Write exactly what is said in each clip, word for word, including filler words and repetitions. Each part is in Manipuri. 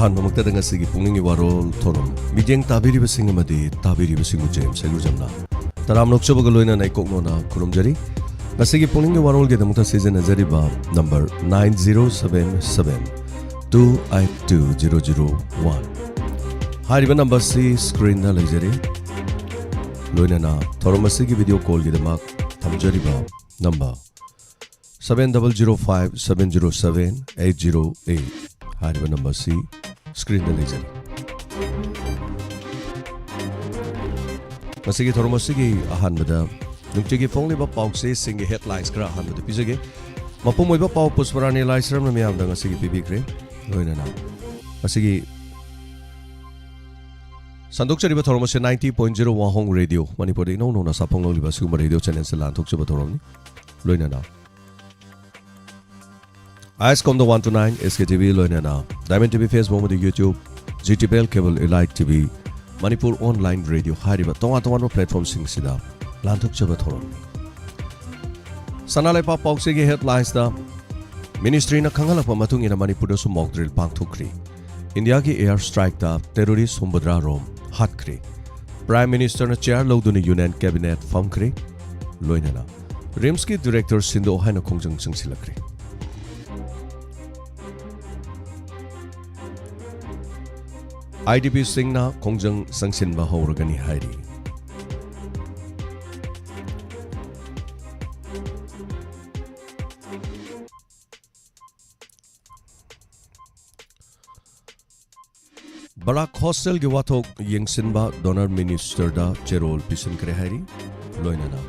ꯑꯍꯥꯟꯕꯃꯛꯇꯗ ꯉꯁꯤꯒꯤ ꯄꯨꯛꯅꯤꯡꯒꯤ ꯋꯥꯔꯣꯜ ꯊꯧꯔꯝ ꯃꯤꯠꯌꯦꯡ ꯇꯥꯕꯤꯔꯤꯕꯁꯤꯡ ꯑꯃꯗꯤ ꯇꯥꯕꯤꯔꯤꯕꯁꯤꯡꯕꯨ ꯖꯦꯝꯁ ꯍꯩꯒ꯭ꯔꯨꯖꯝꯅ ꯇꯔꯥꯝꯅ ꯑꯣꯛꯆꯕꯒ ꯂꯣꯏꯅꯅ ꯏꯀꯣꯛꯅꯣꯅ ꯈꯨꯔꯨꯝꯖꯔꯤ꯫ ꯉꯁꯤꯒꯤ ꯄꯨꯛꯅꯤꯡꯒꯤ ꯋꯥꯔꯣꯜꯒꯤꯗꯃꯛꯇ ꯁꯤꯖꯤꯟꯅꯖꯔꯤꯕ number nine zero seven seven two eight two zero zero one꯫ ꯍꯥꯏꯔꯤꯕ ꯅꯝꯕꯔꯁꯤ ꯁ꯭ꯀ꯭ꯔꯤꯟꯗ ꯂꯩꯖꯔꯤ꯫ ꯂꯣꯏꯅꯅ ꯊꯧꯔꯝ ꯑꯁꯤꯒꯤ ꯚꯤꯗꯤꯑꯣ ꯀꯣꯜꯒꯤꯗꯃꯛ ꯊꯝꯖꯔꯤꯕ number seven double zero five seven zero seven eight zero eight꯫ ꯍꯥꯏꯔꯤꯕ ꯅꯝꯕꯔꯁꯤ ꯁ꯭ꯀ꯭ꯔꯤꯟꯗ ꯂꯩꯖꯔꯤ꯫ ꯃꯁꯤꯒꯤ ꯊꯧꯔꯝ ꯑꯁꯤꯒꯤ ꯑꯍꯥꯟꯕꯗ ꯅꯨꯡꯇꯤꯒꯤ ꯐꯣꯡꯂꯤꯕ ꯄꯥꯎꯆꯦꯁꯤꯡꯒꯤ ꯍꯦꯗꯂꯥꯏꯟꯁ ꯈꯔ ꯑꯍꯥꯟꯕꯗ ꯄꯤꯖꯒꯦ꯫ ꯃꯄꯨꯝ ꯑꯣꯏꯕ ꯄꯥꯎ ꯄꯨꯁꯄꯔꯥꯅꯤ ꯂꯥꯏꯁ꯭ꯔꯝꯅ ꯃꯤꯌꯥꯝꯗ ꯉꯁꯤꯒꯤ ꯄꯤꯕꯤꯈ꯭ꯔꯦ꯫ ꯂꯣꯏꯅꯅ ꯉꯁꯤꯒꯤ ꯁꯟꯗꯣꯛꯆꯔꯤꯕ ꯊꯧꯔꯝ ꯑꯁꯤ ninety point zero ꯋꯥꯍꯣꯡ ꯔꯦꯗꯤꯑꯣ ꯃꯅꯤꯄꯨꯔꯗ ꯏꯅꯧ ꯅꯧꯅ ꯁꯥꯐꯣꯡ ꯂꯧꯔꯤꯕ ꯑꯁꯤꯒꯨꯝꯕ ꯔꯦꯗꯤꯑꯣ ꯆꯦꯅꯦꯜꯁꯦ ꯂꯥꯟꯊꯣꯛꯆꯕ ꯊꯧꯔꯝꯅꯤ꯫ ꯂꯣꯏꯅꯅ ꯑꯥꯏ ꯑꯦꯁ ꯀꯣꯝꯗ one two nine, S K T V, ꯂꯣꯏꯅꯅ ꯗꯥꯏꯃꯟ ꯇꯤ ꯚꯤ Facebook ꯑꯃꯗꯤ YouTube, G T V L cable, elite T V, Manipur online radio ꯍꯥꯏꯔꯤꯕ ꯇꯣꯉꯥꯟ ꯇꯣꯉꯥꯟꯕ ꯄ꯭ꯂꯦꯠꯐꯣꯝꯁꯤꯡꯁꯤꯗ ꯂꯥꯟꯊꯣꯛꯆꯕ ꯊꯧꯔꯝꯅꯤ꯫ ꯁꯅꯥ ꯂꯩꯄꯥꯛ ꯄꯥꯎꯆꯦꯒꯤ ꯍꯦꯗꯂꯥꯏꯟꯁꯇ ꯃꯤꯅꯤꯁꯇ꯭ꯔꯤꯅ ꯈꯪꯍꯜꯂꯛꯄ ꯃꯇꯨꯡ ꯏꯟꯅ ꯃꯅꯤꯄꯨꯔꯗꯁꯨ ꯃꯣꯛ ꯗ꯭ꯔꯤꯜ ꯄꯥꯡꯊꯣꯛꯈ꯭ꯔꯤ꯫ ꯏꯟꯗꯤꯌꯥꯒꯤ ꯑꯦꯌꯔ ꯁ꯭ꯇ꯭ꯔꯥꯏꯛꯇ ꯇꯦꯔꯣꯔꯤꯁ ꯍꯨꯝꯐꯨꯇꯔꯥ ꯔꯣꯝ ꯍꯥꯠꯈ꯭ꯔꯦ꯫ ꯄ꯭ꯔꯥꯏꯝ ꯃꯤꯅꯤꯁꯇꯔꯅ ꯆꯤꯌꯥꯔ ꯂꯧꯗꯨꯅ ꯌꯨꯅꯤꯌꯟ ꯀꯦꯕꯤꯅꯦꯠ ꯐꯝꯈ꯭ꯔꯦ꯫ ꯂꯣꯏꯅꯅ ꯔꯤꯝꯁꯀꯤ ꯗꯤꯔꯦꯛꯇꯔ ꯁꯤꯟꯗꯣꯛ ꯍꯥꯏꯅ ꯈꯣꯡꯖꯪ ꯆꯪꯁꯤꯜꯂꯛꯈ꯭ꯔꯦ꯫ ꯑꯥꯏ ꯗꯤ ꯄꯤꯁꯤꯡꯅ ꯈꯣꯡꯖꯪ ꯆꯪꯁꯤꯟꯕ ꯍꯧꯔꯒꯅꯤ ꯍꯥꯏꯔꯤ꯫ ꯕꯔꯥꯛ ꯍꯣꯁꯇꯦꯜꯒꯤ ꯋꯥꯊꯣꯛ ꯌꯦꯡꯁꯤꯟꯕ ꯗꯣꯅꯔ ꯃꯤꯅꯤꯁꯇꯔꯗ ꯆꯦꯔꯣꯜ ꯄꯤꯁꯤꯟꯈ꯭ꯔꯦ ꯍꯥꯏꯔꯤ꯫ ꯂꯣꯏꯅꯅ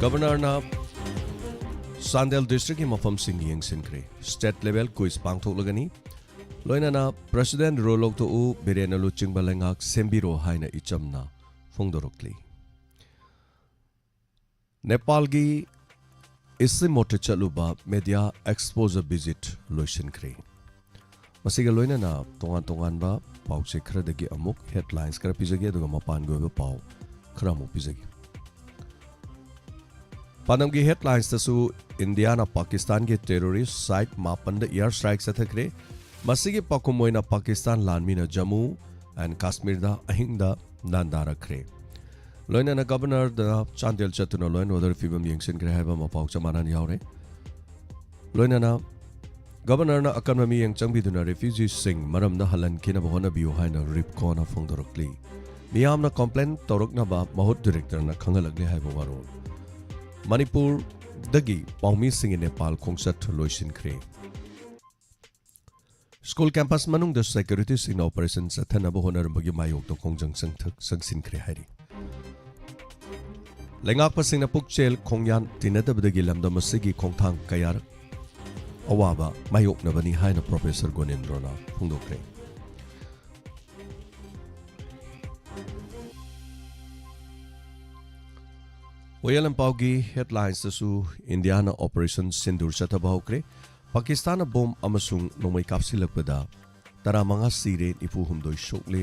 ꯒꯕꯔꯅꯔꯅ ꯆꯥꯟꯗꯦꯜ ꯗꯤꯁꯇ꯭ꯔꯤꯛꯀꯤ ꯃꯐꯝꯁꯤꯡ ꯌꯦꯡꯁꯤꯟꯈ꯭ꯔꯦ꯫ ꯁ꯭ꯇꯦꯠ ꯂꯦꯚꯦꯜ ꯀ꯭ꯋꯤꯖ ꯄꯥꯡꯊꯣꯛꯂꯒꯅꯤ꯫ ꯂꯣꯏꯅꯅ ꯄ꯭ꯔꯁꯤꯗꯦꯟ ꯔꯣꯜ ꯂꯧꯊꯣꯛꯎ, ꯕꯤꯔꯦꯟꯅ ꯂꯨꯆꯤꯡꯕ ꯂꯩꯉꯥꯛ ꯁꯦꯝꯕꯤꯔꯣ ꯍꯥꯏꯅ ꯏꯆꯝꯅ ꯐꯣꯡꯗꯣꯔꯛꯂꯤ꯫ ꯅꯦꯄꯥꯜꯒꯤ ꯏꯁꯤꯃꯣꯠꯇ ꯆꯠꯂꯨꯕ ꯃꯦꯗꯤꯌꯥ ꯑꯦꯛꯁꯄꯣꯖꯔ ꯚꯤꯖꯤꯠ ꯂꯣꯏꯁꯤꯟꯈ꯭ꯔꯦ꯫ ꯃꯁꯤꯒ ꯂꯣꯏꯅꯅ ꯇꯣꯉꯥꯟ ꯇꯣꯉꯥꯟꯕ ꯄꯥꯎꯆꯦ ꯈꯔꯗꯒꯤ ꯑꯃꯨꯛ ꯍꯦꯗꯂꯥꯏꯟꯁ ꯈꯔ ꯄꯤꯖꯒꯦ, ꯑꯗꯨꯒ ꯃꯄꯥꯟꯒꯤ ꯑꯣꯏꯕ ꯄꯥꯎ ꯈꯔ ꯑꯃꯨꯛ ꯄꯤꯖꯒꯦ꯫ ꯄꯥꯟꯗꯝꯒꯤ ꯍꯦꯗꯂꯥꯏꯟꯁꯇꯁꯨ ꯏꯟꯗꯤꯌꯥꯅ ꯄꯥꯀꯤꯁꯇꯥꯟꯒꯤ ꯇꯦꯔꯣꯔꯤꯁ ꯁꯥꯏꯠ ꯃꯥꯄꯟꯗ ꯑꯦꯌꯔ ꯁ꯭ꯇ꯭ꯔꯥꯏꯛ ꯆꯠꯊꯈ꯭ꯔꯦ꯫ ꯃꯁꯤꯒꯤ ꯄꯥꯎꯈꯨꯝ ꯑꯣꯏꯅ ꯄꯥꯀꯤꯁꯇꯥꯟ ꯂꯥꯟꯃꯤꯅ ꯖꯝꯃꯨ ꯑꯦꯟ ꯀꯥꯁꯃꯤꯔꯗ ꯑꯍꯤꯡꯗ ꯂꯥꯟꯗꯥꯔꯛꯈ꯭ꯔꯦ꯫ ꯂꯣꯏꯅꯅ ꯒꯕꯔꯅꯔꯗ ꯆꯥꯟꯗꯦꯜ ꯆꯠꯇꯨꯅ ꯂꯣ ꯑꯦꯟ ꯑꯣꯔꯗꯔ ꯐꯤꯕꯝ ꯌꯦꯡꯁꯤꯟꯈ꯭ꯔꯦ ꯍꯥꯏꯕ ꯑꯃ ꯄꯥꯎ ꯆꯞ ꯃꯥꯟꯅꯅ ꯌꯥꯎꯔꯦ꯫ ꯂꯣꯏꯅꯅ ꯒꯕꯔꯅꯔꯅ ꯑꯀꯟꯕ ꯃꯤꯠꯌꯦꯡ ꯆꯪꯕꯤꯗꯨꯅ ꯔꯤꯐ꯭ꯌꯨꯖꯤꯁꯤꯡ ꯃꯔꯝꯗ ꯍꯜꯍꯟꯈꯤꯅꯕ ꯍꯣꯠꯅꯕꯤꯌꯨ ꯍꯥꯏꯅ ꯔꯤꯞꯀꯣꯅ ꯐꯣꯡꯗꯣꯔꯛꯂꯤ꯫ ꯃꯤꯌꯥꯝꯅ ꯀꯝꯄ꯭ꯂꯦꯟ ꯇꯧꯔꯛꯅꯕ ꯃꯍꯨꯠ ꯗꯤꯔꯦꯛꯇꯔꯅ ꯈꯪꯍꯜꯂꯛꯂꯦ ꯍꯥꯏꯕ ꯋꯥꯔꯣꯜ꯫ ꯃꯅꯤꯄꯨꯔꯗꯒꯤ ꯄꯥꯎꯃꯤꯁꯤꯡꯒꯤ ꯅꯦꯄꯥꯜ ꯈꯣꯡꯆꯠ ꯂꯣꯏꯁꯤꯟꯈ꯭ꯔꯦ꯫ ꯁ꯭ꯀꯨꯜ ꯀꯦꯝꯄꯁ ꯃꯅꯨꯡꯗ ꯁꯦꯀ꯭ꯌꯨꯔꯤꯇꯤꯁꯤꯡꯅ ꯑꯣꯄꯔꯦꯁꯟ ꯆꯠꯊꯅꯕ ꯍꯣꯠꯅꯔꯝꯕꯒꯤ ꯃꯥꯌꯣꯛꯇ ꯈꯣꯡꯖꯪ ꯆꯪꯊ-, ꯆꯪꯁꯤꯟꯈ꯭ꯔꯦ ꯍꯥꯏꯔꯤ꯫ ꯂꯩꯉꯥꯛꯄꯁꯤꯡꯅ ꯄꯨꯛꯆꯦꯜ ꯈꯣꯡꯌꯥꯟ ꯇꯤꯟꯅꯗꯕꯗꯒꯤ ꯂꯝꯗꯝ ꯑꯁꯤꯒꯤ ꯈꯣꯡꯊꯥꯡ ꯀꯌꯥꯔꯛ ꯑꯋꯥꯕ ꯃꯥꯌꯣꯛꯅꯕꯅꯤ ꯍꯥꯏꯅ ꯄ꯭ꯔꯣꯐꯦꯁꯔ ꯒꯣꯅꯦꯟꯗ꯭ꯔꯣꯅ ꯐꯣꯡꯗꯣꯛꯈ꯭ꯔꯦ꯫ ꯋꯥꯌꯦꯜ ꯂꯝꯄꯥꯎꯒꯤ ꯍꯦꯗꯂꯥꯏꯟꯁꯇꯁꯨ ꯏꯟꯗꯤꯌꯥꯅ ꯑꯣꯄꯔꯦꯁꯟ ꯁꯤꯟꯗꯨꯔ ꯆꯠꯊꯕ ꯍꯧꯈ꯭ꯔꯦ꯫ ꯄꯥꯀꯤꯁꯇꯥꯟꯅ ꯕꯣꯝ ꯑꯃꯁꯨꯡ ꯅꯣꯡꯃꯩ ꯀꯥꯞꯁꯤꯜꯂꯛꯄꯗ ꯇꯔꯥꯃꯉꯥ ꯁꯤꯔꯦ, ꯅꯤꯐꯨ ꯍꯨꯝꯗꯣꯏ ꯁꯣꯛꯂꯦ꯫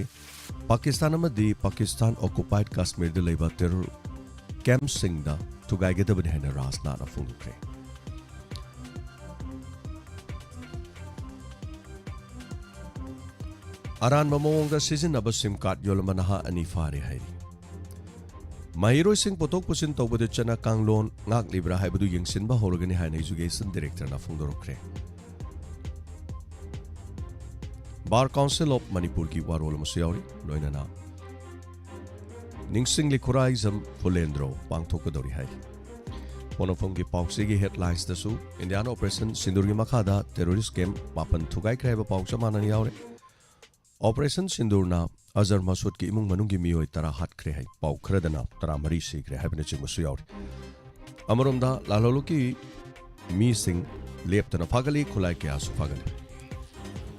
ꯄꯥꯀꯤꯁꯇꯥꯟ ꯑꯃꯗꯤ ꯄꯥꯀꯤꯁꯇꯥꯟ ꯑꯣꯀꯨꯄꯥꯏꯗ ꯀꯥꯁꯃꯤꯔꯗ ꯂꯩꯕ ꯇꯦꯔꯣꯔ ꯀꯦꯝꯞꯁꯤꯡꯗ ꯊꯨꯒꯥꯏꯒꯗꯕꯅꯤ ꯍꯥꯏꯅ ꯔꯥꯖꯅꯥꯊꯅ ꯐꯣꯡꯗꯣꯛꯈ꯭ꯔꯦ꯫ ꯑꯔꯥꯟꯕ ꯃꯑꯣꯡꯗ ꯁꯤꯖꯤꯟꯅꯕ ꯁꯤꯝ ꯀꯥꯔꯗ ꯌꯣꯜꯂꯝꯕ ꯅꯍꯥ ꯑꯅꯤ ꯐꯥꯔꯦ ꯍꯥꯏꯔꯤ꯫ ꯃꯍꯩꯔꯣꯏꯁꯤꯡ ꯄꯨꯊꯣꯛ ꯄꯨꯁꯤꯟ ꯇꯧꯕꯗ ꯆꯠꯅ ꯀꯥꯡꯂꯣꯟ ꯉꯥꯛꯂꯤꯕ꯭ꯔꯥ ꯍꯥꯏꯕꯗꯨ ꯌꯦꯡꯁꯤꯟꯕ ꯍꯧꯔꯒꯅꯤ ꯍꯥꯏꯅ ꯏꯖꯨꯀꯦꯁꯟ ꯗꯤꯔꯦꯛꯇꯔꯅ ꯐꯣꯡꯗꯣꯔꯛꯈ꯭ꯔꯦ꯫ ꯕꯥꯔ ꯀꯥꯎꯟꯁꯤꯜ ꯑꯣꯐ ꯃꯅꯤꯄꯨꯔꯒꯤ ꯋꯥꯔꯣꯜ ꯑꯃꯁꯨ ꯌꯥꯎꯔꯤ, ꯂꯣꯏꯅꯅ ꯅꯤꯡꯁꯤꯡꯂꯤ ꯈꯨꯔꯥꯏꯖꯝ ꯐꯨꯂꯦꯟꯗ꯭ꯔꯣ ꯄꯥꯡꯊꯣꯛꯀꯗꯧꯔꯤ ꯍꯥꯏꯔꯤ꯫ ꯄꯣꯛꯅꯐꯝꯒꯤ ꯄꯥꯎꯆꯦꯒꯤ ꯍꯦꯗꯂꯥꯏꯟꯁꯇꯁꯨ ꯏꯟꯗꯤꯌꯥꯟ ꯑꯣꯄꯔꯦꯁꯟ ꯁꯤꯟꯗꯨꯔꯒꯤ ꯃꯈꯥꯗ ꯇꯦꯔꯣꯔꯤꯁ ꯀꯦꯝꯞ ꯃꯥꯄꯟ ꯊꯨꯒꯥꯏꯈ꯭ꯔꯦ ꯍꯥꯏꯕ ꯄꯥꯎ ꯆꯞ ꯃꯥꯟꯅꯅ ꯌꯥꯎꯔꯦ꯫ ꯑꯣꯄꯔꯦꯁꯟ ꯁꯤꯟꯗꯨꯔꯅ ꯑꯖꯔ ꯃꯁꯨꯗꯀꯤ ꯏꯃꯨꯡ ꯃꯅꯨꯡꯒꯤ ꯃꯤꯑꯣꯏ ꯇꯔꯥ ꯍꯥꯠꯈ꯭ꯔꯦ ꯍꯥꯏ, ꯄꯥꯎ ꯈꯔꯗꯅ ꯇꯔꯥꯃꯔꯤ ꯁꯤꯈ꯭ꯔꯦ ꯍꯥꯏꯕꯅꯆꯤꯡꯕꯁꯨ ꯌꯥꯎꯔꯤ꯫ ꯑꯃꯔꯣꯝꯗ ꯂꯥꯜꯍꯧꯂꯨꯞꯀꯤ ꯃꯤꯁꯤꯡ ꯂꯦꯞꯇꯅ ꯐꯥꯒꯠꯂꯤ, ꯈꯨꯠꯂꯥꯏ ꯀꯌꯥꯁꯨ ꯐꯥꯒꯠꯂꯤ꯫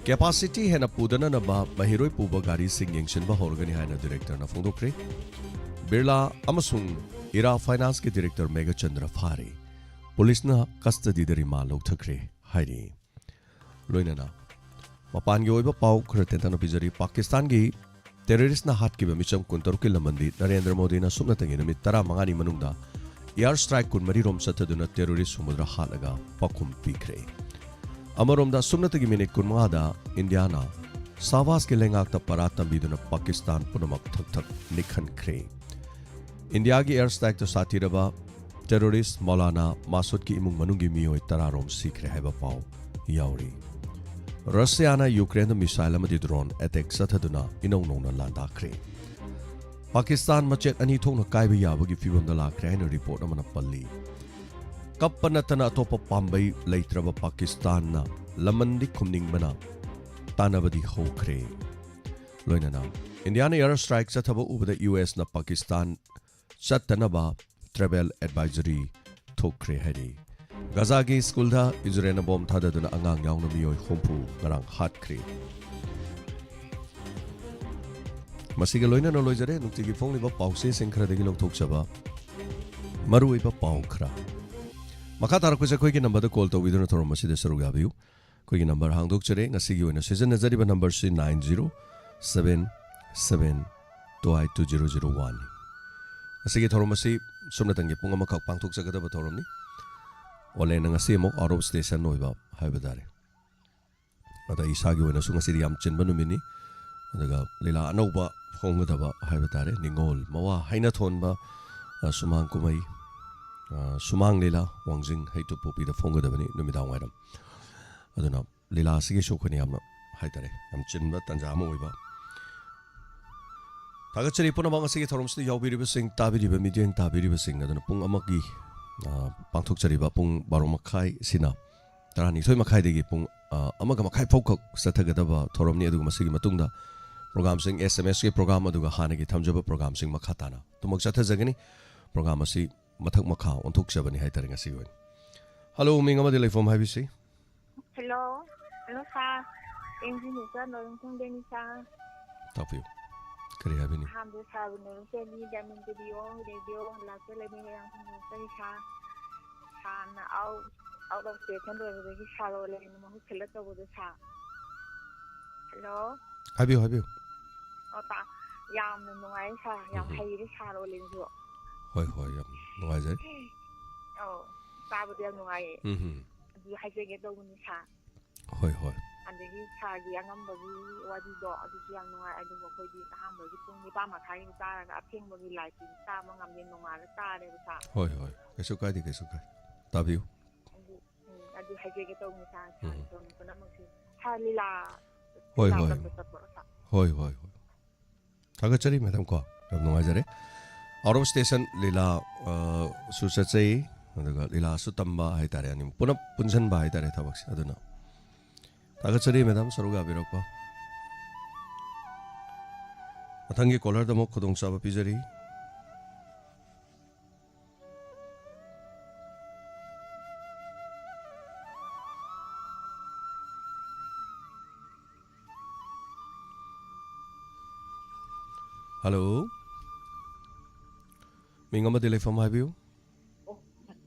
ꯀꯦꯄꯥꯁꯤꯇꯤ ꯍꯦꯟꯅ ꯄꯨꯗꯅꯅꯕ ꯃꯍꯩꯔꯣꯏ ꯄꯨꯕ ꯒꯥꯔꯤꯁꯤꯡ ꯌꯦꯡꯁꯤꯟꯕ ꯍꯧꯔꯒꯅꯤ ꯍꯥꯏꯅ ꯗꯤꯔꯦꯛꯇꯔꯅ ꯐꯣꯡꯗꯣꯛꯈ꯭ꯔꯦ꯫ ꯕꯤꯔꯂꯥ ꯑꯃꯁꯨꯡ ꯏꯔꯥ ꯐꯥꯏꯅꯥꯟꯁꯀꯤ ꯗꯤꯔꯦꯛꯇꯔ ꯃꯦꯘꯆꯟꯗ꯭ꯔ ꯐꯥꯔꯦ꯫ ꯄꯨꯂꯤꯁꯅ ꯀꯁꯇꯗꯤꯗ ꯔꯤꯃꯥꯟ ꯂꯧꯊꯈ꯭ꯔꯦ ꯍꯥꯏꯔꯤ꯫ ꯂꯣꯏꯅꯅ ꯃꯄꯥꯟꯒꯤ ꯑꯣꯏꯕ ꯄꯥꯎ ꯈꯔ ꯇꯦꯟꯇꯛꯅ ꯄꯤꯖꯔꯤ꯫ ꯄꯥꯀꯤꯁꯇꯥꯟꯒꯤ ꯇꯦꯔꯣꯔꯤꯁꯅ ꯍꯥꯠꯈꯤꯕ ꯃꯤꯆꯝ ꯀꯨꯟꯇꯔꯨꯛꯀꯤ ꯂꯃꯟꯗꯤ ꯅꯔꯦꯟꯗ꯭ꯔ ꯃꯣꯗꯤꯅ ꯁꯨꯞꯅꯇꯒꯤ ꯅꯨꯃꯤꯠ ꯇꯔꯥꯃꯉꯥꯅꯤ ꯃꯅꯨꯡꯗ ꯑꯦꯌꯥꯔ ꯁ꯭ꯇ꯭ꯔꯥꯏꯛ ꯀꯨꯟꯃꯔꯤ ꯔꯣꯝ ꯆꯠꯊꯗꯨꯅ ꯇꯦꯔꯣꯔꯤꯁ ꯍꯨꯝꯐꯨꯇꯔꯥ ꯍꯥꯠꯂꯒ ꯄꯥꯎꯈꯨꯝ ꯄꯤꯈ꯭ꯔꯦ꯫ ꯑꯃꯔꯣꯝꯗ, ꯁꯨꯞꯅꯇꯒꯤ ꯃꯤꯅꯤꯠ ꯀꯨꯟꯃꯉꯥꯗ ꯏꯟꯗꯤꯌꯥꯅ ꯁꯥꯕꯥꯁꯀꯤ ꯂꯩꯉꯥꯛꯇ ꯄꯔꯥ ꯇꯝꯕꯤꯗꯨꯅ ꯄꯥꯀꯤꯁꯇꯥꯟ ꯄꯨꯝꯅꯃꯛ ꯊꯛ ꯊꯛ ꯅꯤꯛꯍꯟꯈ꯭ꯔꯦ꯫ ꯏꯟꯗꯤꯌꯥꯒꯤ ꯑꯦꯌꯔ ꯁ꯭ꯇ꯭ꯔꯥꯏꯛꯇ ꯁꯥꯊꯤꯔꯕ ꯇꯦꯔꯣꯔꯤꯁ꯭ꯠ ꯃꯧꯂꯥꯅꯥ ꯃꯥꯁꯨꯗꯀꯤ ꯏꯃꯨꯡ ꯃꯅꯨꯡꯒꯤ ꯃꯤꯑꯣꯏ ꯇꯔꯥꯔꯣꯝ ꯁꯤꯈ꯭ꯔꯦ ꯍꯥꯏꯕ ꯄꯥꯎ ꯌꯥꯎꯔꯤ꯫ ꯔꯁꯤꯌꯥꯅ ꯌꯨꯀ꯭ꯔꯦꯟꯗ ꯃꯤꯁꯥꯏꯜ ꯑꯃꯗꯤ ꯗ꯭ꯔꯣꯟ ꯑꯦꯇꯦꯛ ꯆꯠꯊꯗꯨꯅ ꯏꯅꯧ ꯅꯧꯅ ꯂꯥꯟꯗꯥꯈ꯭ꯔꯦ꯫ ꯄꯥꯀꯤꯁꯇꯥꯟ ꯃꯆꯦꯠ ꯑꯅꯤ ꯊꯣꯛꯅ ꯀꯥꯏꯕ ꯌꯥꯕꯒꯤ ꯐꯤꯚꯝꯗ ꯂꯥꯛꯈ꯭ꯔꯦ ꯍꯥꯏꯅ ꯔꯤꯄꯣꯔꯠ ꯑꯃꯅ ꯄꯜꯂꯤ꯫ ꯀꯞꯄ ꯅꯠꯇꯅ ꯑꯇꯣꯞꯄ ꯄꯥꯝꯕꯩ ꯂꯩꯇ꯭ꯔꯕ ꯄꯥꯀꯤꯁꯇꯥꯟꯅ ꯂꯃꯟꯗꯤ ꯈꯨꯝꯅꯤꯡꯕꯅ ꯇꯥꯟꯅꯕꯗꯤ ꯍꯧꯈ꯭ꯔꯦ꯫ ꯂꯣꯏꯅꯅ ꯏꯟꯗꯤꯌꯥꯅ ꯑꯦꯌꯔ ꯁ꯭ꯇ꯭ꯔꯥꯏꯛ ꯆꯠꯊꯕ ꯎꯕꯗ ꯌꯨ ꯑꯦꯁꯅ ꯄꯥꯀꯤꯁꯇꯥꯟ ꯆꯠꯇꯅꯕ ꯇ꯭ꯔꯦꯚꯦꯜ ꯑꯦꯗꯚꯥꯏꯖꯔꯤ ꯊꯣꯛꯈ꯭ꯔꯦ ꯍꯥꯏꯔꯤ꯫ ꯒꯥꯖꯥꯒꯤ ꯁ꯭ꯀꯨꯜꯗ ꯏꯖꯔꯦꯜꯅ ꯕꯣꯝ ꯊꯥꯗꯗꯨꯅ ꯑꯉꯥꯡ ꯌꯥꯎꯅ ꯃꯤꯑꯣꯏ ꯍꯨꯝꯐꯨ ꯉꯔꯥꯡ ꯍꯥꯠꯈ꯭ꯔꯦ꯫ ꯃꯁꯤꯒ ꯂꯣꯏꯅꯅ ꯂꯣꯏꯖꯔꯦ ꯅꯨꯡꯇꯤꯒꯤ ꯐꯣꯡꯂꯤꯕ ꯄꯥꯎꯆꯦꯁꯤꯡ ꯈꯔꯗꯒꯤ ꯂꯧꯊꯣꯛꯆꯕ ꯃꯔꯨꯑꯣꯏꯕ ꯄꯥꯎ ꯈꯔ꯫ ꯃꯈꯥ ꯇꯥꯔꯛꯄꯁꯦ ꯑꯩꯈꯣꯏꯒꯤ ꯅꯝꯕꯔꯗ ꯀꯣꯜ ꯇꯧꯕꯤꯗꯨꯅ ꯊꯧꯔꯝ ꯑꯁꯤꯗ ꯁꯔꯨꯛ ꯌꯥꯕꯤꯌꯨ꯫ ꯑꯩꯈꯣꯏꯒꯤ ꯅꯝꯕꯔ ꯍꯥꯡꯗꯣꯛꯆꯔꯦ꯫ ꯉꯁꯤꯒꯤ ꯑꯣꯏꯅ ꯁꯤꯖꯤꯟꯅꯖꯔꯤꯕ ꯅꯝꯕꯔꯁꯤ nine zero seven seven two eight two zero zero one꯫ ꯉꯁꯤꯒꯤ ꯊꯧꯔꯝ ꯑꯁꯤ ꯁꯨꯞꯅꯇꯪꯒꯤ ꯄꯨꯡ ꯑꯃꯈꯛ ꯄꯥꯡꯊꯣꯛꯆꯒꯗꯕ ꯊꯧꯔꯝꯅꯤ꯫ ꯑꯣꯂꯦꯟꯅ ꯉꯁꯤ ꯑꯃꯨꯛ out of station ꯑꯣꯏꯕ ꯍꯥꯏꯕ ꯇꯥꯔꯦ꯫ ꯑꯗ ꯏꯁꯥꯒꯤ ꯑꯣꯏꯅꯁꯨ ꯉꯁꯤꯗꯤ ꯌꯥꯝ ꯆꯤꯟꯕ ꯅꯨꯃꯤꯠꯅꯤ꯫ ꯑꯗꯨꯒ ꯂꯤꯂꯥ ꯑꯅꯧꯕ ꯐꯣꯡꯒꯗꯕ ꯍꯥꯏꯕ ꯇꯥꯔꯦ꯫ ꯅꯤꯡꯉꯣꯜ ꯃꯋꯥ ꯍꯩꯅꯊꯣꯟꯕ, ꯑ, ꯁꯨꯃꯥꯡ ꯀꯨꯝꯍꯩ, ꯑ, ꯁꯨꯃꯥꯡ ꯂꯤꯂꯥ ꯋꯥꯡꯖꯤꯡ ꯍꯩꯇꯨꯞꯄꯣꯛꯄꯤꯗ ꯐꯣꯡꯒꯗꯕꯅꯤ ꯅꯨꯃꯤꯗꯥꯡ ꯋꯥꯏꯔꯝ꯫ ꯑꯗꯨꯅ ꯂꯤꯂꯥ ꯑꯁꯤꯒꯤꯁꯨ ꯑꯩꯈꯣꯏꯅ ꯌꯥꯝꯅ ꯍꯥꯏ ꯇꯥꯔꯦ, ꯌꯥꯝ ꯆꯤꯟꯕ ꯇꯥꯟꯖꯥ ꯑꯃ ꯑꯣꯏꯕ꯫ ꯊꯥꯒꯠꯆꯔꯤ ꯄꯨꯝꯅꯃꯛ ꯉꯁꯤꯒꯤ ꯊꯧꯔꯝꯁꯤꯗ ꯌꯥꯎꯕꯤꯔꯤꯕꯁꯤꯡ, ꯇꯥꯕꯤꯔꯤꯕ, ꯃꯤꯠꯌꯦꯡ ꯇꯥꯕꯤꯔꯤꯕꯁꯤꯡ꯫ ꯑꯗꯨꯅ ꯄꯨꯡ ꯑꯃꯒꯤ, ꯑ, ꯄꯥꯡꯊꯣꯛꯆꯔꯤꯕ ꯄꯨꯡ ꯕꯥꯔꯣ ꯃꯈꯥꯏꯁꯤꯅ ꯇꯔꯥꯅꯤꯊꯣꯏ ꯃꯈꯥꯏꯗꯒꯤ ꯄꯨꯡ, ꯑ, ꯑꯃꯒ ꯃꯈꯥꯏ ꯐꯥꯎꯈꯛ ꯆꯠꯊꯒꯗꯕ ꯊꯧꯔꯝꯅꯤ꯫ ꯑꯗꯨꯒ ꯃꯁꯤꯒꯤ ꯃꯇꯨꯡꯗ ꯄ꯭ꯔꯣꯒꯥꯝꯁꯤꯡ, ꯑꯦꯁ ꯑꯦꯝ ꯑꯦꯁꯀꯤ ꯄ꯭ꯔꯣꯒꯥꯝ ꯑꯗꯨꯒ ꯍꯥꯟꯅꯒꯤ ꯊꯝꯖꯕ ꯄ꯭ꯔꯣꯒꯥꯝꯁꯤꯡ ꯃꯈꯥ ꯇꯥꯅ ꯑꯗꯨꯃꯛ ꯆꯠꯊꯖꯒꯅꯤ꯫ ꯄ꯭ꯔꯣꯒꯥꯝ ꯑꯁꯤ ꯃꯊꯛ ꯃꯈꯥ ꯑꯣꯟꯊꯣꯛꯆꯕꯅꯤ ꯍꯥꯏꯇꯥꯔꯦ ꯉꯁꯤꯒꯤ ꯑꯣꯏꯅ꯫ ꯍꯜꯂꯣ, ꯃꯤꯡ ꯑꯃꯗꯤ ꯂꯩꯐꯝ ꯍꯥꯏꯕꯤꯁꯤ꯫ ꯍꯜꯂꯣ꯫ ꯍꯜꯂꯣ, ꯁꯥꯔ꯫ ꯑꯦꯟꯖꯤ ꯅ꯭ꯌꯨꯁꯇ ꯅꯣꯔꯤꯡꯊꯣꯡꯗꯩꯅꯤ, ꯁꯥꯔ꯫ ꯇꯥꯛꯄꯤꯌꯨ꯫ ꯀꯔꯤ ꯍꯥꯏꯕꯤꯅꯤꯡ? ꯑꯍꯥꯟꯕꯗ ꯁꯥꯔꯕꯨ ꯅꯣꯔꯤꯡꯊꯣꯡꯗꯒꯤ ꯗꯥꯏꯃꯟ ꯔꯦꯗꯤꯑꯣ, ꯔꯦꯗꯤꯑꯣ ꯂꯥꯛꯆ ꯂꯩꯕ ꯃꯌꯥꯝ ꯅꯣꯔꯤꯡꯊꯣꯡꯗꯒꯤ, ꯁꯥꯔ꯫ ꯁꯥꯔꯅ ꯑꯥꯎꯠ, ꯑꯥꯎꯠ ꯑꯣꯐ ꯁ꯭ꯇꯦꯁꯟ ꯑꯣꯏꯕꯗꯒꯤ ꯁꯥꯔ ꯑꯣꯂꯦꯟꯅ ꯃꯍꯨꯠ ꯁꯤꯜꯂ ꯇꯧꯕꯗꯣ, ꯁꯥꯔ꯫ ꯍꯜꯂꯣ꯫ ꯍꯥꯏꯕꯤꯌꯨ, ꯍꯥꯏꯕꯤꯌꯨ꯫ ꯑꯣ, ꯇꯥ-, ꯌꯥꯝꯅ ꯅꯨꯡꯉꯥꯏ, ꯁꯥꯔ꯫ ꯌꯥꯝ ꯎꯝ꯫ ꯍꯩꯔꯦ, ꯁꯥꯔ ꯑꯣꯂꯦꯟꯁꯨ꯫ ꯍꯣꯏ, ꯍꯣꯏ, ꯌꯥꯝ ꯅꯨꯡꯉꯥꯏꯖꯔꯦ꯫ ꯑꯧ, ꯇꯥꯕꯗ ꯌꯥꯝ ꯅꯨꯡꯉꯥꯏꯌꯦ꯫ ꯎꯝ꯫ ꯑꯗꯨ ꯍꯥꯏꯖꯒꯦ ꯇꯧꯕꯅꯤ, ꯁꯥꯔ꯫ ꯍꯣꯏ, ꯍꯣꯏ꯫ ꯑꯗꯒꯤ ꯁꯥꯔꯒꯤ ꯑꯉꯝꯕꯒꯤ ꯋꯥꯔꯤꯗꯣ ꯑꯗꯨꯁꯨ ꯌꯥꯝ ꯅꯨꯡꯉꯥꯏ꯫ ꯑꯗꯨꯕꯨ ꯑꯩꯈꯣꯏꯗꯤ ꯑꯍꯥꯟꯕꯒꯤ ꯄꯨꯡ ꯅꯤꯄꯥꯟ ꯃꯈꯥꯏꯒꯤ ꯇꯥꯔꯒ ꯑꯊꯦꯡꯕꯒꯤ ꯂꯥꯏꯠꯇꯤ ꯇꯥꯕ ꯉꯝꯗꯦ, ꯅꯣꯡꯉꯥꯜꯂ ꯇꯥꯔꯦꯕ ꯁꯥꯔ꯫ ꯍꯣꯏ, ꯍꯣꯏ꯫ ꯀꯩꯁꯨ ꯀꯥꯏꯗꯦ, ꯀꯩꯁꯨ ꯀꯥꯏꯗꯦ꯫ ꯇꯥꯕꯤꯌꯨ꯫ ꯑꯗꯨ ꯎꯝ, ꯑꯗꯨ ꯍꯥꯏꯖꯒꯦ ꯇꯧꯕꯅꯤ ꯁꯥꯔ꯫ ꯎꯝ꯫ ꯁꯥꯔ ꯇꯧꯔꯝꯕ ꯄꯨꯝꯅꯃꯛꯁꯦ꯫ ꯁꯥꯔ ꯂꯤꯂꯥ ꯍꯣꯏ, ꯂꯤꯂꯥ ꯍꯣꯏ꯫ ꯇꯝꯕ ꯆꯠꯄ꯭ꯔꯣ ꯁꯥꯔ? ꯍꯣꯏ, ꯍꯣꯏ, ꯍꯣꯏ꯫ ꯊꯥꯒꯠꯆꯔꯤ ꯃꯦꯗꯥꯝ ꯀꯣ, ꯌꯥꯝ ꯅꯨꯡꯉꯥꯏꯖꯔꯦ꯫ ꯑꯥꯎꯠ ꯑꯣꯐ ꯁ꯭ꯇꯦꯁꯟ ꯂꯤꯂꯥ, ꯑ, ꯁꯨ ꯆꯠꯆꯩ, ꯑꯗꯨꯒ ꯂꯤꯂꯥꯁꯨ ꯇꯝꯕ ꯍꯥꯏꯇꯥꯔꯦ, ꯑꯅꯤꯃꯛ ꯄꯨꯂꯞ ꯄꯨꯟꯁꯤꯟꯕ ꯍꯥꯏꯇꯥꯔꯦ ꯊꯕꯛꯁꯦ꯫ ꯑꯗꯨꯅ ꯊꯥꯒꯠꯆꯔꯤ ꯃꯦꯗꯥꯝ ꯁꯔꯨꯛ ꯌꯥꯕꯤꯔꯛꯄ꯫ ꯃꯊꯪꯒꯤ ꯀꯣꯂꯔꯗ ꯑꯃꯨꯛ ꯈꯨꯗꯣꯡꯆꯥꯕ ꯄꯤꯖꯔꯤ꯫ ꯍꯜꯂꯣ꯫ ꯃꯤꯡ ꯑꯃꯗꯤ ꯂꯩꯐꯝ ꯍꯥꯏꯕꯤꯌꯨ꯫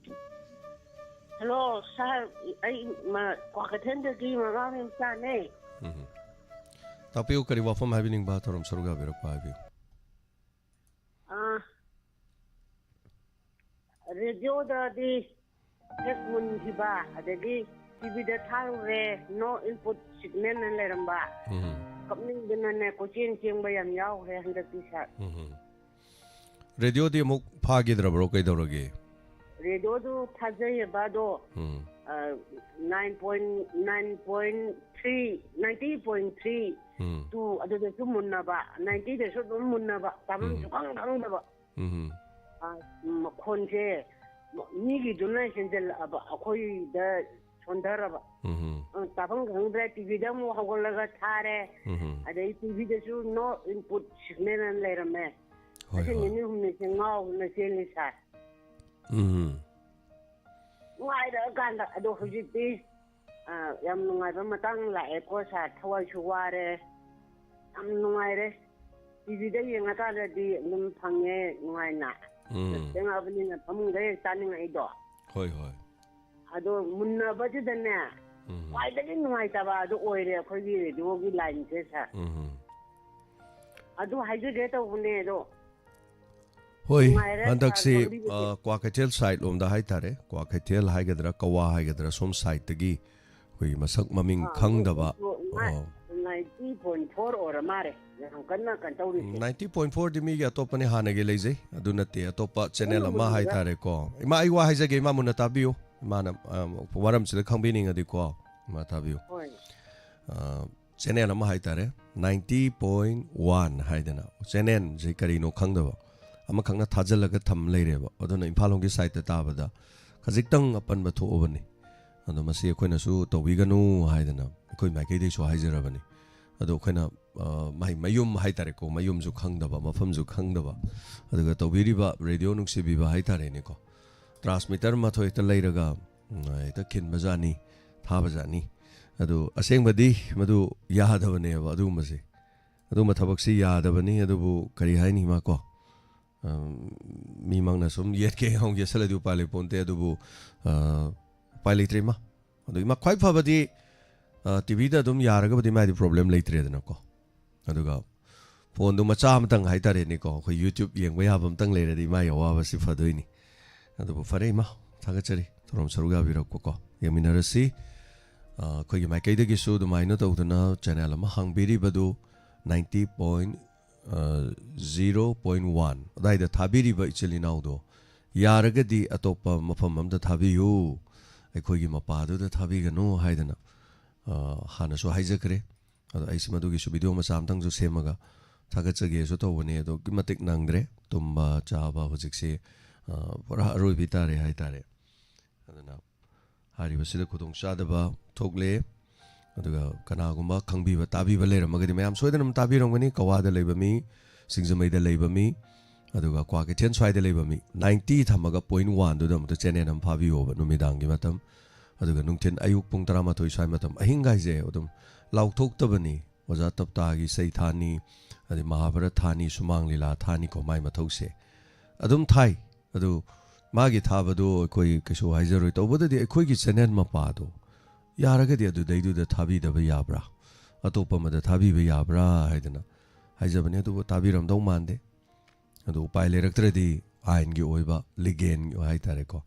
ꯍꯜꯂꯣ ꯁꯥꯔ, ꯑꯩ ꯃ-, ꯀ꯭ꯋꯥꯀꯩꯊꯦꯜꯗꯒꯤ ꯃꯃꯥ ꯃꯆꯥꯅꯦ꯫ ꯎꯝ꯫ ꯇꯥꯛꯄꯤꯌꯨ, ꯀꯔꯤ ꯋꯥꯐꯝ ꯍꯥꯏꯕꯤꯅꯤꯡꯕ, ꯊꯧꯔꯝ ꯁꯔꯨꯛ ꯌꯥꯕꯤꯔꯛꯄ ꯍꯥꯏꯕꯤꯌꯨ꯫ ꯑꯥ, ꯔꯦꯗꯤꯑꯣꯗꯗꯤ ꯍꯦꯛ ꯃꯨꯟꯈꯤꯕ, ꯑꯗꯒꯤ ꯇꯤꯚꯤꯗ ꯊꯥꯔꯨꯔꯦ, no input signal ꯑꯅ ꯂꯩꯔꯝꯕ꯫ ꯎꯝ꯫ ꯀꯞꯅꯤꯡꯗꯅꯅꯦ ꯀꯣꯏꯆꯦꯟ ꯆꯦꯟꯕ ꯌꯥꯝ ꯌꯥꯎꯈ꯭ꯔꯦ ꯍꯟꯗꯛꯇꯤ ꯁꯥꯔ꯫ ꯎꯝ꯫ ꯔꯦꯗꯤꯑꯣꯗꯤ ꯑꯃꯨꯛ ꯐꯥꯈꯤꯗ꯭ꯔꯕ꯭ꯔꯣ, ꯀꯩꯗꯧꯔꯒꯦ? ꯔꯦꯗꯤꯑꯣꯗꯨ ꯊꯥꯖꯩꯌꯦꯕ, ꯑꯗꯣ ꯎꯝ꯫ Nine point nine point three, ninety point three ꯎꯝ꯫ ꯇꯨ ꯑꯗꯨꯗꯁꯨ ꯃꯨꯟꯅꯕ, ꯅꯥꯏꯟꯇꯤꯗꯁꯨ ꯑꯗꯨꯝ ꯃꯨꯟꯅꯕ, ꯇꯥꯐꯝ ꯎꯝ꯫ ꯁꯨꯈꯪ ꯈꯪꯗꯕ꯫ ꯎꯝ꯫ ꯑ, ꯃꯈꯣꯟꯁꯦ ꯃꯤꯒꯤꯗꯨꯅ ꯍꯦꯟꯖꯜꯂꯛꯑꯕ, ꯑꯩꯈꯣꯏꯗ ꯁꯣꯟꯊꯔꯕ꯫ ꯎꯝ꯫ ꯑ, ꯇꯥꯐꯝ ꯈꯪꯗ꯭ꯔꯦ, ꯇꯤꯚꯤꯗ ꯑꯃꯨꯛ ꯍꯧꯒꯠꯂꯒ ꯊꯥꯔꯦ, ꯎꯝ꯫ ꯑꯗꯩ ꯇꯤꯚꯤꯗꯁꯨ no input signal ꯑꯅ ꯂꯩꯔꯝꯃꯦ꯫ ꯍꯣꯏ, ꯑꯁꯤ ꯍꯣꯏ꯫ ꯅꯤꯅꯤ ꯍꯨꯝꯅꯤꯁꯦ ꯉꯥꯎꯗꯅ ꯆꯦꯜꯂꯤ ꯁꯥꯔ꯫ ꯎꯝ꯫ ꯅꯨꯡꯉꯥꯏꯔꯀꯥꯟꯗ, ꯑꯗꯣ ꯍꯧꯖꯤꯛꯇꯤ ꯑ, ꯌꯥꯝ ꯅꯨꯡꯉꯥꯏꯕ ꯃꯇꯥꯡ ꯂꯥꯛꯑꯦꯀꯣ ꯁꯥꯔ, ꯊꯋꯥꯏꯁꯨ ꯋꯥꯔꯦ, ꯌꯥꯝ ꯅꯨꯡꯉꯥꯏꯔꯦ꯫ ꯇꯤꯚꯤꯗ ꯌꯦꯡꯉꯀꯥꯟꯗꯗꯤ ꯑꯗꯨꯝ ꯐꯪꯉꯦ ꯅꯨꯡꯉꯥꯏꯅ꯫ ꯎꯝ꯫ ꯊꯦꯡꯉꯛꯑꯕꯅꯤꯅ ꯐꯃꯨꯡꯗ ꯍꯦꯛ ꯆꯥꯅꯤꯡꯉꯛꯏꯗꯣ꯫ ꯍꯣꯏ, ꯍꯣꯏ꯫ ꯑꯗꯣ ꯃꯨꯟꯅꯕꯁꯤꯗꯅꯦ, ꯎꯝ꯫ ꯈ꯭ꯋꯥꯏꯗꯒꯤ ꯅꯨꯡꯉꯥꯏꯇꯕ ꯑꯗꯨ ꯑꯣꯏꯔꯦ ꯑꯩꯈꯣꯏꯒꯤ ꯔꯦꯗꯤꯑꯣꯒꯤ ꯂꯥꯏꯟꯁꯦ ꯁꯥꯔ꯫ ꯎꯝ꯫ ꯑꯗꯨ ꯍꯥꯏꯖꯒꯦ ꯇꯧꯕꯅꯦ ꯑꯗꯣ꯫ ꯍꯣꯏ, ꯅꯨꯡꯉꯥꯏꯔꯦ, ꯍꯟꯗꯛꯁꯤ, ꯁꯥꯔ, ꯂꯝꯕꯤꯗꯗꯤ꯫ ꯑ, ꯀ꯭ꯋꯥꯀꯩꯊꯦꯜ ꯁꯥꯏꯠ ꯂꯣꯝꯗ ꯍꯥꯏꯇꯥꯔꯦ, ꯀ꯭ꯋꯥꯀꯩꯊꯦꯜ ꯍꯥꯏꯒꯗ꯭ꯔꯥ, ꯀꯋꯥ ꯍꯥꯏꯒꯗ꯭ꯔꯥ, ꯁꯣꯝ ꯁꯥꯏꯠꯇꯒꯤ ꯑꯩꯈꯣꯏꯒꯤ ꯃꯁꯛ ꯃꯃꯤꯡ ꯑꯥ, ꯈꯪꯗꯕ꯫ ꯃꯣꯏꯒꯤꯁꯨ ꯃꯥ-, ꯑꯣ꯫ Ninety point four ꯑꯣꯏꯔ ꯃꯥꯜꯂꯦ ꯌꯥꯝ ꯀꯟꯅ ꯀꯩꯅꯣ ꯇꯧꯔꯤꯁꯦ꯫ Ninety point four ꯗꯤ ꯃꯤꯒꯤ ꯑꯇꯣꯞꯄꯅꯤ, ꯍꯥꯟꯅꯒꯤ ꯂꯩꯖꯩ, ꯑꯗꯨ ꯅꯠꯇꯦ, ꯑꯇꯣꯞꯄ ꯆꯦꯅꯦꯜ ꯑꯃ ꯍꯥꯏꯇꯥꯔꯦꯀꯣ꯫ ꯏꯃꯥ, ꯑꯩ ꯋꯥ ꯍꯥꯏꯖꯒꯦ, ꯏꯃꯥ ꯃꯨꯟꯅ ꯇꯥꯕꯤꯌꯨ꯫ ꯏꯃꯥꯅ, ꯑ, ꯋꯥꯔꯝꯁꯤꯗ ꯈꯪꯕꯤꯅꯤꯡꯉꯗꯤꯀꯣ, ꯏꯃꯥ ꯇꯥꯕꯤꯌꯨ꯫ ꯍꯣꯏ꯫ ꯑ, ꯆꯦꯅꯦꯜ ꯑꯃ ꯍꯥꯏꯇꯥꯔꯦ, ninety point one ꯍꯥꯏꯗꯅ, ꯆꯦꯅꯦꯜꯁꯦ ꯀꯔꯤꯅꯣ ꯈꯪꯗꯕ ꯑꯃꯈꯛꯅ ꯊꯥꯖꯤꯜꯂꯒ ꯊꯝ ꯂꯩꯔꯦꯕ꯫ ꯑꯗꯨꯅ ꯏꯝꯐꯥꯜ ꯂꯣꯝꯒꯤ ꯁꯥꯏꯠꯇ ꯇꯥꯕꯗ ꯈꯖꯤꯛꯇꯪ ꯑꯄꯟꯕ ꯊꯣꯛꯑꯕꯅꯤ꯫ ꯑꯗꯣ ꯃꯁꯤ ꯑꯩꯈꯣꯏꯅꯁꯨ ꯇꯧꯕꯤꯒꯅꯨ ꯍꯥꯏꯗꯅ ꯑꯩꯈꯣꯏ ꯃꯥꯏꯀꯩꯗꯩꯁꯨ ꯍꯥꯏꯖꯔꯕꯅꯤ꯫ ꯑꯗꯣ ꯑꯩꯈꯣꯏꯅ, ꯑ, ꯃꯥꯏ ꯃꯌꯨꯝ ꯍꯥꯏꯇꯥꯔꯦꯀꯣ, ꯃꯌꯨꯝꯁꯨ ꯈꯪꯗꯕ, ꯃꯐꯝꯁꯨ ꯈꯪꯗꯕ, ꯑꯗꯨꯒ ꯇꯧꯕꯤꯔꯤꯕ ꯔꯦꯗꯤꯑꯣ ꯅꯨꯡꯁꯤꯕꯤꯕ ꯍꯥꯏꯇꯥꯔꯦꯅꯦꯀꯣ, ꯇ꯭ꯔꯥꯟꯁꯃꯤꯇꯔ ꯃꯊꯣꯏ ꯍꯦꯛꯇ ꯂꯩꯔꯒ, ꯎꯝ, ꯍꯦꯛꯇ ꯈꯤꯟꯕꯖꯥꯠꯅꯤ, ꯊꯥꯕꯖꯥꯠꯅꯤ꯫ ꯑꯗꯨ ꯑꯁꯦꯡꯕꯗꯤ ꯃꯗꯨ ꯌꯥꯗꯕꯅꯦꯕ ꯑꯗꯨꯒꯨꯝꯕꯁꯦ꯫ ꯑꯗꯨꯒꯨꯝꯕ ꯊꯕꯛꯁꯤ ꯌꯥꯗꯕꯅꯤ, ꯑꯗꯨꯕꯨ ꯀꯔꯤ ꯍꯥꯏꯅꯤ ꯏꯃꯥ ꯀꯣ? ꯑꯝ, ꯃꯤꯃꯛꯅ ꯁꯨꯝ ꯌꯦꯠꯀꯦ ꯌꯥꯎꯅ ꯌꯦꯠꯁꯜꯂꯗꯤ ꯎꯄꯥꯏ ꯂꯩ ꯄꯣꯟꯇꯦ, ꯑꯗꯨꯕꯨ, ꯑ, ꯎꯄꯥꯏ ꯂꯩꯇ꯭ꯔꯦ ꯏꯃꯥ꯫ ꯑꯗꯨ ꯏꯃꯥ, ꯈ꯭ꯋꯥꯏ ꯐꯕꯗꯤ, ꯑ, ꯇꯤ ꯚꯤꯗ ꯑꯗꯨꯝ ꯌꯥꯔꯒꯕꯨꯗꯤ ꯃꯥꯏꯗꯤ ꯄ꯭ꯔꯣꯕ꯭ꯂꯦꯝ ꯂꯩꯇ꯭ꯔꯦꯗꯅꯀꯣ꯫ ꯑꯗꯨꯒ ꯐꯣꯟꯗꯨ ꯃꯆꯥ ꯑꯃꯇꯪ ꯍꯥꯏꯇꯥꯔꯦꯅꯦꯀꯣ, ꯑꯩꯈꯣꯏ YouTube ꯌꯦꯡꯕ ꯌꯥꯕ ꯑꯃꯇꯪ ꯂꯩꯔꯗꯤ ꯏꯃꯥꯒꯤ ꯑꯋꯥꯕꯁꯤ ꯐꯗꯣꯏꯅꯤ꯫ ꯑꯗꯨꯕꯨ ꯐꯔꯦ ꯏꯃꯥ, ꯊꯥꯒꯠꯆꯔꯤ ꯊꯧꯔꯝ ꯁꯔꯨꯛ ꯌꯥꯕꯤꯔꯛꯄꯀꯣ꯫ ꯌꯦꯡꯃꯤꯟꯅꯔꯁꯤ꯫ ꯑ, ꯑꯩꯈꯣꯏꯒꯤ ꯃꯥꯏꯀꯩꯗꯒꯤꯁꯨ ꯑꯗꯨꯃꯥꯏꯅ ꯇꯧꯗꯅ ꯆꯦꯅꯦꯜ ꯑꯃ ꯍꯥꯡꯕꯤꯔꯤꯕꯗꯨ ninety point zero point one ꯑꯗꯥꯏꯗ ꯊꯥꯕꯤꯔꯤꯕ ꯏꯆꯤꯜ ꯏꯅꯥꯎꯗꯣ, ꯌꯥꯔꯒꯗꯤ ꯑꯇꯣꯞꯄ ꯃꯐꯝ ꯑꯝꯗ ꯊꯥꯕꯤꯌꯨ, ꯑꯩꯈꯣꯏꯒꯤ ꯃꯄꯥꯗꯨꯗ ꯊꯥꯕꯤꯒꯅꯨ ꯍꯥꯏꯗꯅ, ꯑ, ꯍꯥꯟꯅꯁꯨ ꯍꯥꯏꯖꯈ꯭ꯔꯦ꯫ ꯑꯗꯣ ꯑꯩꯁꯤ ꯃꯗꯨꯒꯤꯁꯨ ꯚꯤꯗꯤꯑꯣ ꯃꯆꯥ ꯑꯝꯇꯪꯁꯨ ꯁꯦꯝꯃꯒ ꯊꯥꯒꯠꯆꯒꯦꯁꯨ ꯇꯧꯕꯅꯦ꯫ ꯑꯗꯨꯛꯀꯤ ꯃꯇꯤꯛ ꯅꯪꯗ꯭ꯔꯦ꯫ ꯇꯨꯝꯕ ꯆꯥꯕ ꯍꯧꯖꯤꯛꯁꯦ, ꯑ, ꯄꯨꯔꯥ ꯑꯔꯣꯏꯕꯤ ꯇꯥꯔꯦ ꯍꯥꯏꯇꯥꯔꯦ꯫ ꯑꯗꯨꯅ ꯍꯥꯏꯔꯤꯕꯁꯤꯗ ꯈꯨꯗꯣꯡꯆꯥꯗꯕ ꯊꯣꯛꯂꯦ꯫ ꯑꯗꯨꯒ ꯀꯅꯥꯒꯨꯝꯕ ꯈꯪꯕꯤꯕ ꯇꯥꯕꯤꯕ ꯂꯩꯔꯝꯃꯒꯗꯤ ꯃꯌꯥꯝ ꯁꯣꯏꯗꯅ ꯑꯗꯨꯝ ꯇꯥꯕꯤꯔꯝꯒꯅꯤ꯫ ꯀꯋꯥꯗ ꯂꯩꯕ ꯃꯤ, ꯁꯤꯡꯖꯃꯩꯗ ꯂꯩꯕ ꯃꯤ, ꯑꯗꯨꯒ ꯀ꯭ꯋꯥꯀꯩꯊꯦꯜ ꯁ꯭ꯋꯥꯏꯗ ꯂꯩꯕ ꯃꯤ, ninety ꯊꯝꯃꯒ point one ꯗꯨꯗ ꯑꯃꯨꯛꯇ ꯆꯦꯅꯦꯜ ꯑꯃ ꯐꯥꯕꯤꯌꯣꯕ ꯅꯨꯃꯤꯗꯥꯡꯒꯤ ꯃꯇꯝ꯫ ꯑꯗꯨꯒ ꯅꯨꯡꯊꯤꯜ ꯑꯌꯨꯛ ꯄꯨꯡ ꯇꯔꯥꯃꯥꯊꯣꯏ ꯁ꯭ꯋꯥꯏ ꯃꯇꯝ, ꯑꯍꯤꯡꯒꯥꯏꯁꯦ ꯑꯗꯨꯝ ꯂꯥꯎꯊꯣꯛꯇꯕꯅꯤ꯫ ꯑꯣꯖꯥ ꯇꯞꯇꯥꯒꯤ ꯏꯁꯩ ꯊꯥꯅꯤ, ꯑꯗꯩ ꯃꯍꯥꯚꯥꯔꯠ ꯊꯥꯅꯤ, ꯁꯨꯃꯥꯡ ꯂꯤꯂꯥ ꯊꯥꯅꯤꯀꯣ, ꯃꯥꯏ ꯃꯊꯧꯁꯦ ꯑꯗꯨꯝ ꯊꯥꯏ꯫ ꯑꯗꯨ ꯃꯥꯒꯤ ꯊꯥꯕꯗꯣ ꯑꯩꯈꯣꯏ ꯀꯩꯁꯨ ꯍꯥꯏꯖꯔꯣꯏ꯫ ꯇꯧꯕꯗꯗꯤ ꯑꯩꯈꯣꯏꯒꯤ ꯆꯦꯅꯦꯜ ꯃꯄꯥꯗꯣ ꯌꯥꯔꯒꯗꯤ ꯑꯗꯨꯗꯩꯗꯨꯗ ꯊꯥꯕꯤꯗꯕ ꯌꯥꯕ꯭ꯔꯥ, ꯑꯇꯣꯞꯄ ꯑꯃꯗ ꯊꯥꯕꯤꯕ ꯌꯥꯕ꯭ꯔꯥ ꯍꯥꯏꯗꯅ ꯍꯥꯏꯖꯕꯅꯤ꯫ ꯑꯗꯨꯕꯨ ꯇꯥꯕꯤꯔꯝꯗꯧ ꯃꯥꯟꯗꯦ꯫ ꯑꯗꯨ ꯎꯄꯥꯏ ꯂꯩꯔꯛꯇ꯭ꯔꯗꯤ ꯑꯥꯏꯟꯒꯤ ꯑꯣꯏꯕ, ꯂꯤꯒꯦꯜꯒꯤ ꯍꯥꯏꯇꯥꯔꯦꯀꯣ,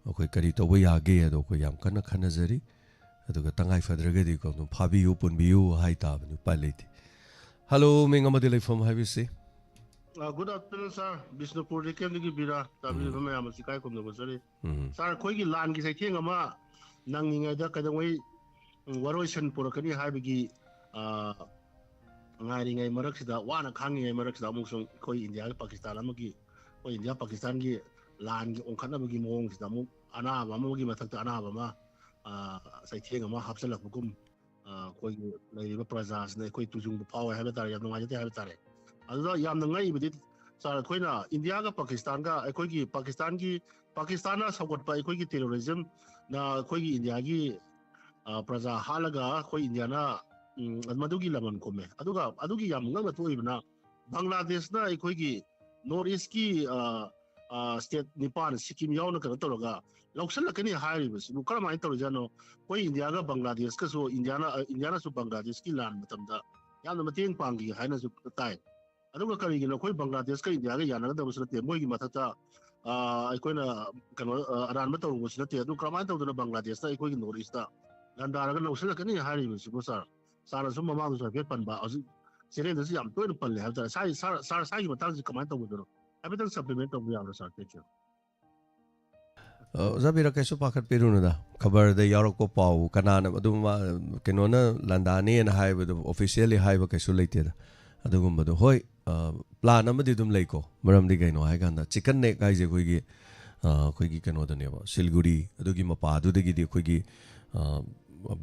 ꯑꯩꯈꯣꯏ ꯀꯔꯤ ꯇꯧꯕ ꯌꯥꯒꯦ ꯑꯗꯣ ꯑꯩꯈꯣꯏ ꯌꯥꯝ ꯀꯟꯅ ꯈꯟꯅꯖꯔꯤ꯫ ꯑꯗꯨꯒ ꯇꯉꯥꯏ ꯐꯗ꯭ꯔꯒꯗꯤꯀꯣ ꯑꯗꯨꯝ ꯐꯥꯕꯤꯌꯨ, ꯄꯨꯟꯕꯤꯌꯨ ꯍꯥꯏ ꯇꯥꯕꯅꯤ, ꯎꯄꯥꯏ ꯂꯩꯇꯦ꯫ ꯍꯜꯂꯣ, ꯃꯤꯡ ꯑꯃꯗꯤ ꯂꯩꯐꯝ ꯍꯥꯏꯕꯤꯁꯤ꯫ ꯑ, good afternoon, sir. ꯕꯤꯁꯅꯨꯄꯨꯔ ꯂꯩꯀꯦꯝꯗꯒꯤ ꯕꯤꯔꯥ, ꯇꯥꯕꯤꯔꯤꯕ ꯃꯌꯥꯝ ꯑꯁꯤ ꯏꯀꯥꯏ ꯈꯨꯝꯅꯕ ꯆꯠꯂꯤ꯫ ꯎꯝ꯫ Sir, ꯑꯩꯈꯣꯏꯒꯤ ꯂꯥꯟꯒꯤ ꯆꯩꯊꯦꯡ ꯑꯃ ꯅꯪꯂꯤꯉꯩꯗ ꯀꯩꯗꯧꯉꯩ, ꯎꯝ, ꯋꯥꯔꯣꯏꯁꯤꯟ ꯄꯨꯔꯛꯀꯅꯤ ꯍꯥꯏꯕꯒꯤ, ꯑ, ꯉꯥꯏꯔꯤꯉꯩ ꯃꯔꯛꯁꯤꯗ, ꯋꯥꯅ ꯈꯥꯡꯉꯤꯉꯩ ꯃꯔꯛꯁꯤꯗ ꯑꯃꯨꯛꯁꯨ ꯑꯩꯈꯣꯏ ꯏꯟꯗꯤꯌꯥꯒ ꯄꯥꯀꯤꯁꯇꯥꯟ ꯑꯃꯒꯤ, ꯑꯩꯈꯣꯏ ꯏꯟꯗꯤꯌꯥ ꯄꯥꯀꯤꯁꯇꯥꯟꯒꯤ ꯂꯥꯟꯒꯤ ꯑꯣꯟꯈꯠꯅꯕꯒꯤ ꯃꯑꯣꯡꯁꯤꯗ ꯑꯃꯨꯛ ꯑꯅꯥꯕ ꯑꯃꯒꯤ ꯃꯊꯛꯇ ꯑꯅꯥꯕ ꯑꯃ, ꯑ, ꯆꯩꯊꯦꯡ ꯑꯃ ꯍꯥꯞꯆꯤꯜꯂꯛꯄꯒꯨꯝ, ꯑ, ꯑꯩꯈꯣꯏꯒꯤ ꯂꯩꯔꯤꯕ ꯄ꯭ꯔꯖꯥꯁꯤꯅ ꯑꯩꯈꯣꯏ ꯇꯨꯖꯨꯡꯕ ꯐꯥꯎꯋꯦ ꯍꯥꯏꯕ ꯇꯥꯔꯦ, ꯌꯥꯝ ꯅꯨꯡꯉꯥꯏꯖꯗꯦ ꯍꯥꯏꯕ ꯇꯥꯔꯦ꯫ ꯑꯗꯨꯗ ꯌꯥꯝꯅ ꯉꯛꯏꯕꯗꯤ, sir, ꯑꯩꯈꯣꯏꯅ ꯏꯟꯗꯤꯌꯥꯒ ꯄꯥꯀꯤꯁꯇꯥꯟꯒ, ꯑꯩꯈꯣꯏꯒꯤ ꯄꯥꯀꯤꯁꯇꯥꯟꯒꯤ, ꯄꯥꯀꯤꯁꯇꯥꯟꯅ ꯁꯧꯒꯠꯄ ꯑꯩꯈꯣꯏꯒꯤ terrorism ꯅ ꯑꯩꯈꯣꯏꯒꯤ ꯏꯟꯗꯤꯌꯥꯒꯤ, ꯑ, ꯄ꯭ꯔꯖꯥ ꯍꯥꯠꯂꯒ ꯑꯩꯈꯣꯏ ꯏꯟꯗꯤꯌꯥꯅ, ꯎꯝ, ꯃꯗꯨꯒꯤ ꯂꯃꯟ ꯈꯨꯝꯃꯦ꯫ ꯑꯗꯨꯒ ꯑꯗꯨꯒꯤ ꯌꯥꯝ ꯉꯛꯅ ꯊꯣꯛꯏꯕꯅ, ꯕꯪꯒ꯭ꯂꯥꯗꯦꯁꯅ ꯑꯩꯈꯣꯏꯒꯤ North East ꯀꯤ, ꯑ, ꯑ, state ꯅꯤꯄꯥꯟ, ꯁꯤꯛꯀꯤꯝ ꯌꯥꯎꯅ ꯀꯩꯅꯣ ꯇꯧꯔꯒ ꯂꯧꯁꯤꯜꯂꯛꯀꯅꯤ ꯍꯥꯏꯔꯤꯕꯁꯤꯕꯨ ꯀꯔꯝꯍꯥꯏꯅ ꯇꯧꯔꯤꯖꯥꯠꯅꯣ? ꯑꯩꯈꯣꯏ ꯏꯟꯗꯤꯌꯥꯒ ꯕꯪꯒ꯭ꯂꯥꯗꯦꯁꯀꯁꯨ, ꯏꯟꯗꯤꯌꯥꯅ, ꯑ, ꯏꯟꯗꯤꯌꯥꯅꯁꯨ ꯕꯪꯒ꯭ꯂꯥꯗꯦꯁꯀꯤ ꯂꯥꯟ ꯃꯇꯝꯗ ꯌꯥꯝꯅ ꯃꯇꯦꯡ ꯄꯥꯡꯈꯤ ꯍꯥꯏꯅꯁꯨ ꯇꯥꯏ꯫ ꯑꯗꯨꯒ ꯀꯔꯤꯒꯤꯅꯣ ꯑꯩꯈꯣꯏ ꯕꯪꯒ꯭ꯂꯥꯗꯦꯁꯀ ꯏꯟꯗꯤꯌꯥꯒ ꯌꯥꯅꯒꯗꯕꯁꯨ ꯅꯠꯇꯦ, ꯃꯣꯏꯒꯤ ꯃꯊꯛꯇ, ꯑ, ꯑꯩꯈꯣꯏꯅ ꯀꯩꯅꯣ, ꯑ, ꯑꯔꯥꯟꯕ ꯇꯧꯔꯨꯕꯁꯨ ꯅꯠꯇꯦ꯫ ꯑꯗꯨ ꯀꯔꯝꯍꯥꯏꯅ ꯇꯧꯗꯅ ꯕꯪꯒ꯭ꯂꯥꯗꯦꯁꯅ ꯑꯩꯈꯣꯏꯒꯤ North East ꯇ ꯂꯥꯟꯗꯥꯔꯒ ꯂꯧꯁꯤꯜꯂꯛꯀꯅꯤ ꯍꯥꯏꯔꯤꯕꯁꯤꯕꯨ, sir? Sir ꯅꯁꯨ ꯃꯃꯥꯡꯗꯁꯨ ꯍꯥꯏꯐꯦꯠ ꯄꯟꯕ, ꯍꯧꯖꯤꯛ channel ꯗꯁꯨ ꯌꯥꯝ ꯇꯣꯏꯅ ꯄꯜꯂꯦ ꯍꯥꯏꯕ ꯇꯥꯔꯦ꯫ Sir, sir, sir, sir ꯒꯤ ꯃꯇꯥꯡꯁꯤ ꯀꯃꯥꯏꯅ ꯇꯧꯕꯗꯨꯅꯣ ꯍꯥꯏꯐꯦꯠꯇꯪ supplement ꯇꯧꯕ ꯌꯥꯕ꯭ꯔꯥ, sir? Thank you. ꯑ, ꯑꯣꯖꯥ ꯕꯤꯔꯥ, ꯀꯩꯁꯨ ꯄꯥꯈꯠꯄꯤꯔꯨꯅꯨꯗ, ꯈꯕꯔꯗ ꯌꯥꯎꯔꯛꯄ ꯄꯥꯎ ꯀꯅꯥꯅ ꯑꯗꯨꯝ, ꯑ, ꯀꯩꯅꯣꯅ ꯂꯥꯟꯗꯥꯅꯦꯅ ꯍꯥꯏꯕꯗꯣ officially ꯍꯥꯏꯕ ꯀꯩꯁꯨ ꯂꯩꯇꯦꯗ꯫ ꯑꯗꯨꯒꯨꯝꯕꯗꯣ ꯍꯣꯏ, ꯑ, plan ꯑꯃꯗꯤ ꯑꯗꯨꯝ ꯂꯩꯀꯣ꯫ ꯃꯔꯝꯗꯤ ꯀꯩꯅꯣ ꯍꯥꯏꯀꯥꯟꯗ chicken neck ꯍꯥꯏꯁꯦ ꯑꯩꯈꯣꯏꯒꯤ, ꯑ, ꯑꯩꯈꯣꯏꯒꯤ ꯀꯩꯅꯣꯗꯅꯦꯕ, ꯁꯤꯜꯒꯨꯔꯤ ꯑꯗꯨꯒꯤ ꯃꯄꯥꯗꯨꯗꯒꯤꯗꯤ ꯑꯩꯈꯣꯏꯒꯤ, ꯑ,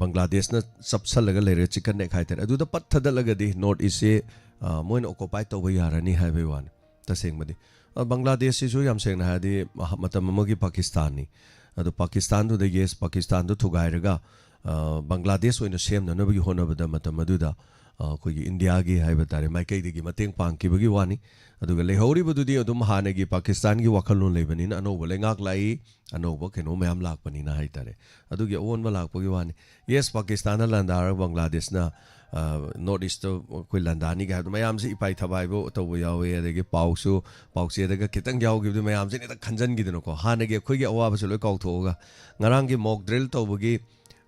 ꯕꯪꯒ꯭ꯂꯥꯗꯦꯁꯅ ꯆꯞꯁꯜꯂꯒ ꯂꯩꯔꯦ, chicken neck ꯍꯥꯏꯇꯥꯔꯦ꯫ ꯑꯗꯨꯗ ꯄꯠ ꯊꯗꯠꯂꯒꯗꯤ North East ꯁꯦ, ꯑ, ꯃꯣꯏꯅ occupy ꯇꯧꯕ ꯌꯥꯔꯅꯤ ꯍꯥꯏꯕꯒꯤ ꯋꯥꯅꯤ꯫ ꯇꯁꯦꯡꯕꯗꯤ, ꯑ, ꯕꯪꯒ꯭ꯂꯥꯗꯦꯁꯁꯤꯁꯨ ꯌꯥꯝ ꯁꯦꯡꯅ ꯍꯥꯏꯔꯗꯤ ꯃꯍ-, ꯃꯇꯝ ꯑꯃꯒꯤ ꯄꯥꯀꯤꯁꯇꯥꯟꯅꯤ꯫ ꯑꯗꯣ ꯄꯥꯀꯤꯁꯇꯥꯟꯗꯨꯗ, yes, ꯄꯥꯀꯤꯁꯇꯥꯟꯗꯨ ꯊꯨꯒꯥꯏꯔꯒ, ꯑ, ꯕꯪꯒ꯭ꯂꯥꯗꯦꯁ ꯑꯣꯏꯅ ꯁꯦꯝꯅꯅꯕꯒꯤ ꯍꯣꯠꯅꯕꯗ ꯃꯇꯝ ꯑꯗꯨꯗ, ꯑ, ꯑꯩꯈꯣꯏꯒꯤ ꯏꯟꯗꯤꯌꯥꯒꯤ ꯍꯥꯏꯕ ꯇꯥꯔꯦ, ꯃꯥꯏꯀꯩꯗꯒꯤ ꯃꯇꯦꯡ ꯄꯥꯡꯈꯤꯕꯒꯤ ꯋꯥꯅꯤ꯫ ꯑꯗꯨꯒ ꯂꯩꯍꯧꯔꯤꯕꯗꯨꯗꯤ ꯑꯗꯨꯝ ꯍꯥꯟꯅꯒꯤ ꯄꯥꯀꯤꯁꯇꯥꯟꯒꯤ ꯋꯥꯈꯜꯂꯣꯟ ꯂꯩꯕꯅꯤꯅ, ꯑꯅꯧꯕ ꯂꯩꯉꯥꯛ ꯂꯥꯛꯏ, ꯑꯅꯧꯕ ꯀꯩꯅꯣ ꯃꯌꯥꯝ ꯂꯥꯛꯄꯅꯤꯅ ꯍꯥꯏꯇꯥꯔꯦ꯫ ꯑꯗꯨꯒꯤ ꯑꯑꯣꯟꯕ ꯂꯥꯛꯄꯒꯤ ꯋꯥꯅꯤ꯫ Yes, ꯄꯥꯀꯤꯁꯇꯥꯟꯅ ꯂꯥꯟꯗꯥꯔꯒ ꯕꯪꯒ꯭ꯂꯥꯗꯦꯁꯅ, ꯑ, North East ꯇ ꯑꯩꯈꯣꯏ ꯂꯥꯟꯗꯥꯅꯤꯒ ꯍꯥꯏꯕꯗꯣ ꯃꯌꯥꯝꯁꯦ ꯏꯄꯥꯏ ꯊꯕꯥꯏꯕꯨ ꯇꯧꯕ ꯌꯥꯎꯋꯦ꯫ ꯑꯗꯒꯤ ꯄꯥꯎꯁꯨ, ꯄꯥꯎꯆꯦꯗꯒ ꯈꯤꯇꯪ ꯌꯥꯎꯈꯤꯕꯗꯨ ꯃꯌꯥꯝꯁꯤꯅ ꯍꯦꯛꯇ ꯈꯟꯖꯟꯈꯤꯗꯅꯀꯣ꯫ ꯍꯥꯟꯅꯒꯤ ꯑꯩꯈꯣꯏꯒꯤ ꯑꯋꯥꯕꯁꯨ ꯂꯣꯏ ꯀꯥꯎꯊꯣꯛꯑꯒ ꯉꯔꯥꯡꯒꯤ mock drill ꯇꯧꯕꯒꯤ,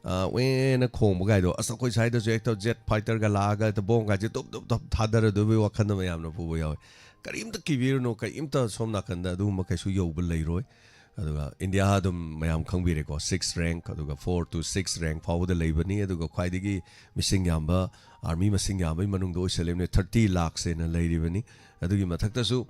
ꯋꯦꯅ ꯈꯣꯡꯕ ꯀꯥꯏꯗꯣ, ꯑꯁ, ꯑꯩꯈꯣꯏ ꯁ꯭ꯋꯥꯏꯗꯁꯨ ꯍꯦꯛꯇ ꯖꯦꯠ ꯐꯥꯏꯇꯔꯒ ꯂꯥꯛꯑꯒ ꯍꯦꯛꯇ ꯕꯣꯝ ꯀꯥꯏꯁꯦ ꯇꯨꯞ ꯇꯨꯞ ꯇꯨꯞ ꯊꯥꯗꯔꯗꯣꯏꯕꯒꯤ ꯋꯥꯈꯜꯗ ꯃꯌꯥꯝꯅ ꯄꯨꯕ ꯌꯥꯎꯋꯦ꯫ ꯀꯔꯤꯝꯇ ꯀꯤꯕꯤꯔꯨꯅꯨ, ꯀꯔꯤꯝꯇ ꯁꯣꯝ ꯅꯥꯀꯟꯗ ꯑꯗꯨꯒꯨꯝꯕ ꯀꯩꯁꯨ ꯌꯧꯕ ꯂꯩꯔꯣꯏ꯫ ꯑꯗꯨꯒ ꯏꯟꯗꯤꯌꯥ ꯑꯗꯨꯝ ꯃꯌꯥꯝ ꯈꯪꯕꯤꯔꯦꯀꯣ, ꯁꯤꯛꯁ ꯔꯦꯡꯛ, ꯑꯗꯨꯒ ꯐꯣꯔ ꯇꯨ ꯁꯤꯛꯁ ꯔꯦꯡꯛ ꯐꯥꯎꯕꯗ ꯂꯩꯕꯅꯤ꯫ ꯑꯗꯨꯒ ꯈ꯭ꯋꯥꯏꯗꯒꯤ ꯃꯤꯁꯤꯡ ꯌꯥꯝꯕ, ꯑꯥꯔꯃꯤ ꯃꯁꯤꯡ ꯌꯥꯝꯕꯒꯤ ꯃꯅꯨꯡꯗ ꯑꯣꯏꯁꯜꯂꯤꯕꯅꯤ, ꯊꯥꯔꯇꯤ ꯂꯥꯛꯁꯦꯅ ꯂꯩꯔꯤꯕꯅꯤ꯫ ꯑꯗꯨꯒꯤ ꯃꯊꯛꯇꯁꯨ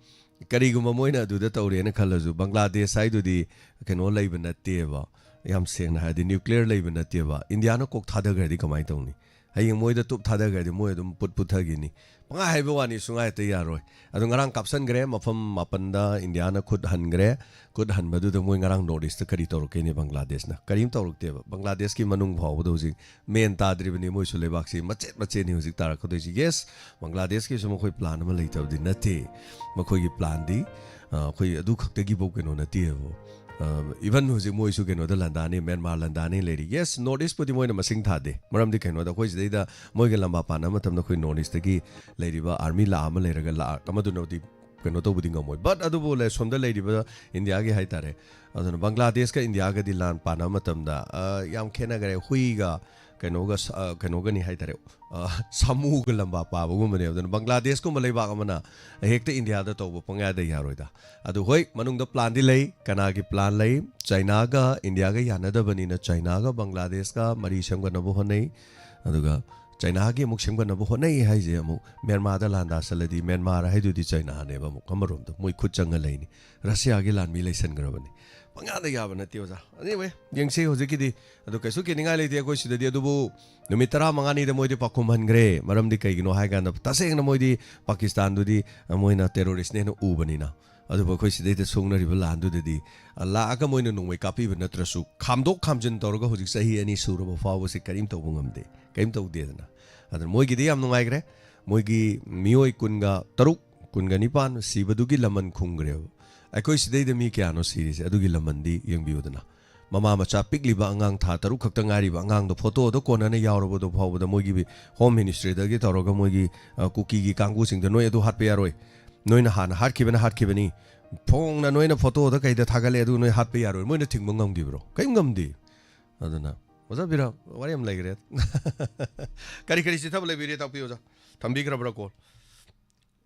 ꯀꯔꯤꯒꯨꯝꯕ ꯃꯣꯏꯅ ꯑꯗꯨꯗ ꯇꯧꯔꯦꯅ ꯈꯜꯂꯁꯨ, ꯕꯪꯒ꯭ꯂꯥꯗꯦꯁ ꯍꯥꯏꯗꯨꯗꯤ ꯀꯩꯅꯣ ꯂꯩꯕ ꯅꯠꯇꯦꯕ, ꯌꯥꯝ ꯁꯦꯡꯅ ꯍꯥꯏꯔꯗꯤ ꯅ꯭ꯌꯨꯀ꯭ꯂꯤꯌꯔ ꯂꯩꯕ ꯅꯠꯇꯦꯕ꯫ ꯏꯟꯗꯤꯌꯥꯅ ꯀꯣꯛ ꯊꯥꯗꯈ꯭ꯔꯗꯤ ꯀꯃꯥꯏꯅ ꯇꯧꯅꯤ? ꯍꯌꯦꯡ ꯃꯣꯏꯗ ꯇꯨꯞ ꯊꯥꯗꯈ꯭ꯔꯗꯤ ꯃꯣꯏ ꯑꯗꯨꯝ ꯄꯨꯠ ꯄꯨꯠꯊꯈꯤꯅꯤ꯫ ꯄꯪꯍꯥꯏ ꯍꯥꯏꯕ ꯋꯥꯅꯤ, ꯁꯨꯡꯍꯥꯏ ꯍꯦꯛꯇ ꯌꯥꯔꯣꯏ꯫ ꯑꯗꯣ ꯉꯔꯥꯡ ꯀꯥꯞꯁꯟꯈ꯭ꯔꯦ, ꯃꯐꯝ ꯃꯥꯄꯟꯗ ꯏꯟꯗꯤꯌꯥꯅ ꯈꯨꯠ ꯍꯟꯈ꯭ꯔꯦ꯫ ꯈꯨꯠ ꯍꯟꯕꯗꯨꯗ ꯃꯣꯏ ꯉꯔꯥꯡ ꯅꯣꯔꯠ ꯏꯁꯇ ꯀꯔꯤ ꯇꯧꯔꯛꯀꯦꯅꯦ? ꯕꯪꯒ꯭ꯂꯥꯗꯦꯁꯅ ꯀꯔꯤꯝ ꯇꯧꯔꯛꯇꯦꯕ꯫ ꯕꯪꯒ꯭ꯂꯥꯗꯦꯁꯀꯤ ꯃꯅꯨꯡ ꯐꯥꯎꯕꯗ ꯍꯧꯖꯤꯛ ꯃꯦꯟ ꯇꯥꯗ꯭ꯔꯤꯕꯅꯤ꯫ ꯃꯣꯏꯁꯨ ꯂꯩꯕꯥꯛꯁꯤ ꯃꯆꯦꯠ ꯃꯆꯦꯠꯅꯤ ꯍꯧꯖꯤꯛ ꯇꯥꯔꯛꯀꯗꯣꯏꯁꯤ꯫ ꯌꯦꯁ, ꯕꯪꯒ꯭ꯂꯥꯗꯦꯁꯀꯤꯁꯨ ꯃꯈꯣꯏ ꯄ꯭ꯂꯥꯟ ꯑꯃ ꯂꯩꯇꯕꯗꯤ ꯅꯠꯇꯦ꯫ ꯃꯈꯣꯏꯒꯤ ꯄ꯭ꯂꯥꯟꯗꯤ, ꯑ, ꯑꯩꯈꯣꯏ ꯑꯗꯨ ꯈꯛꯇꯒꯤꯐꯧ ꯀꯩꯅꯣ ꯅꯠꯇꯦꯕ꯫ ꯏꯚꯟ ꯍꯧꯖꯤꯛ ꯃꯣꯏꯁꯨ ꯀꯩꯅꯣꯗ ꯂꯥꯟꯗꯥꯅꯤ, ꯃ꯭ꯌꯥꯟꯃꯥꯔ ꯂꯥꯟꯗꯥꯅꯤ ꯂꯩꯔꯤ꯫ ꯌꯦꯁ, ꯅꯣꯔꯠ ꯏꯁꯄꯨꯗꯤ ꯃꯣꯏꯅ ꯃꯁꯤꯡ ꯊꯥꯗꯦ꯫ ꯃꯔꯝꯗꯤ ꯀꯩꯅꯣꯗ, ꯑꯩꯈꯣꯏ ꯁꯤꯗꯩꯗ ꯃꯣꯏꯒ ꯂꯝꯕꯥ ꯄꯥꯅꯕ ꯃꯇꯝꯗ ꯑꯩꯈꯣꯏ ꯅꯣꯔꯠ ꯏꯁꯇꯒꯤ ꯂꯩꯔꯤꯕ ꯑꯥꯔꯃꯤ ꯂꯥꯛ ꯑꯃ ꯂꯩꯔꯒ ꯂꯥꯛ ꯑꯃꯗꯨꯅꯗꯤ ꯀꯩꯅꯣ ꯇꯧꯕꯗꯤ ꯉꯝꯃꯣꯏ꯫ ꯕꯠ ꯑꯗꯨꯕꯨ ꯂꯩ, ꯁꯣꯝꯗ ꯂꯩꯔꯤꯕ ꯏꯟꯗꯤꯌꯥꯒꯤ ꯍꯥꯏꯇꯥꯔꯦ, ꯑꯗꯨꯅ ꯕꯪꯒ꯭ꯂꯥꯗꯦꯁꯀ ꯏꯟꯗꯤꯌꯥꯒꯗꯤ ꯂꯥꯟ ꯄꯥꯅꯕ ꯃꯇꯝꯗ, ꯑ, ꯌꯥꯝ ꯈꯦꯠꯅꯈ꯭ꯔꯦ꯫ ꯍꯨꯏꯒ ꯀꯩꯅꯣꯒ ꯁ-, ꯑ, ꯀꯩꯅꯣꯒꯅꯤ ꯍꯥꯏꯇꯥꯔꯦ, ꯑ, ꯁꯥꯃꯨꯒ ꯂꯝꯕꯥ ꯄꯥꯕꯒꯨꯝꯕꯅꯦ꯫ ꯑꯗꯨꯅ ꯕꯪꯒ꯭ꯂꯥꯗꯦꯁꯀꯨꯝꯕ ꯂꯩꯕꯥꯛ ꯑꯃꯅ ꯍꯦꯛꯇ ꯏꯟꯗꯤꯌꯥꯗ ꯇꯧꯕ ꯄꯪꯌꯥꯗ ꯌꯥꯔꯣꯏꯗ꯫ ꯑꯗꯨ ꯍꯣꯏ, ꯃꯅꯨꯡꯗ ꯄ꯭ꯂꯥꯟꯗꯤ ꯂꯩ꯫ ꯀꯅꯥꯒꯤ ꯄ꯭ꯂꯥꯟ ꯂꯩ? ꯆꯥꯏꯅꯥꯒ ꯏꯟꯗꯤꯌꯥꯒ ꯌꯥꯅꯗꯕꯅꯤꯅ ꯆꯥꯏꯅꯥꯒ ꯕꯪꯒ꯭ꯂꯥꯗꯦꯁꯀ ꯃꯔꯤ ꯁꯦꯝꯒꯠꯅꯕ ꯍꯣꯠꯅꯩ꯫ ꯑꯗꯨꯒ ꯆꯥꯏꯅꯥꯒꯤ ꯑꯃꯨꯛ ꯁꯦꯝꯒꯠꯅꯕ ꯍꯣꯠꯅꯩ ꯍꯥꯏꯁꯦ ꯑꯃꯨꯛ ꯃ꯭ꯌꯥꯟꯃꯥꯔꯗ ꯂꯥꯟ ꯇꯥꯁꯜꯂꯗꯤ ꯃ꯭ꯌꯥꯟꯃꯥꯔ ꯍꯥꯏꯗꯨꯗꯤ ꯆꯥꯏꯅꯥꯅꯦꯕ, ꯑꯃꯨꯛ ꯑꯃꯔꯣꯝꯗ ꯃꯣꯏ ꯈꯨꯠ ꯆꯪꯉ ꯂꯩꯅꯤ꯫ ꯔꯁꯤꯌꯥꯒꯤ ꯂꯥꯟꯃꯤ ꯂꯩꯁꯟꯈ꯭ꯔꯕꯅꯤ꯫ ꯄꯪꯌꯥꯗ ꯌꯥꯕ ꯅꯠꯇꯦ, ꯑꯣꯖꯥ꯫ Anyway, ꯌꯦꯡꯁꯤ ꯍꯧꯖꯤꯛꯀꯤꯗꯤ꯫ ꯑꯗꯣ ꯀꯩꯁꯨ ꯀꯤꯅꯤꯡꯉꯥꯏ ꯂꯩꯇꯦ ꯑꯩꯈꯣꯏ ꯁꯤꯗꯗꯤ꯫ ꯑꯗꯨꯕꯨ ꯅꯨꯃꯤꯠ ꯇꯔꯥꯃꯉꯥꯅꯤꯗ ꯃꯣꯏꯗꯤ ꯄꯥꯎꯈꯨꯝ ꯍꯟꯈ꯭ꯔꯦ꯫ ꯃꯔꯝꯗꯤ ꯀꯩꯒꯤꯅꯣ ꯍꯥꯏ ꯀꯥꯟꯗ, ꯇꯁꯦꯡꯅ ꯃꯣꯏꯗꯤ ꯄꯥꯀꯤꯁꯇꯥꯟꯗꯨꯗꯤ ꯃꯣꯏꯅ ꯇꯦꯔꯣꯔꯤꯁꯅꯦꯅ ꯎꯕꯅꯤꯅ꯫ ꯑꯗꯨꯕꯨ ꯑꯩꯈꯣꯏ ꯁꯤꯗꯩꯗ ꯁꯣꯛꯅꯔꯤꯕ ꯂꯥꯟꯗꯨꯗꯗꯤ, ꯑ, ꯂꯥꯛꯑꯒ ꯃꯣꯏꯅ ꯅꯣꯡꯃꯩ ꯀꯥꯞꯄꯤꯕ ꯅꯠꯇ꯭ꯔꯁꯨ, ꯈꯥꯝꯗꯣꯛ ꯈꯥꯝꯖꯤꯟ ꯇꯧꯔꯒ ꯍꯧꯖꯤꯛ ꯆꯍꯤ ꯑꯅꯤ ꯁꯨꯔꯕ ꯐꯥꯎꯕꯁꯤ ꯀꯔꯤꯝ ꯇꯧꯕ ꯉꯝꯗꯦ, ꯀꯔꯤꯝ ꯇꯧꯗꯦꯗꯅ꯫ ꯑꯗꯨꯅ ꯃꯣꯏꯒꯤꯗꯤ ꯌꯥꯝ ꯅꯨꯡꯉꯥꯏꯈ꯭ꯔꯦ꯫ ꯃꯣꯏꯒꯤ ꯃꯤꯑꯣꯏ ꯀꯨꯟꯒ ꯇꯔꯨꯛ, ꯀꯨꯟꯒ ꯅꯤꯄꯥꯟ ꯁꯤꯕꯗꯨꯒꯤ ꯂꯃꯟ ꯈꯨꯝꯈ꯭ꯔꯦꯕ꯫ ꯑꯩꯈꯣꯏ ꯁꯤꯗꯩꯗ ꯃꯤ ꯀꯌꯥꯅꯣ ꯁꯤꯔꯤꯁꯦ, ꯑꯗꯨꯒꯤ ꯂꯃꯟꯗꯤ ꯌꯦꯡꯕꯤꯌꯨꯗꯅ꯫ ꯃꯃꯥ ꯃꯆꯥ ꯄꯤꯛꯂꯤꯕ ꯑꯉꯥꯡ, ꯊꯥ ꯇꯔꯨꯛ ꯈꯛꯇ ꯉꯥꯏꯔꯤꯕ ꯑꯉꯥꯡꯗꯣ, ꯐꯣꯇꯣꯗ ꯀꯣꯟꯅꯅ ꯌꯥꯎꯔꯕꯗꯣ ꯐꯥꯎꯕꯗ ꯃꯣꯏꯒꯤ ꯍꯣꯝ ꯃꯤꯅꯤꯁꯇ꯭ꯔꯤꯗꯒꯤ ꯇꯧꯔꯒ ꯃꯣꯏꯒꯤ, ꯑ, ꯀꯨꯀꯤꯒꯤ ꯀꯥꯡꯕꯨꯁꯤꯡꯗ, "ꯅꯣꯏ ꯑꯗꯨ ꯍꯥꯠꯄ ꯌꯥꯔꯣꯏ, ꯅꯣꯏꯅ ꯍꯥꯟꯅ ꯍꯥꯠꯈꯤꯕꯅ ꯍꯥꯠꯈꯤꯕꯅꯤ, ꯐꯣꯡꯅ ꯅꯣꯏꯅ ꯐꯣꯇꯣꯗ ꯀꯩꯗ ꯊꯥꯒꯠꯂꯦ, ꯑꯗꯨ ꯅꯣꯏ ꯍꯥꯠꯄ ꯌꯥꯔꯣꯏ", ꯃꯣꯏꯅ ꯊꯤꯡꯕ ꯉꯝꯈꯤꯕ꯭ꯔꯣ? ꯀꯔꯤꯝ ꯉꯝꯗꯦ꯫ ꯑꯗꯨꯅ ꯑꯣꯖꯥ ꯕꯤꯔꯥ, ꯋꯥꯔꯤ ꯌꯥꯝ ꯂꯩꯈ꯭ꯔꯦ꯫ ꯀꯔꯤ ꯀꯔꯤ ꯆꯤꯊꯕ ꯂꯩꯕꯤꯔꯦ ꯇꯥꯛꯄꯤꯌꯨ ꯑꯣꯖꯥ꯫ ꯊꯝꯕꯤꯈ꯭ꯔꯕ꯭ꯔꯥ ꯀꯣꯜ?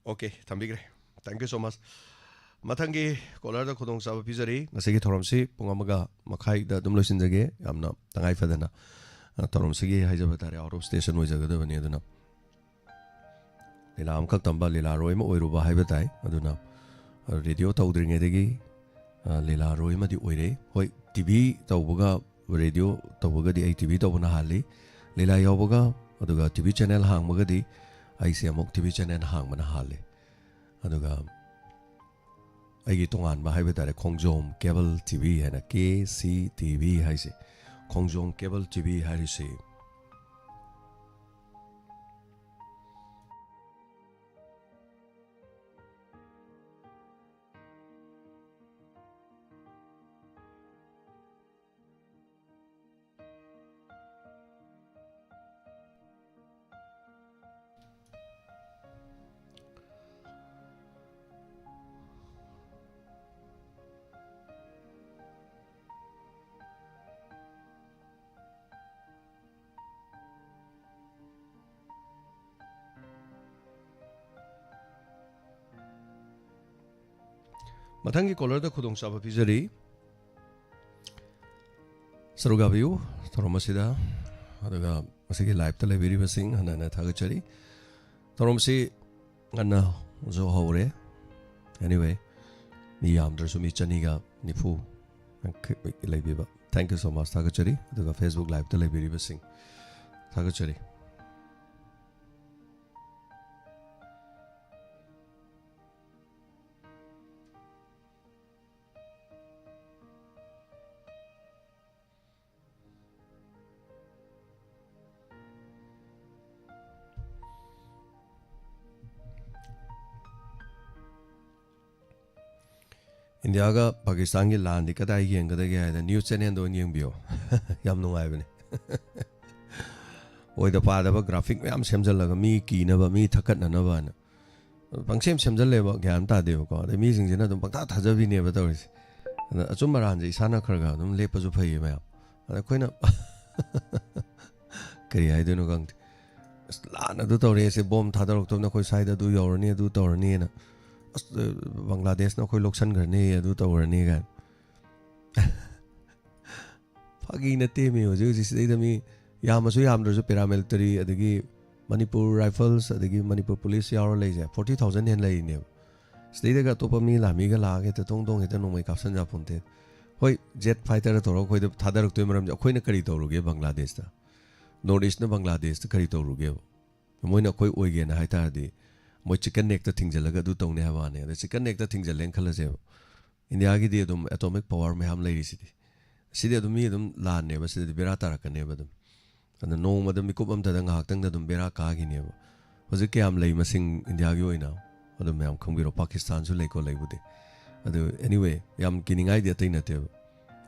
ꯑꯣꯀꯦ, ꯊꯝꯕꯤꯈ꯭ꯔꯦ꯫ Thank you so much꯫ ꯃꯊꯪꯒꯤ ꯀꯣꯂꯔꯗ ꯈꯨꯗꯣꯡꯆꯥꯕ ꯄꯤꯖꯔꯤ꯫ ꯉꯁꯤꯒꯤ ꯊꯧꯔꯝꯁꯤ ꯄꯨꯡ ꯑꯃꯒ ꯃꯈꯥꯏꯗ ꯑꯗꯨꯝ ꯂꯣꯏꯁꯤꯟꯖꯒꯦ꯫ ꯌꯥꯝꯅ ꯇꯉꯥꯏ ꯐꯗꯅ, ꯑ, ꯊꯧꯔꯝꯁꯤꯒꯤ ꯍꯥꯏꯖꯕ ꯇꯥꯔꯦ, out of station ꯑꯣꯏꯖꯒꯗꯕꯅꯤ꯫ ꯑꯗꯨꯅ ꯂꯤꯂꯥ ꯑꯃꯈꯛ ꯇꯝꯕ, ꯂꯤꯂꯥꯔꯣꯏ ꯑꯃ ꯑꯣꯏꯔꯨꯕ ꯍꯥꯏꯕ ꯇꯥꯏ꯫ ꯑꯗꯨꯅ, ꯑ, ꯔꯦꯗꯤꯑꯣ ꯇꯧꯗ꯭ꯔꯤꯉꯩꯗꯒꯤ, ꯑ, ꯂꯤꯂꯥꯔꯣꯏ ꯑꯃꯗꯤ ꯑꯣꯏꯔꯦ꯫ ꯍꯣꯏ, ꯇꯤ ꯚꯤ ꯇꯧꯕꯒ ꯔꯦꯗꯤꯑꯣ ꯇꯧꯕꯒꯗꯤ ꯑꯩ ꯇꯤ ꯚꯤ ꯇꯧꯕꯅ ꯍꯥꯜꯂꯤ꯫ ꯂꯤꯂꯥ ꯌꯥꯎꯕꯒ, ꯑꯗꯨꯒ ꯇꯤ ꯚꯤ ꯆꯦꯅꯦꯜ ꯍꯥꯡꯕꯒꯗꯤ ꯑꯩꯁꯦ ꯑꯃꯨꯛ ꯇꯤ ꯚꯤ ꯆꯦꯅꯦꯜ ꯍꯥꯡꯕꯅ ꯍꯥꯜꯂꯤ꯫ ꯑꯗꯨꯒ ꯑꯩꯒꯤ ꯇꯣꯉꯥꯟꯕ ꯍꯥꯏꯕ ꯇꯥꯔꯦ, ꯈꯣꯡꯖꯣꯝ ꯀꯦꯕꯜ ꯇꯤ ꯚꯤ ꯍꯥꯏꯅ, ꯀꯦ ꯁꯤ ꯇꯤ ꯚꯤ ꯍꯥꯏꯁꯦ, ꯈꯣꯡꯖꯣꯝ ꯀꯦꯕꯜ ꯇꯤ ꯚꯤ ꯍꯥꯏꯔꯤꯁꯤ꯫ ꯃꯊꯪꯒꯤ ꯀꯣꯂꯔꯗ ꯈꯨꯗꯣꯡꯆꯥꯕ ꯄꯤꯖꯔꯤ꯫ ꯁꯔꯨꯛ ꯌꯥꯕꯤꯌꯨ ꯊꯧꯔꯝ ꯑꯁꯤꯗ꯫ ꯑꯗꯨꯒ ꯃꯁꯤꯒꯤ ꯂꯥꯏꯞꯇ ꯂꯩꯕꯤꯔꯤꯕꯁꯤꯡ ꯍꯟꯅ ꯍꯟꯅ ꯊꯥꯒꯠꯆꯔꯤ꯫ ꯊꯧꯔꯝꯁꯤ ꯉꯟꯅꯁꯨ ꯍꯧꯔꯦ꯫ Anyway, ꯃꯤ ꯌꯥꯝꯗ꯭ꯔꯁꯨ ꯃꯤ ꯆꯅꯤꯒ ꯅꯤꯐꯨ ꯂꯩꯕꯤꯕ꯫ Thank you so much꯫ ꯊꯥꯒꯠꯆꯔꯤ꯫ ꯑꯗꯨꯒ Facebook ꯂꯥꯏꯞꯇ ꯂꯩꯕꯤꯔꯤꯕꯁꯤꯡ ꯊꯥꯒꯠꯆꯔꯤ꯫ ꯏꯟꯗꯤꯌꯥꯒ ꯄꯥꯀꯤꯁꯇꯥꯟꯒꯤ ꯂꯥꯟꯗꯤ ꯀꯗꯥꯏ ꯌꯦꯡꯒꯗꯒꯦ ꯍꯥꯏꯗ ꯅ꯭ꯌꯨꯁ ꯆꯦꯅꯦꯜꯗ ꯑꯣꯏꯅ ꯌꯦꯡꯕꯤꯌꯣ꯫ ꯌꯥꯝ ꯅꯨꯡꯉꯥꯏꯕꯅꯦ꯫ ꯑꯣꯏꯗ ꯄꯥꯗꯕ ꯒ꯭ꯔꯥꯐꯤꯛ ꯃꯌꯥꯝ ꯁꯦꯝꯖꯤꯜꯂꯒ ꯃꯤ ꯀꯤꯅꯕ, ꯃꯤ ꯊꯛꯀꯠꯅꯅꯕ ꯍꯥꯏꯅ ꯄꯪꯁꯦꯝ ꯁꯦꯝꯖꯤꯜꯂꯦꯕ, ꯒ꯭ꯌꯥꯟ ꯇꯥꯗꯦꯕꯀꯣ꯫ ꯑꯗꯩ ꯃꯤꯁꯤꯡꯁꯤꯅ ꯑꯗꯨꯝ ꯄꯪꯊꯥ ꯊꯥꯖꯕꯤꯅꯦꯕ ꯇꯧꯔꯤꯁꯦ꯫ ꯑꯗ ꯑꯆꯨꯝ ꯑꯔꯥꯟꯁꯦ ꯏꯁꯥꯅ ꯈꯔ ꯈꯔ ꯑꯗꯨꯝ ꯂꯦꯞꯄꯁꯨ ꯐꯩꯌꯦ ꯃꯌꯥꯝ꯫ ꯑꯗ ꯑꯩꯈꯣꯏꯅ ꯀꯔꯤ ꯍꯥꯏꯗꯣꯏꯅꯣ ꯈꯪꯗꯦ꯫ ꯑꯁ, ꯂꯥꯟꯅ ꯑꯗꯨ ꯇꯧꯔꯦ, ꯁꯦ ꯕꯣꯝ ꯊꯥꯗꯔꯛꯇꯕꯅ ꯑꯩꯈꯣꯏ ꯁ꯭ꯋꯥꯏꯗ ꯑꯗꯨ ꯌꯧꯔꯅꯤ, ꯑꯗꯨ ꯇꯧꯔꯅꯤꯅ꯫ ꯑꯁ, ꯕꯪꯒ꯭ꯂꯥꯗꯦꯁꯅ ꯑꯩꯈꯣꯏ ꯂꯧꯁꯟꯈ꯭ꯔꯅꯤ, ꯑꯗꯨ ꯇꯧꯔꯅꯤ ꯀꯥꯏꯅ꯫ ꯐꯥꯒꯤ ꯅꯠꯇꯦ ꯃꯤ, ꯍꯧꯖꯤꯛ ꯍꯧꯖꯤꯛ ꯁꯤꯗꯩꯗ ꯃꯤ ꯌꯥꯝꯃꯁꯨ ꯌꯥꯝꯗ꯭ꯔꯁꯨ paramilitary, ꯑꯗꯒꯤ ꯃꯅꯤꯄꯨꯔ Rifles, ꯑꯗꯒꯤ ꯃꯅꯤꯄꯨꯔ ꯄꯨꯂꯤꯁ ꯌꯥꯎꯔ ꯂꯩꯁꯦ forty thousand ꯍꯦꯟꯅ ꯂꯩꯔꯤꯅꯦꯕ꯫ ꯁꯤꯗꯩꯗꯒ ꯑꯇꯣꯞꯄ ꯃꯤ ꯂꯥꯟꯃꯤꯒ ꯂꯥꯛꯑꯒ ꯍꯦꯛꯇ ꯇꯣꯡ ꯇꯣꯡ ꯍꯦꯛꯇ ꯅꯣꯡꯃꯩ ꯀꯥꯞꯁꯟ ꯌꯥꯄꯣꯟꯇꯦ꯫ ꯍꯣꯏ, jet fighter ꯇꯧꯔꯒ ꯑꯩꯈꯣꯏꯗ ꯊꯥꯗꯔꯛꯇꯣꯏ ꯃꯔꯝꯁꯦ ꯑꯩꯈꯣꯏꯅ ꯀꯔꯤ ꯇꯧꯔꯨꯒꯦ ꯕꯪꯒ꯭ꯂꯥꯗꯦꯁꯇ? North Eastꯅ ꯕꯪꯒ꯭ꯂꯥꯗꯦꯁꯇ ꯀꯔꯤ ꯇꯧꯔꯨꯒꯦꯕ? ꯃꯣꯏꯅ ꯑꯩꯈꯣꯏ ꯑꯣꯏꯒꯦꯅ ꯍꯥꯏ ꯇꯥꯔꯗꯤ ꯃꯣꯏ chicken neckꯇ ꯊꯤꯡꯖꯤꯜꯂꯒ ꯑꯗꯨ ꯇꯧꯅꯤ ꯍꯥꯏꯕ ꯋꯥꯅꯤ꯫ ꯑꯗ chicken neckꯇ ꯊꯤꯡꯖꯤꯜꯂꯦꯅ ꯈꯜꯂꯁꯦꯕ, ꯏꯟꯗꯤꯌꯥꯒꯤꯗꯤ ꯑꯗꯨꯝ atomic power ꯃꯌꯥꯝ ꯂꯩꯔꯤꯁꯤꯗꯤ꯫ ꯁꯤꯗꯤ ꯑꯗꯨꯝ ꯃꯤ ꯑꯗꯨꯝ ꯂꯥꯟꯅꯦꯕ, ꯁꯤꯗꯗꯤ ꯕꯦꯔꯥ ꯇꯥꯔꯛꯀꯅꯦꯕ ꯑꯗꯨꯝ꯫ ꯑꯗ ꯅꯣꯡꯃꯗ ꯃꯤꯀꯨꯞ ꯑꯝꯇꯗ ꯉꯥꯏꯍꯥꯛꯇꯪꯗ ꯑꯗꯨꯝ ꯕꯦꯔꯥ ꯀꯥꯈꯤꯅꯦꯕ꯫ ꯍꯧꯖꯤꯛ ꯀꯌꯥꯝ ꯂꯩ ꯃꯁꯤꯡ ꯏꯟꯗꯤꯌꯥꯒꯤ ꯑꯣꯏꯅ? ꯑꯗꯨꯝ ꯃꯌꯥꯝ ꯈꯪꯕꯤꯔꯣ, ꯄꯥꯀꯤꯁꯇꯥꯟꯁꯨ ꯂꯩꯀꯣ ꯂꯩꯕꯨꯗꯤ꯫ ꯑꯗꯨ anyway, ꯌꯥꯝ ꯀꯤꯅꯤꯡꯉꯥꯏꯗꯤ ꯑꯇꯩ ꯅꯠꯇꯦꯕ꯫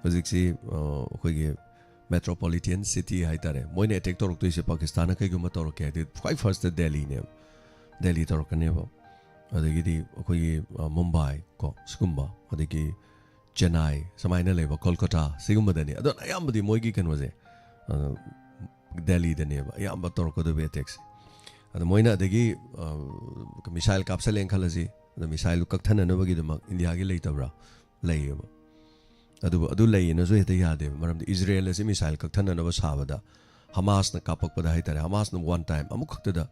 ꯍꯧꯖꯤꯛꯁꯤ, ꯑ, ꯑꯩꯈꯣꯏꯒꯤ metropolitan city ꯍꯥꯏꯇꯥꯔꯦ, ꯃꯣꯏꯅ attack ꯇꯧꯔꯛꯇꯣꯏꯁꯦ ꯄꯥꯀꯤꯁꯇꯥꯟꯅ ꯀꯩꯒꯨꯝꯕ ꯇꯧꯔꯛꯀꯦ ꯍꯥꯏꯗꯤ ꯈ꯭ꯋꯥꯏ firstꯇ ꯗꯦꯜꯂꯤꯅꯦꯕ꯫ ꯗꯦꯜꯂꯤ ꯇꯧꯔꯛꯀꯅꯦꯕ꯫ ꯑꯗꯒꯤꯗꯤ ꯑꯩꯈꯣꯏꯒꯤ, ꯑ, ꯃꯨꯝꯕꯥꯏ ꯀꯣ, ꯁꯤꯒꯨꯝꯕ, ꯑꯗꯒꯤ ꯆꯦꯟꯅꯥꯏ, ꯁꯨꯃꯥꯏꯅ ꯂꯩꯕ ꯀꯣꯜꯀꯇꯥ, ꯁꯤꯒꯨꯝꯕꯗꯅꯤ꯫ ꯑꯗꯣ ꯑꯌꯥꯝꯕꯗꯤ ꯃꯣꯏꯒꯤ ꯀꯩꯅꯣꯁꯦ, ꯑ, ꯗꯦꯜꯂꯤꯗꯅꯦꯕ ꯑꯌꯥꯝꯕ ꯇꯧꯔꯛꯀꯗꯣꯏꯕ attackꯁꯦ꯫ ꯑꯗ ꯃꯣꯏꯅ ꯑꯗꯒꯤ, ꯑ, missile ꯀꯥꯞꯁꯜꯂꯦꯅ ꯈꯜꯂꯁꯤ, ꯑꯗ missileꯗꯨ ꯀꯛꯊꯅꯅꯕꯒꯤꯗꯃꯛ ꯏꯟꯗꯤꯌꯥꯒꯤ ꯂꯩꯇꯕ꯭ꯔꯥ? ꯂꯩꯌꯦꯕ꯫ ꯑꯗꯨꯕꯨ ꯑꯗꯨ ꯂꯩꯌꯦꯅꯁꯨ ꯍꯦꯛꯇ ꯌꯥꯗꯦꯕ, ꯃꯔꯝꯗꯤ ꯏꯖꯔꯦꯜ ꯑꯁꯤ missile ꯀꯛꯊꯅꯅꯕ ꯁꯥꯕꯗ, ꯍꯃꯥꯁꯅ ꯀꯥꯞꯄꯛꯄꯗ ꯍꯥꯏꯇꯥꯔꯦ, ꯍꯃꯥꯁꯅ one time ꯑꯃꯨꯛꯈꯛꯇꯗ,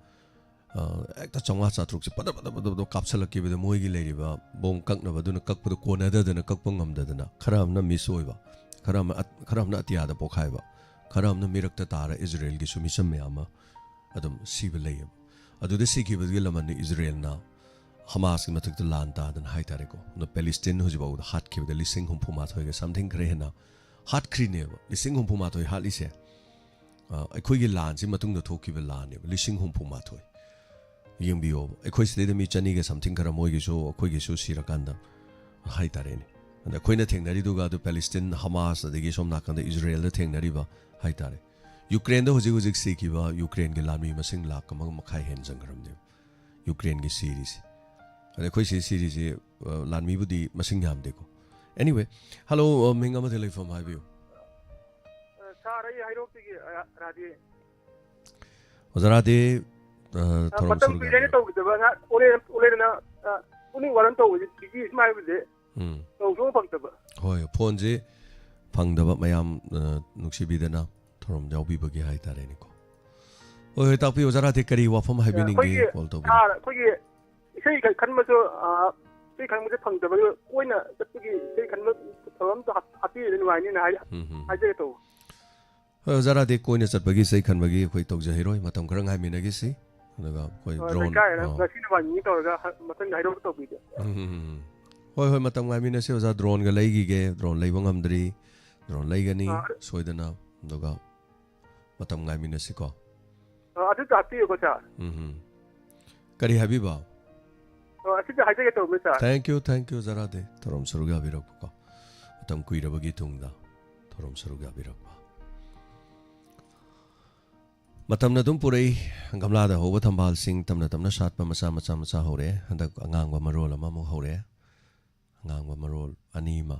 ꯑ, ꯍꯦꯛꯇ ꯆꯥꯝꯃꯉꯥ ꯆꯥꯇ꯭ꯔꯨꯛꯁꯦ ꯄꯗ ꯄꯗ ꯄꯗ ꯄꯗ ꯀꯥꯞꯁꯜꯂꯛꯈꯤꯕꯗ ꯃꯣꯏꯒꯤ ꯂꯩꯔꯤꯕ ꯕꯣꯝ ꯀꯛꯅꯕꯗꯨꯅ ꯀꯛꯄꯗ ꯀꯣꯟꯅꯗꯗꯅ, ꯀꯛꯄ ꯉꯝꯗꯗꯅ, ꯈꯔ ꯑꯃꯅ miss ꯑꯣꯏꯕ, ꯈꯔ ꯑꯃ, ꯈꯔ ꯑꯃꯅ ꯑꯇꯤꯌꯥꯗ ꯄꯣꯛꯈꯥꯏꯕ, ꯈꯔ ꯑꯃꯅ ꯃꯤꯔꯛꯇ ꯇꯥꯔ ꯏꯖꯔꯦꯜꯒꯤꯁꯨ ꯃꯤꯁꯝ ꯃꯌꯥꯝ ꯑꯃ ꯑꯗꯨꯝ ꯁꯤꯕ ꯂꯩꯌꯦꯕ꯫ ꯑꯗꯨꯗ ꯁꯤꯈꯤꯕꯗꯨꯒꯤ ꯂꯃꯟꯗꯤ ꯏꯖꯔꯦꯜꯅ ꯍꯃꯥꯁꯀꯤ ꯃꯊꯛꯇ ꯂꯥꯟ ꯇꯥꯗꯅ ꯍꯥꯏꯇꯥꯔꯦꯀꯣ, ꯑꯗꯣ ꯄꯦꯂꯤꯁꯇꯤꯟ ꯍꯧꯖꯤꯛ ꯐꯥꯎꯕꯗ ꯍꯥꯠꯈꯤꯕꯗ ꯂꯤꯁꯤꯡ ꯍꯨꯝꯐꯨ ꯃꯥꯊꯣꯏꯒ something ꯈꯔ ꯍꯦꯟꯅ ꯍꯥꯠꯈ꯭ꯔꯤꯅꯦꯕ꯫ ꯂꯤꯁꯤꯡ ꯍꯨꯝꯐꯨ ꯃꯥꯊꯣꯏ ꯍꯥꯠꯂꯤꯁꯦ, ꯑ, ꯑꯩꯈꯣꯏꯒꯤ ꯂꯥꯟꯁꯤ ꯃꯇꯨꯡꯗ ꯊꯣꯛꯈꯤꯕ ꯂꯥꯟꯅꯦꯕ, ꯂꯤꯁꯤꯡ ꯍꯨꯝꯐꯨ ꯃꯥꯊꯣꯏ꯫ ꯌꯦꯡꯕꯤꯌꯣꯕ, ꯑꯩꯈꯣꯏ ꯁꯤꯗꯩꯗ ꯃꯤ ꯆꯅꯤꯒ something ꯈꯔ ꯃꯣꯏꯒꯤꯁꯨ ꯑꯩꯈꯣꯏꯒꯤꯁꯨ ꯁꯤꯔꯀꯥꯟꯗ ꯍꯥꯏꯇꯥꯔꯦꯅꯦ꯫ ꯑꯗ ꯑꯩꯈꯣꯏꯅ ꯊꯦꯡꯅꯔꯤꯗꯨꯒ ꯑꯗꯨ ꯄꯦꯂꯤꯁꯇꯤꯟ, ꯍꯃꯥꯁ, ꯑꯗꯒꯤ ꯁꯣꯝ ꯅꯥꯀꯟꯗ ꯏꯖꯔꯦꯜꯗ ꯊꯦꯡꯅꯔꯤꯕ ꯍꯥꯏꯇꯥꯔꯦ꯫ ꯌꯨꯀ꯭ꯔꯦꯟꯗ ꯍꯧꯖꯤꯛ ꯍꯧꯖꯤꯛ ꯁꯤꯈꯤꯕ ꯌꯨꯀ꯭ꯔꯦꯟꯒꯤ ꯂꯥꯟꯃꯤ ꯃꯁꯤꯡ ꯂꯥꯈ ꯑꯃꯒ ꯃꯈꯥꯏ ꯍꯦꯟ ꯆꯪꯈ꯭ꯔꯕꯅꯦꯕ ꯌꯨꯀ꯭ꯔꯦꯟꯒꯤ ꯁꯤꯔꯤꯁꯦ꯫ ꯑꯗ ꯑꯩꯈꯣꯏ ꯁꯤ ꯁꯤꯔꯤꯁꯤ, ꯑ, ꯂꯥꯟꯃꯤꯕꯨꯗꯤ ꯃꯁꯤꯡ ꯌꯥꯝꯗꯦꯀꯣ꯫ Anyway, hello, ꯑ, ꯃꯤꯡ ꯑꯃꯗꯤ ꯂꯩꯐꯝ ꯍꯥꯏꯕꯤꯌꯨ꯫ ꯁꯥꯔ, ꯑꯩ ꯍꯩꯔꯣꯛꯇꯒꯤ, ꯑ, ꯔꯥꯙꯦ꯫ ꯑꯣꯖꯥ ꯔꯥꯙꯦ, ꯑ, ꯑ, ꯊꯧꯔꯝ ꯃꯇꯝ ꯁꯔꯨꯛ ꯀꯨꯏꯔꯦꯅꯦ ꯌꯥꯕꯤꯔꯣ꯫ ꯇꯧꯈꯤꯗꯕ꯫ ꯉꯥ-, ꯑꯣꯂꯦꯟ-, ꯑꯣꯂꯦꯟꯅ, ꯑ, ꯄꯨꯛꯅꯤꯡ ꯋꯥꯔꯝ ꯇꯧꯕꯁꯦ ꯕꯤꯖꯤ ꯁꯨꯝ ꯍꯥꯏꯕꯁꯦ ꯎꯝ꯫ ꯇꯧꯕ ꯐꯪꯗꯕ꯫ ꯍꯣꯏ, ꯐꯣꯟꯁꯦ ꯐꯪꯗꯕ ꯃꯌꯥꯝ, ꯑ, ꯅꯨꯡꯁꯤꯕꯤꯗꯅ ꯊꯧꯔꯝ ꯌꯥꯎꯕꯤꯕꯒꯤ ꯍꯥꯏꯇꯥꯔꯦꯅꯦꯀꯣ꯫ ꯍꯣꯏ, ꯍꯣꯏ, ꯇꯥꯛꯄꯤꯌꯨ ꯑꯣꯖꯥ ꯔꯥꯙꯦ, ꯀꯔꯤ ꯋꯥꯐꯝ ꯍꯥꯏꯕꯤꯅꯤꯡꯒꯦ ꯑꯩꯈꯣꯏꯒꯤ ꯀꯣꯜ ꯇꯧꯕꯤꯔꯛ-, ꯁꯥꯔ, ꯑꯩꯈꯣꯏꯒꯤ ꯏꯁꯩ ꯈꯟ-, ꯈꯟꯕꯁꯨ, ꯑ, ꯏꯁꯩ ꯈꯟꯕꯁꯦ ꯐꯪꯗꯕꯒꯤ ꯀꯣꯏꯅ ꯆꯠꯄꯒꯤ ꯏꯁꯩ ꯈꯟꯕ ꯊꯧꯔꯝ ꯑꯝꯇ ꯍꯥꯞ-, ꯍꯥꯞꯄꯤꯔꯗꯤ ꯅꯨꯡꯉꯥꯏꯅꯤꯅ ꯍꯥꯏ-, ꯎꯝ, ꯎꯝ꯫ ꯍꯥꯏꯖꯒꯦ ꯇꯧꯕ꯫ ꯍꯣꯏ, ꯑꯣꯖꯥ ꯔꯥꯙꯦ, ꯀꯣꯏꯅ ꯆꯠꯄꯒꯤ ꯏꯁꯩ ꯈꯟꯕꯒꯤ ꯑꯩꯈꯣꯏ ꯇꯧꯖꯍꯩꯔꯣꯏ, ꯃꯇꯝ ꯈꯔ ꯉꯥꯏꯃꯤꯟꯅꯈꯤꯁꯤ꯫ ꯑꯗꯨꯒ ꯑꯩꯈꯣꯏ ꯍꯣꯏ, drone, ꯂꯩꯀꯥꯏꯗ ꯑ, ꯉꯁꯤ ꯅꯨꯡꯉꯥꯏꯅꯤ ꯇꯧꯔꯒ ꯍ-, ꯃꯊꯪꯗ ꯍꯥꯏꯗꯣꯛ ꯇꯧꯕꯤꯒꯦ꯫ ꯎꯝ, ꯎꯝ, ꯎꯝ, ꯎꯝ꯫ ꯍꯣꯏ, ꯍꯣꯏ, ꯃꯇꯝ ꯉꯥꯏꯃꯤꯟꯅꯁꯤ ꯑꯣꯖꯥ, droneꯒ ꯂꯩꯈꯤꯒꯦ, drone ꯂꯩꯕ ꯉꯝꯗ꯭ꯔꯤ, drone ꯂꯩꯒꯅꯤ ꯑ, ꯁꯣꯏꯗꯅ, ꯑꯗꯨꯒ ꯃꯇꯝ ꯉꯥꯏꯃꯤꯟꯅꯁꯤꯀꯣ꯫ ꯑ, ꯑꯗꯨꯁꯨ ꯍꯥꯞꯄꯤꯌꯨꯀꯣ, ꯁꯥꯔ꯫ ꯎꯝ, ꯎꯝ꯫ ꯀꯔꯤ ꯍꯥꯏꯕꯤꯕ? ꯑ, ꯑꯁꯤꯁꯨ ꯍꯥꯏꯖꯒꯦ ꯇꯧꯕꯅꯦ, ꯁꯥꯔ꯫ Thank you, thank you, ꯑꯣꯖꯥ ꯔꯥꯙꯦ, ꯊꯧꯔꯝ ꯁꯔꯨꯛ ꯌꯥꯕꯤꯔꯛꯄꯀꯣ꯫ ꯃꯇꯝ ꯀꯨꯏꯔꯕꯒꯤ ꯇꯨꯡꯗ ꯊꯧꯔꯝ ꯁꯔꯨꯛ ꯌꯥꯕꯤꯔꯛꯄ꯫ ꯃꯇꯝꯅ ꯑꯗꯨꯝ ꯄꯨꯔꯛꯏ, ꯒꯝꯂꯥꯗ ꯍꯧꯕ ꯊꯝꯕꯥꯜꯁꯤꯡ ꯇꯞꯅ ꯇꯞꯅ ꯁꯥꯠꯄ ꯃꯆꯥ ꯃꯆꯥ ꯃꯆꯥ ꯍꯧꯔꯛꯑꯦ꯫ ꯍꯟꯗꯛ ꯑꯉꯥꯡꯕ ꯃꯔꯣꯜ ꯑꯃꯃꯨꯛ ꯍꯧꯔꯛꯑꯦ꯫ ꯑꯉꯥꯡꯕ ꯃꯔꯣꯜ ꯑꯅꯤ ꯑꯃ,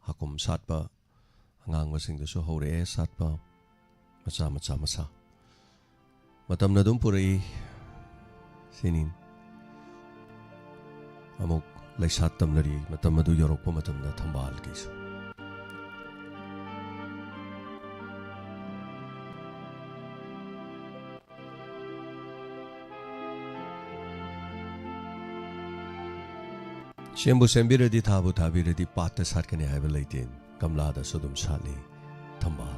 ꯍꯥꯀꯨꯝ ꯁꯥꯠꯄ ꯑꯉꯥꯡꯕꯁꯤꯡꯗꯨꯁꯨ ꯍꯧꯔꯛꯑꯦ ꯁꯥꯠꯄ ꯃꯆꯥ ꯃꯆꯥ ꯃꯆꯥ꯫ ꯃꯇꯝꯅ ꯑꯗꯨꯝ ꯄꯨꯔꯛꯏ꯫ ꯁꯤꯅꯤ꯫ ꯑꯃꯨꯛ ꯂꯩꯁꯥꯠ ꯇꯝꯅꯔꯤ ꯃꯇꯝ ꯑꯗꯨ ꯌꯧꯔꯛꯄ ꯃꯇꯝꯗ ꯊꯝꯕꯥꯜꯒꯤꯁꯨ꯫ ꯁꯦꯝꯕꯨ ꯁꯦꯝꯕꯤꯔꯗꯤ, ꯊꯥꯕꯨ ꯊꯥꯕꯤꯔꯗꯤ, ꯄꯥꯠꯇ ꯁꯥꯠꯀꯅꯤ ꯍꯥꯏꯕ ꯂꯩꯇꯦ꯫ ꯒꯝꯂꯥꯗꯁꯨ ꯑꯗꯨꯝ ꯁꯥꯠꯂꯤ ꯊꯝꯕꯥꯜ꯫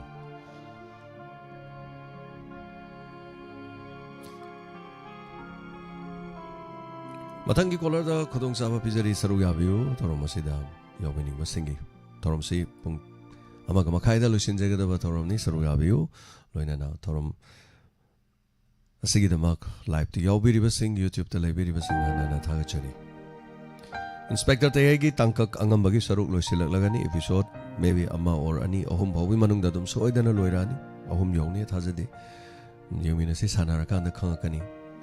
ꯃꯊꯪꯒꯤ caller ꯗ ꯈꯨꯗꯣꯡꯆꯥꯕ ꯄꯤꯖꯔꯤ, ꯁꯔꯨꯛ ꯌꯥꯕꯤꯌꯨ ꯊꯧꯔꯝ ꯑꯁꯤꯗ ꯌꯥꯎꯕꯤꯅꯤꯡꯕꯁꯤꯡꯒꯤ꯫ ꯊꯧꯔꯝꯁꯤ ꯄꯨꯡ ꯑꯃꯒ ꯃꯈꯥꯏꯗ ꯂꯣꯏꯁꯤꯟꯖꯒꯗꯕ ꯊꯧꯔꯝꯅꯤ, ꯁꯔꯨꯛ ꯌꯥꯕꯤꯌꯨ꯫ ꯂꯣꯏꯅꯅ ꯊꯧꯔꯝ ꯑꯁꯤꯒꯤꯗꯃꯛ live ꯇ ꯌꯥꯎꯕꯤꯔꯤꯕꯁꯤꯡ, YouTube ꯇ ꯂꯩꯕꯤꯔꯤꯕꯁꯤꯡ ꯍꯟꯅ ꯍꯟꯅ ꯊꯥꯒꯠꯆꯔꯤ꯫ Inspector ꯇꯌꯥꯏꯒꯤ ꯇꯥꯡꯀꯛ ꯑꯉꯝꯕꯒꯤ ꯁꯔꯨꯛ ꯂꯣꯏꯁꯤꯜꯂꯛꯂꯒꯅꯤ꯫ Episode maybe ꯑꯃ or ꯑꯅꯤ, ꯑꯍꯨꯝ ꯐꯥꯎꯕꯒꯤ ꯃꯅꯨꯡꯗ ꯑꯗꯨꯝ ꯁꯣꯏꯗꯅ ꯂꯣꯏꯔꯛꯑꯅꯤ꯫ ꯑꯍꯨꯝ ꯌꯧꯅꯤ ꯊꯥꯖꯗꯦ꯫ ꯌꯦꯡꯃꯤꯟꯅꯁꯤ, ꯁꯥꯟꯅꯔꯀꯥꯟꯗ ꯈꯪꯉꯛꯀꯅꯤ꯫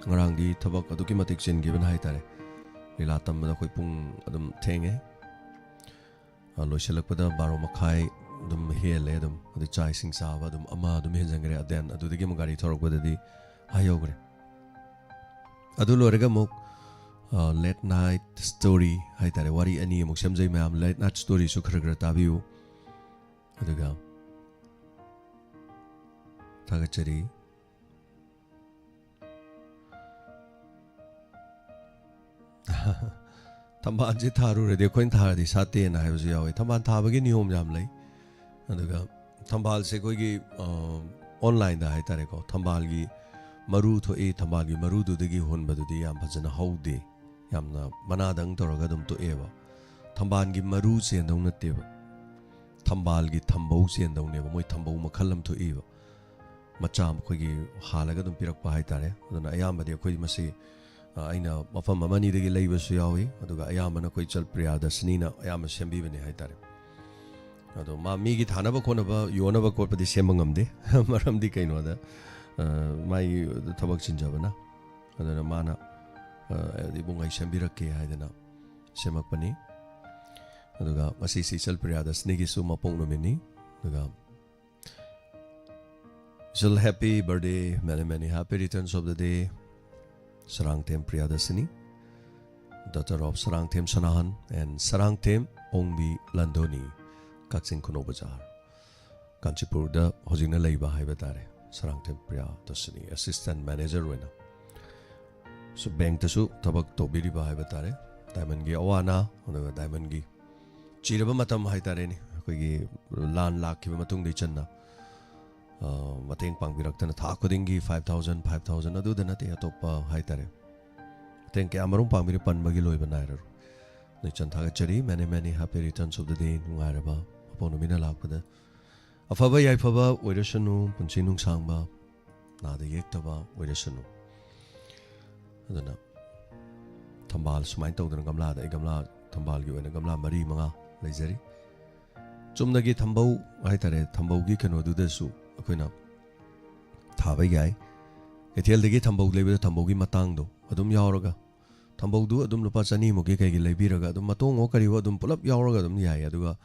ꯉꯔꯥꯡꯗꯤ ꯊꯕꯛ ꯑꯗꯨꯛꯀꯤ ꯃꯇꯤꯛ ꯆꯤꯟꯈꯤꯕꯅ ꯍꯥꯏꯇꯥꯔꯦ꯫ ꯂꯤꯂꯥ ꯇꯝꯕꯗ ꯑꯩꯈꯣꯏ ꯄꯨꯡ ꯑꯗꯨꯝ ꯊꯦꯡꯉꯦ꯫ ꯑ, ꯂꯣꯏꯁꯤꯜꯂꯛꯄꯗ ꯕꯥꯔꯣ ꯃꯈꯥꯏ ꯑꯗꯨꯝ ꯍꯦꯜꯂꯦ꯫ ꯑꯗꯨꯝ ꯑꯗꯨ ꯆꯥꯛ ꯏꯁꯤꯡ ꯆꯥꯕ ꯑꯗꯨꯝ ꯑꯃ ꯑꯗꯨꯝ ꯍꯦꯟꯖꯟꯈ꯭ꯔꯦ꯫ Then ꯑꯗꯨꯗꯒꯤ ꯑꯃꯨꯛ ꯒꯥꯔꯤ ꯊꯧꯔꯛꯄꯗꯗꯤ ꯑꯥ ꯌꯧꯈ꯭ꯔꯦ꯫ ꯑꯗꯨ ꯂꯣꯏꯔꯒ ꯑꯃꯨꯛ late night story ꯍꯥꯏꯇꯥꯔꯦ, ꯋꯥꯔꯤ ꯑꯅꯤ ꯑꯃꯨꯛ ꯁꯦꯝꯖꯩ ꯃꯌꯥꯝ꯫ Late night storyꯁꯨ ꯈꯔ ꯈꯔ ꯇꯥꯕꯤꯌꯨ꯫ ꯑꯗꯨꯒ ꯊꯥꯒꯠꯆꯔꯤ꯫ ꯊꯝꯕꯥꯜꯁꯦ ꯊꯥꯔꯨꯔꯗꯤ, ꯑꯩꯈꯣꯏꯅ ꯊꯥꯔꯗꯤ ꯁꯥꯠꯇꯦꯅ ꯍꯥꯏꯕꯁꯨ ꯌꯥꯎꯋꯤ꯫ ꯊꯝꯕꯥꯜ ꯊꯥꯕꯒꯤ ꯅꯤꯌꯣꯝ ꯌꯥꯝ ꯂꯩ꯫ ꯑꯗꯨꯒ ꯊꯝꯕꯥꯜꯁꯦ ꯑꯩꯈꯣꯏꯒꯤ, ꯑ, online ꯍꯥꯏꯇꯥꯔꯦꯀꯣ, ꯊꯝꯕꯥꯜꯒꯤ ꯃꯔꯨ ꯊꯣꯛꯏ, ꯊꯝꯕꯥꯜꯒꯤ ꯃꯔꯨꯗꯨꯗꯒꯤ ꯍꯨꯟꯕꯗꯨꯗꯤ ꯌꯥꯝ ꯐꯖꯅ ꯍꯧꯗꯦ, ꯌꯥꯝꯅ ꯃꯅꯥꯗꯪ ꯇꯧꯔꯒ ꯑꯗꯨꯝ ꯇꯣꯛꯑꯦꯕ꯫ ꯊꯝꯕꯥꯜꯒꯤ ꯃꯔꯨ ꯆꯦꯟꯗꯧ ꯅꯠꯇꯦꯕ, ꯊꯝꯕꯥꯜꯒꯤ ꯊꯝꯕꯧ ꯆꯦꯟꯗꯧꯅꯦꯕ꯫ ꯃꯣꯏ ꯊꯝꯕꯧ ꯃꯈꯜ ꯑꯃ ꯊꯣꯛꯏꯕ, ꯃꯆꯥ ꯑꯃ ꯑꯩꯈꯣꯏꯒꯤ ꯍꯥꯜꯂꯒ ꯑꯗꯨꯝ ꯄꯤꯔꯛꯄ ꯍꯥꯏꯇꯥꯔꯦ꯫ ꯑꯗꯨꯅ ꯑꯌꯥꯝꯕꯗꯤ ꯑꯩꯈꯣꯏ ꯃꯁꯤ, ꯑ, ꯑꯩꯅ ꯃꯐꯝ ꯑꯃ ꯑꯅꯤꯗꯒꯤ ꯂꯩꯕꯁꯨ ꯌꯥꯎꯏ, ꯑꯗꯨꯒ ꯑꯌꯥꯝꯕꯅ ꯑꯩꯈꯣꯏ ꯏꯆꯜ ꯄ꯭ꯔꯤꯌꯥꯗꯔꯁꯤꯅꯤꯅ ꯑꯌꯥꯝꯕ ꯁꯦꯝꯕꯤꯕꯅꯤ ꯍꯥꯏꯇꯥꯔꯦ꯫ ꯑꯗꯣ ꯃꯥ ꯃꯤꯒꯤ ꯊꯥꯅꯕ ꯈꯣꯠꯅꯕ, ꯌꯣꯟꯅꯕ ꯈꯣꯠꯄꯗꯤ ꯁꯦꯝꯕ ꯉꯝꯗꯦ꯫ ꯃꯔꯝꯗꯤ ꯀꯩꯅꯣꯗ, ꯑ, ꯃꯥꯒꯤ ꯊꯕꯛ ꯆꯤꯟꯖꯕꯅ꯫ ꯑꯗꯨꯅ ꯃꯥꯅ, ꯑ, "ꯏꯕꯨꯡ, ꯑꯩ ꯁꯦꯝꯕꯤꯔꯛꯀꯦ" ꯍꯥꯏꯗꯅ ꯁꯦꯝꯃꯛꯄꯅꯤ꯫ ꯑꯗꯨꯒ ꯉꯁꯤꯁꯤ ꯏꯆꯜ ꯄ꯭ꯔꯤꯌꯥꯗꯔꯁꯤꯅꯤꯒꯤꯁꯨ ꯃꯄꯣꯛ ꯅꯨꯃꯤꯠꯅꯤ꯫ ꯑꯗꯨꯒ Wish you happy birthday, many, many happy returns of the day, Sarangthem Priyadarshini, daughter of Sarangthem Sanahan and Sarangthem Ongbi Landoni, ꯀꯛꯆꯤꯡ ꯈꯨꯅꯧ ꯕꯖꯥꯔ, ꯀꯥꯟꯆꯤꯄꯨꯔꯗ ꯍꯧꯖꯤꯛꯅ ꯂꯩꯕ ꯍꯥꯏꯕ ꯇꯥꯔꯦ꯫ ꯁꯔꯥꯡꯊꯦꯝ ꯄ꯭ꯔꯤꯌꯥꯗꯔꯁꯤꯅꯤ, assistant manager ꯑꯣꯏꯅ꯫ So, ꯕꯦꯡꯛꯇꯁꯨ ꯊꯕꯛ ꯇꯧꯕꯤꯔꯤꯕ ꯍꯥꯏꯕ ꯇꯥꯔꯦ꯫ ꯗꯥꯏꯃꯟꯒꯤ ꯑꯋꯥ ꯑꯅꯥ, ꯑꯗꯨꯒ ꯗꯥꯏꯃꯟꯒꯤ ꯆꯤꯔꯕ ꯃꯇꯝ ꯍꯥꯏ ꯇꯥꯔꯦꯅꯦ, ꯑꯩꯈꯣꯏꯒꯤ ꯂꯥꯟ ꯂꯥꯛꯈꯤꯕ ꯃꯇꯨꯡꯗ ꯏꯆꯟꯅ, ꯑ, ꯃꯇꯦꯡ ꯄꯥꯡꯕꯤꯔꯛꯇꯅ ꯊꯥ ꯈꯨꯗꯤꯡꯒꯤ five thousand, five thousand, ꯑꯗꯨꯗ ꯅꯠꯇꯦ, ꯑꯇꯣꯞꯄ ꯍꯥꯏ ꯇꯥꯔꯦ, ꯃꯇꯦꯡ ꯀꯌꯥ ꯃꯔꯨꯝ ꯄꯥꯡꯕꯤꯔꯦ, ꯄꯟꯕꯒꯤ ꯂꯣꯏꯕ ꯅꯥꯏꯔꯔꯣꯏ꯫ ꯑꯗꯣ ꯏꯆꯟ ꯊꯥꯒꯠꯆꯔꯤ, many, many happy returns of the day, ꯅꯨꯡꯉꯥꯏꯔꯕ ꯃꯄꯣꯛ ꯅꯨꯃꯤꯠꯅ ꯂꯥꯛꯄꯗ ꯑꯐꯕ ꯌꯥꯏꯐꯕ ꯑꯣꯏꯔꯁꯅꯨ, ꯄꯨꯟꯁꯤ ꯅꯨꯡꯁꯥꯡꯕ, ꯅꯥꯗ ꯌꯦꯛꯇꯕ ꯑꯣꯏꯔꯁꯅꯨ꯫ ꯑꯗꯨꯅ ꯊꯝꯕꯥꯜ ꯁꯨꯃꯥꯏꯅ ꯇꯧꯗꯅ ꯒꯝꯂꯥꯗ, ꯑꯩ ꯒꯝꯂꯥ, ꯊꯝꯕꯥꯜꯒꯤ ꯑꯣꯏꯅ ꯒꯝꯂꯥ ꯃꯔꯤ ꯃꯉꯥ ꯂꯩꯖꯔꯤ꯫ ꯆꯨꯝꯅꯒꯤ ꯊꯝꯕꯧ ꯍꯥꯏꯇꯥꯔꯦ, ꯊꯝꯕꯧꯒꯤ ꯀꯩꯅꯣꯗꯨꯗꯁꯨ ꯑꯩꯈꯣꯏꯅ ꯊꯥꯕ ꯌꯥꯏ꯫ ꯀꯩꯊꯦꯜꯗꯒꯤ ꯊꯝꯕꯧ ꯂꯩꯕꯗ ꯊꯝꯕꯧꯒꯤ ꯃꯇꯥꯡꯗꯣ ꯑꯗꯨꯝ ꯌꯥꯎꯔꯒ, ꯊꯝꯕꯧꯗꯨ ꯑꯗꯨꯝ ꯂꯨꯄꯥ ꯆꯅꯤꯃꯨꯛꯀꯤ ꯀꯩꯒꯤ ꯂꯩꯕꯤꯔꯒ ꯑꯗꯨꯝ ꯃꯇꯣꯡꯉꯣ ꯀꯔꯤꯋꯣ ꯑꯗꯨꯝ ꯄꯨꯂꯞ ꯌꯥꯎꯔꯒ ꯑꯗꯨꯝ ꯌꯥꯏ꯫ ꯑꯗꯨꯒ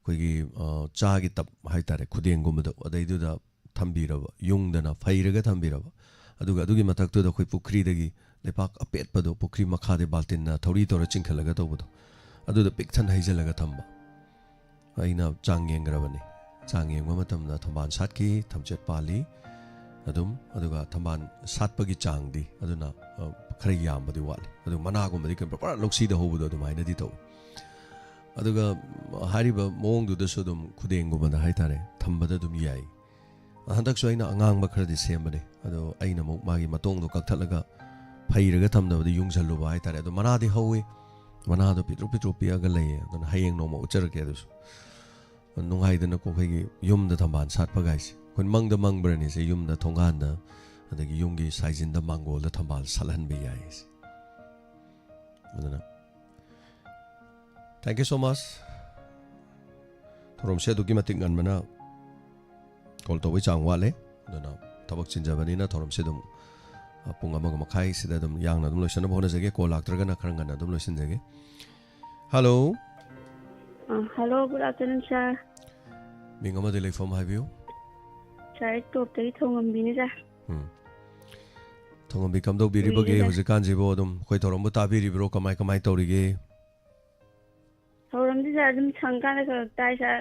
ꯑꯩꯈꯣꯏꯒꯤ, ꯑ, ꯆꯥꯒꯤ ꯇꯞ ꯍꯥꯏꯇꯥꯔꯦ, ꯈꯨꯗꯦꯡꯒꯨꯝꯕꯗꯣ, ꯑꯗꯩꯗꯨꯗ ꯊꯝꯕꯤꯔꯕ, ꯌꯨꯡꯗꯅ ꯐꯩꯔꯒ ꯊꯝꯕꯤꯔꯕ, ꯑꯗꯨꯒ ꯑꯗꯨꯒꯤ ꯃꯊꯛꯇꯨꯗ ꯑꯩꯈꯣꯏ ꯄꯨꯈ꯭ꯔꯤꯗꯒꯤ ꯂꯩꯕꯥꯛ ꯑꯄꯦꯠꯄꯗꯣ, ꯄꯨꯈ꯭ꯔꯤ ꯃꯈꯥꯗ ꯕꯥꯜꯇꯤꯟꯅ ꯊꯧꯔꯤ ꯇꯧꯔ ꯆꯤꯡꯈꯠꯂꯒ ꯇꯧꯕꯗꯣ, ꯑꯗꯨꯗ ꯄꯤꯛ ꯊꯟꯅ ꯍꯩꯖꯤꯜꯂꯒ ꯊꯝꯕ꯫ ꯑꯩꯅ ꯆꯥꯡ ꯌꯦꯡꯈ꯭ꯔꯕꯅꯤ꯫ ꯆꯥꯡ ꯌꯦꯡꯕ ꯃꯇꯝꯗ ꯊꯝꯕꯥꯜ ꯁꯥꯠꯈꯤ, ꯊꯝꯆꯦꯠ ꯄꯥꯜꯂꯤ, ꯑꯗꯨꯝ, ꯑꯗꯨꯒ ꯊꯝꯕꯥꯜ ꯁꯥꯠꯄꯒꯤ ꯆꯥꯡꯗꯤ ꯑꯗꯨꯅ, ꯑ, ꯈꯔ ꯌꯥꯝꯕꯗꯤ ꯋꯥꯠꯂꯤ꯫ ꯑꯗꯨ ꯃꯅꯥꯒꯨꯝꯕꯗꯤ ꯀꯩꯝ ꯄꯨꯔꯥ ꯂꯧꯁꯤꯗ ꯍꯧꯕꯗꯣ ꯑꯗꯨꯃꯥꯏꯅꯗꯤ ꯇꯧꯏ꯫ ꯑꯗꯨꯒ ꯍꯥꯏꯔꯤꯕ ꯃꯑꯣꯡꯗꯨꯗꯁꯨ ꯑꯗꯨꯝ ꯈꯨꯗꯦꯡꯒꯨꯝꯕꯗ ꯍꯥꯏꯇꯥꯔꯦ, ꯊꯝꯕꯗ ꯑꯗꯨꯝ ꯌꯥꯏ꯫ ꯍꯟꯗꯛꯁꯨ ꯑꯩꯅ ꯑꯉꯥꯡꯕ ꯈꯔꯗꯤ ꯁꯦꯝꯕꯅꯦ, ꯑꯗꯣ ꯑꯩꯅ ꯑꯃꯨꯛ ꯃꯥꯒꯤ ꯃꯇꯣꯡꯗꯣ ꯀꯛꯊꯠꯂꯒ ꯐꯩꯔꯒ ꯊꯝꯗꯕꯗ ꯌꯨꯡꯁꯜꯂꯨꯕ ꯍꯥꯏꯇꯥꯔꯦ꯫ ꯑꯗꯣ ꯃꯅꯥꯗꯤ ꯍꯧꯋꯤ, ꯃꯅꯥꯗꯣ ꯄꯤꯛꯇ꯭ꯔꯨ ꯄꯤꯛꯇ꯭ꯔꯨ ꯄꯤꯛꯑꯒ ꯂꯩꯌꯦ, ꯑꯗꯨꯅ ꯍꯌꯦꯡ ꯅꯣꯡꯃ ꯎꯠꯆꯔꯛꯀꯦ꯫ ꯑꯗꯨꯁꯨ ꯅꯨꯡꯉꯥꯏꯗꯅꯀꯣ, ꯑꯩꯈꯣꯏꯒꯤ ꯌꯨꯝꯗ ꯊꯝꯕꯥꯜ ꯁꯥꯠꯄ ꯀꯥꯏꯁꯦ꯫ ꯑꯩꯈꯣꯏ ꯃꯪꯗ ꯃꯪꯕ꯭ꯔꯅꯦꯁꯦ, ꯌꯨꯝꯗ ꯊꯣꯡꯒꯥꯟꯗ, ꯑꯗꯒꯤ ꯌꯨꯝꯒꯤ ꯁꯥꯏꯖꯤꯟꯗ, ꯃꯥꯡꯒꯣꯜꯗ ꯊꯝꯕꯥꯜ ꯁꯥꯠꯍꯟꯕ ꯌꯥꯏ꯫ ꯑꯗꯨꯅ thank you so much꯫ ꯊꯧꯔꯝꯁꯦ ꯑꯗꯨꯛꯀꯤ ꯃꯇꯤꯛ ꯉꯟꯕꯅ call ꯇꯧꯕꯩ ꯆꯥꯡ ꯋꯥꯠꯂꯦ꯫ ꯑꯗꯨꯅ ꯊꯕꯛ ꯆꯤꯟꯖꯕꯅꯤꯅ ꯊꯧꯔꯝꯁꯦ ꯑꯗꯨꯝ, ꯑ, ꯄꯨꯡ ꯑꯃꯒ ꯃꯈꯥꯏꯁꯤꯗ ꯑꯗꯨꯝ ꯌꯥꯡꯅ ꯑꯗꯨꯝ ꯂꯣꯏꯁꯤꯟꯅꯕ ꯍꯣꯠꯅꯖꯒꯦ꯫ Call ꯂꯥꯛꯇ꯭ꯔꯒꯅ ꯈꯔ ꯉꯟꯅ ꯑꯗꯨꯝ ꯂꯣꯏꯁꯤꯟꯖꯒꯦ꯫ Hello꯫ ꯑ, hello, good afternoon, sir꯫ ꯃꯤꯡ ꯑꯃꯗꯤ ꯂꯩꯐꯝ ꯍꯥꯏꯕꯤꯌꯨ꯫ Sir, ꯑꯩ ꯇꯣꯞꯇꯒꯤ ꯊꯣꯡꯉꯝꯕꯤꯅꯤ, sir꯫ ꯎꯝ꯫ ꯊꯣꯡꯉꯝꯕꯤ ꯀꯝꯗꯧꯕꯤꯔꯤꯕꯒꯦ ꯀꯨꯏꯔꯦꯗ꯫ ꯍꯧꯖꯤꯛꯀꯥꯟꯁꯤꯕꯨ? ꯑꯗꯨꯝ ꯑꯩꯈꯣꯏ ꯊꯧꯔꯝꯕꯨ ꯇꯥꯕꯤꯔꯤꯕ꯭ꯔꯣ? ꯀꯃꯥꯏ ꯀꯃꯥꯏ ꯇꯧꯔꯤꯒꯦ? ꯊꯧꯔꯝꯁꯦ, sir, ꯑꯗꯨꯝ ꯁꯪꯀꯥꯟꯗ ꯈꯔ ꯈꯔ ꯇꯥꯏ, sir꯫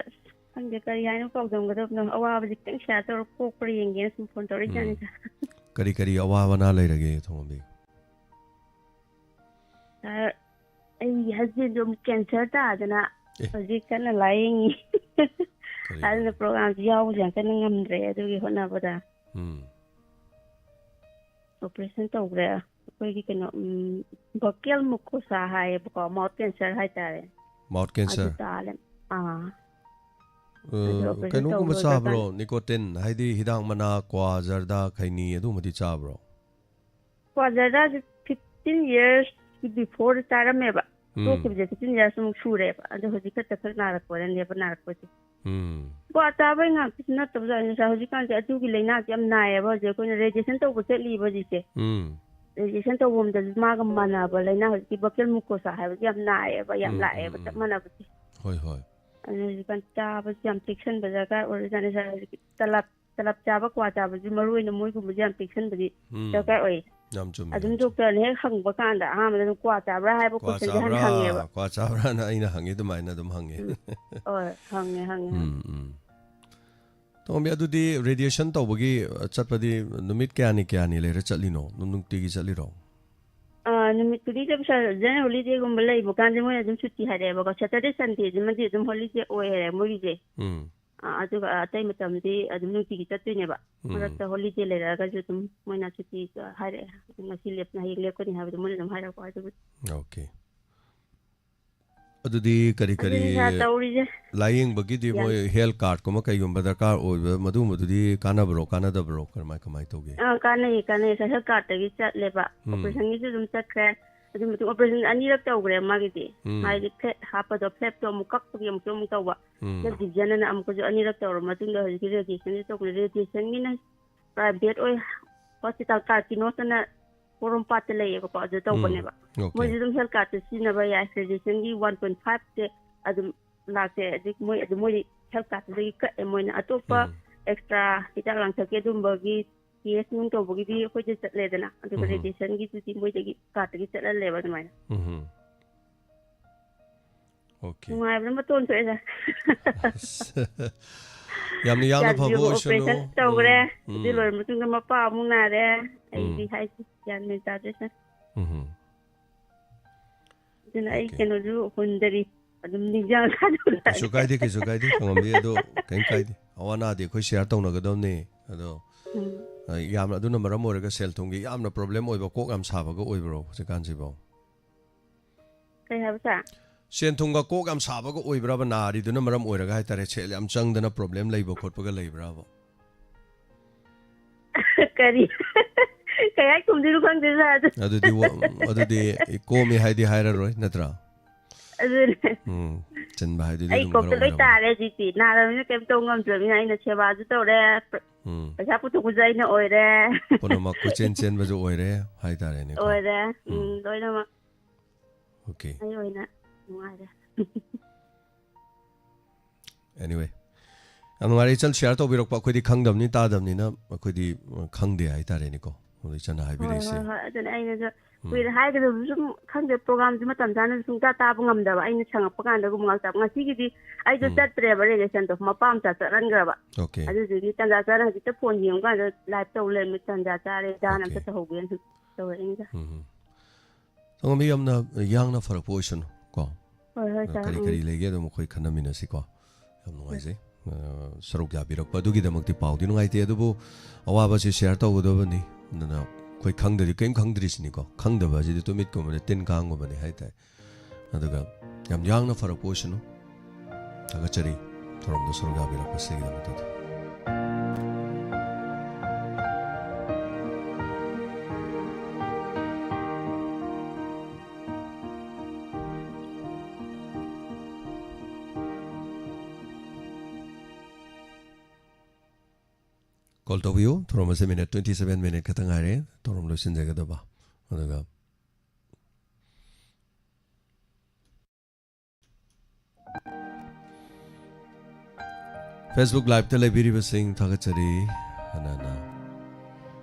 ꯈꯪꯗꯦ ꯀꯔꯤ ꯍꯥꯏꯅ ꯄꯥꯎꯗꯝꯒꯗꯕꯅꯣ꯫ ꯑꯋꯥꯕꯁꯤ ꯈꯤꯇꯪ share ꯇꯧꯔ ꯀꯣꯛꯄ꯭ꯔꯥ ꯌꯦꯡꯒꯦꯅ ꯁꯨꯝ phone ꯇꯧꯔꯛꯏꯖꯥꯠꯅꯤ, ꯎꯝ꯫ Sir꯫ ꯀꯔꯤ ꯀꯔꯤ ꯑꯋꯥ ꯑꯅꯥ ꯂꯩꯔꯒꯦ ꯊꯣꯡꯉꯝꯕꯤ? Sir, ꯑꯩꯒꯤ husbandꯗꯣ ꯑꯃꯨꯛ cancer ꯇꯥꯗꯅ ꯑꯦ꯫ ꯍꯧꯖꯤꯛ ꯀꯟꯅ ꯂꯥꯌꯦꯡꯉꯤ꯫ ꯀꯔꯤꯅꯣ? ꯑꯗꯨꯅ programꯁꯤ ꯌꯥꯎꯕꯁꯦ ꯌꯥꯝ ꯀꯟꯅ ꯉꯝꯗ꯭ꯔꯦ ꯑꯗꯨꯒꯤ ꯍꯣꯠꯅꯕꯗ꯫ ꯎꯝ꯫ Operation ꯇꯧꯈ꯭ꯔꯦ꯫ ꯑꯩꯈꯣꯏꯒꯤ ꯀꯩꯅꯣ, ꯎꯝ, buccal mucosa ꯍꯥꯏꯌꯦꯕꯀꯣ, mouth cancer ꯍꯥꯏꯇꯥꯔꯦ꯫ Mouth cancer? ꯑꯗꯨ ꯇꯥ ꯂꯩ-, ꯑꯥ꯫ ꯑ, ꯑꯗꯨ operation ꯀꯩꯅꯣꯒꯨꯝꯕ ꯇꯧꯔꯒ ꯆꯥꯕ꯭ꯔꯣ? ꯀꯥꯟ- Nicotine, ꯍꯥꯏꯗꯤ ꯍꯤꯗꯥꯛ ꯃꯅꯥ, ꯀ꯭ꯋꯥ, ꯖꯔꯗꯥ, ꯈꯩꯅꯤ ꯑꯗꯨꯒꯨꯝꯕꯗꯤ ꯆꯥꯕ꯭ꯔꯣ? ꯀ꯭ꯋꯥ ꯖꯔꯗꯥꯁꯦ fifteen years before ꯆꯥꯔꯝꯃꯦꯕ꯫ ꯎꯝ꯫ ꯇꯣꯛꯈꯤꯕꯁꯦ fifteen years ꯑꯃꯨꯛ ꯁꯨꯔꯦꯕ꯫ ꯑꯗꯣ ꯍꯧꯖꯤꯛ ꯈꯛꯇ ꯈꯛ ꯅꯥꯔꯛꯄꯗꯅꯦꯕ ꯅꯥꯔꯛꯄꯁꯦ꯫ ꯎꯝ꯫ ꯀ꯭ꯋꯥ ꯆꯥꯕꯩ ꯉꯥꯛꯇꯁꯨ ꯅꯠꯇꯕꯖꯥꯠꯅꯤ, sir꯫ ꯍꯧꯖꯤꯛꯀꯥꯟꯁꯦ ꯑꯗꯨꯒꯤ ꯂꯥꯏꯅꯥꯁꯦ ꯌꯥꯝ ꯅꯥꯏꯌꯦꯕ ꯍꯧꯖꯤꯛ꯫ ꯑꯩꯈꯣꯏꯅ radiation ꯇꯧꯕ ꯆꯠꯂꯤꯕ ꯍꯧꯖꯤꯛꯁꯦ꯫ ꯎꯝ꯫ Radiation ꯇꯧꯐꯝꯗꯁꯨ ꯃꯥꯒ ꯃꯥꯟꯅꯕ ꯂꯥꯏꯅꯥ ꯍꯧꯖꯤꯛꯀꯤ buccal mucosa ꯍꯥꯏꯕꯁꯦ ꯌꯥꯝ ꯅꯥꯏꯌꯦꯕ, ꯌꯥꯝ ꯎꯝ, ꯂꯥꯛꯑꯦꯕ, ꯎꯝ, ꯆꯞ ꯎꯝ꯫ ꯃꯥꯟꯅꯕꯁꯦ꯫ ꯍꯣꯏ, ꯍꯣꯏ꯫ ꯑꯗꯨꯅ ꯍꯧꯖꯤꯛꯀꯥꯟ ꯆꯥꯕꯁꯤ ꯌꯥꯝ ꯆꯦꯛꯁꯤꯟꯕ ꯗꯔꯀꯥꯔ ꯑꯣꯏꯔꯖꯥꯠꯅꯤ ꯁꯥꯔ꯫ ꯍꯧꯖꯤꯛ ꯇꯂꯞ, ꯇꯂꯞ ꯆꯥꯕ, ꯀ꯭ꯋꯥ ꯆꯥꯕꯁꯤ ꯃꯔꯨ ꯑꯣꯏꯅ ꯃꯣꯏꯒꯨꯝꯕꯁꯤ ꯌꯥꯝ ꯆꯦꯛꯁꯤꯟꯕꯗꯤ ꯎꯝ꯫ ꯗꯔꯀꯥꯔ ꯑꯣꯏ꯫ ꯌꯥꯝ ꯆꯨꯝꯃꯦ, ꯑꯗꯨꯝ ꯌꯥꯝ ꯆꯨꯝꯃꯦ꯫ ꯗꯣꯛꯇꯔꯅ ꯍꯦꯛ ꯍꯪꯕ ꯀꯥꯟꯗ ꯑꯍꯥꯟꯕꯗ ꯑꯗꯨꯝ "ꯀ꯭ꯋꯥ ꯆꯥꯕ꯭ꯔꯥ?" ꯍꯥꯏꯕ ꯀ꯭ꯋꯥ ꯀꯣꯏꯁꯟꯁꯦ ꯍꯥꯟꯅ ꯆꯥꯕ꯭ꯔꯥ? ꯍꯪꯉꯦꯕ꯫ ꯀ꯭ꯋꯥ ꯆꯥꯕ꯭ꯔꯥꯅ ꯑꯩꯅ ꯍꯪꯉꯤ ꯑꯗꯨꯃꯥꯏꯅ ꯑꯗꯨꯝ ꯍꯪꯉꯤ꯫ ꯎꯝ꯫ ꯍꯣꯏ, ꯍꯪꯉꯦ, ꯍꯪꯉꯦ, ꯍꯪꯉꯦ꯫ ꯎꯝ, ꯎꯝ꯫ ꯇꯣꯝꯕꯤ, ꯑꯗꯨꯗꯤ radiation ꯇꯧꯕꯒꯤ, ꯑ, ꯆꯠꯄꯗꯤ ꯅꯨꯃꯤꯠ ꯀꯌꯥꯅꯤ ꯀꯌꯥꯅꯤ ꯂꯩꯔ ꯆꯠꯂꯤꯅꯣ? ꯑꯗꯨꯝ ꯅꯨꯡꯇꯤꯒꯤ ꯆꯠꯂꯤꯔꯣ? ꯑꯥ, ꯅꯨꯃꯤꯠ ꯈꯨꯗꯤꯡ ꯆꯠꯄ ꯁꯥꯔ, general holidayꯒꯨꯝꯕ ꯂꯩꯕ ꯀꯥꯟꯗ ꯃꯣꯏꯅ ꯑꯗꯨꯝ ꯁꯨꯇꯤ ꯍꯥꯏꯔꯛꯑꯦꯕꯀꯣ꯫ Saturday, Sundayꯁꯤꯃꯗꯤ ꯑꯗꯨꯝ holiday ꯑꯣꯏ ꯍꯥꯏꯔꯦ ꯃꯣꯏꯒꯤꯁꯦ꯫ ꯎꯝ꯫ ꯑꯥ, ꯑꯗꯨꯒ ꯑꯇꯩ ꯃꯇꯝꯗꯤ ꯑꯗꯨꯝ ꯅꯨꯡꯇꯤꯒꯤ ꯆꯠꯇꯣꯏꯅꯦꯕ꯫ ꯎꯝ꯫ ꯃꯔꯛꯇ holiday ꯂꯩꯔꯛꯑꯒꯁꯨ ꯑꯗꯨꯝ ꯃꯣꯏꯅ ꯁꯨꯇꯤ ꯍꯥꯏꯔꯛꯑꯦ꯫ ꯉꯁꯤ ꯂꯦꯞ-, ꯍꯌꯦꯡ ꯂꯦꯞꯀꯅꯤ ꯍꯥꯏꯕꯗꯣ ꯃꯣꯏꯅ ꯑꯗꯨꯝ ꯍꯥꯏꯔꯛꯄ ꯑꯗꯨꯕꯨ꯫ Okay꯫ ꯑꯗꯨꯗꯤ ꯀꯔꯤ ꯀꯔꯤ ꯑꯗꯨꯅꯤ ꯁꯥꯔ ꯇꯧꯔꯤꯁꯦ꯫ ꯂꯥꯌꯦꯡꯕꯒꯤꯗꯤ ꯌꯥꯝ ꯃꯣꯏ health cardꯀꯨꯝꯕ ꯀꯩꯒꯨꯝꯕ ꯗꯔꯀꯥꯔ ꯑꯣꯏꯕ, ꯃꯗꯨꯒꯨꯝꯕꯗꯨꯗꯤ ꯀꯥꯟꯅꯕ꯭ꯔꯣ, ꯀꯥꯟꯅꯗꯕ꯭ꯔꯣ? ꯀꯔꯝꯍꯥꯏ, ꯀꯃꯥꯏ ꯇꯧꯒꯦ? ꯑꯥ, ꯀꯥꯟꯅꯩꯌꯦ, ꯀꯥꯟꯅꯩꯌꯦ ꯁꯥꯔ꯫ Health cardꯇꯒꯤ ꯆꯠꯂꯦꯕ꯫ ꯎꯝ꯫ Operationꯒꯤꯁꯨ ꯑꯗꯨꯝ ꯆꯠꯈ꯭ꯔꯦ꯫ ꯑꯗꯨ ꯃꯇꯨꯡ operation ꯑꯅꯤꯔꯛ ꯇꯧꯈ꯭ꯔꯦ ꯃꯥꯒꯤꯗꯤ꯫ ꯎꯝ꯫ ꯍꯥꯏꯗꯤ plate ꯍꯥꯞꯄꯗꯣ, flapꯇꯣ ꯑꯃꯨꯛ ꯀꯛꯄꯒꯤ ꯑꯃꯨꯛꯁꯨ ꯑꯃꯨꯛ ꯇꯧꯕ꯫ ꯎꯝ꯫ Flap division ꯑꯅ ꯑꯃꯨꯛꯀꯁꯨ ꯑꯅꯤꯔꯛ ꯇꯧꯔ ꯃꯇꯨꯡꯗ ꯍꯧꯖꯤꯛꯀꯤ radiationꯁꯦ ꯇꯧꯕꯅꯦ꯫ Radiationꯒꯤꯅ private ꯑꯣꯏ hospital Carkinos ꯑꯅ ꯄꯣꯔꯣꯝꯄꯥꯠꯇ ꯂꯩꯌꯦꯕꯀꯣ, ꯑꯗꯨ ꯇꯧꯕꯅꯦꯕ꯫ ꯎꯝ, okay꯫ ꯃꯣꯏꯁꯨ ꯑꯗꯨꯝ health cardꯁꯦ ꯁꯤꯖꯤꯟꯅꯕ ꯌꯥꯏ꯫ Radiationꯒꯤ one point fiveꯁꯦ ꯑꯗꯨꯝ ꯂꯥꯛꯁꯦ꯫ ꯑꯗꯨ ꯃꯣꯏ, ꯑꯗꯨ ꯃꯣꯏꯗꯤ health cardꯇꯨꯗꯒꯤ ꯀꯛꯑꯦ ꯃꯣꯏꯅ꯫ ꯑꯇꯣꯞꯄ ꯎꯝ꯫ Extra ꯍꯤꯗꯥꯛ ꯂꯥꯡꯊꯛꯀꯤ ꯑꯗꯨꯝꯕꯒꯤ test ꯅꯨꯡ ꯇꯧꯕꯒꯤꯗꯤ ꯑꯩꯈꯣꯏꯗ ꯆꯠꯂꯦꯗꯅ, ꯑꯗꯨꯒ ꯎꯝ꯫ Radiationꯒꯤꯗꯨꯗꯤ ꯃꯣꯏꯗꯒꯤ cardꯇꯒꯤ ꯆꯠꯍꯜꯂꯦꯕ ꯑꯗꯨꯃꯥꯏꯅ꯫ ꯎꯝ꯫ Okay꯫ ꯅꯨꯡꯉꯥꯏꯕꯅ ꯃꯇꯣꯟ ꯊꯣꯛꯑꯦꯗ꯫ ꯑꯁ, ꯌꯥꯝꯅ ꯌꯥꯝꯅ ꯐꯕ ꯌꯥꯗ꯭ꯔꯤꯕ ꯑꯣꯏꯁꯅꯨ꯫ Operation ꯇꯧꯈ꯭ꯔꯦ꯫ ꯎꯝ, ꯑꯗꯨ ꯎꯝ꯫ ꯂꯣꯏꯔ ꯃꯇꯨꯡꯗ ꯃꯄꯥ ꯑꯃꯨꯛ ꯅꯥꯔꯦ꯫ ꯑꯩꯗꯤ ꯎꯝ꯫ ꯍꯥꯏꯁꯦ ꯒ꯭ꯌꯥꯟ ꯃꯦꯟ ꯇꯥꯗ꯭ꯔꯦ ꯁꯥꯔ꯫ ꯎꯝ꯫ ꯑꯗꯨꯅ ꯑꯩ Okay꯫ ꯀꯩꯅꯣꯁꯨ ꯍꯨꯟꯗꯔꯤ꯫ ꯑꯗꯨꯝ ꯅꯤꯡꯖꯪꯉꯀꯥꯟꯗ ꯍꯨꯜꯂꯛꯑꯒꯦ꯫ ꯀꯩꯁꯨ ꯀꯥꯏꯗꯦ, ꯀꯩꯁꯨ ꯀꯥꯏꯗꯦ, ꯊꯣꯡꯉꯝꯕꯤ꯫ ꯑꯗꯣ ꯀꯩꯝ ꯀꯥꯏꯗꯦ꯫ ꯑꯋꯥ ꯑꯅꯥꯗꯤ ꯑꯩꯈꯣꯏ share ꯇꯧꯅꯒꯗꯕꯅꯦ꯫ ꯑꯗꯣ, ꯎꯝ꯫ ꯑ, ꯌꯥꯝꯅ, ꯑꯗꯨꯅ ꯃꯔꯝ ꯑꯣꯏꯔꯒ ꯁꯦꯜ ꯊꯨꯝꯒꯤ ꯌꯥꯝꯅ problem ꯑꯣꯏꯕ, ꯀꯣꯛ ꯌꯥꯝ ꯁꯥꯕꯒ ꯑꯣꯏꯕ꯭ꯔꯣ ꯍꯧꯖꯤꯛꯀꯥꯟꯁꯤꯕꯣ? ꯀꯩ ꯍꯥꯏꯕ ꯁꯥꯔ? ꯁꯦꯟ ꯊꯨꯝꯒ ꯀꯣꯛ ꯌꯥꯝ ꯁꯥꯕꯒ ꯑꯣꯏꯕ꯭ꯔꯕ? ꯅꯥꯔꯤꯗꯨꯅ ꯃꯔꯝ ꯑꯣꯏꯔꯒ ꯍꯥꯏꯇꯥꯔꯦ, ꯁꯦꯜ ꯌꯥꯝ ꯆꯪꯗꯅ problem ꯂꯩꯕ ꯈꯣꯠꯄꯒ ꯂꯩꯕ꯭ꯔꯕ? ꯀꯔꯤ? ꯀꯩ ꯍꯥꯏ ꯈꯨꯝꯗꯣꯏꯅꯣ ꯈꯪꯗꯦ ꯁꯥꯔ꯫ ꯑꯗꯨꯗꯤ ꯋꯥ-, ꯑꯗꯨꯗꯤ ꯀꯣꯝꯃꯤ ꯍꯥꯏꯗꯤ ꯍꯥꯏꯔꯔꯣꯏ, ꯅꯠꯇ꯭ꯔꯥ? ꯑꯗꯨꯅꯦ꯫ ꯎꯝ, ꯆꯤꯟꯕ ꯍꯥꯏꯗꯨꯗꯤ ꯑꯩ ꯑꯗꯨꯝ ꯈꯔ ꯀꯣꯛꯇ ꯂꯣꯏ ꯑꯣꯏꯔꯝꯒꯅꯤ꯫ ꯇꯥꯔꯦ ꯍꯧꯖꯤꯛꯇꯤ꯫ ꯅꯥꯔꯕꯅꯤꯅ ꯀꯩꯝ ꯇꯧ ꯉꯝꯗ꯭ꯔꯕꯅꯤꯅ ꯑꯩꯅ ꯁꯦꯕꯥꯁꯨ ꯇꯧꯔꯦ, ꯄ-, ꯎꯝ꯫ ꯄꯩꯁꯥ ꯄꯨꯊꯣꯛꯄꯁꯨ ꯑꯩꯅ ꯑꯣꯏꯔꯦ꯫ ꯄꯨꯝꯅꯃꯛ ꯀꯣꯏꯆꯦꯟ ꯆꯦꯟꯕꯁꯨ ꯑꯣꯏꯔꯦ ꯍꯥꯏꯇꯥꯔꯦꯅꯦꯀꯣ꯫ ꯑꯣꯏꯔꯦ꯫ ꯎꯝ, ꯎꯝ꯫ ꯂꯣꯏꯅꯃꯛ꯫ Okay꯫ ꯑꯩ ꯑꯣꯏꯅ ꯅꯨꯡꯉꯥꯏꯔꯦ꯫ Anyway, ꯌꯥꯝ ꯅꯨꯡꯉꯥꯏꯔꯦ ꯏꯆꯟ share ꯇꯧꯕꯤꯔꯛꯄ꯫ ꯑꯩꯈꯣꯏꯗꯤ ꯈꯪꯗꯕꯅꯤ ꯇꯥꯗꯕꯅꯤꯅ ꯑꯩꯈꯣꯏꯗꯤ, ꯑ, ꯈꯪꯗꯦ ꯍꯥꯏꯇꯥꯔꯦꯅꯦꯀꯣ꯫ ꯑꯗꯣ ꯏꯆꯟꯅ ꯍꯣꯏ, ꯍꯥꯏꯕꯤꯔꯛꯏꯁꯦ꯫ ꯍꯣꯏ, ꯍꯣꯏ꯫ ꯑꯗꯨꯅ ꯑꯩꯅꯁꯨ ꯎꯝ꯫ ꯀꯨꯏꯔꯦ ꯍꯥꯏꯒꯗꯕꯁꯨ ꯁꯨꯝ ꯈꯪꯗꯦ, programꯁꯦ ꯃꯇꯝ ꯆꯥꯅ ꯁꯨꯡꯇꯥ ꯇꯥꯕ ꯉꯝꯗꯕ꯫ ꯑꯩꯅ ꯁꯪꯉꯛꯄ ꯀꯥꯟꯗꯒꯨꯝꯕ ꯉꯥꯛꯇ꯫ ꯉꯁꯤꯒꯤꯗꯤ ꯑꯩꯁꯨ ꯎꯝ꯫ ꯆꯠꯇ꯭ꯔꯦꯕ, relation ꯗꯣ ꯃꯄꯥ ꯃꯆꯥ ꯆꯠꯍꯟꯈ꯭ꯔꯕ꯫ Okay꯫ ꯑꯗꯨꯗꯨꯒꯤ ꯇꯟꯖꯥ ꯆꯥꯅ ꯍꯧꯖꯤꯛꯇ phone ꯌꯦꯡꯕ ꯀꯥꯟꯗ live ꯇꯧ ꯂꯩꯔꯝꯃꯦ꯫ ꯇꯟꯖꯥ ꯆꯥꯔꯦ, ꯗꯥꯟ ꯑꯝꯇ Okay꯫ ꯇꯧꯍꯧꯒꯦꯅ ꯁꯨꯝ ꯇꯧꯔꯛꯏꯅꯤꯗ꯫ ꯎꯝ꯫ ꯁꯣꯝꯒꯤ ꯌꯥꯝꯅ ꯌꯥꯡꯅ ꯐꯔꯛꯄ ꯑꯣꯏꯁꯅꯨ ꯀꯣ꯫ ꯍꯣꯏ, ꯍꯣꯏ, ꯑ, sir꯫ ꯀꯔꯤ ꯎꯝ꯫ ꯀꯔꯤ ꯂꯩꯒꯦ ꯑꯗꯨꯝ ꯑꯩꯈꯣꯏ ꯈꯟꯅꯃꯤꯟꯅꯁꯤꯀꯣ꯫ ꯌꯥꯝ ꯅꯨꯡꯉꯥꯏꯖꯩ꯫ ꯑ, ꯁꯔꯨꯛ ꯌꯥꯕꯤꯔꯛꯄ ꯑꯗꯨꯒꯤꯗꯃꯛꯇꯤ ꯄꯥꯎꯗꯤ ꯅꯨꯡꯉꯥꯏꯇꯦ, ꯑꯗꯨꯕꯨ ꯑꯋꯥꯕꯁꯤ share ꯇꯧꯒꯗꯕꯅꯤ꯫ ꯑꯗꯨꯅ ꯑꯩꯈꯣꯏ ꯈꯪꯗ꯭ꯔꯗꯤ ꯀꯔꯤꯝ ꯈꯪꯗ꯭ꯔꯤꯁꯤꯅꯤꯀꯣ꯫ ꯈꯪꯗꯕ ꯑꯁꯤꯗꯤ ꯇꯨꯃꯤꯠꯀꯨꯝꯕꯅꯤ, ꯇꯤꯟ ꯀꯥꯡꯒꯨꯝꯕꯅꯤ ꯍꯥꯏꯇꯥꯔꯦ꯫ ꯑꯗꯨꯒ ꯌꯥꯝ ꯌꯥꯡꯅ ꯐꯔꯛꯄ ꯑꯣꯏꯁꯅꯨ꯫ ꯊꯥꯒꯠꯆꯔꯤ ꯊꯧꯔꯝꯗ ꯁꯔꯨꯛ ꯌꯥꯕꯤꯔꯛꯄꯁꯤꯒꯤꯗꯃꯛꯇꯗꯤ꯫ Call ꯇꯧꯕꯤꯌꯨ꯫ ꯊꯧꯔꯝ ꯑꯁꯤ minute twenty seven minute ꯈꯛꯇ ꯉꯥꯏꯔꯦ ꯊꯧꯔꯝ ꯂꯣꯏꯁꯤꯟꯖꯒꯗꯕ꯫ ꯑꯗꯨꯒ Facebook live ꯇ ꯂꯩꯕꯤꯔꯤꯕꯁꯤꯡ ꯊꯥꯒꯠꯆꯔꯤ꯫ ꯍꯥꯟꯅꯅ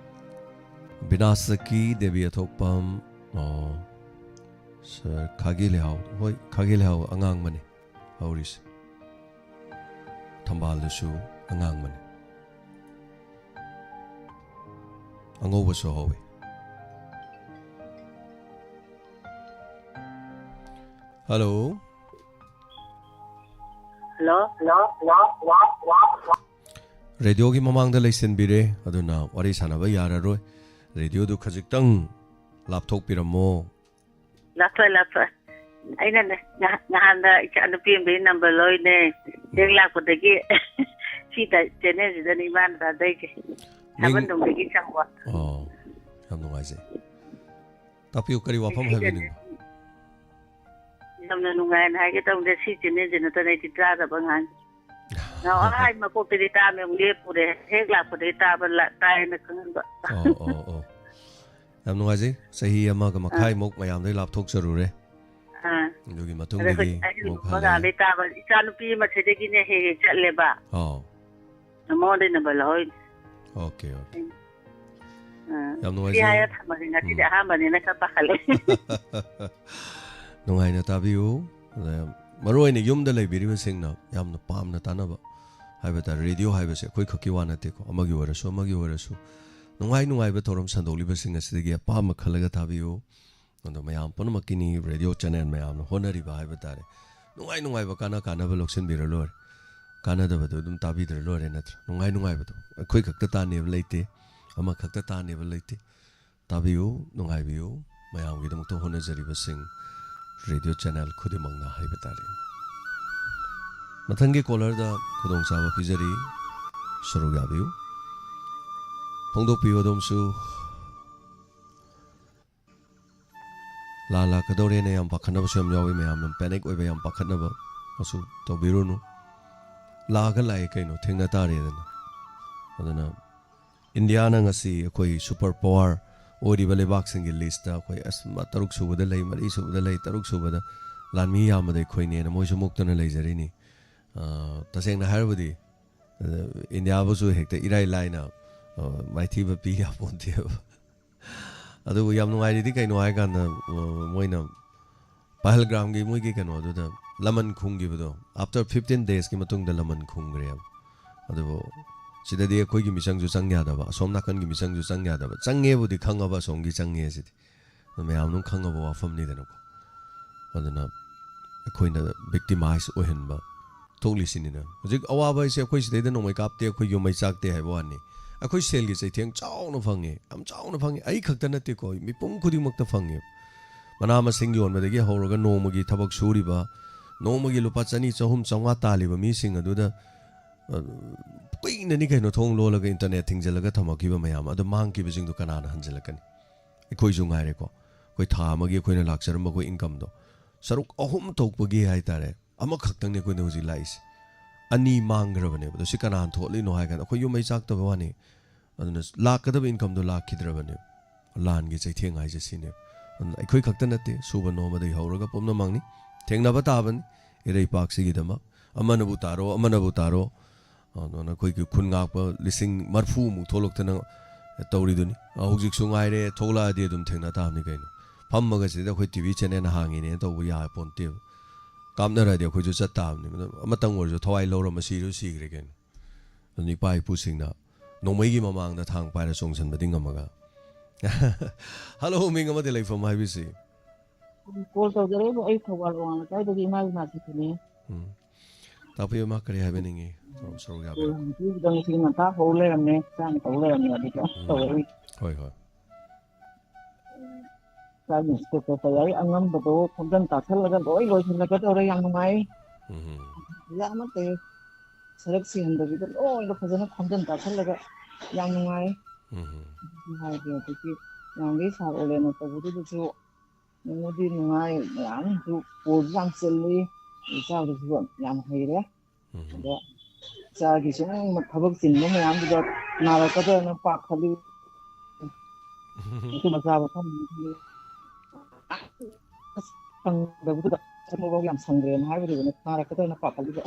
ꯕꯤꯅꯥꯁꯀꯤ ꯗꯦꯕꯤ ꯑꯊꯣꯛꯄꯝ, ꯑꯣ, sir, ꯈꯥꯒꯤ ꯂꯩꯍꯥꯎ꯫ ꯍꯣꯏ, ꯈꯥꯒꯤ ꯂꯩꯍꯥꯎ ꯑꯉꯥꯡꯕꯅꯤ ꯍꯧꯔꯤꯁꯦ꯫ ꯊꯝꯕꯥꯜꯗꯨꯁꯨ ꯑꯉꯥꯡꯕꯅꯤ꯫ ꯑꯉꯧꯕꯁꯨ ꯍꯧꯋꯤ꯫ Hello꯫ Hello꯫ Radio ꯒꯤ ꯃꯃꯥꯡꯗ ꯂꯩꯁꯤꯟꯕꯤꯔꯦ, ꯑꯗꯨꯅ ꯋꯥꯔꯤ ꯁꯥꯟꯅꯕ ꯌꯥꯔꯔꯣꯏ꯫ Radio ꯗꯨ ꯈꯖꯤꯛꯇꯪ ꯂꯥꯞꯊꯣꯛꯄꯤꯔꯝꯃꯣ꯫ ꯂꯥꯞꯊꯣꯛꯑꯦ, ꯂꯥꯞꯊꯣꯛꯑꯦ꯫ ꯑꯩꯅꯅꯦ, ꯉꯍ-, ꯅꯍꯥꯟꯗ ꯏꯆꯥ ꯅꯨꯄꯤ ꯑꯃꯗꯒꯤ number ꯂꯧꯔꯤꯅꯦ꯫ ꯍꯦꯛ ꯂꯥꯛꯄꯗꯒꯤ ꯁꯤ ꯇ-, channel ꯁꯤꯗꯅꯦ ꯏꯃꯥꯅ ꯇꯥꯖꯩꯁꯦ꯫ ꯃꯤꯡ ꯊꯥꯕꯜꯗꯣꯡꯗꯒꯤ ꯆꯪꯕ꯫ ꯑꯣ, ꯌꯥꯝ ꯅꯨꯡꯉꯥꯏꯖꯩ꯫ ꯇꯥꯛꯄꯤꯌꯨ, ꯀꯔꯤ ꯋꯥꯐꯝ ꯁꯤꯗꯅꯦ꯫ ꯍꯥꯏꯕꯤꯅꯤꯡꯕ? ꯌꯥꯝꯅ ꯅꯨꯡꯉꯥꯏꯅ ꯍꯥꯏꯒꯦ ꯇꯧꯕꯅꯦ, ꯁꯤ channel ꯁꯤ ꯅꯠꯇꯅ ꯑꯩꯗꯤ ꯇꯥꯗꯕ ꯉꯥꯡ-, ꯅꯍꯥꯟꯋꯥꯏ ꯃꯀꯣꯛꯇꯗꯤ ꯇꯥꯔꯝꯃꯦ, ꯑꯃꯨꯛ ꯂꯦꯞꯄꯨꯔꯦ꯫ ꯍꯦꯛ ꯂꯥꯛꯄꯗꯒꯤ ꯇꯥꯕ ꯂ-, ꯇꯥꯏꯌꯦꯅ ꯈꯪꯍꯟꯕ꯫ ꯑꯣ, ꯑꯣ, ꯑꯣ꯫ ꯌꯥꯝ ꯅꯨꯡꯉꯥꯏꯖꯩ꯫ ꯆꯍꯤ ꯑꯃꯒ ꯑꯥ꯫ ꯃꯈꯥꯏꯃꯨꯛ ꯃꯌꯥꯝꯗꯒꯤ ꯂꯥꯞꯊꯣꯛꯆꯔꯨꯔꯦ꯫ ꯑꯥ꯫ ꯑꯗꯨꯒꯤ ꯑꯗ ꯃꯇꯨꯡꯗꯒꯤ ꯍꯧꯖꯤꯛ ꯑꯩꯒꯤ ꯑꯃꯨꯛ ꯂꯨꯍꯣꯡꯕ ꯍꯜꯂꯦ꯫ ꯀꯥꯟꯗꯩ ꯇꯥꯕ ꯏꯆꯥ ꯅꯨꯄꯤ ꯑꯃ ꯁꯤꯗꯒꯤꯅꯦ ꯍꯦꯛ ꯍꯦꯛ ꯆꯠꯂꯦꯕ꯫ ꯑꯥꯎ꯫ ꯃꯉꯣꯟꯗꯩ ꯅꯝꯕꯔ ꯂꯧꯍꯧꯔꯤꯅꯦ꯫ Okay, okay. ꯑꯥ, ꯌꯥꯝ ꯁꯤ ꯅꯨꯡꯉꯥꯏꯖꯩ꯫ ꯍꯥꯏꯔ ꯊꯝꯃꯒꯦ꯫ ꯉꯁꯤꯗꯤ ꯎꯝ꯫ ꯑꯍꯥꯟꯕꯅꯤꯅ ꯈꯔ ꯄꯥꯈꯠꯂꯦ꯫ ꯅꯨꯡꯉꯥꯏꯅ ꯇꯥꯕꯤꯌꯨ꯫ ꯑꯗ ꯃꯔꯨ ꯑꯣꯏꯅ ꯌꯨꯝꯗ ꯂꯩꯕꯤꯔꯤꯕꯁꯤꯡꯅ ꯌꯥꯝꯅ ꯄꯥꯝꯅ ꯇꯥꯅꯕ ꯍꯥꯏꯕ ꯇꯥꯔꯦ꯫ ꯔꯦꯗꯤꯑꯣ ꯍꯥꯏꯕꯁꯦ ꯑꯩꯈꯣꯏ ꯈꯛꯀꯤ ꯋꯥ ꯅꯠꯇꯦꯀꯣ, ꯑꯃꯒꯤ ꯑꯣꯏꯔꯁꯨ ꯑꯃꯒꯤ ꯑꯣꯏꯔꯁꯨ ꯅꯨꯡꯉꯥꯏ ꯅꯨꯡꯉꯥꯏꯕ ꯊꯧꯔꯝ ꯁꯟꯗꯣꯛꯂꯤꯕꯁꯤꯡ ꯑꯁꯤꯗꯒꯤ ꯑꯄꯥꯝꯕ ꯈꯜꯂꯒ ꯇꯥꯕꯤꯌꯨ꯫ ꯑꯗꯣ ꯃꯌꯥꯝ ꯄꯨꯝꯅꯃꯛꯀꯤꯅꯤ, ꯔꯦꯗꯤꯑꯣ ꯆꯦꯅꯦꯜ ꯃꯌꯥꯝꯅ ꯍꯣꯠꯅꯔꯤꯕ ꯍꯥꯏꯕ ꯇꯥꯔꯦ꯫ ꯅꯨꯡꯉꯥꯏ ꯅꯨꯡꯉꯥꯏꯕ ꯀꯥꯟꯅ ꯀꯥꯟꯅꯕ ꯂꯧꯁꯤꯟꯕꯤꯔ ꯂꯣꯏꯔꯦ, ꯀꯥꯟꯅꯗꯕꯗꯨ ꯑꯗꯨꯝ ꯇꯥꯕꯤꯗ꯭ꯔ ꯂꯣꯏꯔꯦ ꯅꯠꯇ꯭ꯔꯥ? ꯅꯨꯡꯉꯥꯏ ꯅꯨꯡꯉꯥꯏꯕꯗꯣ ꯑꯩꯈꯣꯏ ꯈꯛꯇ ꯇꯥꯅꯦꯕ ꯂꯩꯇꯦ, ꯑꯃꯈꯛꯇ ꯇꯥꯅꯦꯕ ꯂꯩꯇꯦ꯫ ꯇꯥꯕꯤꯌꯨ, ꯅꯨꯡꯉꯥꯏꯕꯤꯌꯨ꯫ ꯃꯌꯥꯝꯒꯤꯗꯃꯛꯇ ꯍꯣꯠꯅꯖꯔꯤꯕꯁꯤꯡ ꯔꯦꯗꯤꯑꯣ ꯆꯦꯅꯦꯜ ꯈꯨꯗꯤꯡꯃꯛꯅ ꯍꯥꯏꯕ ꯇꯥꯔꯦ꯫ ꯃꯊꯪꯒꯤ ꯀꯣꯂꯔꯗ ꯈꯨꯗꯣꯡꯆꯥꯕ ꯄꯤꯖꯔꯤ, ꯁꯔꯨꯛ ꯌꯥꯕꯤꯌꯨ꯫ ꯐꯣꯡꯗꯣꯛꯄꯤꯌꯨ ꯑꯗꯣꯝꯁꯨ꯫ ꯂꯥꯟ ꯂꯥꯛꯀꯗꯧꯔꯦꯅ ꯌꯥꯝ ꯄꯥꯈꯠꯅꯕꯁꯨ ꯌꯥꯝ ꯌꯥꯎꯏ, ꯃꯌꯥꯝ ꯌꯥꯝ ꯄꯦꯅꯤꯛ ꯑꯣꯏꯕ, ꯌꯥꯝ ꯄꯥꯈꯠꯅꯕ ꯃꯁꯨ ꯇꯧꯕꯤꯔꯨꯅꯨ꯫ ꯂꯥꯛꯑꯒ ꯂꯥꯛꯑꯦ ꯀꯩꯅꯣ, ꯊꯦꯡꯅ ꯇꯥꯔꯦꯗꯅ꯫ ꯑꯗꯨꯅ ꯏꯟꯗꯤꯌꯥꯅ ꯉꯁꯤ ꯑꯩꯈꯣꯏ ꯁꯨꯄꯔ ꯄꯋꯥꯔ ꯑꯣꯏꯔꯤꯕ ꯂꯩꯕꯥꯛꯁꯤꯡꯒꯤ ꯂꯤꯁꯇ ꯑꯩꯈꯣꯏ ꯑꯁ ꯃ-, ꯇꯔꯨꯛ ꯁꯨꯕꯗ ꯂꯩ, ꯃꯔꯤ ꯁꯨꯕꯗ ꯂꯩ, ꯇꯔꯨꯛ ꯁꯨꯕꯗ ꯂꯥꯟꯃꯤ ꯌꯥꯝꯕꯗ ꯑꯩꯈꯣꯏꯅꯦꯅ ꯃꯣꯏꯁꯨ ꯃꯨꯛꯇꯅ ꯂꯩꯖꯔꯤꯅꯤ꯫ ꯑ, ꯇꯁꯦꯡꯅ ꯍꯥꯏꯔꯕꯗꯤ, ꯑ, ꯏꯟꯗꯤꯌꯥꯕꯨꯁꯨ ꯍꯦꯛꯇ ꯏꯔꯥꯏ ꯂꯥꯏꯅ, ꯑ, ꯃꯥꯏꯊꯤꯕ ꯄꯤ ꯌꯥꯄꯣꯟꯇꯦꯕ꯫ ꯑꯗꯨꯕꯨ ꯌꯥꯝ ꯅꯨꯡꯉꯥꯏꯔꯤꯗꯤ ꯀꯩꯅꯣ ꯍꯥꯏꯀꯥꯟꯗ, ꯑ, ꯃꯣꯏꯅ ꯄꯍꯜꯒ꯭ꯔꯥꯝꯒꯤ ꯃꯣꯏꯒꯤ ꯀꯩꯅꯣꯗꯨꯗ ꯂꯃꯟ ꯈꯨꯝꯈꯤꯕꯗꯣ, after fifteen days ꯀꯤ ꯃꯇꯨꯡꯗ ꯂꯃꯟ ꯈꯨꯝꯈ꯭ꯔꯦꯕ꯫ ꯑꯗꯨꯕꯨ ꯁꯤꯗꯗꯤ ꯑꯩꯈꯣꯏꯒꯤ ꯃꯤꯆꯪꯁꯨ ꯆꯪ ꯌꯥꯗꯕ, ꯑꯁꯣꯝ ꯅꯥꯀꯟꯒꯤ ꯃꯤꯆꯪꯁꯨ ꯆꯪ ꯌꯥꯗꯕ꯫ ꯆꯪꯉꯦꯕꯨꯗꯤ ꯈꯪꯉꯕ ꯑꯁꯣꯝꯒꯤ ꯆꯪꯉꯦ ꯁꯤꯗꯤ, ꯑꯗꯨ ꯃꯌꯥꯝ ꯑꯗꯨꯝ ꯈꯪꯉꯕ ꯋꯥꯐꯝꯅꯤꯗꯅꯀꯣ꯫ ꯑꯗꯨꯅ ꯑꯩꯈꯣꯏꯅ ꯚꯤꯛꯇꯤꯃꯥꯏꯁ ꯑꯣꯏꯍꯟꯕ ꯊꯣꯛꯂꯤꯁꯤꯅꯤꯅ꯫ ꯍꯧꯖꯤꯛ ꯑꯋꯥꯕ ꯍꯥꯏꯁꯦ ꯑꯩꯈꯣꯏ ꯁꯤꯗꯩꯗ ꯅꯣꯡꯃꯩ ꯀꯥꯞꯇꯦ, ꯑꯩꯈꯣꯏ ꯌꯨꯝ ꯃꯩ ꯆꯥꯛꯇꯦ ꯍꯥꯏꯕ ꯋꯥꯅꯤ꯫ ꯑꯩꯈꯣꯏ ꯁꯦꯜꯒꯤ ꯆꯩꯊꯦꯡ ꯆꯥꯎꯅ ꯐꯪꯉꯦ, ꯌꯥꯝ ꯆꯥꯎꯅ ꯐꯪꯉꯦ꯫ ꯑꯩ ꯈꯛꯇ ꯅꯠꯇꯦꯀꯣ, ꯃꯤꯄꯨꯝ ꯈꯨꯗꯤꯡꯃꯛꯇ ꯐꯪꯉꯦ꯫ ꯃꯅꯥ ꯃꯁꯤꯡ ꯌꯣꯟꯕꯗꯒꯤ ꯍꯧꯔꯒ ꯅꯣꯡꯃꯒꯤ ꯊꯕꯛ ꯁꯨꯔꯤꯕ, ꯅꯣꯡꯃꯒꯤ ꯂꯨꯄꯥ ꯆꯅꯤ, ꯆꯍꯨꯝ, ꯆꯥꯝꯃꯉꯥ ꯇꯥꯜꯂꯤꯕ ꯃꯤꯁꯤꯡ ꯑꯗꯨꯗ, ꯑ, ꯀꯨꯏꯅꯅꯤ ꯀꯩꯅꯣ ꯊꯣꯡ ꯂꯣꯜꯂꯒ ꯏꯟꯇꯔꯅꯦꯠ ꯊꯤꯡꯖꯤꯜꯂꯒ ꯊꯝꯃꯛꯈꯤꯕ ꯃꯌꯥꯝ ꯑꯗꯣ, ꯃꯥꯡꯈꯤꯕꯁꯤꯡꯗꯣ ꯀꯅꯥꯅ ꯍꯟꯖꯤꯜꯂꯛꯀꯅꯤ? ꯑꯩꯈꯣꯏꯁꯨ ꯉꯥꯏꯔꯦꯀꯣ꯫ ꯑꯩꯈꯣꯏ ꯊꯥ ꯑꯃꯒꯤ ꯑꯩꯈꯣꯏꯅ ꯂꯥꯛꯆꯔꯝꯕ ꯑꯩꯈꯣꯏ ꯏꯟꯀꯝꯗꯣ ꯁꯔꯨꯛ ꯑꯍꯨꯝ ꯊꯣꯛꯄꯒꯤ ꯍꯥꯏꯇꯥꯔꯦ, ꯑꯃꯈꯛꯇꯪꯅꯤ ꯑꯩꯈꯣꯏꯅ ꯍꯧꯖꯤꯛ ꯂꯥꯛꯏꯁꯦ꯫ ꯑꯅꯤ ꯃꯥꯡꯈ꯭ꯔꯕꯅꯦꯕ꯫ ꯑꯗꯣ ꯁꯤ ꯀꯅꯥꯅ ꯊꯣꯛꯍꯜꯂꯤꯅꯣ ꯍꯥꯏ ꯀꯥꯟꯗ ꯑꯩꯈꯣꯏ ꯌꯨꯝ ꯃꯩ ꯆꯥꯛꯇꯕ ꯋꯥꯅꯤ꯫ ꯑꯗꯨꯅ ꯂꯥꯛꯀꯗꯕ ꯏꯟꯀꯝꯗꯣ ꯂꯥꯛꯈꯤꯗ꯭ꯔꯕꯅꯦꯕ꯫ ꯂꯥꯟꯒꯤ ꯆꯩꯊꯦꯡ ꯍꯥꯏꯁꯦ ꯁꯤꯅꯦꯕ꯫ ꯑꯗꯨꯅ ꯑꯩꯈꯣꯏ ꯈꯛꯇ ꯅꯠꯇꯦ, ꯁꯨꯕ ꯅꯣꯝꯕꯗꯒꯤ ꯍꯧꯔꯒ ꯄꯨꯝꯅꯃꯛꯅꯤ꯫ ꯊꯦꯡꯅꯕ ꯇꯥꯕꯅꯤ ꯏꯔꯩꯄꯥꯛꯁꯤꯒꯤꯗꯃꯛ꯫ ꯑꯃꯅꯕꯨ ꯇꯥꯔꯣ, ꯑꯃꯅꯕꯨ ꯇꯥꯔꯣ, ꯑꯗꯨꯅ ꯑꯩꯈꯣꯏꯒꯤ ꯈꯨꯟ ꯉꯥꯛꯄ ꯂꯤꯁꯤꯡ ꯃꯔꯐꯨꯃꯨꯛ ꯊꯣꯛꯂꯛꯇꯅ ꯇꯧꯔꯤꯗꯨꯅꯤ꯫ ꯍꯧꯖꯤꯛꯁꯨ ꯉꯥꯏꯔꯦ, ꯊꯣꯛꯂꯛꯑꯗꯤ ꯑꯗꯨꯝ ꯊꯦꯡꯅ ꯇꯥꯕꯅꯤ ꯀꯩꯅꯣ꯫ ꯐꯝꯃꯒ ꯁꯤꯗ ꯑꯩꯈꯣꯏ ꯇꯤ ꯚꯤ ꯆꯦꯅꯦꯜ ꯍꯥꯡꯉꯤꯅꯦꯅ ꯇꯧꯕ ꯌꯥꯄꯣꯟꯇꯦꯕ꯫ ꯀꯥꯞꯅꯔꯗꯤ ꯑꯩꯈꯣꯏꯁꯨ ꯆꯠ ꯇꯥꯕꯅꯤ꯫ ꯑꯃꯇꯪ ꯑꯣꯏꯔꯁꯨ ꯊꯋꯥꯏ ꯂꯧꯔ ꯃꯁꯤꯔꯁꯨ ꯁꯤꯈ꯭ꯔꯦ ꯀꯩꯅꯣ꯫ ꯑꯗꯨꯅ ꯏꯄꯥ ꯏꯄꯨꯁꯤꯡꯅ ꯅꯣꯡꯃꯩꯒꯤ ꯃꯃꯥꯡꯗ ꯊꯥꯡ ꯄꯥꯏꯔ ꯆꯣꯡꯁꯤꯟꯕꯗꯤ ꯉꯝꯃꯒ꯫ ꯍꯜꯂꯣ, ꯃꯤꯡ ꯑꯃꯗꯤ ꯂꯩꯐꯝ ꯍꯥꯏꯕꯤꯁꯤ꯫ ꯀꯣꯜ ꯇꯧꯖꯔꯛꯏꯕ ꯑꯩ ꯊꯧꯕꯥꯜ ꯋꯥꯡ ꯂꯩꯀꯥꯏꯗꯒꯤ ꯏꯃꯥ ꯏꯃꯥꯁꯤꯡꯁꯤꯅꯦ꯫ ꯎꯝ꯫ ꯇꯥꯛꯄꯤꯌꯨ, ꯏꯃꯥ, ꯀꯔꯤ ꯍꯥꯏꯕꯤꯅꯤꯡꯉꯤ? ꯁꯣꯔꯣꯛ ꯁꯔꯨꯛ ꯌꯥꯕꯤꯌꯨ꯫ ꯀꯣꯜ ꯍꯪꯕꯤꯕꯗ ꯉꯁꯤ ꯉꯟꯇꯥ ꯍꯧ ꯂꯩꯔꯝꯃꯦ, ꯆꯥꯅ ꯇꯧ ꯂꯩꯔꯝꯃꯦ, ꯑꯗꯨꯗ ꯎꯝ꯫ ꯇꯧꯔꯛꯏ꯫ ꯍꯣꯏ, ꯍꯣꯏ꯫ ꯆꯥꯛ ꯏꯟꯁꯄꯦꯛꯇꯔ ꯇꯧꯔꯛꯏ, ꯑꯉꯝꯕꯗꯣ ꯈꯣꯝꯖꯤꯟ ꯇꯥꯁꯜꯂꯒ ꯂꯣꯏ ꯂꯣꯏꯁꯤꯜꯂꯒꯗꯧꯔꯦ, ꯌꯥꯝ ꯅꯨꯡꯉꯥꯏ꯫ ꯎꯝ꯫ ꯌꯥꯝ ꯑꯃꯠꯇ ꯍꯦꯛ ꯁꯔꯛ ꯁꯤꯍꯟꯗꯕꯤꯗ ꯂꯣꯏꯅ ꯐꯖꯅ ꯈꯣꯝꯖꯤꯟ ꯇꯥꯁꯜꯂꯒ ꯌꯥꯝ ꯅꯨꯡꯉꯥꯏ꯫ ꯎꯝ꯫ ꯍꯥꯏꯗꯤ ꯍꯧꯖꯤꯛꯀꯤ ꯃꯌꯥꯝꯒꯤ ꯁꯥꯔ ꯑꯣꯂꯦꯟꯅ ꯇꯧꯕꯗꯨꯗꯁꯨ ꯅꯨꯡꯕꯨꯗꯤ ꯅꯨꯡꯉꯥꯏ, ꯃꯌꯥꯝꯁꯨ ꯀꯣꯜꯁꯨ ꯌꯥꯝ ꯆꯤꯜꯂꯤ, ꯏꯆꯥꯗꯨꯁꯨ ꯌꯥꯝ ꯍꯩꯔꯦ꯫ ꯎꯝ꯫ ꯑꯗꯣ ꯏꯆꯥꯒꯤ ꯁꯨꯝ ꯊꯕꯛ ꯆꯤꯟꯕ ꯃꯌꯥꯝꯗꯨꯗ ꯅꯥꯔꯛꯀꯗ꯭ꯔꯅ ꯄꯥꯈꯠꯂꯤ꯫ ꯃꯇꯨꯝ ꯃꯆꯥ ꯃꯐꯝ ꯁꯪꯗꯕꯗꯨꯗ ꯆꯠꯄꯐꯥꯎ ꯌꯥꯝ ꯁꯪꯗ꯭ꯔꯦꯅ ꯍꯥꯏꯕꯗꯨꯗꯅꯦ ꯅꯥꯔꯛꯀꯗ꯭ꯔꯅ ꯄꯥꯈꯠꯂꯤꯕ꯫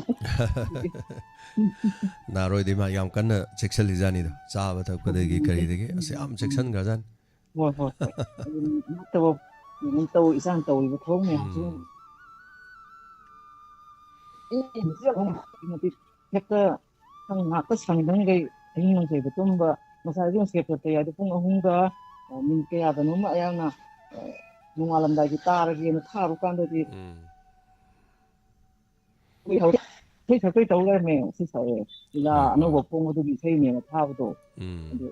ꯅꯥꯔꯣꯏꯗꯤ ꯃꯥ ꯌꯥꯝ ꯀꯟꯅ ꯆꯦꯛꯁꯤꯜꯂꯤꯖꯥꯠꯅꯤꯗ, ꯆꯥꯕ ꯊꯛꯄꯗꯒꯤ ꯀꯔꯤꯗꯒꯤ ꯑꯁ ꯌꯥꯝ ꯆꯦꯛꯁꯤꯟꯈ꯭ꯔꯖꯥꯠꯅꯤ꯫ ꯍꯣꯏ, ꯍꯣꯏ, ꯍꯣꯏ꯫ ꯑꯗꯨ ꯅꯠꯇꯕ ꯑꯗꯨꯝ ꯇꯧ, ꯏꯆꯥꯅ ꯇꯧꯔꯤꯕ ꯊꯕꯛ ꯃꯌꯥꯝꯁꯤ ꯎꯝ꯫ ꯍꯦꯛꯇ ꯉꯥꯛꯇ ꯁꯪꯗꯪꯈꯩ ꯑꯍꯤꯡ ꯅꯨꯡꯊꯤꯜꯗ ꯇꯨꯝꯕ, ꯉꯁꯥꯏꯒꯤ ꯁꯦꯞꯇ ꯇꯌꯥꯔꯗ ꯄꯨꯡ ꯑꯍꯨꯝꯒ, ꯑ, ꯃꯤꯅꯤꯠ ꯀꯌꯥꯗꯅꯣꯃ ꯑꯩꯍꯥꯛꯅ, ꯑ, ꯅꯣꯡꯉꯥꯜꯂꯝꯗꯥꯏꯒꯤ ꯇꯥꯔꯒꯦꯅ ꯊꯥꯔꯨ ꯀꯥꯟꯗꯗꯤ ꯎꯝ꯫ ꯏꯁꯩ ꯁꯛꯄꯩ ꯇꯧ ꯂꯩꯔꯝꯃꯦ, ꯁꯤ ꯁꯛꯑꯦ꯫ ꯂꯤꯂꯥ ꯍꯣꯏ, ꯍꯣꯏ꯫ ꯑꯅꯧꯕ ꯐꯣꯡꯕꯗꯨꯒꯤ ꯏꯁꯩꯅꯦꯅ ꯊꯥꯕꯗꯣ꯫ ꯎꯝ꯫ ꯑꯗꯨ,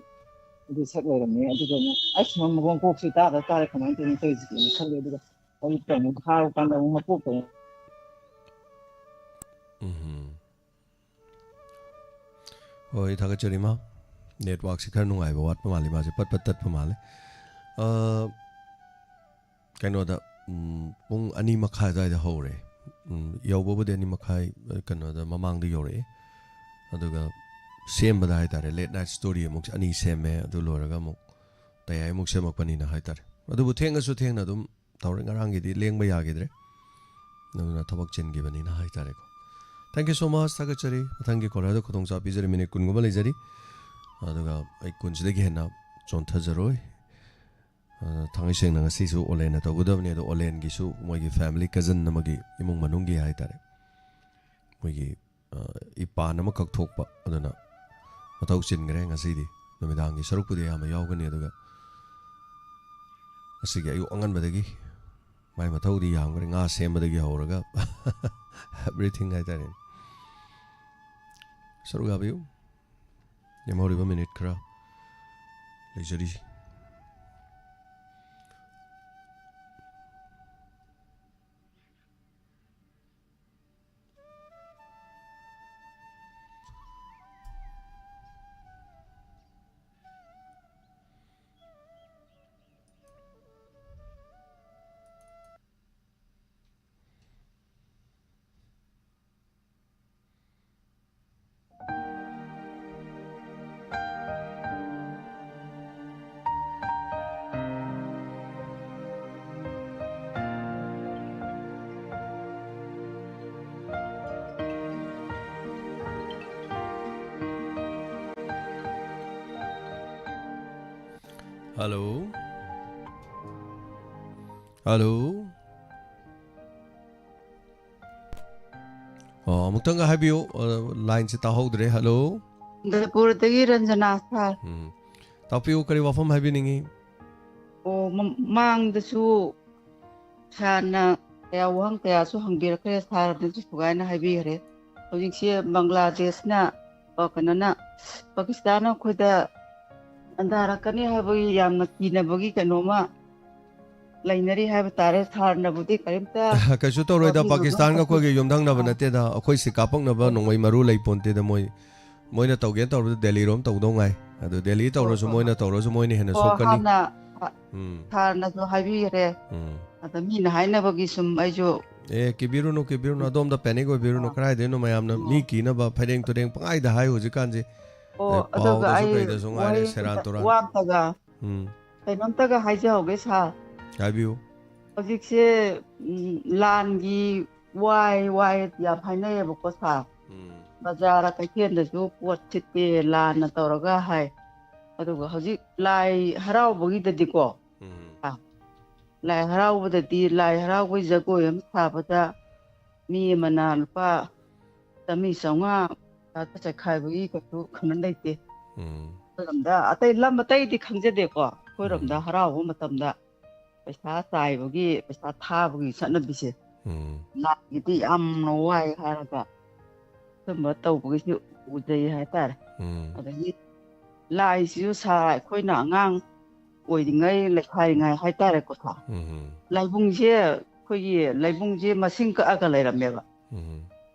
ꯑꯗꯨ ꯁꯛ ꯂꯩꯔꯝꯃꯦ꯫ ꯑꯗꯨꯒ ꯑꯃꯨꯛ, "ꯑꯁ, ꯃ-, ꯃꯈꯣꯡ ꯀꯣꯛꯁꯤ ꯇꯥꯗ ꯇꯥꯔꯦ, ꯀꯃꯥꯏꯅ ꯇꯧꯔꯤꯅꯣ ꯇꯧꯔꯤꯁꯤꯗꯤꯅ" ꯈꯜꯂꯦ꯫ ꯑꯗꯨꯒ ꯍꯧꯖꯤꯛꯇ ꯑꯃꯨꯛ ꯊꯥꯔꯨ ꯀꯥꯟꯗ ꯑꯃꯨꯛ ꯃꯀꯣꯛꯇ ꯑꯃꯨꯛ ꯎꯝ꯫ ꯍꯣꯏ, ꯊꯥꯒꯠꯆꯔꯤ, ꯃꯥ꯫ ꯅꯦꯠꯋꯥꯛꯁꯤ ꯈꯔ ꯅꯨꯡꯉꯥꯏꯕ ꯋꯥꯠꯄ ꯃꯥꯜꯂꯤ, ꯃꯥꯁꯦ ꯄꯠ ꯄꯠ ꯇꯠꯄ ꯃꯥꯜꯂꯦ꯫ ꯑ, ꯀꯩꯅꯣꯗ, ꯎꯝ, ꯄꯨꯡ ꯑꯅꯤ ꯃꯈꯥꯏ ꯑꯗꯨꯋꯥꯏꯗ ꯍꯧꯔꯦ꯫ ꯎꯝ, ꯌꯧꯕꯕꯨꯗꯤ ꯑꯅꯤ ꯃꯈꯥꯏ, ꯑ, ꯀꯩꯅꯣꯗ ꯃꯃꯥꯡꯗ ꯌꯧꯔꯛꯑꯦ꯫ ꯑꯗꯨꯒ ꯁꯦꯝꯕꯗ ꯍꯥꯏꯇꯥꯔꯦ, late night story ꯑꯃꯨꯛ ꯑꯅꯤ ꯁꯦꯝꯃꯦ, ꯑꯗꯨ ꯂꯣꯏꯔꯒ ꯑꯃꯨꯛ ꯇꯌꯥꯏ ꯑꯃꯨꯛ ꯁꯦꯝꯃꯛꯄꯅꯤꯅ ꯍꯥꯏꯇꯥꯔꯦ꯫ ꯑꯗꯨꯕꯨ ꯊꯦꯡꯉꯁꯨ ꯊꯦꯡꯅ ꯑꯗꯨꯝ ꯇꯧꯔꯦ, ꯉꯔꯥꯡꯒꯤꯗꯤ ꯂꯦꯡꯕ ꯌꯥꯈꯤꯗ꯭ꯔꯦ꯫ ꯑꯗꯨꯅ ꯊꯕꯛ ꯆꯤꯟꯈꯤꯕꯅꯤꯅ ꯍꯥꯏꯇꯥꯔꯦꯀꯣ꯫ Thank you so much, ꯊꯥꯒꯠꯆꯔꯤ꯫ ꯃꯊꯪꯒꯤ caller ꯗ ꯈꯨꯗꯣꯡꯆꯥꯕ ꯄꯤꯖꯔꯤ, minute ꯀꯨꯟꯒꯨꯝꯕ ꯂꯩꯖꯔꯤ꯫ ꯑꯗꯨꯒ ꯑꯩ ꯀꯨꯟꯁꯤꯗꯒꯤ ꯍꯦꯟꯅ ꯆꯣꯟꯊꯖꯔꯣꯏ꯫ ꯑ, ꯊꯥꯡꯉꯩ ꯁꯦꯡꯅ ꯉꯁꯤꯁꯨ ꯑꯣꯂꯦꯟꯅ ꯇꯧꯒꯗꯕꯅꯤ, ꯑꯗꯣ ꯑꯣꯂꯦꯟꯒꯤꯁꯨ ꯃꯣꯏꯒꯤ family cousin ꯑꯃꯒꯤ ꯏꯃꯨꯡ ꯃꯅꯨꯡꯒꯤ ꯍꯥꯏꯇꯥꯔꯦ, ꯃꯣꯏꯒꯤ, ꯑ, ꯏꯄꯥꯟ ꯑꯃꯈꯛ ꯊꯣꯛꯄ, ꯑꯗꯨꯅ ꯃꯊꯧ ꯆꯤꯟꯈ꯭ꯔꯦ ꯉꯁꯤꯗꯤ꯫ ꯅꯨꯃꯤꯗꯥꯡꯒꯤ ꯁꯔꯨꯛꯄꯨꯗꯤ ꯑꯌꯥꯝꯕ ꯌꯥꯎꯒꯅꯤ, ꯑꯗꯨꯒ ꯉꯁꯤꯒꯤ ꯑꯌꯨꯛ ꯑꯉꯟꯕꯗꯒꯤ ꯃꯥꯏ ꯃꯊꯧꯗꯤ ꯌꯥꯝꯈ꯭ꯔꯦ, ꯉꯥ ꯁꯦꯝꯕꯗꯒꯤ ꯍꯧꯔꯒ everything ꯍꯥꯏꯇꯥꯔꯦ꯫ ꯁꯔꯨꯛ ꯌꯥꯕꯤꯌꯨ꯫ ꯂꯦꯝꯍꯧꯔꯤꯕ minute ꯈꯔ ꯂꯩꯖꯔꯤ꯫ Hello? Hello? ꯑꯣ, ꯑꯃꯨꯛꯇꯪꯒ ꯍꯥꯏꯕꯤꯌꯨ, ꯑ, line ꯁꯦ ꯇꯥꯍꯧꯗ꯭ꯔꯦ꯫ Hello? ꯆꯟꯗ꯭ꯔꯄꯨꯔꯗꯒꯤ ꯔꯟꯖꯅꯥ sir꯫ ꯎꯝ꯫ ꯇꯥꯛꯄꯤꯌꯨ, ꯀꯔꯤ ꯋꯥꯐꯝ ꯍꯥꯏꯕꯤꯅꯤꯡꯉꯤ? ꯑꯣ, ꯃ-, ꯃꯃꯥꯡꯗꯁꯨ sir ꯅ ꯀꯌꯥ ꯋꯥꯍꯪ ꯀꯌꯥꯁꯨ ꯍꯪꯕꯤꯔꯛꯈ꯭ꯔꯦ, sir ꯅꯁꯨ ꯁꯨꯒꯥꯏꯅ ꯍꯥꯏꯕꯤꯈ꯭ꯔꯦ꯫ ꯍꯧꯖꯤꯛꯁꯦ ꯕꯪꯒ꯭ꯂꯥꯗꯦꯁꯅ, ꯑ, ꯀꯩꯅꯣꯅ, ꯄꯥꯀꯤꯁꯇꯥꯟꯅ ꯑꯩꯈꯣꯏꯗ ꯂꯥꯟꯗꯥꯔꯛꯀꯅꯤ ꯍꯥꯏꯕꯒꯤ ꯌꯥꯝꯅ ꯀꯤꯅꯕꯒꯤ ꯀꯩꯅꯣꯃ ꯂꯩꯅꯔꯤ ꯍꯥꯏꯕ ꯇꯥꯔꯦ꯫ Sir ꯅꯕꯨꯗꯤ ꯀꯔꯤꯝꯇ ꯀꯩꯁꯨ ꯇꯧꯔꯣꯏꯗ, ꯇꯥꯕꯤꯔꯨꯅꯨ꯫ ꯄꯥꯀꯤꯁꯇꯥꯟꯒ ꯑꯩꯈꯣꯏꯒ ꯌꯨꯝꯊꯪꯅꯕ ꯑꯥ꯫ ꯅꯠꯇꯦꯗ, ꯑꯩꯈꯣꯏ ꯁꯤ ꯀꯥꯞꯄꯛꯅꯕ ꯑꯣ꯫ ꯅꯣꯡꯃꯩ ꯃꯔꯨ ꯂꯩ ꯄꯣꯟꯇꯦꯗ꯫ ꯃꯣꯏ, ꯃꯣꯏꯅ ꯇꯧꯒꯦꯅ ꯇꯧꯔꯕꯗ ꯗꯦꯜꯂꯤꯔꯣꯝ ꯇꯧꯗꯧ ꯉꯥꯏ꯫ ꯑꯗꯨ ꯗꯦꯜꯂꯤ ꯍꯣꯏ, ꯇꯧꯔꯁꯨ, ꯍꯣꯏ, ꯃꯣꯏꯅ ꯍꯣꯏ꯫ ꯇꯧꯔꯁꯨ, ꯃꯣꯏꯅ ꯍꯦꯟꯅ ꯑꯣ, ꯁꯣꯛꯀꯅꯤ꯫ ꯍꯥꯟꯅ ꯁꯥ-, ꯎꯝ꯫ Sir ꯅꯁꯨ ꯍꯥꯏꯕꯤꯈ꯭ꯔꯦ꯫ ꯎꯝ꯫ ꯑꯗ ꯃꯤꯅ ꯍꯥꯏꯅꯕꯒꯤ ꯁꯨꯝ ꯑꯩꯁꯨ ꯑꯦ, ꯀꯤꯕꯤꯔꯨꯅꯨ, ꯀꯤꯕꯤꯔꯨꯅꯨ, ꯑꯗꯣꯝꯗ panic ꯑꯣꯏꯕꯤꯔꯨꯅꯨ꯫ ꯑꯥ꯫ ꯀꯗꯥꯏꯗꯩꯅꯣ ꯃꯌꯥꯝꯅ ꯎꯝ꯫ ꯃꯤ ꯀꯤꯅꯕ ꯐꯩꯔꯦꯡ ꯇꯨꯔꯦꯡ ꯄꯪꯍꯥꯏꯗ ꯍꯥꯏ ꯍꯧꯖꯤꯛꯀꯥꯟꯁꯦ꯫ ꯑꯣ, ꯑꯦ, ꯑꯗꯨꯒ ꯄꯥꯎꯗꯁꯨ ꯑꯩ ꯀꯩꯗꯁꯨ ꯉꯥꯏꯔꯦ, ꯋꯥꯍꯩ ꯁꯦꯔꯥꯟ ꯑꯝꯇ, ꯇꯨꯔꯥꯟ꯫ ꯋꯥ ꯑꯝꯇꯒ ꯎꯝ꯫ ꯀꯩꯅꯣꯝꯇꯒ ꯍꯥꯏꯖꯍꯧꯒꯦ ꯁꯥꯔ꯫ ꯍꯥꯏꯕꯤꯌꯨ꯫ ꯍꯧꯖꯤꯛꯁꯦ ꯎꯝ, ꯂꯥꯟꯒꯤ ꯋꯥꯏ ꯋꯥꯏ ꯌꯥꯝ ꯍꯥꯏꯅꯩꯌꯦꯕꯀꯣ ꯁꯥꯔ꯫ ꯎꯝ, ꯕꯖꯥꯔ ꯀꯩꯊꯦꯜꯗꯁꯨ ꯄꯣꯠ ꯁꯤꯠꯇꯦ, ꯂꯥꯟꯅ ꯇꯧꯔꯒ ꯍꯥꯏ꯫ ꯑꯗꯨꯒ ꯍꯧꯖꯤꯛ ꯂꯥꯏ ꯍꯔꯥꯎꯕꯒꯤꯗꯗꯤꯀꯣ, ꯎꯝ, ꯂꯥꯏ ꯍꯔꯥꯎꯕꯗꯗꯤ ꯂꯥꯏ ꯍꯔꯥꯎꯕꯒꯤ ꯖꯒꯣꯏ ꯑꯃ ꯁꯥꯕꯗ ꯃꯤ ꯑꯃꯅ ꯂꯨꯄꯥ ꯆꯥꯝꯃꯔꯤ ꯆꯥꯝꯃꯉꯥ ꯆꯠꯈꯥꯏꯕꯒꯤ ꯀꯩꯁꯨ ꯀꯩꯅꯣ ꯂꯩꯇꯦ꯫ ꯎꯝ, ꯑꯩꯈꯣꯏꯔꯣꯝꯗ ꯑꯇꯩ ꯂꯝ ꯑꯇꯩꯗꯤ ꯈꯪꯖꯗꯦꯀꯣ, ꯑꯩꯈꯣꯏꯔꯣꯝꯗ ꯎꯝ, ꯍꯔꯥꯎꯕ ꯃꯇꯝꯗ ꯄꯩꯁꯥ ꯆꯥꯏꯕꯒꯤ, ꯄꯩꯁꯥ ꯊꯥꯕꯒꯤ ꯆꯠꯅꯕꯤꯁꯦ, ꯎꯝ, ꯂꯥꯏꯒꯤꯗꯤ ꯌꯥꯝꯅ ꯋꯥꯏ ꯍꯥꯏꯔꯒ ꯑꯗꯨꯝꯕ ꯇꯧꯕꯒꯤꯁꯨ ꯎꯖꯩ ꯍꯥꯏꯇꯥꯔꯦ꯫ ꯎꯝ, ꯑꯗꯒꯤ ꯂꯥꯏꯁꯤꯁꯨ ꯁꯥꯔ, ꯑꯩꯈꯣꯏꯅ ꯑꯉꯥꯡ ꯑꯣꯏꯔꯤꯉꯩ, ꯂꯩꯁꯥꯔꯤꯉꯩ ꯍꯥꯏꯇꯥꯔꯦꯀꯣ ꯁꯥꯔ, ꯎꯝ, ꯂꯥꯏꯕꯨꯡꯁꯦ, ꯑꯩꯈꯣꯏꯒꯤ ꯂꯥꯏꯕꯨꯡꯁꯦ ꯃꯁꯤꯡ ꯀꯛꯑꯒ ꯂꯩꯔꯝꯃꯦꯕ꯫ ꯎꯝ,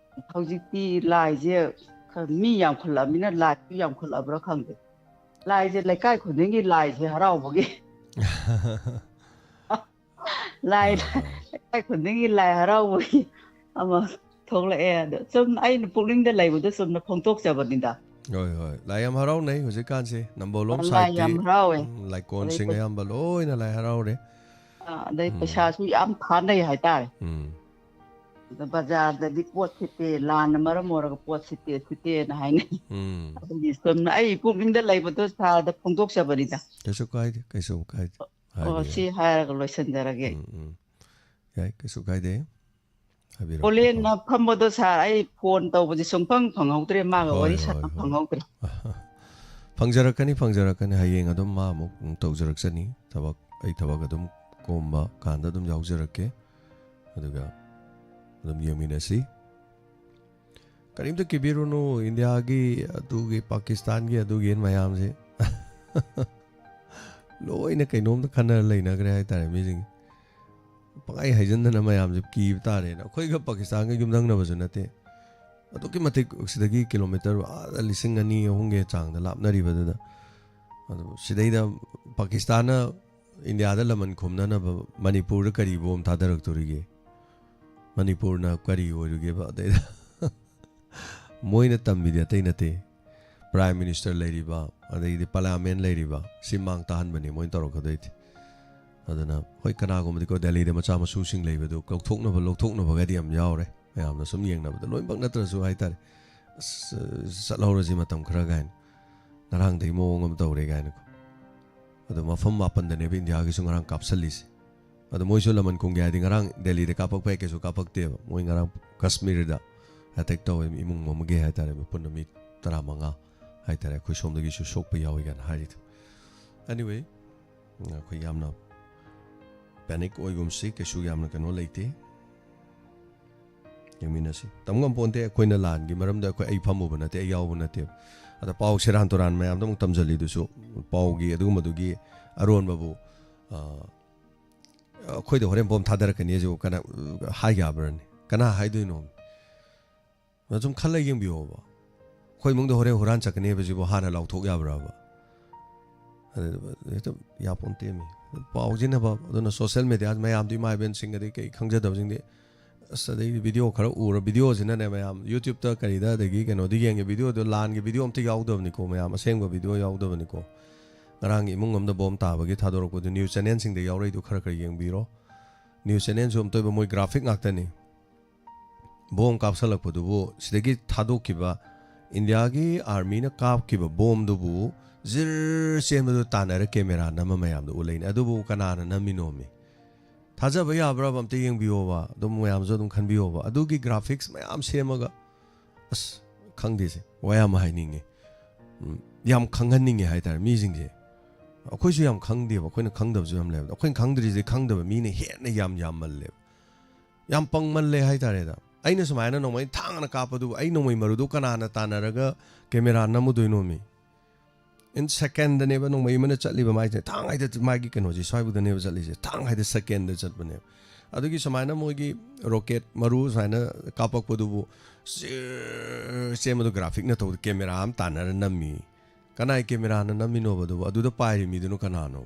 ꯍꯧꯖꯤꯛꯇꯤ ꯂꯥꯏꯁꯦ ꯈꯔ ꯃꯤ ꯌꯥꯝꯈꯠꯂꯛꯑꯃꯤꯅ ꯂꯥꯏꯁꯨ ꯌꯥꯝꯈꯠꯂꯛꯑꯕ꯭ꯔꯥ ꯈꯪꯗꯦ꯫ ꯂꯥꯏꯁꯦ ꯂꯩꯀꯥꯏ ꯈꯨꯗꯤꯡꯒꯤ ꯂꯥꯏꯁꯦ ꯍꯔꯥꯎꯕꯒꯤ ꯂꯥꯏ, ꯑꯥ, ꯂꯩꯀꯥꯏ ꯈꯨꯗꯤꯡꯒꯤ ꯂꯥꯏ ꯍꯔꯥꯎꯕꯒꯤ ꯑꯃ ꯊꯣꯛꯂꯛꯑꯦ꯫ ꯑꯗꯣ ꯁꯨꯝ ꯑꯩꯅ ꯄꯨꯛꯅꯤꯡꯗ ꯂꯩꯕꯗꯣ ꯆꯨꯝꯅ ꯐꯣꯡꯗꯣꯛꯆꯕꯅꯤꯗ꯫ ꯍꯣꯏ, ꯍꯣꯏ, ꯂꯥꯏ ꯌꯥꯝ ꯍꯔꯥꯎꯅꯩ ꯍꯧꯖꯤꯛꯀꯥꯟꯁꯦ ꯅꯝꯕꯣꯜꯂꯣꯝ ꯂꯥꯏ ꯁꯥꯏꯠꯇꯤ꯫ ꯌꯥꯝ ꯍꯔꯥꯎꯋꯦ꯫ ꯎꯝ, ꯂꯥꯏꯀꯣꯟꯁꯤꯡ ꯑꯗꯩ ꯑꯌꯥꯝꯕ ꯂꯣꯏꯅ ꯂꯥꯏ ꯍꯔꯥꯎꯔꯦ꯫ ꯑ, ꯑꯗꯩ ꯎꯝ, ꯄꯩꯁꯥꯁꯨ ꯌꯥꯝ ꯊꯥꯅꯩ ꯍꯥꯏꯇꯥꯔꯦ꯫ ꯎꯝ, ꯑꯗ ꯕꯖꯥꯔꯗꯗꯤ ꯄꯣꯠ ꯁꯤꯠꯇꯦ, ꯂꯥꯟꯅ ꯃꯔꯝ ꯑꯣꯏꯔꯒ ꯄꯣꯠ ꯁꯤꯠꯇꯦ, ꯁꯤꯠꯇꯦꯅ ꯍꯥꯏꯅꯩ꯫ ꯎꯝ, ꯑꯗꯨꯒꯤ ꯆꯨꯝꯅ ꯑꯩ ꯄꯨꯛꯅꯤꯡꯗ ꯂꯩꯕꯗꯣ ꯁꯥꯔꯗ ꯐꯣꯡꯗꯣꯛꯆꯕꯅꯤꯗ꯫ ꯀꯩꯁꯨ ꯀꯥꯏꯗꯦ, ꯀꯩꯁꯨ ꯀꯥꯏꯗꯦ꯫ ꯑꯣ, ꯍꯥꯏꯕꯤꯌꯨ꯫ ꯁꯤ ꯍꯥꯏꯔꯒ ꯂꯣꯏꯁꯤꯟꯖꯔꯒꯦ꯫ ꯎꯝ, ꯎꯝ, ꯌꯥꯏ, ꯀꯩꯁꯨ ꯀꯥꯏꯗꯦ꯫ ꯍꯥꯏꯕꯤꯔꯣ꯫ ꯄꯣꯂꯦꯟꯅ ꯐꯝꯕꯗꯣ ꯁꯥꯔ, ꯑꯩ ꯐꯣꯟ ꯇꯧꯕꯁꯦ ꯁꯨꯡꯐꯪ ꯐꯪꯍꯧꯗ꯭ꯔꯦ, ꯃꯥꯒ ꯍꯣꯏ, ꯋꯥꯔꯤ ꯍꯣꯏ, ꯁꯥꯟꯅꯕ ꯍꯣꯏ꯫ ꯐꯪꯍꯧꯗ꯭ꯔꯦ꯫ ꯐꯪꯖꯔꯛꯀꯅꯤ, ꯐꯪꯖꯔꯛꯀꯅꯤ꯫ ꯍꯌꯦꯡ ꯑꯗꯨꯝ ꯃꯥ ꯑꯃꯨꯛ ꯇꯧꯖꯔꯛꯆꯅꯤ꯫ ꯊꯕꯛ, ꯑꯩ ꯊꯕꯛ ꯑꯗꯨꯝ ꯀꯣꯝꯕ ꯀꯥꯟꯗ ꯑꯗꯨꯝ ꯌꯥꯎꯖꯔꯛꯀꯦ꯫ ꯑꯗꯨꯒ ꯑꯗꯨꯝ ꯌꯦꯡꯃꯤꯟꯅꯁꯤ꯫ ꯀꯔꯤꯝꯇ ꯀꯤꯕꯤꯔꯨꯅꯨ, ꯏꯟꯗꯤꯌꯥꯒꯤ ꯑꯗꯨꯒꯤ, ꯄꯥꯀꯤꯁꯇꯥꯟꯒꯤ ꯑꯗꯨꯒꯤ ꯃꯌꯥꯝꯁꯦ ꯂꯣꯏꯅ ꯀꯩꯅꯣꯝꯇ ꯈꯟꯅꯔ ꯂꯩꯅꯈ꯭ꯔꯦ ꯍꯥꯏꯇꯥꯔꯦ ꯃꯤꯁꯤꯡ꯫ ꯄꯪꯍꯥꯏ ꯍꯥꯏꯖꯤꯟꯗꯅ ꯃꯌꯥꯝꯁꯦ ꯀꯤꯕ ꯇꯥꯔꯦꯅ꯫ ꯑꯩꯈꯣꯏꯒ ꯄꯥꯀꯤꯁꯇꯥꯟꯒ ꯌꯨꯝꯊꯪꯅꯕꯁꯨ ꯅꯠꯇꯦ꯫ ꯑꯗꯨꯛꯀꯤ ꯃꯇꯤꯛ ꯁꯤꯗꯒꯤ ꯀꯤꯂꯣꯃꯤꯇꯔ ꯑꯥꯗ ꯂꯤꯁꯤꯡ ꯑꯅꯤ ꯑꯍꯨꯝꯒꯤ ꯆꯥꯡꯗ ꯂꯥꯞꯅꯔꯤꯕꯗꯨꯗ꯫ ꯑꯗꯨ ꯁꯤꯗꯩꯗ ꯄꯥꯀꯤꯁꯇꯥꯟꯅ ꯏꯟꯗꯤꯌꯥꯗ ꯂꯃꯟ ꯈꯨꯝꯅꯅꯕ ꯃꯅꯤꯄꯨꯔꯗ ꯀꯔꯤ ꯕꯣꯝ ꯊꯥꯗꯔꯛꯇꯣꯔꯤꯒꯦ? ꯃꯅꯤꯄꯨꯔꯅ ꯀꯔꯤ ꯑꯣꯏꯔꯨꯒꯦꯕ? ꯑꯗꯩꯗ ꯃꯣꯏꯅ ꯇꯝꯃꯤꯗꯤ ꯑꯇꯩ ꯅꯠꯇꯦ꯫ ꯄ꯭ꯔꯥꯏꯝ ꯃꯤꯅꯤꯁꯇꯔ ꯂꯩꯔꯤꯕ, ꯑꯗꯩꯗꯤ ꯄꯥꯔꯂꯤꯌꯥꯃꯦꯟ ꯂꯩꯔꯤꯕ, ꯁꯤ ꯃꯥꯡ ꯇꯥꯍꯟꯕꯅꯤ ꯃꯣꯏꯅ ꯇꯧꯔꯛꯀꯗꯣꯏꯗꯤ꯫ ꯑꯗꯨꯅ ꯍꯣꯏ, ꯀꯅꯥꯒꯨꯝꯕꯗꯤꯀꯣ, ꯗꯦꯜꯂꯤꯗ ꯃꯆꯥ ꯃꯁꯨꯁꯤꯡ ꯂꯩꯕꯗꯨ ꯂꯧꯊꯣꯛꯅꯕ, ꯂꯧꯊꯣꯛꯅꯕꯒꯗꯤ ꯌꯥꯝ ꯌꯥꯎꯔꯦ꯫ ꯃꯌꯥꯝꯅ ꯁꯨꯝ ꯌꯦꯡꯅꯕꯗ, ꯂꯣꯏꯅꯃꯛ ꯅꯠꯇ꯭ꯔꯁꯨ ꯍꯥꯏꯇꯥꯔꯦ, "ꯑꯁ, ꯆꯠꯍꯧꯔꯁꯤ ꯃꯇꯝ ꯈꯔ" ꯀꯥꯏꯅ, ꯉꯔꯥꯡꯗꯒꯤ ꯃꯑꯣꯡ ꯑꯃ ꯇꯧꯔꯦ ꯀꯥꯏꯅꯀꯣ꯫ ꯑꯗꯣ ꯃꯐꯝ ꯃꯥꯄꯟꯗꯅꯦꯕ ꯏꯟꯗꯤꯌꯥꯒꯤꯁꯨ ꯉꯔꯥꯡ ꯀꯥꯞꯁꯜꯂꯤꯁꯦ꯫ ꯑꯗꯣ ꯃꯣꯏꯁꯨ ꯂꯃꯟ ꯈꯨꯝꯒꯦ ꯍꯥꯏꯗꯤ, ꯉꯔꯥꯡ ꯗꯦꯜꯂꯤꯗ ꯀꯥꯞꯄꯛꯄ ꯍꯦꯛ ꯀꯩꯁꯨ ꯀꯥꯞꯄꯛꯇꯦꯕ꯫ ꯃꯣꯏ ꯉꯔꯥꯡ ꯀꯥꯁꯃꯤꯔꯗ ꯑꯦꯇꯦꯛ ꯇꯧꯋꯦ, ꯏꯃꯨꯡ ꯑꯃꯒꯤ ꯍꯥꯏꯇꯥꯔꯦ, ꯄꯨꯟꯅ ꯃꯤ ꯇꯔꯥꯃꯉꯥ ꯍꯥꯏꯇꯥꯔꯦ꯫ ꯑꯩꯈꯣꯏ ꯁꯣꯝꯗꯒꯤꯁꯨ ꯁꯣꯛꯄ ꯌꯥꯎꯏ ꯀꯥꯏꯅ ꯍꯥꯏꯔꯤꯗꯣ꯫ Anyway, ꯑꯩꯈꯣꯏ ꯌꯥꯝꯅ ꯄꯦꯅꯤꯛ ꯑꯣꯏꯒꯨꯝꯁꯤ, ꯀꯩꯁꯨ ꯌꯥꯝꯅ ꯀꯩꯅꯣ ꯂꯩꯇꯦ꯫ ꯌꯦꯡꯃꯤꯟꯅꯁꯤ꯫ ꯇꯝ ꯉꯝꯄꯣꯟꯇꯦ, ꯑꯩꯈꯣꯏꯅ ꯂꯥꯟꯒꯤ ꯃꯔꯝꯗ ꯑꯩꯈꯣꯏ, ꯑꯩ ꯐꯝꯃꯨꯕ ꯅꯠꯇꯦ, ꯑꯩ ꯌꯥꯎꯕ ꯅꯠꯇꯦꯕ꯫ ꯑꯗ ꯄꯥꯎ ꯁꯦꯔꯥꯟ ꯇꯨꯔꯥꯟ ꯃꯌꯥꯝꯗ ꯑꯃꯨꯛ ꯇꯝꯁꯤꯜꯂꯤꯗꯨꯁꯨ, ꯄꯥꯎꯒꯤ ꯑꯗꯨꯒꯨꯝꯕꯗꯨꯒꯤ ꯑꯔꯣꯟꯕꯕꯨ, ꯑ, ꯑꯩꯈꯣꯏꯗ ꯍꯣꯔꯦꯟ ꯕꯣꯝ ꯊꯥꯗꯔꯛꯀꯅꯤ ꯍꯥꯏꯁꯤꯕꯨ ꯀꯅꯥ ꯍꯥꯏ ꯌꯥꯕ꯭ꯔꯅꯤ? ꯀꯅꯥ ꯍꯥꯏꯗꯣꯏꯅꯣ? ꯑꯗ ꯁꯨꯝ ꯈꯜꯂ ꯌꯦꯡꯕꯤꯌꯣꯕ꯫ ꯑꯩꯈꯣꯏ ꯏꯃꯨꯡꯗ ꯍꯣꯔꯦꯟ ꯍꯨꯔꯥꯟ ꯆꯠꯀꯅꯤ ꯍꯥꯏꯕꯁꯤꯕꯨ ꯍꯥꯟꯅ ꯂꯥꯎꯊꯣꯛ ꯌꯥꯕ꯭ꯔꯕ? ꯑꯗꯨ ꯍꯦꯛꯇ ꯌꯥꯄꯣꯟꯇꯦꯃꯤ꯫ ꯄꯥꯎꯁꯤꯅꯕ, ꯑꯗꯨꯅ ꯁꯣꯁꯦꯜ ꯃꯦꯗꯤꯌꯥ ꯃꯌꯥꯝꯗꯨ, ꯏꯃꯥ ꯏꯕꯦꯟꯁꯤꯡ ꯑꯗꯩ ꯀꯩ ꯈꯪꯖꯗꯕꯁꯤꯡꯗꯤ, ꯑꯁ, ꯑꯗꯩꯗꯤ ꯚꯤꯗꯤꯑꯣ ꯈꯔ ꯎꯔ, ꯚꯤꯗꯤꯑꯣꯁꯤꯅꯅꯦ ꯃꯌꯥꯝ YouTube-ꯇ ꯀꯔꯤꯗ ꯑꯗꯒꯤ ꯀꯩꯅꯣꯗ ꯌꯦꯡꯉꯦ, ꯚꯤꯗꯤꯑꯣꯗꯣ ꯂꯥꯟꯒꯤ ꯚꯤꯗꯤꯑꯣ ꯑꯝꯇ ꯌꯥꯎꯗꯕꯅꯤꯀꯣ ꯃꯌꯥꯝ, ꯑꯁꯦꯡꯕ ꯚꯤꯗꯤꯑꯣ ꯌꯥꯎꯗꯕꯅꯤꯀꯣ꯫ ꯉꯔꯥꯡꯒꯤ ꯏꯃꯨꯡ ꯑꯃꯗ ꯕꯣꯝ ꯇꯥꯕꯒꯤ ꯊꯥꯗꯣꯔꯛꯄꯗꯨ ꯅ꯭ꯌꯨꯁ ꯆꯦꯅꯦꯜꯁꯤꯡꯗ ꯌꯥꯎꯔꯛꯏꯗꯨ ꯈꯔ ꯈꯔ ꯌꯦꯡꯕꯤꯔꯣ꯫ ꯅ꯭ꯌꯨꯁ ꯆꯦꯅꯦꯜꯁꯨ ꯑꯝꯇ ꯑꯣꯏꯕ ꯃꯣꯏ ꯒ꯭ꯔꯥꯐꯤꯛ ꯉꯥꯛꯇꯅꯤ꯫ ꯕꯣꯝ ꯀꯥꯞꯁꯜꯂꯛꯄꯗꯨꯕꯨ, ꯁꯤꯗꯒꯤ ꯊꯥꯗꯣꯛꯈꯤꯕ ꯏꯟꯗꯤꯌꯥꯒꯤ ꯑꯥꯔꯃꯤꯅ ꯀꯥꯞꯈꯤꯕ ꯕꯣꯝꯗꯨꯕꯨ ꯖꯤꯔ ꯆꯦꯟꯕꯗꯨ ꯇꯥꯟꯅꯔ ꯀꯦꯃꯦꯔꯥ ꯅꯝꯃ ꯃꯌꯥꯝꯗ ꯎꯠꯂꯛꯏꯅꯦ꯫ ꯑꯗꯨꯕꯨ ꯀꯅꯥꯅ ꯅꯝꯃꯤꯅꯣꯃꯤ? ꯊꯥꯖꯕ ꯌꯥꯕ꯭ꯔꯕ? ꯑꯝꯇ ꯌꯦꯡꯕꯤꯌꯣꯕ꯫ ꯑꯗꯨꯝ ꯃꯌꯥꯝꯁꯨ ꯑꯗꯨꯝ ꯈꯟꯕꯤꯌꯣꯕ꯫ ꯑꯗꯨꯒꯤ ꯒ꯭ꯔꯥꯐꯤꯛꯁ ꯃꯌꯥꯝ ꯁꯦꯝꯃꯒ, ꯑꯁ, ꯈꯪꯗꯦꯁꯦ, ꯋꯥ ꯌꯥꯝ ꯍꯥꯏꯅꯤꯡꯉꯦ꯫ ꯎꯝ, ꯌꯥꯝ ꯈꯪꯍꯟꯅꯤꯡꯉꯦ ꯍꯥꯏꯇꯥꯔꯦ ꯃꯤꯁꯤꯡꯁꯦ꯫ ꯑꯩꯈꯣꯏꯁꯨ ꯌꯥꯝ ꯈꯪꯗꯦꯕ, ꯑꯩꯈꯣꯏꯅ ꯈꯪꯗꯕꯁꯨ ꯌꯥꯝ ꯂꯩꯕ꯫ ꯑꯩꯈꯣꯏꯅ ꯈꯪꯗ꯭ꯔꯤꯁꯦ ꯈꯪꯗꯕ ꯃꯤꯅ ꯍꯦꯟꯅ ꯌꯥꯝ ꯌꯥꯝꯃꯜꯂꯦꯕ꯫ ꯌꯥꯝ ꯄꯪꯃꯜꯂꯦ ꯍꯥꯏꯇꯥꯔꯦꯗ꯫ ꯑꯩꯅ ꯁꯨꯃꯥꯏꯅ ꯅꯣꯡꯃꯩ ꯊꯥꯡꯅ ꯀꯥꯞꯄꯗꯨꯕꯨ, ꯑꯩ ꯅꯣꯡꯃꯩ ꯃꯔꯨꯗꯨ ꯀꯅꯥꯅ ꯇꯥꯟꯅꯔꯒ ꯀꯦꯃꯦꯔꯥ ꯅꯝꯃꯨꯗꯣꯏꯅꯣꯃꯤ? In second-ꯗꯅꯦꯕ ꯅꯣꯡꯃꯩ ꯑꯃꯅ ꯆꯠꯂꯤꯕ ꯃꯥꯏꯁꯦ꯫ ꯊꯥꯡ ꯍꯥꯏꯗ ꯃꯥꯒꯤ ꯀꯩꯅꯣꯁꯦ ꯁ꯭ꯋꯥꯏꯕꯨꯗꯅꯦꯕ ꯆꯠꯂꯤꯁꯦ꯫ ꯊꯥꯡ ꯍꯥꯏꯗ second-ꯗ ꯆꯠꯄꯅꯦꯕ꯫ ꯑꯗꯨꯒꯤ ꯁꯨꯃꯥꯏꯅ ꯃꯣꯏꯒꯤ ꯔꯣꯀꯦꯠ ꯃꯔꯨ ꯁꯨꯃꯥꯏꯅ ꯀꯥꯞꯄꯛꯄꯗꯨꯕꯨ ꯆꯦꯔ ꯆꯦꯟꯕꯗꯣ ꯒ꯭ꯔꯥꯐꯤꯛꯅ ꯇꯧꯕꯗ ꯀꯦꯃꯦꯔꯥ ꯑꯃ ꯇꯥꯟꯅꯔ ꯅꯝꯃꯤ꯫ ꯀꯅꯥꯏ ꯀꯦꯃꯦꯔꯥꯅ ꯅꯝꯃꯤꯅꯣꯕ ꯑꯗꯨꯕꯨ? ꯑꯗꯨꯗ ꯄꯥꯏꯔꯤ ꯃꯤꯗꯨꯅ ꯀꯅꯥꯅꯣ?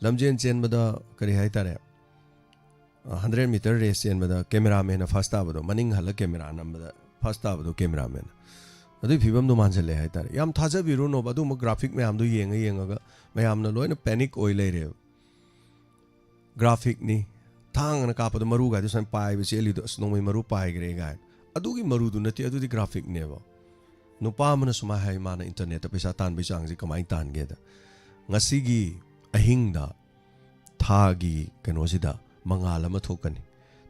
ꯂꯝꯖꯦꯟ ꯆꯦꯟꯕꯗ ꯀꯔꯤ ꯍꯥꯏꯇꯥꯔꯦ? ꯑ, hundred meter race ꯆꯦꯟꯕꯗ ꯀꯦꯃꯦꯔꯥꯃꯦꯟꯅ first ꯇꯥꯕꯗꯣ, ꯃꯅꯤꯡ ꯍꯜꯂ ꯀꯦꯃꯦꯔꯥ ꯅꯝꯕꯗ first ꯇꯥꯕꯗꯣ ꯀꯦꯃꯦꯔꯥꯃꯦꯟꯅ꯫ ꯑꯗꯨꯒꯤ ꯐꯤꯕꯝꯗꯣ ꯃꯥꯟꯁꯤꯜꯂꯛꯑꯦ ꯍꯥꯏꯇꯥꯔꯦ꯫ ꯌꯥꯝ ꯊꯥꯖꯕꯤꯔꯨꯅꯣꯕ ꯑꯗꯨꯒꯨꯝꯕ ꯒ꯭ꯔꯥꯐꯤꯛ ꯃꯌꯥꯝꯗꯣ ꯌꯦꯡꯉ ꯌꯦꯡꯉꯒ ꯃꯌꯥꯝꯅ ꯂꯣꯏꯅ ꯄꯦꯅꯤꯛ ꯑꯣꯏ ꯂꯩꯔꯦꯕ꯫ ꯒ꯭ꯔꯥꯐꯤꯛꯅꯤ, ꯊꯥꯡꯅ ꯀꯥꯞꯄꯗ ꯃꯔꯨꯒꯥꯏꯗꯨ ꯁꯨꯃꯥꯏꯅ ꯄꯥꯏꯕ ꯆꯦꯜꯂꯤꯗꯣ, "ꯑꯁ, ꯅꯣꯡꯃꯩ ꯃꯔꯨ ꯄꯥꯏꯈ꯭ꯔꯦ" ꯀꯥꯏꯅ꯫ ꯑꯗꯨꯒꯤ ꯃꯔꯨꯗꯨ ꯅꯠꯇꯦ, ꯑꯗꯨꯗꯤ ꯒ꯭ꯔꯥꯐꯤꯛꯅꯦꯕ꯫ ꯅꯨꯄꯥ ꯑꯃꯅ ꯁꯨꯃꯥꯏꯅ ꯍꯥꯏ, ꯃꯥꯅ ꯏꯟꯇꯔꯅꯦꯠꯇ ꯄꯩꯁꯥ ꯇꯥꯟꯕꯒꯤ ꯆꯥꯡꯁꯦ ꯀꯃꯥꯏꯅ ꯇꯥꯟꯒꯦꯗ, "ꯉꯁꯤꯒꯤ ꯑꯍꯤꯡꯗ ꯊꯥꯒꯤ ꯀꯩꯅꯣꯁꯤꯗ ꯃꯉꯥꯜ ꯑꯃ ꯊꯣꯛꯀꯅꯤ꯫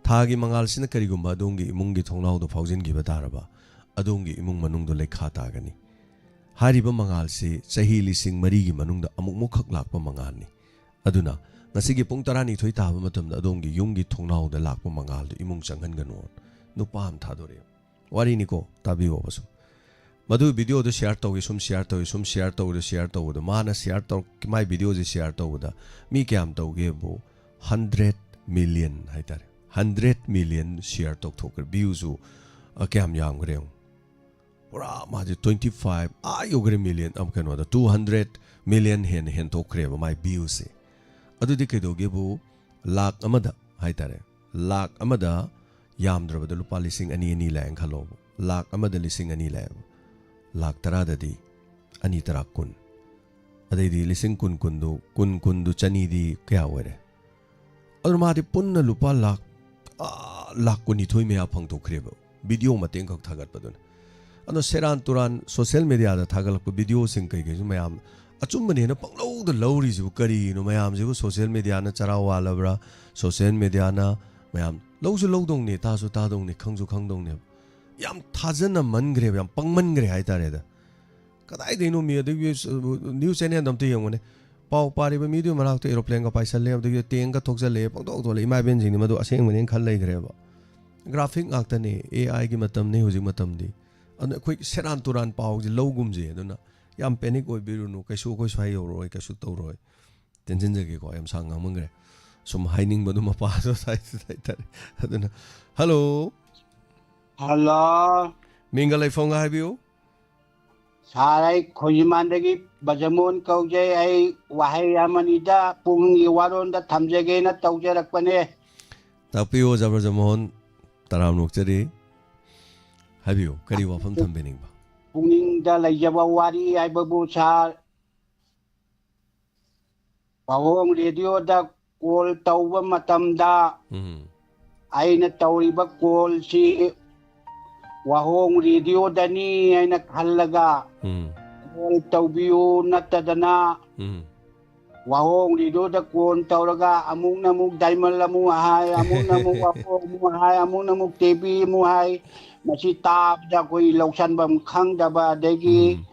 ꯊꯥꯒꯤ ꯃꯉꯥꯜꯁꯤꯅ ꯀꯔꯤꯒꯨꯝꯕ ꯑꯗꯣꯝꯒꯤ ꯏꯃꯨꯡꯒꯤ ꯊꯣꯡꯅꯥꯎꯗ ꯐꯥꯎꯖꯤꯟꯈꯤꯕ ꯇꯥꯔꯕ, ꯑꯗꯣꯝꯒꯤ ꯏꯃꯨꯡ ꯃꯅꯨꯡꯗ ꯂꯩꯈꯥ ꯇꯥꯒꯅꯤ꯫ ꯍꯥꯏꯔꯤꯕ ꯃꯉꯥꯜꯁꯤ ꯆꯍꯤ ꯂꯤꯁꯤꯡ ꯃꯔꯤꯒꯤ ꯃꯅꯨꯡꯗ ꯑꯃꯨꯛꯃꯨꯛꯈꯛ ꯂꯥꯛꯄ ꯃꯉꯥꯜꯅꯤ꯫ ꯑꯗꯨꯅ ꯉꯁꯤꯒꯤ ꯄꯨꯡ ꯇꯔꯥꯅꯤꯊꯣꯏ ꯇꯥꯕ ꯃꯇꯝꯗ ꯑꯗꯣꯝꯒꯤ ꯌꯨꯝꯒꯤ ꯊꯣꯡꯅꯥꯎꯗ ꯂꯥꯛꯄ ꯃꯉꯥꯜꯗꯨ ꯏꯃꯨꯡ ꯆꯪꯍꯟꯒꯅꯨ"꯫ ꯅꯨꯄꯥ ꯑꯃ ꯊꯥꯗꯣꯔꯛꯑꯦ꯫ ꯋꯥꯔꯤꯅꯤꯀꯣ, ꯇꯥꯕꯤꯌꯣꯕꯁꯨ꯫ ꯃꯗꯨ ꯚꯤꯗꯤꯑꯣꯗꯨ ꯁꯤꯌꯥꯔ ꯇꯧꯏ, ꯁꯨꯝ ꯁꯤꯌꯥꯔ ꯇꯧꯏ, ꯁꯨꯝ ꯁꯤꯌꯥꯔ ꯇꯧꯕꯗ, ꯁꯤꯌꯥꯔ ꯇꯧꯕꯗ, ꯃꯥꯅ ꯁꯤꯌꯥꯔ ꯇꯧꯔꯛ-, ꯃꯥꯏ ꯚꯤꯗꯤꯑꯣꯁꯦ ꯁꯤꯌꯥꯔ ꯇꯧꯕꯗ ꯃꯤ ꯀꯌꯥꯝ ꯇꯧꯒꯦꯕꯨ, ꯍꯟꯗ꯭ꯔꯦꯠ ꯃꯤꯂꯤꯌꯟ ꯍꯥꯏꯇꯥꯔꯦ, ꯍꯟꯗ꯭ꯔꯦꯠ ꯃꯤꯂꯤꯌꯟ ꯁꯤꯌꯥꯔ ꯇꯧꯊꯣꯛꯈ꯭ꯔꯦ꯫ ꯚ꯭ꯌꯨꯁꯨ, ꯑ, ꯀꯌꯥꯝ ꯌꯥꯝꯈ꯭ꯔꯦ ꯌꯦꯡꯉꯨ꯫ ꯄꯨꯔꯥ ꯃꯥꯁꯦ ꯇ꯭ꯋꯦꯟꯇꯤ ꯐꯥꯏꯚ ꯑꯥ ꯌꯧꯈ꯭ꯔꯦ, ꯃꯤꯂꯤꯌꯟ, ꯑ, ꯀꯩꯅꯣꯗ, ꯇꯨ ꯍꯟꯗ꯭ꯔꯦꯠ ꯃꯤꯂꯤꯌꯟ ꯍꯦꯟꯅ ꯍꯦꯟꯊꯣꯛꯈ꯭ꯔꯦꯕ ꯃꯥꯏ ꯚ꯭ꯌꯨꯁꯦ꯫ ꯑꯗꯨꯗꯤ ꯀꯩꯗꯧꯒꯦꯕꯨ, ꯂꯥꯛ ꯑꯃꯗ ꯍꯥꯏꯇꯥꯔꯦ, ꯂꯥꯛ ꯑꯃꯗ ꯌꯥꯝꯗ꯭ꯔꯕꯗ ꯂꯨꯄꯥ ꯂꯤꯁꯤꯡ ꯑꯅꯤ, ꯑꯅꯤ ꯂꯥꯛꯑꯦꯅ ꯈꯜꯂꯣꯕ꯫ ꯂꯥꯛ ꯑꯃꯗ ꯂꯤꯁꯤꯡ ꯑꯅꯤ ꯂꯥꯛꯑꯦꯕ꯫ ꯂꯥꯛ ꯇꯔꯥꯗꯗꯤ ꯑꯅꯤ ꯇꯔꯥ ꯀꯨꯟ꯫ ꯑꯗꯩꯗꯤ ꯂꯤꯁꯤꯡ ꯀꯨꯟ, ꯀꯨꯟꯗꯨ, ꯀꯨꯟ, ꯀꯨꯟꯗꯨ ꯆꯅꯤꯗꯤ ꯀꯌꯥ ꯑꯣꯏꯔꯦ? ꯑꯗꯨꯅ ꯃꯥꯗꯤ ꯄꯨꯟꯅ ꯂꯨꯄꯥ ꯂꯥꯛ, ꯑꯥ, ꯂꯥꯛ ꯀꯨꯟꯅꯤꯊꯣꯏ ꯃꯌꯥ ꯐꯪꯗꯣꯛꯈ꯭ꯔꯦꯕ, ꯚꯤꯗꯤꯑꯣ ꯃꯇꯦꯛ ꯈꯛ ꯊꯥꯒꯠꯄꯗꯨꯅ꯫ ꯑꯗꯣ ꯁꯦꯔꯥꯟ ꯇꯨꯔꯥꯟ ꯁꯣꯁꯤꯌꯦꯜ ꯃꯦꯗꯤꯌꯥꯗ ꯊꯥꯒꯠꯂꯛꯄ ꯚꯤꯗꯤꯑꯣꯁꯤꯡ ꯀꯩꯀꯩꯁꯨ ꯃꯌꯥꯝ ꯑꯆꯨꯝꯕꯅꯦꯅ ꯄꯪꯂꯧꯗ ꯂꯧꯔꯤꯁꯤꯕꯨ ꯀꯔꯤꯅꯣ? ꯃꯌꯥꯝꯁꯤꯕꯨ ꯁꯣꯁꯤꯌꯦꯜ ꯃꯦꯗꯤꯌꯥꯅ ꯆꯔꯥ ꯋꯥꯜꯂꯕ꯭ꯔꯥ? ꯁꯣꯁꯤꯌꯦꯜ ꯃꯦꯗꯤꯌꯥꯅ ꯃꯌꯥꯝ ꯂꯧꯁꯨ ꯂꯧꯗꯧꯅꯦ, ꯇꯥꯁꯨ ꯇꯥꯗꯧꯅꯦ, ꯈꯪꯁꯨ ꯈꯪꯗꯧꯅꯦꯕ꯫ ꯌꯥꯝ ꯊꯥꯖꯅꯃꯟꯈ꯭ꯔꯦꯕ, ꯌꯥꯝ ꯄꯪꯃꯟꯈ꯭ꯔꯦ ꯍꯥꯏꯇꯥꯔꯦꯗ꯫ ꯀꯗꯥꯏꯗꯩꯅꯣ ꯃꯤ? ꯑꯗꯒꯤ ꯅ꯭ꯌꯨꯁ ꯆꯦꯅꯦꯜꯗ ꯑꯝꯇ ꯌꯦꯡꯉꯨꯅꯦ꯫ ꯄꯥꯎ ꯄꯥꯔꯤꯕ ꯃꯤꯗꯨꯒꯤ ꯃꯅꯥꯛꯇ ꯑꯦꯔꯣꯄ꯭ꯂꯦꯟꯒ ꯄꯥꯏꯁꯜꯂꯦ, ꯑꯗꯒꯤ ꯇꯦꯡꯒ ꯊꯣꯛꯆꯜꯂꯦ, ꯄꯪꯊꯣꯛ ꯊꯣꯛꯂꯦ꯫ ꯏꯃꯥ ꯏꯕꯦꯟꯁꯤꯡꯗꯤ ꯃꯗꯨ ꯑꯁꯦꯡꯕꯅꯦꯅ ꯈꯜ ꯂꯩꯈ꯭ꯔꯦꯕ꯫ ꯒ꯭ꯔꯥꯐꯤꯛ ꯉꯥꯛꯇꯅꯦ, ꯑꯦ ꯑꯥꯏꯒꯤ ꯃꯇꯝꯅꯤ ꯍꯧꯖꯤꯛ ꯃꯇꯝꯗꯤ꯫ ꯑꯗꯨꯅ ꯑꯩꯈꯣꯏ ꯁꯦꯔꯥꯟ ꯇꯨꯔꯥꯟ ꯄꯥꯎꯁꯦ ꯂꯧꯒꯨꯝꯁꯦ꯫ ꯑꯗꯨꯅ ꯌꯥꯝ ꯄꯦꯅꯤꯛ ꯑꯣꯏꯕꯤꯔꯨꯅꯨ, ꯀꯩꯁꯨ ꯑꯩꯈꯣꯏ ꯁ꯭ꯋꯥꯏ ꯌꯧꯔꯣꯏ, ꯀꯩꯁꯨ ꯇꯧꯔꯣꯏ꯫ ꯇꯦꯟꯁꯤꯟꯖꯒꯦꯀꯣ, ꯌꯥꯝ ꯁꯥꯡ ꯉꯥꯡꯃꯟꯈ꯭ꯔꯦ꯫ ꯁꯨꯝ ꯍꯥꯏꯅꯤꯡꯕꯗꯨ ꯃꯄꯥꯗꯣ ꯍꯥꯏꯇꯥꯔꯦ꯫ ꯑꯗꯨꯅ, ꯍꯜꯂꯣ꯫ ꯍꯜꯂꯣ꯫ ꯃꯤꯡꯒ ꯂꯩꯐꯝꯒ ꯍꯥꯏꯕꯤꯌꯨ꯫ ꯁꯥꯔ, ꯑꯩ ꯈꯣꯏꯖꯤꯃꯥꯟꯗꯒꯤ ꯕꯖꯃꯣꯍꯟ ꯀꯧꯖꯩ꯫ ꯑꯩ ꯋꯥꯍꯩ ꯑꯃꯅꯤꯗ ꯄꯨꯡꯒꯤ ꯋꯥꯔꯣꯜꯗ ꯊꯝꯖꯒꯦꯅ ꯇꯧꯖꯔꯛꯄꯅꯦ꯫ ꯇꯥꯛꯄꯤꯌꯨ, ꯑꯣꯖꯥ ꯕ꯭ꯔꯖꯃꯣꯍꯟ, ꯇꯔꯥꯝꯅ ꯑꯣꯛꯆꯔꯤ꯫ ꯍꯥꯏꯕꯤꯌꯨ, ꯀꯔꯤ ꯋꯥꯐꯝ ꯊꯝꯕꯤꯅꯤꯡꯕ? ꯃꯅꯨꯡꯗ ꯂꯩꯖꯕ ꯋꯥꯔꯤ ꯍꯥꯏꯕꯕꯨ ꯁꯥꯔ, ꯋꯥꯍꯣꯡ ꯔꯦꯗꯤꯑꯣꯗ ꯀꯣꯜ ꯇꯧꯕ ꯃꯇꯝꯗ ꯎꯝ꯫ ꯑꯩꯅ ꯇꯧꯔꯤꯕ ꯀꯣꯜꯁꯤ ꯋꯥꯍꯣꯡ ꯔꯦꯗꯤꯑꯣꯗꯅꯤ ꯍꯥꯏꯅ ꯈꯜꯂꯒ ꯎꯝ꯫ ꯀꯣꯜ ꯇꯧꯕꯤꯌꯨ, ꯅꯠꯇꯗꯅ ꯎꯝ꯫ ꯋꯥꯍꯣꯡ ꯔꯦꯗꯤꯑꯣꯗ ꯀꯣꯜ ꯇꯧꯔꯒ ꯑꯃꯨꯛꯅ ꯑꯃꯨꯛ ꯗꯥꯏꯃꯟ ꯑꯃꯨꯛ ꯍꯥꯏ, ꯑꯃꯨꯛꯅ ꯑꯃꯨꯛ ꯋꯥꯍꯣꯡ ꯑꯃꯨꯛ ꯍꯥꯏ, ꯑꯃꯨꯛꯅ ꯑꯃꯨꯛ ꯇꯦꯕꯤ ꯑꯃꯨꯛ ꯍꯥꯏ꯫ ꯃꯁꯤ ꯇꯥꯕꯗ ꯑꯩꯈꯣꯏ ꯂꯧꯁꯟꯐꯝ ꯈꯪꯗꯕ, ꯑꯗꯒꯤ ꯎꯝ꯫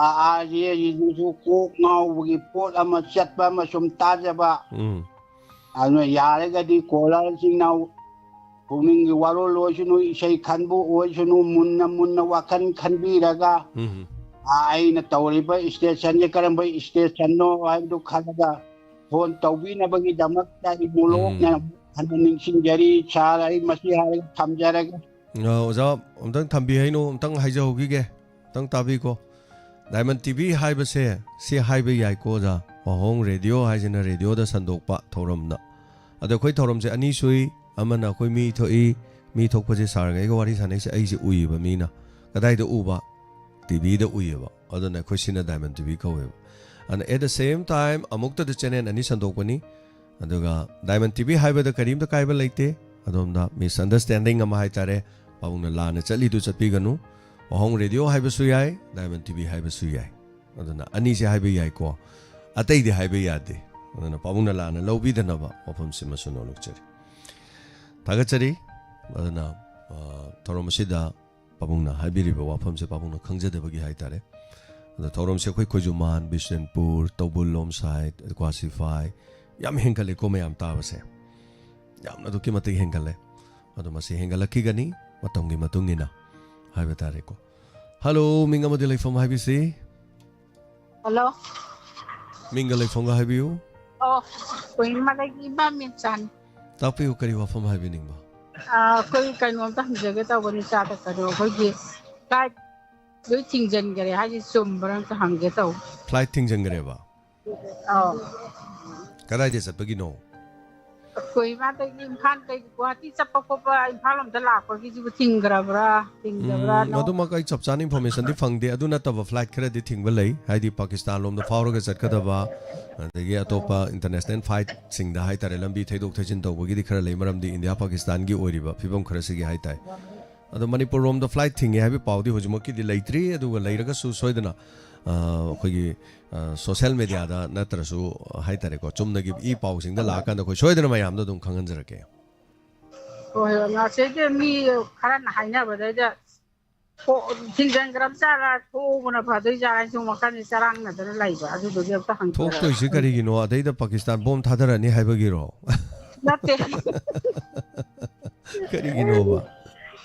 ꯑꯥ, ꯑꯥꯔ ꯖꯦ ꯁꯤꯡꯁꯨ ꯀꯣꯛ ꯉꯥꯎꯕꯒꯤ ꯄꯣꯠ ꯑꯃ ꯆꯠꯄ ꯑꯃ ꯁꯨꯝ ꯇꯥꯖꯕ꯫ ꯎꯝ꯫ ꯑꯗꯨꯅ ꯌꯥꯔꯒꯗꯤ ꯀꯣꯂꯔꯁꯤꯡꯅ ꯄꯨꯛꯅꯤꯡꯒꯤ ꯋꯥꯔꯣꯜ ꯑꯣꯏꯁꯅꯨ, ꯏꯁꯩ ꯈꯟꯕꯨ ꯑꯣꯏꯁꯅꯨ, ꯃꯨꯟꯅ ꯃꯨꯟꯅ ꯋꯥꯈꯜ ꯈꯟꯕꯤꯔꯒ, ꯎꯝ꯫ ꯑꯥ, ꯑꯩꯅ ꯇꯧꯔꯤꯕ ꯏꯁꯇꯦꯁꯟꯁꯦ ꯀꯔꯝꯕ ꯏꯁꯇꯦꯁꯟꯅꯣ ꯍꯥꯏꯕꯗꯨ ꯈꯜꯂꯒ ꯐꯣꯟ ꯇꯧꯕꯤꯅꯕꯒꯤꯗꯃꯛꯇ ꯑꯩ ꯃꯣꯂꯣꯛꯅ ꯎꯝ꯫ ꯍꯟꯅ ꯅꯤꯡꯁꯤꯡꯖꯔꯤ꯫ ꯁꯥꯔ, ꯑꯩ ꯃꯁꯤ ꯍꯥꯏꯔꯒ ꯊꯝꯖꯔꯒꯦ꯫ ꯑ, ꯑꯣꯖꯥ, ꯑꯝꯇꯪ ꯊꯝꯕꯤꯍꯩꯅꯨ, ꯑꯝꯇꯪ ꯍꯥꯏꯖꯍꯧꯈꯤꯒꯦ, ꯑꯝꯇꯪ ꯇꯥꯕꯤꯀꯣ꯫ ꯗꯥꯏꯃꯟ ꯇꯤꯚꯤ ꯍꯥꯏꯕꯁꯦ ꯁꯤ ꯍꯥꯏꯕ ꯌꯥꯏꯀꯣ, ꯑꯣꯖꯥ꯫ ꯋꯥꯍꯣꯡ ꯔꯦꯗꯤꯑꯣ ꯍꯥꯏꯁꯤꯅ ꯔꯦꯗꯤꯑꯣꯗ ꯁꯟꯗꯣꯛꯄ ꯊꯧꯔꯝꯅ꯫ ꯑꯗꯣ ꯑꯩꯈꯣꯏ ꯊꯧꯔꯝꯁꯦ ꯑꯅꯤ ꯁꯨꯏ, ꯑꯃꯅ ꯑꯩꯈꯣꯏ ꯃꯤ ꯊꯣꯛꯏ, ꯃꯤ ꯊꯣꯛꯄꯁꯦ ꯁꯥꯔꯒ ꯑꯩꯒ ꯋꯥꯔꯤ ꯁꯥꯟꯅꯩꯁꯦ ꯑꯩꯁꯦ ꯎꯏꯌꯦꯕ ꯃꯤꯅ꯫ ꯀꯗꯥꯏꯗ ꯎꯕ? ꯇꯤꯚꯤꯗ ꯎꯏꯌꯦꯕ꯫ ꯑꯗꯨꯅ ꯑꯩꯈꯣꯏ ꯁꯤꯅ ꯗꯥꯏꯃꯟ ꯇꯤꯚꯤ ꯀꯧꯋꯦꯕ꯫ ꯑꯗꯨꯅ at the same time ꯑꯃꯨꯛꯇꯗ ꯆꯦꯅꯦꯜ ꯑꯅꯤ ꯁꯟꯗꯣꯛꯄꯅꯤ꯫ ꯑꯗꯨꯒ ꯗꯥꯏꯃꯟ ꯇꯤꯚꯤ ꯍꯥꯏꯕꯗ ꯀꯔꯤꯝꯇ ꯀꯥꯏꯕ ꯂꯩꯇꯦ꯫ ꯑꯗꯣꯝꯗ misunderstanding ꯑꯃ ꯍꯥꯏꯇꯥꯔꯦ, ꯄꯥꯕꯨꯡꯅ ꯂꯥꯟꯅ ꯆꯠꯂꯤꯗꯨ ꯆꯠꯄꯤꯒꯅꯨ꯫ ꯋꯥꯍꯣꯡ ꯔꯦꯗꯤꯑꯣ ꯍꯥꯏꯕꯁꯨ ꯌꯥꯏ, ꯗꯥꯏꯃꯟ ꯇꯤꯚꯤ ꯍꯥꯏꯕꯁꯨ ꯌꯥꯏ꯫ ꯑꯗꯨꯅ ꯑꯅꯤꯁꯦ ꯍꯥꯏꯕ ꯌꯥꯏꯀꯣ, ꯑꯇꯩꯗꯤ ꯍꯥꯏꯕ ꯌꯥꯗꯦ꯫ ꯑꯗꯨꯅ ꯄꯥꯕꯨꯡꯅ ꯂꯥꯟꯅ ꯂꯧꯕꯤꯗꯅꯕ ꯋꯥꯐꯝꯁꯤꯃꯁꯨ ꯅꯣꯂꯨꯛꯆꯔꯤ, ꯊꯥꯒꯠꯆꯔꯤ꯫ ꯑꯗꯨꯅ, ꯑ, ꯊꯧꯔꯝ ꯑꯁꯤꯗ ꯄꯥꯕꯨꯡꯅ ꯍꯥꯏꯕꯤꯔꯤꯕ ꯋꯥꯐꯝꯁꯦ ꯄꯥꯕꯨꯡꯅ ꯈꯪꯖꯗꯕꯒꯤ ꯍꯥꯏꯇꯥꯔꯦ꯫ ꯑꯗꯣ ꯊꯧꯔꯝꯁꯦ ꯑꯩꯈꯣꯏ ꯈꯣꯏꯖꯨꯃꯥꯟ, ꯕꯤꯁꯅꯨꯄꯨꯔ, ꯇꯧꯕꯨꯜ ꯂꯣꯝ side, ꯀ꯭ꯋꯥꯁꯤꯐꯥꯏ, ꯌꯥꯝ ꯍꯦꯟꯒꯠꯂꯦꯀꯣ ꯃꯌꯥꯝ ꯇꯥꯕꯁꯦ꯫ ꯌꯥꯝꯅ ꯑꯗꯨꯛꯀꯤ ꯃꯇꯤꯛ ꯍꯦꯟꯒꯠꯂꯦ꯫ ꯑꯗꯣ ꯃꯁꯤ ꯍꯦꯟꯒꯠꯂꯛꯈꯤꯒꯅꯤ ꯃꯇꯝꯒꯤ ꯃꯇꯨꯡ ꯏꯟꯅ ꯍꯥꯏꯕ ꯇꯥꯔꯦꯀꯣ꯫ ꯍꯜꯂꯣ, ꯃꯤꯡ ꯑꯃꯗꯤ ꯂꯩꯐꯝ ꯍꯥꯏꯕꯤꯁꯤ꯫ ꯍꯜꯂꯣ꯫ ꯃꯤꯡꯒ ꯂꯩꯐꯝꯒ ꯍꯥꯏꯕꯤꯌꯨ꯫ ꯑꯣ, ꯀꯣꯏꯃꯂꯒꯤ ꯏꯃꯥ ꯃꯤꯆꯥꯅꯤ꯫ ꯇꯥꯛꯄꯤꯌꯨ, ꯀꯔꯤ ꯋꯥꯐꯝ ꯍꯥꯏꯕꯤꯅꯤꯡꯕ? ꯑꯥ, ꯑꯩꯈꯣꯏ ꯀꯩꯅꯣꯝꯇ ꯍꯪꯖꯒꯦ ꯇꯧꯕꯅꯤ, ꯏꯆꯥꯗ ꯀꯩꯅꯣ, ꯑꯩꯈꯣꯏꯒꯤ flight ꯂꯣꯏ ꯊꯤꯡꯖꯤꯟꯈꯔꯦ ꯍꯥꯏꯁꯦ ꯆꯨꯝꯕ꯭ꯔꯥ ꯑꯝꯇ ꯍꯪꯒꯦ ꯇꯧꯕ꯫ Flight ꯊꯤꯡꯖꯤꯟꯈ꯭ꯔꯦꯕ? ꯑꯧ꯫ ꯀꯗꯥꯏꯗ ꯆꯠꯄꯒꯤꯅꯣ? ꯀꯣꯍꯤꯃꯥꯗꯒꯤ ꯏꯝꯐꯥꯜꯗꯒꯤ ꯒꯨꯋꯥꯍꯥꯇꯤ ꯆꯠꯄ ꯈꯣꯠꯄ, ꯏꯝꯐꯥꯜ ꯂꯣꯝꯗ ꯂꯥꯛꯄꯒꯤꯁꯤꯕꯨ ꯊꯤꯡꯈ꯭ꯔꯕ꯭ꯔꯥ, ꯊꯤꯡꯗꯕ꯭ꯔꯥ? ꯎꯝ, ꯅꯣ? ꯃꯗꯨꯃꯛ ꯑꯩ ꯆꯞ ꯆꯥꯅ informationꯗꯤ ꯐꯪꯗꯦ꯫ ꯑꯗꯨ ꯅꯠꯇꯕ flight ꯈꯔꯗꯤ ꯊꯤꯡꯕ ꯂꯩ, ꯍꯥꯏꯗꯤ ꯄꯥꯀꯤꯁꯇꯥꯟ ꯂꯣꯝꯗ ꯐꯥꯎꯔꯒ ꯆꯠꯀꯗꯕ, ꯑꯗꯒꯤ ꯑꯇꯣꯞꯄ international flightꯁꯤꯡꯗ ꯍꯥꯏꯇꯥꯔꯦ, ꯂꯝꯕꯤ ꯊꯩꯗꯣꯛ ꯊꯩꯖꯤꯟ ꯇꯧꯕꯒꯤꯗꯤ ꯈꯔ ꯂꯩ, ꯃꯔꯝꯗꯤ ꯏꯟꯗꯤꯌꯥ ꯄꯥꯀꯤꯁꯇꯥꯟꯒꯤ ꯑꯣꯏꯔꯤꯕ ꯐꯤꯕꯝ ꯈꯔꯁꯤꯒꯤ ꯍꯥꯏꯇꯥꯔꯦ꯫ ꯑꯗꯣ ꯃꯅꯤꯄꯨꯔ ꯔꯣꯝꯗ flight ꯊꯤꯡꯉꯦ ꯍꯥꯏꯕꯒꯤ ꯄꯥꯎꯗꯤ ꯍꯧꯖꯤꯛꯃꯛꯀꯤꯗꯤ ꯂꯩꯇ꯭ꯔꯤ, ꯑꯗꯨꯒ ꯂꯩꯔꯒꯁꯨ ꯁꯣꯏꯗꯅ, ꯑ, ꯑꯩꯈꯣꯏꯒꯤ, ꯑ, social mediaꯗ ꯅꯠꯇ꯭ꯔꯁꯨ ꯍꯥꯏꯇꯥꯔꯦꯀꯣ, ꯆꯨꯝꯅꯒꯤ ꯏ ꯄꯥꯎꯁꯤꯡꯗ ꯂꯥꯛꯑꯀꯥꯟꯗ ꯑꯩꯈꯣꯏ ꯁꯣꯏꯗꯅ ꯃꯌꯥꯝꯗ ꯑꯗꯨꯝ ꯈꯪꯍꯟꯖꯔꯛꯀꯦ꯫ ꯍꯣꯏ, ꯍꯣꯏ, ꯉꯁꯤꯗꯤ ꯃꯤ ꯈꯔꯅ ꯍꯥꯏꯅꯕꯗꯩꯗ ꯊꯣꯛ-, ꯊꯤꯡꯖꯤꯟꯈ꯭ꯔꯕ ꯖꯥꯠꯂꯥ, ꯊꯣꯛꯎꯕꯅ ꯐꯗꯣꯏ ꯖꯥꯠꯂꯥ ꯍꯥꯏꯅ ꯁꯨꯝ ꯋꯥꯈꯜꯁꯦ ꯆꯔꯥꯡꯅꯗꯅ ꯂꯩꯕ, ꯑꯗꯨꯗꯨꯒꯤ ꯑꯝꯇ ꯍꯪꯖꯔꯛꯑꯣ꯫ ꯊꯣꯛꯇꯣꯏꯁꯤ ꯀꯔꯤꯒꯤꯅꯣ? ꯑꯗꯩꯗ ꯄꯥꯀꯤꯁꯇꯥꯟ ꯕꯣꯝ ꯊꯥꯗꯔꯛꯑꯅꯤ ꯍꯥꯏꯕꯒꯤꯔꯣ? ꯅꯠꯇꯦ꯫ ꯀꯔꯤꯒꯤꯅꯣꯕ?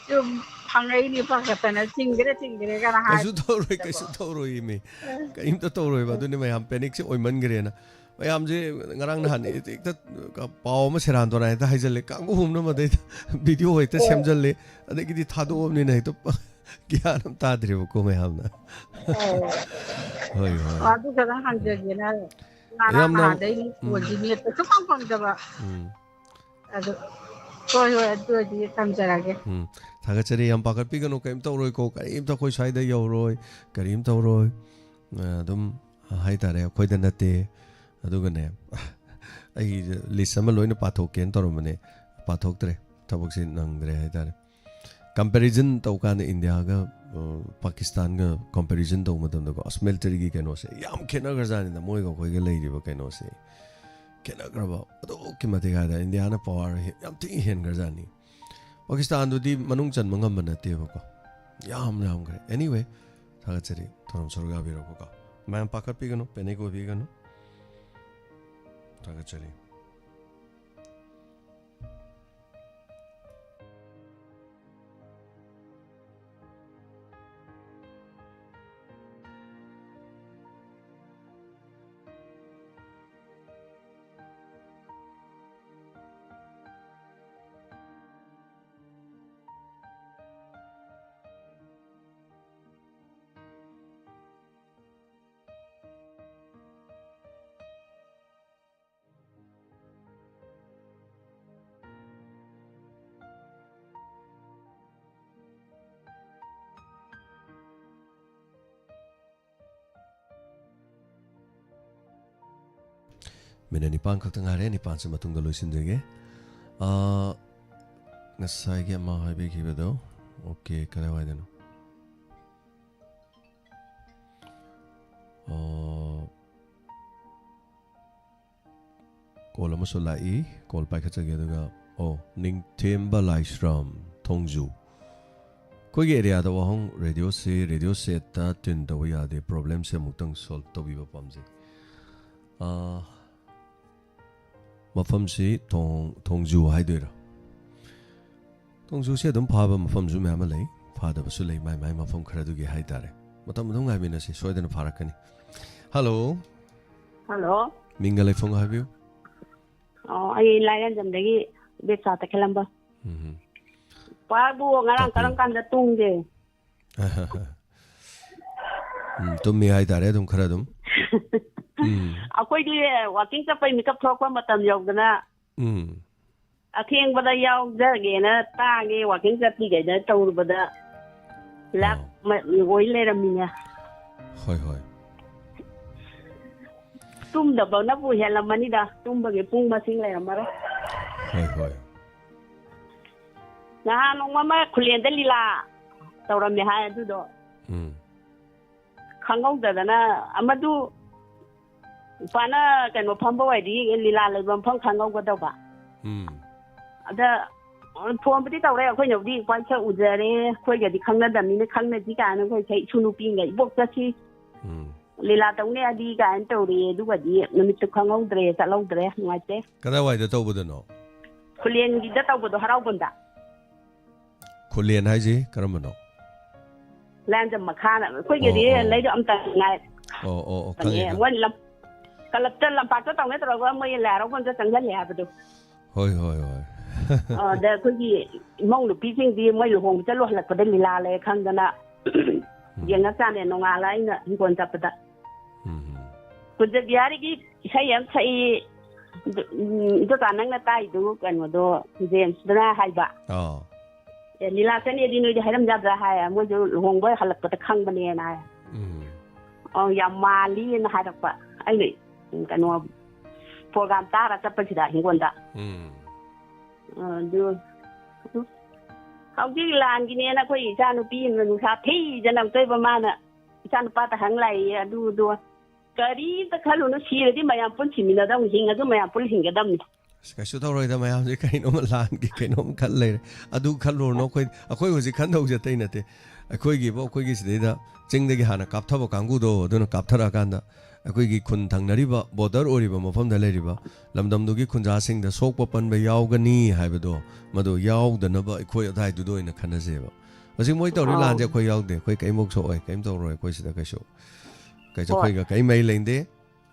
ꯁꯨꯝ ꯍꯪꯉꯛꯏꯅꯤ, ꯄꯥꯈꯠꯇꯅ, ꯊꯤꯡꯈ꯭ꯔꯦ, ꯊꯤꯡꯈ꯭ꯔꯦ ꯀꯥꯏꯅ ꯀꯩꯁꯨ ꯍꯥꯏꯕꯗꯣ꯫ ꯇꯧꯔꯣꯏ, ꯀꯩꯁꯨ ꯇꯧꯔꯣꯏ, ꯃꯤ꯫ ꯀꯔꯤꯝꯇ ꯇꯧꯔꯣꯏꯕ꯫ ꯑꯗꯨꯅꯤ ꯃꯌꯥꯝ panic ꯁꯦ ꯑꯣꯏꯃꯟꯈ꯭ꯔꯦꯅ꯫ ꯃꯌꯥꯝꯁꯦ ꯉꯔꯥꯡ ꯅꯍꯥꯟ ꯍꯦꯛꯇ ꯄꯥꯎ ꯑꯃ ꯁꯦꯔꯥꯟ ꯇꯨꯔꯥꯟ ꯍꯦꯛꯇ ꯍꯥꯏꯖꯜꯂꯦ, ꯀꯥꯡꯕꯨ ꯍꯨꯝꯅ ꯃꯗꯩꯗ video ꯍꯦꯛꯇ ꯍꯣꯏ꯫ ꯁꯦꯝꯖꯜꯂꯦ, ꯑꯗꯒꯤꯗꯤ ꯊꯥꯗꯣꯛꯑꯕꯅꯤꯅ ꯍꯦꯛꯇ ꯒ꯭ꯌꯥꯟ ꯑꯃ ꯇꯥꯗ꯭ꯔꯦꯕꯀꯣ ꯃꯌꯥꯝꯅ꯫ ꯑꯣ꯫ ꯍꯣꯏ, ꯍꯣꯏ꯫ ꯑꯗꯨ ꯈꯔ ꯎꯝ꯫ ꯍꯪꯖꯒꯦꯅ ꯉꯔꯥꯡ ꯌꯥꯝꯅ, ꯅꯍꯥꯟꯗꯩ ꯎꯝ꯫ ꯐꯣꯟꯁꯤ ꯃꯦꯠꯄ ꯁꯨꯡꯐꯪ ꯐꯪꯗꯕ꯫ ꯎꯝ꯫ ꯑꯗꯨ, ꯍꯣꯏ, ꯍꯣꯏ, ꯑꯗꯨ ꯑꯣꯏꯗꯤ ꯊꯝꯖꯔꯒꯦ꯫ ꯎꯝ꯫ ꯊꯥꯒꯠꯆꯔꯤ, ꯌꯥꯝ ꯄꯥꯈꯠꯄꯤꯒꯅꯨ, ꯀꯔꯤꯝ ꯇꯧꯔꯣꯏꯀꯣ, ꯀꯔꯤꯝꯇ ꯑꯩꯈꯣꯏ ꯁ꯭ꯋꯥꯏꯗ ꯌꯧꯔꯣꯏ, ꯀꯔꯤꯝ ꯇꯧꯔꯣꯏ꯫ ꯑ, ꯑꯗꯨꯝ ꯍꯥꯏꯇꯥꯔꯦ, ꯑꯩꯈꯣꯏꯗ ꯅꯠꯇꯦ꯫ ꯑꯗꯨꯒꯅꯦ, ꯑꯩ list ꯑꯃ ꯂꯣꯏꯅ ꯄꯥꯊꯣꯛꯀꯦꯅ ꯇꯧꯔꯝꯕꯅꯦ, ꯄꯥꯊꯣꯛꯇ꯭ꯔꯦ, ꯊꯕꯛꯁꯤ ꯅꯪꯗ꯭ꯔꯦ ꯍꯥꯏꯇꯥꯔꯦ꯫ Comparison ꯇꯧꯀꯥꯟꯗ ꯏꯟꯗꯤꯌꯥꯒ, ꯑ, ꯄꯥꯀꯤꯁꯇꯥꯟꯒ comparison ꯇꯧꯕ ꯃꯇꯝꯗꯀꯣ, ꯑꯁ, militaryꯒꯤ ꯀꯩꯅꯣꯁꯦ ꯌꯥꯝ ꯈꯦꯠꯅꯈ꯭ꯔꯖꯥꯠꯅꯤꯗ, ꯃꯣꯏꯒ ꯑꯩꯈꯣꯏꯒ ꯂꯩꯔꯤꯕ ꯀꯩꯅꯣꯁꯦ꯫ ꯈꯦꯠꯅꯈ꯭ꯔꯕ ꯑꯗꯨꯛꯀꯤ ꯃꯇꯤꯛ ꯍꯥꯏꯇꯥꯔꯦ, ꯏꯟꯗꯤꯌꯥꯅ power ꯍꯦ-, ꯌꯥꯝ ꯊꯤꯅ ꯍꯦꯟꯈ꯭ꯔꯖꯥꯠꯅꯤ꯫ ꯄꯥꯀꯤꯁꯇꯥꯟꯗꯨꯗꯤ ꯃꯅꯨꯡ ꯆꯟꯕ ꯉꯝꯕ ꯅꯠꯇꯦꯕꯀꯣ, ꯌꯥꯝ ꯌꯥꯝꯈ꯭ꯔꯦ꯫ Anyway, ꯊꯥꯒꯠꯆꯔꯤ, ꯊꯧꯔꯝ ꯁꯔꯨꯛ ꯌꯥꯕꯤꯔꯛꯄꯀꯣ꯫ ꯃꯌꯥꯝ ꯄꯥꯈꯠꯄꯤꯒꯅꯨ, panic ꯑꯣꯏꯕꯤꯒꯅꯨ꯫ ꯊꯥꯒꯠꯆꯔꯤ꯫ ꯃꯤꯅꯠ ꯅꯤꯄꯥꯟ ꯈꯛꯇ ꯉꯥꯏꯔꯦ, ꯅꯤꯄꯥꯟꯁꯤ ꯃꯇꯨꯡꯗ ꯂꯣꯏꯁꯤꯟꯖꯒꯦ꯫ ꯑꯥ, ꯉꯁꯥꯏꯒꯤ ꯑꯃ ꯍꯥꯏꯕꯤꯈꯤꯕꯗꯣ, ꯑꯣꯀꯦ, ꯀꯗꯥꯏꯋꯥꯏꯗꯅꯣ? ꯑꯥ, ꯀꯣꯜ ꯑꯃꯁꯨ ꯂꯥꯛꯏ, ꯀꯣꯜ ꯄꯥꯏꯈꯠꯆꯒꯦ꯫ ꯑꯗꯨꯒ, ꯑꯣ, ꯅꯤꯡꯊꯦꯝꯕ ꯂꯥꯏꯁ꯭ꯔꯝ, ꯊꯣꯡꯖꯨ꯫ ꯑꯩꯈꯣꯏꯒꯤ ꯑꯦꯔꯤꯌꯥꯗ ꯋꯥꯍꯣꯡ ꯔꯦꯗꯤꯑꯣꯁꯤ, ꯔꯦꯗꯤꯑꯣ ꯁꯦꯠꯇ ꯇ꯭ꯌꯨꯟ ꯇꯧꯕ ꯌꯥꯗꯦ, ꯄ꯭ꯔꯣꯕ꯭ꯂꯦꯝꯁꯦ ꯑꯃꯨꯛꯇꯪ ꯁꯣꯜꯕ ꯇꯧꯕꯤꯕ ꯄꯥꯝꯖꯩ꯫ ꯑꯥ, ꯃꯐꯝꯁꯤ ꯊꯣꯡ-, ꯊꯣꯡꯖꯨ ꯍꯥꯏꯗꯣꯏꯔꯥ? ꯊꯣꯡꯖꯨꯁꯦ ꯑꯗꯨꯝ ꯐꯥꯕ ꯃꯐꯝꯁꯨ ꯃꯌꯥꯝ ꯑꯃ ꯂꯩ, ꯐꯥꯗꯕꯁꯨ ꯂꯩ, ꯃꯥꯏ ꯃꯥꯏ ꯃꯐꯝ ꯈꯔꯗꯨꯒꯤ ꯍꯥꯏꯇꯥꯔꯦ꯫ ꯃꯇꯝ ꯑꯗꯨꯝ ꯉꯥꯏꯃꯤꯟꯅꯁꯤ, ꯁꯣꯏꯗꯅ ꯐꯥꯔꯛꯀꯅꯤ꯫ ꯍꯜꯂꯣ꯫ ꯍꯜꯂꯣ꯫ ꯃꯤꯡꯒ ꯂꯩꯐꯝꯒ ꯍꯥꯏꯕꯤꯌꯨ꯫ ꯑꯣ, ꯑꯩ ꯂꯥꯏꯔꯦꯟꯖꯝꯗꯒꯤ ꯕꯦꯆꯥ ꯇꯈꯦꯂꯝꯕ꯫ ꯎꯝ꯫ ꯄꯥꯕꯨ ꯉꯔꯥꯡ ꯇꯥꯛꯄꯤꯌꯨ꯫ ꯀꯔꯝ ꯀꯥꯟꯗ ꯇꯨꯝꯒꯦ? ꯎꯝ, ꯇꯨꯝꯃꯤ ꯍꯥꯏꯇꯥꯔꯦ ꯑꯗꯨꯝ ꯈꯔ ꯑꯗꯨꯝ꯫ ꯎꯝ꯫ ꯑꯩꯈꯣꯏꯗꯤ ꯋꯥꯀꯤꯡ ꯆꯠꯄꯩ ꯃꯤꯀꯞ ꯊꯣꯛꯂꯛꯄ ꯃꯇꯝ ꯌꯧꯗꯅ ꯎꯝ꯫ ꯑꯊꯦꯡꯕꯗ ꯌꯥꯎꯖꯒꯦꯅ ꯇꯥꯡꯉꯦ, ꯋꯥꯀꯤꯡ ꯆꯠꯄꯤꯒꯩꯗ ꯇꯧꯔꯨꯕꯗ ꯂꯥꯞ ꯑꯥ꯫ ꯃ-, ꯑꯣꯏ ꯂꯩꯔꯝꯃꯤꯅꯦ꯫ ꯍꯣꯏ, ꯍꯣꯏ꯫ ꯇꯨꯝꯗꯕꯅꯕꯨ ꯍꯦꯜꯂꯝꯃꯅꯤꯗ, ꯇꯨꯝꯕꯒꯤ ꯄꯨꯡ ꯃꯁꯤꯡ ꯂꯩꯔꯝꯃꯔꯣꯏ꯫ ꯍꯣꯏ, ꯍꯣꯏ꯫ ꯅꯍꯥꯟ ꯅꯣꯡꯃ ꯑꯃ ꯈꯨꯂꯦꯟꯗ ꯂꯤꯂꯥ ꯇꯧꯔꯝꯃꯦ ꯍꯥꯏ, ꯑꯗꯨꯗꯣ ꯎꯝ꯫ ꯈꯪꯍꯧꯗꯗꯅ ꯑꯃꯗꯨ ꯅꯨꯄꯥꯅ ꯀꯩꯅꯣ ꯐꯝꯕ ꯑꯣꯏꯗꯤ ꯂꯤꯂꯥ ꯂꯩꯕ ꯃꯐꯝ ꯈꯪꯍꯧꯒꯗꯧꯕ꯫ ꯎꯝ꯫ ꯑꯗ ꯐꯣꯟꯕꯨꯗꯤ ꯇꯧꯔꯦ, ꯑꯩꯈꯣꯏꯅꯕꯨꯗꯤ ꯄꯥꯏꯁꯛ ꯎꯖꯔꯦ, ꯑꯩꯈꯣꯏꯒꯗꯤ ꯈꯪꯅꯗꯕꯅꯤꯅ ꯈꯪꯅꯁꯤ ꯀꯥꯏꯅ ꯑꯩꯈꯣꯏ ꯏꯁꯩ ꯏꯁꯨ ꯅꯨꯄꯤꯉꯩ ꯏꯕꯣꯛ ꯆꯠꯁꯤ ꯎꯝ꯫ ꯂꯤꯂꯥ ꯇꯧꯅꯤ ꯍꯥꯏꯗꯤ ꯀꯥꯏꯅ ꯇꯧꯔꯦ, ꯑꯗꯨꯒꯗꯤ ꯅꯨꯃꯤꯠꯇꯨ ꯈꯪꯍꯧꯗ꯭ꯔꯦ, ꯆꯠꯍꯧꯗ꯭ꯔꯦ, ꯅꯨꯡꯉꯥꯏꯇꯦ꯫ ꯀꯗꯥꯏꯋꯥꯏꯗ ꯇꯧꯕꯗꯅꯣ? ꯈꯨꯂꯦꯟꯒꯤꯗ ꯇꯧꯕꯗꯣ, ꯍꯔꯥꯎꯕꯝꯗ꯫ ꯈꯨꯂꯦꯟ ꯍꯥꯏꯁꯤ ꯀꯔꯝꯕꯅꯣ? ꯂꯥꯏꯔꯦꯟꯖꯝ ꯃꯈꯥꯅ, ꯑꯩꯈꯣꯏꯒꯤꯗꯤ ꯑꯣ, ꯑꯣ꯫ ꯂꯩꯔꯛ ꯑꯝꯇ ꯉꯥꯏ-, ꯑꯣ, ꯑꯣ, ꯑꯣ, ꯈꯪꯉꯦ, ꯈꯪꯉꯦ꯫ ꯃꯣꯏ ꯂꯝ-, ꯀꯂꯞꯇ ꯂꯝꯄꯥꯛꯇ ꯇꯧꯅꯦ ꯇꯧꯔꯒ ꯃꯣꯏ ꯂꯥꯏ ꯍꯔꯥꯎꯐꯝꯗ ꯆꯪꯁꯤꯜꯂꯦ ꯍꯥꯏꯕꯗꯣ꯫ ꯍꯣꯏ, ꯍꯣꯏ, ꯍꯣꯏ꯫ ꯑ, ꯑꯗ ꯑꯩꯈꯣꯏꯒꯤ ꯏꯃꯧ ꯅꯨꯄꯤꯁꯤꯡꯗꯤ ꯃꯣꯏ ꯂꯨꯍꯣꯡꯕ ꯆꯠꯂꯨ ꯍꯜꯂꯛꯄꯗ ꯂꯤꯂꯥ ꯂꯩ ꯈꯪꯗꯅ ꯎꯝ꯫ ꯌꯦꯡꯉ ꯆꯥꯅꯦ ꯅꯣꯡꯉꯥꯜꯂ ꯑꯩꯅ ꯍꯤꯡꯒꯣꯜ ꯆꯠꯄꯗ꯫ ꯎꯝ꯫ ꯀꯨꯟꯖꯕꯤꯍꯥꯔꯤꯒꯤ ꯏꯁꯩ ꯑꯃ ꯁꯛꯏ, ꯑꯗꯨ, ꯎꯝ, ꯏꯗꯣꯆꯥ ꯅꯪꯅ ꯇꯥꯏꯗꯨ ꯀꯩꯅꯣꯗꯣ, ꯖꯦꯝꯁꯇꯨꯅ ꯍꯥꯏꯕ꯫ ꯑꯥ꯫ ꯑꯦ, ꯂꯤꯂꯥ ꯆꯠꯅꯦꯗꯤ ꯅꯣꯏꯗꯤ ꯍꯥꯏꯔꯝ ꯌꯥꯗ꯭ꯔꯥ ꯍꯥꯏ, ꯃꯣꯏꯁꯨ ꯂꯨꯍꯣꯡꯕ ꯍꯜꯂꯛꯄꯗ ꯈꯪꯕꯅꯦꯅ ꯍꯥꯏ꯫ ꯎꯝ꯫ ꯑꯧ, ꯌꯥꯝ ꯃꯥꯜꯂꯤꯅ ꯍꯥꯏꯔꯛꯄ꯫ ꯑꯩꯅ, ꯎꯝ, ꯀꯩꯅꯣ, ꯄ꯭ꯔꯣꯒ꯭ꯔꯥꯝ ꯇꯥꯔ ꯆꯠꯄꯁꯤꯗ ꯍꯤꯡꯒꯣꯜꯗ꯫ ꯎꯝ꯫ ꯑꯗꯨ ꯍꯧꯖꯤꯛ ꯂꯥꯟꯒꯤꯅꯦꯅ ꯑꯩꯈꯣꯏ ꯏꯆꯥꯅꯨꯄꯤ ꯑꯃꯅ ꯅꯨꯡꯁꯥ ꯊꯤꯗꯅ ꯑꯝꯇꯣꯏꯕ ꯃꯥꯅ ꯏꯆꯥꯅꯨꯄꯥꯗ ꯍꯪ ꯂꯥꯛꯏꯌꯦ꯫ ꯑꯗꯨꯗꯣ ꯀꯔꯤꯝꯇ ꯈꯜꯂꯨꯅꯨ, ꯁꯤꯔꯗꯤ ꯃꯌꯥꯝ ꯄꯨꯟ ꯁꯤꯃꯤꯟꯅꯗꯧꯅꯤ, ꯍꯤꯡꯉꯁꯨ ꯃꯌꯥꯝ ꯄꯨꯟ ꯍꯤꯡꯒꯗꯕꯅꯤ꯫ ꯑꯁ, ꯀꯩꯁꯨ ꯇꯧꯔꯣꯏꯗ, ꯃꯌꯥꯝꯁꯦ ꯀꯩꯅꯣꯝꯃ ꯂꯥꯟꯒꯤ ꯀꯩꯅꯣꯝ ꯈꯜ ꯂꯩꯔꯦ꯫ ꯑꯗꯨ ꯈꯜꯂꯨꯔꯅꯨ, ꯑꯩꯈꯣꯏ, ꯑꯩꯈꯣꯏ ꯍꯧꯖꯤꯛ ꯈꯟꯗꯧꯁꯦ ꯑꯇꯩ ꯅꯠꯇꯦ꯫ ꯑꯩꯈꯣꯏꯒꯤꯕꯨ, ꯑꯩꯈꯣꯏꯒꯤ ꯁꯤꯗꯩꯗ ꯆꯤꯡꯗꯒꯤ ꯍꯥꯟꯅ ꯀꯥꯞꯊꯕ ꯀꯥꯡꯕꯨꯗꯣ, ꯑꯗꯨꯅ ꯀꯥꯞꯊꯔꯛꯑꯀꯥꯟꯗ ꯑꯩꯈꯣꯏꯒꯤ ꯈꯨꯟ ꯊꯪꯅꯔꯤꯕ, ꯕꯣꯔꯗꯔ ꯑꯣꯏꯔꯤꯕ ꯃꯐꯝꯗ ꯂꯩꯔꯤꯕ ꯂꯝꯗꯝꯗꯨꯒꯤ ꯈꯨꯟꯖꯥꯁꯤꯡꯗ ꯁꯣꯛꯄ ꯄꯟꯕ ꯌꯥꯎꯒꯅꯤ ꯍꯥꯏꯕꯗꯣ, ꯃꯗꯨ ꯌꯥꯎꯗꯅꯕ ꯑꯩꯈꯣꯏ ꯑꯗꯨꯋꯥꯏꯗꯨꯗ ꯑꯣꯏꯅ ꯈꯟꯅꯁꯦꯕ꯫ ꯍꯧꯖꯤꯛ ꯃꯣꯏ ꯇꯧꯔꯤ ꯑꯥ꯫ ꯂꯥꯟꯁꯦ ꯑꯩꯈꯣꯏ ꯌꯥꯎꯗꯦ, ꯑꯩꯈꯣꯏ ꯀꯔꯤꯝꯐꯧ ꯁꯣꯛꯑꯣꯏ, ꯀꯔꯤꯝ ꯇꯧꯔꯣꯏ ꯑꯩꯈꯣꯏ ꯁꯤꯗ ꯀꯩꯁꯨ꯫ ꯀꯩꯁꯨ ꯍꯣꯏ꯫ ꯑꯩꯈꯣꯏꯒ ꯀꯔꯤꯝ ꯃꯔꯤ ꯂꯩꯅꯗꯦ꯫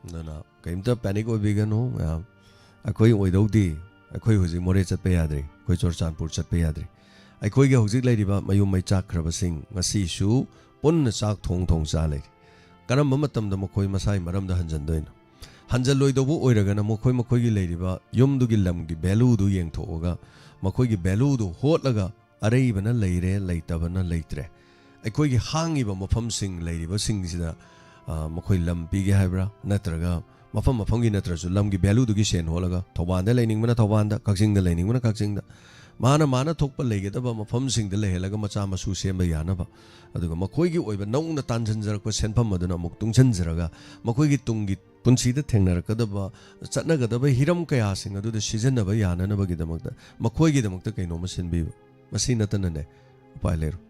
ꯑꯗꯨꯅ ꯀꯔꯤꯝꯇ ꯄꯦꯅꯤꯛ ꯑꯣꯏꯕꯤꯒꯅꯨ ꯃꯌꯥꯝ꯫ ꯑꯩꯈꯣꯏ ꯑꯣꯏꯗꯧꯗꯤ, ꯑꯩꯈꯣꯏ ꯍꯧꯖꯤꯛ ꯃꯣꯔꯦ ꯆꯠꯄ ꯌꯥꯗ꯭ꯔꯤ, ꯑꯩꯈꯣꯏ ꯆꯨꯔꯆꯥꯟꯄꯨꯔ ꯆꯠꯄ ꯌꯥꯗ꯭ꯔꯤ꯫ ꯑꯩꯈꯣꯏꯒꯤ ꯍꯧꯖꯤꯛ ꯂꯩꯔꯤꯕ ꯃꯌꯨꯝ ꯃꯩ ꯆꯥꯛꯈ꯭ꯔꯕꯁꯤꯡ ꯉꯁꯤꯁꯨ ꯄꯨꯟꯅ ꯆꯥꯛ ꯊꯣꯡ ꯊꯣꯡ ꯆꯥ ꯂꯩꯔꯤ꯫ ꯀꯔꯝꯕ ꯃꯇꯝꯗ ꯃꯈꯣꯏ ꯃꯁꯥꯒꯤ ꯃꯔꯝꯗ ꯍꯟꯖꯟꯗꯣꯏꯅꯣ? ꯍꯟꯖꯜꯂꯣꯏꯗꯧꯕ ꯑꯣꯏꯔꯒꯅ ꯃꯈꯣꯏ ꯃꯈꯣꯏꯒꯤ ꯂꯩꯔꯤꯕ ꯌꯨꯝꯗꯨꯒꯤ ꯂꯝꯒꯤ ꯚꯦꯂꯨꯗꯨ ꯌꯦꯡꯊꯣꯛꯑꯒ ꯃꯈꯣꯏꯒꯤ ꯚꯦꯂꯨꯗꯨ ꯍꯣꯠꯂꯒ ꯑꯔꯩꯕꯅ ꯂꯩꯔꯦ, ꯂꯩꯇꯕꯅ ꯂꯩꯇ꯭ꯔꯦ꯫ ꯑꯩꯈꯣꯏꯒꯤ ꯍꯥꯡꯉꯤꯕ ꯃꯐꯝꯁꯤꯡ ꯂꯩꯔꯤꯕꯁꯤꯡꯁꯤꯗ, ꯑ, ꯃꯈꯣꯏ ꯂꯝ ꯄꯤꯒꯦ ꯍꯥꯏꯕ꯭ꯔꯥ? ꯅꯠꯇ꯭ꯔꯒ ꯃꯐꯝ ꯃꯐꯝꯒꯤ ꯅꯠꯇ꯭ꯔꯁꯨ ꯂꯝꯒꯤ ꯚꯦꯂꯨꯗꯨꯒꯤ ꯁꯦꯟ ꯍꯣꯠꯂꯒ ꯊꯧꯕꯥꯜꯗ ꯂꯩꯅꯤꯡꯕꯅ ꯊꯧꯕꯥꯜꯗ, ꯀꯛꯆꯤꯡꯗ ꯂꯩꯅꯤꯡꯕꯅ ꯀꯛꯆꯤꯡꯗ, ꯃꯥꯅ ꯃꯥꯅ ꯊꯣꯛꯄ ꯂꯩꯒꯗꯕ ꯃꯐꯝꯁꯤꯡꯗ ꯂꯩꯍꯜꯂꯒ ꯃꯆꯥ ꯃꯁꯨ ꯁꯦꯝꯕ ꯌꯥꯅꯕ, ꯑꯗꯨꯒ ꯃꯈꯣꯏꯒꯤ ꯑꯣꯏꯕ ꯅꯧꯅ ꯇꯥꯟꯁꯤꯟꯖꯔꯛꯄ ꯁꯦꯟꯐꯝ ꯑꯗꯨꯅ ꯑꯃꯨꯛ ꯇꯨꯡꯁꯤꯟꯖꯔꯒ ꯃꯈꯣꯏꯒꯤ ꯇꯨꯡꯒꯤ ꯄꯨꯟꯁꯤꯗ ꯊꯦꯡꯅꯔꯛꯀꯗꯕ, ꯆꯠꯅꯒꯗꯕ ꯍꯤꯔꯝ ꯀꯌꯥꯁꯤꯡ ꯑꯗꯨꯗ ꯁꯤꯖꯤꯟꯅꯕ ꯌꯥꯅꯅꯕꯒꯤꯗꯃꯛꯇ ꯃꯈꯣꯏꯒꯤꯗꯃꯛꯇ ꯀꯩꯅꯣꯝꯃ ꯁꯤꯟꯕꯤꯕ꯫ ꯃꯁꯤ ꯅꯠꯇꯅꯅꯦ ꯎꯄꯥꯏ ꯂꯩꯔꯣꯏ꯫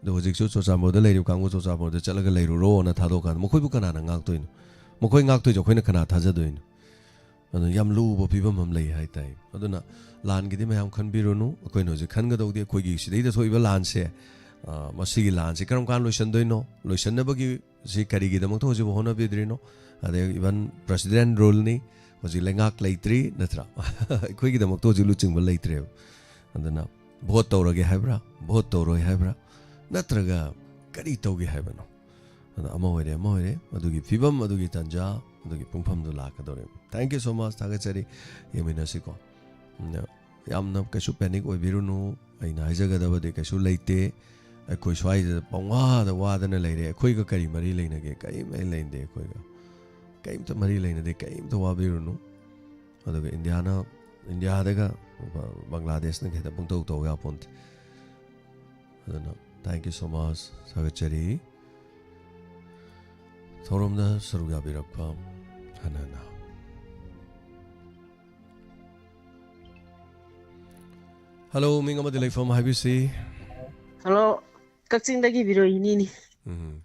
ꯑꯗꯣ ꯍꯧꯖꯤꯛꯁꯨ ꯆꯨꯔꯆꯥꯟꯄꯨꯔꯗ ꯂꯩꯔꯤꯕ ꯀꯥꯡꯕꯨ ꯆꯨꯔꯆꯥꯟꯄꯨꯔꯗ ꯆꯠꯂꯒ ꯂꯩꯔꯨꯔꯣꯅ ꯊꯥꯗꯣꯛꯀꯥꯟꯗ ꯃꯈꯣꯏꯕꯨ ꯀꯅꯥꯅ ꯉꯥꯛꯇꯣꯏꯅꯣ? ꯃꯈꯣꯏ ꯉꯥꯛꯇꯣꯏꯁꯦ ꯑꯩꯈꯣꯏꯅ ꯀꯅꯥ ꯊꯥꯖꯗꯣꯏꯅꯣ? ꯑꯗꯨꯅ ꯌꯥꯝ ꯂꯨꯕ ꯐꯤꯕꯝ ꯑꯃ ꯂꯩ ꯍꯥꯏꯇꯥꯏ꯫ ꯑꯗꯨꯅ ꯂꯥꯟꯒꯤꯗꯤ ꯃꯌꯥꯝ ꯈꯟꯕꯤꯔꯨꯅꯨ꯫ ꯑꯩꯈꯣꯏꯅ ꯍꯧꯖꯤꯛ ꯈꯟꯒꯗꯧꯗꯤ ꯑꯩꯈꯣꯏꯒꯤ ꯁꯤꯗꯩꯗ ꯊꯣꯛꯏꯕ ꯂꯥꯟꯁꯦ, ꯑ, ꯃꯁꯤꯒꯤ ꯂꯥꯟꯁꯦ ꯀꯔꯝ ꯀꯥꯟꯗ ꯂꯣꯏꯁꯤꯟꯗꯣꯏꯅꯣ? ꯂꯣꯏꯁꯤꯟꯅꯕꯒꯤ ꯁꯤ ꯀꯔꯤꯒꯤꯗꯃꯛꯇ ꯍꯧꯖꯤꯛꯐꯥꯎ ꯍꯣꯠꯅꯕꯤꯗ꯭ꯔꯤꯅꯣ? ꯑꯗꯩ even president ruleꯅꯤ, ꯍꯧꯖꯤꯛ ꯂꯩꯉꯥꯛ ꯂꯩꯇ꯭ꯔꯤ, ꯅꯠꯇ꯭ꯔꯥ? ꯑꯩꯈꯣꯏꯒꯤꯗꯃꯛꯇ ꯍꯧꯖꯤꯛ ꯂꯨꯆꯤꯡꯕ ꯂꯩꯇ꯭ꯔꯦꯕ꯫ ꯑꯗꯨꯅ ꯚꯣꯠ ꯇꯧꯔꯒꯦ ꯍꯥꯏꯕ꯭ꯔꯥ? ꯚꯣꯠ ꯇꯧꯔꯣꯏ ꯍꯥꯏꯕ꯭ꯔꯥ? ꯅꯠꯇ꯭ꯔꯒ ꯀꯔꯤ ꯇꯧꯒꯦ ꯍꯥꯏꯕꯅꯣ? ꯑꯗꯨꯅ ꯑꯃ ꯑꯣꯏꯔꯦ, ꯑꯃ ꯑꯣꯏꯔꯦ, ꯑꯗꯨꯒꯤ ꯐꯤꯕꯝ, ꯑꯗꯨꯒꯤ ꯇꯥꯟꯖꯥ, ꯑꯗꯨꯒꯤ ꯄꯨꯡꯐꯝꯗꯨ ꯂꯥꯛꯀꯗꯧꯔꯦ꯫ Thank you so much, ꯊꯥꯒꯠꯆꯔꯤ꯫ ꯌꯦꯡꯃꯤꯟꯅꯁꯤꯀꯣ꯫ ꯎꯝ, ꯌꯥꯝꯅ ꯀꯩꯁꯨ ꯄꯦꯅꯤꯛ ꯑꯣꯏꯕꯤꯔꯨꯅꯨ꯫ ꯑꯩꯅ ꯍꯥꯏꯖꯒꯗꯕꯗꯤ ꯀꯩꯁꯨ ꯂꯩꯇꯦ꯫ ꯑꯩꯈꯣꯏ ꯁ꯭ꯋꯥꯏꯗ ꯄꯪꯋꯥꯗ ꯋꯥꯗꯅ ꯂꯩꯔꯦ꯫ ꯑꯩꯈꯣꯏꯒ ꯀꯔꯤ ꯃꯔꯤ ꯂꯩꯅꯒꯦ? ꯀꯔꯤꯝ ꯃꯔꯤ ꯂꯩꯅꯗꯦ ꯑꯩꯈꯣꯏꯒ꯫ ꯀꯔꯤꯝꯇ ꯃꯔꯤ ꯂꯩꯅꯗꯦ꯫ ꯀꯔꯤꯝꯇ ꯋꯥꯕꯤꯔꯨꯅꯨ꯫ ꯑꯗꯨꯒ ꯏꯟꯗꯤꯌꯥꯅ, ꯏꯟꯗꯤꯌꯥꯗꯒ ꯕꯪꯒ꯭ꯂꯥꯗꯦꯁꯅ ꯈꯤꯇꯪ ꯄꯨꯡꯇꯧ ꯇꯧ ꯌꯥꯄꯣꯟꯇꯦ꯫ ꯑꯗꯨꯅ thank you so much, ꯊꯥꯒꯠꯆꯔꯤ꯫ ꯊꯧꯔꯝꯗ ꯁꯔꯨꯛ ꯌꯥꯕꯤꯔꯛꯄ ꯍꯟꯅ ꯍꯟꯅ꯫ ꯍꯜꯂꯣ, ꯃꯤꯡ ꯑꯃꯗꯤ ꯂꯩꯐꯝ ꯍꯥꯏꯕꯤꯁꯤ꯫ ꯍꯜꯂꯣ, ꯀꯛꯆꯤꯡꯗꯒꯤ ꯕꯤꯔꯣꯏꯅꯤꯅꯤ꯫ ꯎꯝ꯫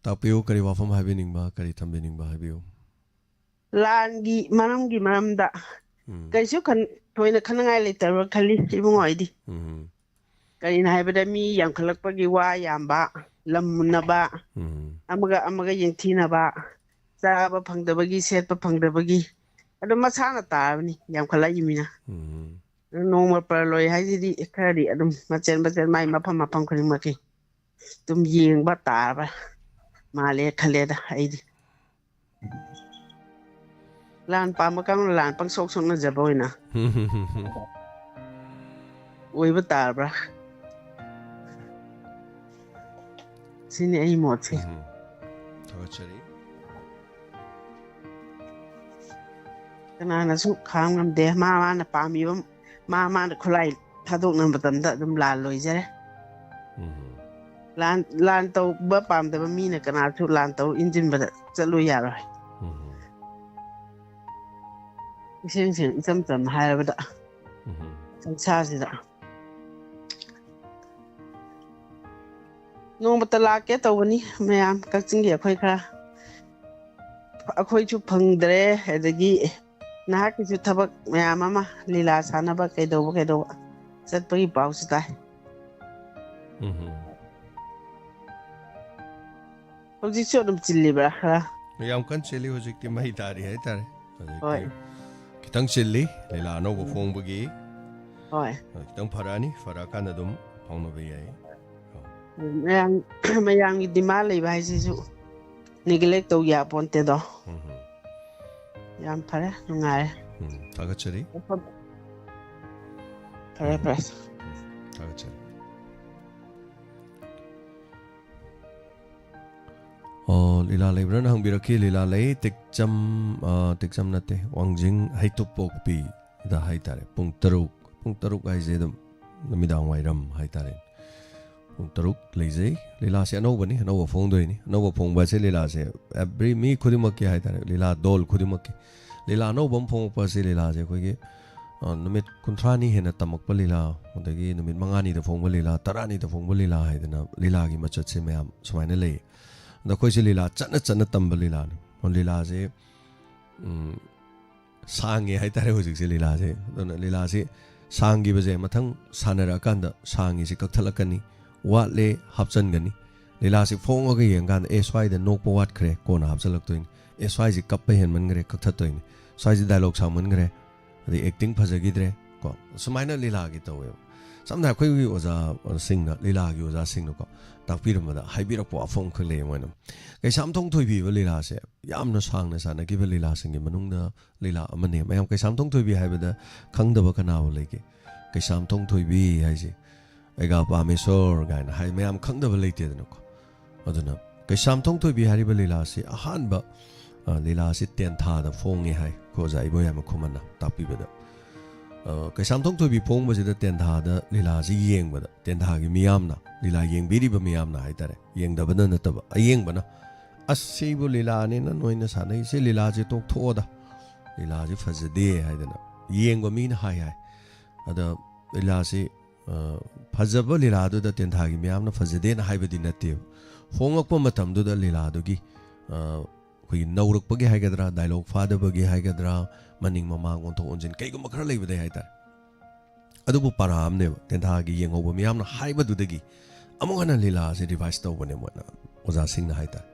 ꯇꯥꯛꯄꯤꯌꯨ, ꯀꯔꯤ ꯋꯥꯐꯝ ꯍꯥꯏꯕꯤꯅꯤꯡꯕ, ꯀꯔꯤ ꯊꯝꯕꯤꯅꯤꯡꯕ ꯍꯥꯏꯕꯤꯌꯨ꯫ ꯂꯥꯟꯒꯤ ꯃꯔꯝꯒꯤ ꯃꯔꯝꯗ ꯎꯝ꯫ ꯀꯩꯁꯨ ꯈꯟ-, ꯊꯣꯏꯅ ꯈꯟꯅꯉꯥꯏ ꯂꯩꯇꯕ꯭ꯔꯥ ꯈꯜꯂꯤ ꯏꯕꯨꯡꯉꯣ ꯑꯩꯗꯤ꯫ ꯎꯝ꯫ ꯀꯔꯤꯅꯣ ꯍꯥꯏꯕꯗ ꯃꯤ ꯌꯥꯝꯈꯠꯂꯛꯄꯒꯤ ꯋꯥ ꯌꯥꯝꯕ, ꯂꯝ ꯃꯨꯟꯅꯕ, ꯎꯝ꯫ ꯑꯃꯒ ꯑꯃꯒ ꯌꯦꯡꯊꯤꯅꯕ, ꯆꯥꯕ ꯐꯪꯗꯕꯒꯤ, ꯁꯦꯠꯄ ꯐꯪꯗꯕꯒꯤ, ꯑꯗꯨꯝ ꯃꯁꯥꯅ ꯇꯥꯔꯕꯅꯤ ꯌꯥꯝꯈꯠꯂꯛꯏꯃꯤꯅ꯫ ꯎꯝ꯫ ꯅꯣꯡꯃ ꯄꯔꯂꯣꯏ ꯍꯥꯏꯁꯤꯗꯤ ꯈꯔꯗꯤ ꯑꯗꯨꯝ ꯃꯆꯦꯠ ꯃꯆꯦꯠ ꯃꯥꯏ ꯃꯐꯝ ꯃꯐꯝ ꯈꯨꯗꯤꯡꯃꯛꯀꯤ ꯑꯗꯨꯝ ꯌꯦꯡꯕ ꯇꯥꯔꯕ ꯃꯥꯜꯂꯦ ꯈꯜꯂꯦꯗ ꯑꯩꯗꯤ꯫ ꯂꯥꯟ ꯄꯥꯝꯕ ꯀꯥꯡꯕꯨꯅ ꯂꯥꯟ ꯄꯪꯁꯣꯛ ꯁꯣꯛꯅꯖꯕ ꯑꯣꯏꯅ ꯑꯣꯏꯕ ꯇꯥꯔꯕ꯭ꯔꯥ? ꯁꯤꯅꯤ ꯑꯩ ꯃꯣꯠꯁꯦ꯫ ꯎꯝ꯫ ꯊꯥꯒꯠꯆꯔꯤ꯫ ꯀꯅꯥꯅꯁꯨ ꯈꯥꯡ ꯉꯝꯗꯦ꯫ ꯃꯥ ꯃꯥꯅ ꯄꯥꯝꯃꯤꯕ, ꯃꯥ ꯃꯥꯅ ꯈꯨꯠꯂꯥꯏ ꯊꯥꯗꯣꯛꯅꯕ ꯃꯇꯝꯗ ꯑꯗꯨꯝ ꯂꯥꯟ ꯂꯣꯏꯖꯔꯦ꯫ ꯎꯝ꯫ ꯂꯥꯟ, ꯂꯥꯟ ꯇꯧꯕ ꯄꯥꯝꯗꯕ ꯃꯤꯅ ꯀꯅꯥꯁꯨ ꯂꯥꯟ ꯇꯧ ꯏꯟꯖꯤꯟꯕꯗ ꯆꯠꯂꯨ ꯌꯥꯔꯣꯏ꯫ ꯎꯝ꯫ ꯏꯁꯦꯡ ꯁꯦꯡꯅ ꯏꯆꯝ ꯆꯝꯅ ꯍꯥꯏꯔꯕꯗ ꯎꯝ꯫ ꯁꯪꯁꯥꯔꯁꯤꯗ꯫ ꯅꯣꯡꯃꯇ ꯂꯥꯛꯀꯦ ꯇꯧꯕꯅꯤ ꯃꯌꯥꯝ, ꯀꯛꯆꯤꯡꯒꯤ ꯑꯩꯈꯣꯏ ꯈꯔ, ꯑꯩꯈꯣꯏꯁꯨ ꯐꯪꯗ꯭ꯔꯦ꯫ ꯑꯗꯒꯤ ꯅꯍꯥꯛꯀꯤꯁꯨ ꯊꯕꯛ ꯃꯌꯥꯝ ꯑꯃ, ꯂꯤꯂꯥ ꯁꯥꯟꯅꯕ ꯀꯩꯗꯧꯕ ꯀꯩꯗꯧꯕ ꯆꯠꯄꯒꯤ ꯄꯥꯎꯁꯨ ꯇꯥꯏ꯫ ꯎꯝ꯫ ꯍꯧꯖꯤꯛꯁꯨ ꯑꯗꯨꯝ ꯆꯤꯜꯂꯤꯕ꯭ꯔꯥ ꯈꯔ? ꯌꯥꯝ ꯀꯟꯅ ꯆꯤꯜꯂꯤ, ꯍꯧꯖꯤꯛꯇꯤ ꯃꯩ ꯇꯥꯔꯤ ꯍꯥꯏꯇꯥꯔꯦ꯫ ꯍꯧꯖꯤꯛꯇꯤ ꯍꯣꯏ꯫ ꯈꯤꯇꯪ ꯆꯤꯜꯂꯤ, ꯂꯤꯂꯥ ꯑꯅꯧꯕ ꯎꯝ꯫ ꯐꯣꯡꯕꯒꯤ꯫ ꯍꯣꯏ꯫ ꯍꯣꯏ, ꯈꯤꯇꯪ ꯐꯔꯛꯑꯅꯤ, ꯐꯔꯛꯑꯀꯥꯟꯗ ꯑꯗꯨꯝ ꯐꯥꯎꯅꯕ ꯌꯥꯏ꯫ ꯃꯌꯥꯝ, ꯃꯌꯥꯝꯒꯤ demand ꯂꯩꯕ ꯍꯥꯏꯁꯤꯁꯨ neglect ꯇꯧ ꯌꯥꯄꯣꯟꯇꯦꯗꯣ꯫ ꯎꯝ꯫ ꯌꯥꯝ ꯐꯔꯦ, ꯅꯨꯡꯉꯥꯏꯔꯦ꯫ ꯎꯝ, ꯊꯥꯒꯠꯆꯔꯤ꯫ ꯐꯔꯦ, ꯎꯝ꯫ ꯐꯔꯦ꯫ ꯎꯝ, ꯊꯥꯒꯠꯆꯔꯤ꯫ ꯑꯣ, ꯂꯤꯂꯥ ꯂꯩꯕ꯭ꯔꯥꯅ ꯍꯪꯕꯤꯔꯛꯈꯤ꯫ ꯂꯤꯂꯥ ꯂꯩ꯫ ꯇꯦꯛꯆꯝ, ꯑ, ꯇꯦꯛꯆꯝ ꯅꯠꯇꯦ, ꯋꯥꯡꯖꯤꯡ ꯍꯩꯇꯨꯞꯄꯣꯛꯄꯤꯗ ꯍꯥꯏꯇꯥꯔꯦ, ꯄꯨꯡ ꯇꯔꯨꯛ, ꯄꯨꯡ ꯇꯔꯨꯛ ꯍꯥꯏꯁꯦ ꯑꯗꯨꯝ ꯅꯨꯃꯤꯗꯥꯡ ꯋꯥꯏꯔꯝ ꯍꯥꯏꯇꯥꯔꯦ꯫ ꯄꯨꯡ ꯇꯔꯨꯛ ꯂꯩꯖꯩ꯫ ꯂꯤꯂꯥꯁꯦ ꯑꯅꯧꯕꯅꯤ, ꯑꯅꯧꯕ ꯐꯣꯡꯗꯣꯏꯅꯤ꯫ ꯑꯅꯧꯕ ꯐꯣꯡꯕ ꯑꯁꯦ ꯂꯤꯂꯥꯁꯦ every ꯃꯤ ꯈꯨꯗꯤꯡꯃꯛꯀꯤ ꯍꯥꯏꯇꯥꯔꯦ, ꯂꯤꯂꯥ ꯗꯣꯜ ꯈꯨꯗꯤꯡꯃꯛꯀꯤ ꯂꯤꯂꯥ ꯑꯅꯧꯕ ꯑꯃ ꯐꯣꯡꯉꯛꯄ ꯑꯁꯤ ꯂꯤꯂꯥꯁꯦ ꯑꯩꯈꯣꯏꯒꯤ, ꯑ, ꯅꯨꯃꯤꯠ ꯀꯨꯟꯊ꯭ꯔꯥꯅꯤ ꯍꯦꯟꯅ ꯇꯝꯃꯛꯄ ꯂꯤꯂꯥ, ꯑꯗꯒꯤ ꯅꯨꯃꯤꯠ ꯃꯉꯥꯅꯤꯗ ꯐꯣꯡꯕ ꯂꯤꯂꯥ, ꯇꯔꯥꯅꯤꯗ ꯐꯣꯡꯕ ꯂꯤꯂꯥ ꯍꯥꯏꯗꯅ ꯂꯤꯂꯥꯒꯤ ꯃꯆꯠꯁꯦ ꯃꯌꯥꯝ ꯁꯨꯃꯥꯏꯅ ꯂꯩ꯫ ꯑꯗ ꯑꯩꯈꯣꯏꯁꯦ ꯂꯤꯂꯥ ꯆꯠꯅ ꯆꯠꯅ ꯇꯝꯕ ꯂꯤꯂꯥꯅꯤ꯫ ꯂꯤꯂꯥꯁꯦ, ꯎꯝ, ꯁꯥꯡꯉꯦ ꯍꯥꯏꯇꯥꯔꯦ ꯍꯧꯖꯤꯛꯁꯦ ꯂꯤꯂꯥꯁꯦ꯫ ꯑꯗꯨꯅ ꯂꯤꯂꯥꯁꯤ ꯁꯥꯡꯈꯤꯕꯁꯦ ꯃꯊꯪ ꯁꯥꯟꯅꯔꯛꯑꯀꯥꯟꯗ ꯁꯥꯡꯉꯤꯁꯤ ꯀꯛꯊꯠꯂꯛꯀꯅꯤ, ꯋꯥꯠꯂꯦ ꯍꯥꯞꯆꯟꯒꯅꯤ꯫ ꯂꯤꯂꯥꯁꯤ ꯐꯣꯡꯉꯒ ꯌꯦꯡꯀꯥꯟꯗ, "ꯑꯦ, ꯁ꯭ꯋꯥꯏꯗ ꯅꯣꯛꯄ ꯋꯥꯠꯈ꯭ꯔꯦ", ꯀꯣꯟꯅ ꯍꯥꯞꯆꯜꯂꯛꯇꯣꯏꯅꯤ꯫ "ꯑꯦ, ꯁ꯭ꯋꯥꯏꯁꯤ ꯀꯞꯄ ꯍꯦꯟꯃꯟꯈ꯭ꯔꯦ", ꯀꯛꯊꯠꯇꯣꯏꯅꯤ꯫ "ꯁ꯭ꯋꯥꯏꯁꯤ ꯗꯥꯏꯂꯣꯛ ꯁꯥꯡꯃꯟꯈ꯭ꯔꯦ", ꯑꯗꯩ ꯑꯦꯛꯇꯤꯡ ꯐꯖꯈꯤꯗ꯭ꯔꯦ, ꯀꯣ, ꯁꯨꯃꯥꯏꯅ ꯂꯤꯂꯥꯒꯤ ꯇꯧꯋꯦꯕ꯫ ꯁꯝꯅ ꯑꯩꯈꯣꯏꯒꯤ ꯑꯣꯖꯥꯁꯤꯡꯅ, ꯂꯤꯂꯥꯒꯤ ꯑꯣꯖꯥꯁꯤꯡꯅꯀꯣ ꯇꯥꯛꯄꯤꯔꯝꯕꯗ ꯍꯥꯏꯕꯤꯔꯛꯄ ꯋꯥꯐꯝ ꯈꯔ ꯂꯩꯌꯦ꯫ ꯃꯣꯏꯅ ꯀꯩꯁꯥꯝꯊꯣꯡ ꯊꯣꯏꯕꯤ ꯍꯥꯏꯕ ꯂꯤꯂꯥꯁꯦ ꯌꯥꯝꯅ ꯁꯥꯡꯅ ꯁꯥꯟꯅꯈꯤꯕ ꯂꯤꯂꯥꯁꯤꯡꯒꯤ ꯃꯅꯨꯡꯗ ꯂꯤꯂꯥ ꯑꯃꯅꯦ꯫ ꯃꯌꯥꯝ ꯀꯩꯁꯥꯝꯊꯣꯡ ꯊꯣꯏꯕꯤ ꯍꯥꯏꯕꯗ ꯈꯪꯗꯕ ꯀꯅꯥꯕꯨ ꯂꯩꯒꯦ? ꯀꯩꯁꯥꯝꯊꯣꯡ ꯊꯣꯏꯕꯤ ꯍꯥꯏꯁꯦ, "ꯑꯩꯒ ꯄꯥꯝꯃꯦ ꯁꯣꯔ" ꯀꯥꯏꯅ ꯍꯥꯏ, ꯃꯌꯥꯝ ꯈꯪꯗꯕ ꯂꯩꯇꯦꯗꯅꯀꯣ꯫ ꯑꯗꯨꯅ ꯀꯩꯁꯥꯝꯊꯣꯡ ꯊꯣꯏꯕꯤ ꯍꯥꯏꯔꯤꯕ ꯂꯤꯂꯥꯁꯤ ꯑꯍꯥꯟꯕ, ꯑ, ꯂꯤꯂꯥꯁꯤ ꯇꯦꯟꯊꯥꯗ ꯐꯣꯡꯉꯦ ꯍꯥꯏ, ꯑꯩꯈꯣꯏ ꯑꯣꯖꯥ ꯏꯕꯣꯌꯥꯏꯃ ꯈꯨꯃꯟꯅ ꯇꯥꯛꯄꯤꯕꯗ꯫ ꯑ, ꯀꯩꯁꯥꯝꯊꯣꯡ ꯊꯣꯏꯕꯤ ꯐꯣꯡꯕꯁꯤꯗ ꯇꯦꯟꯊꯥꯗ ꯂꯤꯂꯥꯁꯤ ꯌꯦꯡꯕꯗ, ꯇꯦꯟꯊꯥꯒꯤ ꯃꯤꯌꯥꯝꯅ, ꯂꯤꯂꯥ ꯌꯦꯡꯕꯤꯔꯤꯕ ꯃꯤꯌꯥꯝꯅ ꯍꯥꯏꯇꯥꯔꯦ, ꯌꯦꯡꯗꯕꯅ ꯅꯠꯇꯕ, ꯑꯌꯦꯡꯕꯅ, "ꯑꯁ, ꯁꯤꯕꯨ ꯂꯤꯂꯥꯅꯦꯅ ꯅꯣꯏꯅ ꯁꯥꯟꯅꯩꯁꯦ, ꯂꯤꯂꯥꯁꯦ ꯇꯣꯛꯊꯣꯛꯑꯣꯗ, ꯂꯤꯂꯥꯁꯦ ꯐꯖꯗꯦ" ꯍꯥꯏꯗꯅ ꯌꯦꯡꯕ ꯃꯤꯅ ꯍꯥꯏ ꯍꯥꯏ꯫ ꯑꯗ ꯂꯤꯂꯥꯁꯤ, ꯑ, ꯐꯖꯕ ꯂꯤꯂꯥꯗꯨꯗ ꯇꯦꯟꯊꯥꯒꯤ ꯃꯤꯌꯥꯝꯅ ꯐꯖꯗꯦꯅ ꯍꯥꯏꯕꯗꯤ ꯅꯠꯇꯦꯕ꯫ ꯐꯣꯡꯉꯛꯄ ꯃꯇꯝꯗꯨꯗ ꯂꯤꯂꯥꯗꯨꯒꯤ, ꯑ, ꯑꯩꯈꯣꯏꯒꯤ ꯅꯧꯔꯛꯄꯒꯤ ꯍꯥꯏꯒꯗ꯭ꯔꯥ, ꯗꯥꯏꯂꯣꯛ ꯐꯥꯗꯕꯒꯤ ꯍꯥꯏꯒꯗ꯭ꯔꯥ, ꯃꯅꯤꯡ ꯃꯃꯥꯡ ꯑꯣꯟꯊꯣꯛ ꯑꯣꯟꯁꯤꯟ ꯀꯩꯒꯨꯝꯕ ꯈꯔ ꯂꯩꯕꯗꯩ ꯍꯥꯏꯇꯥꯔꯦ꯫ ꯑꯗꯨꯕꯨ ꯄꯥꯔꯥ ꯑꯃꯅꯦꯕ꯫ ꯇꯦꯟꯊꯥꯒꯤ ꯌꯦꯡꯍꯧꯕ ꯃꯤꯌꯥꯝꯅ ꯍꯥꯏꯕꯗꯨꯗꯒꯤ ꯑꯃꯨꯛ ꯍꯟꯅ ꯂꯤꯂꯥꯁꯦ ꯔꯤꯚꯥꯏꯁ ꯇꯧꯕꯅꯦ ꯃꯣꯏꯅ, ꯑꯣꯖꯥꯁꯤꯡꯅ ꯍꯥꯏꯇꯥꯔꯦ꯫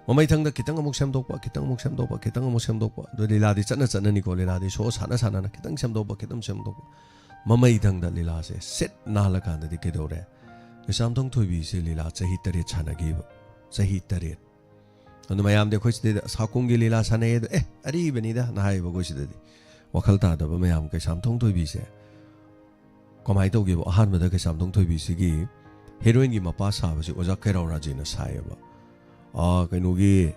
ꯃꯃꯩꯊꯪꯗ ꯈꯤꯇꯪ ꯑꯃꯨꯛ ꯁꯦꯝꯗꯣꯛꯄ, ꯈꯤꯇꯪ ꯑꯃꯨꯛ ꯁꯦꯝꯗꯣꯛꯄ, ꯈꯤꯇꯪ ꯑꯃꯨꯛ ꯁꯦꯝꯗꯣꯛꯄ꯫ ꯑꯗꯣ ꯂꯤꯂꯥꯗꯤ ꯆꯠꯅ ꯆꯠꯅꯅꯤꯀꯣ, ꯂꯤꯂꯥꯗꯤ ꯁꯣ ꯁꯥꯟꯅ ꯁꯥꯟꯅꯅ ꯈꯤꯇꯪ ꯁꯦꯝꯗꯣꯛꯄ, ꯈꯤꯇꯪ ꯁꯦꯝꯗꯣꯛꯄ꯫ ꯃꯃꯩꯊꯪꯗ ꯂꯤꯂꯥꯁꯦ ꯁꯤꯠ ꯅꯥꯜꯂꯀꯥꯟꯗꯗꯤ ꯀꯩꯗꯧꯔꯦ? ꯀꯩꯁꯥꯝꯊꯣꯡ ꯊꯣꯏꯕꯤꯁꯦ ꯂꯤꯂꯥ ꯆꯍꯤ ꯇꯔꯦꯠ ꯁꯥꯟꯅꯈꯤꯕ꯫ ꯆꯍꯤ ꯇꯔꯦꯠ꯫ ꯑꯗꯨ ꯃꯌꯥꯝꯗꯤ ꯑꯩꯈꯣꯏ ꯁꯤꯗꯩꯗ "ꯁꯥꯀꯨꯝꯒꯤ ꯂꯤꯂꯥ ꯁꯥꯟꯅꯩ ꯑꯗꯣ, ꯑꯦ, ꯑꯔꯤꯕꯅꯤꯗ" ꯅ ꯍꯥꯏꯌꯦꯕ ꯑꯩꯈꯣꯏ ꯁꯤꯗꯗꯤ꯫ ꯋꯥꯈꯜ ꯇꯥꯗꯕ ꯃꯌꯥꯝ꯫ ꯀꯩꯁꯥꯝꯊꯣꯡ ꯊꯣꯏꯕꯤꯁꯦ ꯀꯃꯥꯏꯅ ꯇꯧꯒꯦꯕ? ꯑꯍꯥꯟꯕꯗ ꯀꯩꯁꯥꯝꯊꯣꯡ ꯊꯣꯏꯕꯤꯁꯤꯒꯤ ꯍꯦꯔꯣꯏꯟꯒꯤ ꯃꯄꯥ ꯁꯥꯕꯁꯤ ꯑꯣꯖꯥ ꯈꯦꯔꯥꯎ ꯔꯥꯖꯦꯅ ꯁꯥꯏꯌꯦꯕ꯫ ꯑꯥ, ꯀꯩꯅꯣꯒꯤ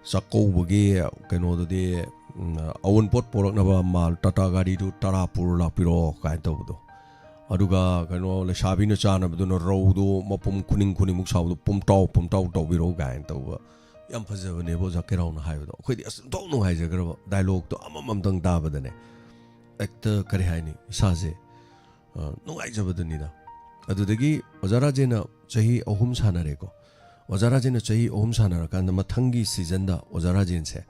ꯆꯥꯛꯀꯧꯕꯒꯤ ꯀꯩꯅꯣꯗꯨꯗꯤ, ꯎꯝ, ꯑꯋꯨꯟꯄꯣꯠ ꯄꯣꯔꯛꯅꯕ ꯃꯥꯜ ꯇꯥꯇꯥ ꯒꯥꯔꯤꯗꯨ ꯇꯔꯥ ꯄꯨꯔ ꯂꯥꯛꯄꯤꯔꯣ ꯀꯥꯏꯅ ꯇꯧꯕꯗꯣ꯫ ꯑꯗꯨꯒ ꯀꯩꯅꯣ ꯂꯩꯁꯥꯕꯤꯅ ꯆꯥꯅꯕꯗꯨꯅ ꯔꯧꯗꯣ ꯃꯄꯨꯝ ꯈꯨꯅꯤꯡ ꯈꯨꯅꯤꯡꯃꯨꯛ ꯁꯥꯕꯗꯣ ꯄꯨꯝꯇꯥꯎ ꯄꯨꯝꯇꯥꯎ ꯇꯧꯕꯤꯔꯣ ꯀꯥꯏꯅ ꯇꯧꯕ꯫ ꯌꯥꯝ ꯐꯖꯕꯅꯦꯕ ꯑꯣꯖꯥ ꯀꯩꯔꯥꯎꯅ ꯍꯥꯏꯕꯗꯣ꯫ ꯑꯩꯈꯣꯏꯗꯤ ꯑꯁ ꯑꯣꯟꯊꯣꯛ ꯅꯨꯡꯉꯥꯏꯖꯈ꯭ꯔꯕ, ꯗꯥꯏꯂꯣꯛꯇꯣ ꯑꯃꯃꯝꯇꯪ ꯇꯥꯕꯗꯅꯦ ꯍꯦꯛꯇ ꯀꯔꯤ ꯍꯥꯏꯅꯤ, ꯏꯁꯥꯁꯦ, ꯑ, ꯅꯨꯡꯉꯥꯏꯖꯕꯗꯨꯅꯤꯗ꯫ ꯑꯗꯨꯗꯒꯤ ꯑꯣꯖꯥ ꯔꯥꯖꯦꯟꯅ ꯆꯍꯤ ꯑꯍꯨꯝ ꯁꯥꯟꯅꯔꯦꯀꯣ꯫ ꯑꯣꯖꯥ ꯔꯥꯖꯦꯟꯅ ꯆꯍꯤ ꯑꯍꯨꯝ ꯁꯥꯟꯅꯔꯀꯥꯟꯗ ꯃꯊꯪꯒꯤ ꯁꯤꯖꯟꯗ ꯑꯣꯖꯥ ꯔꯥꯖꯦꯟꯁꯦ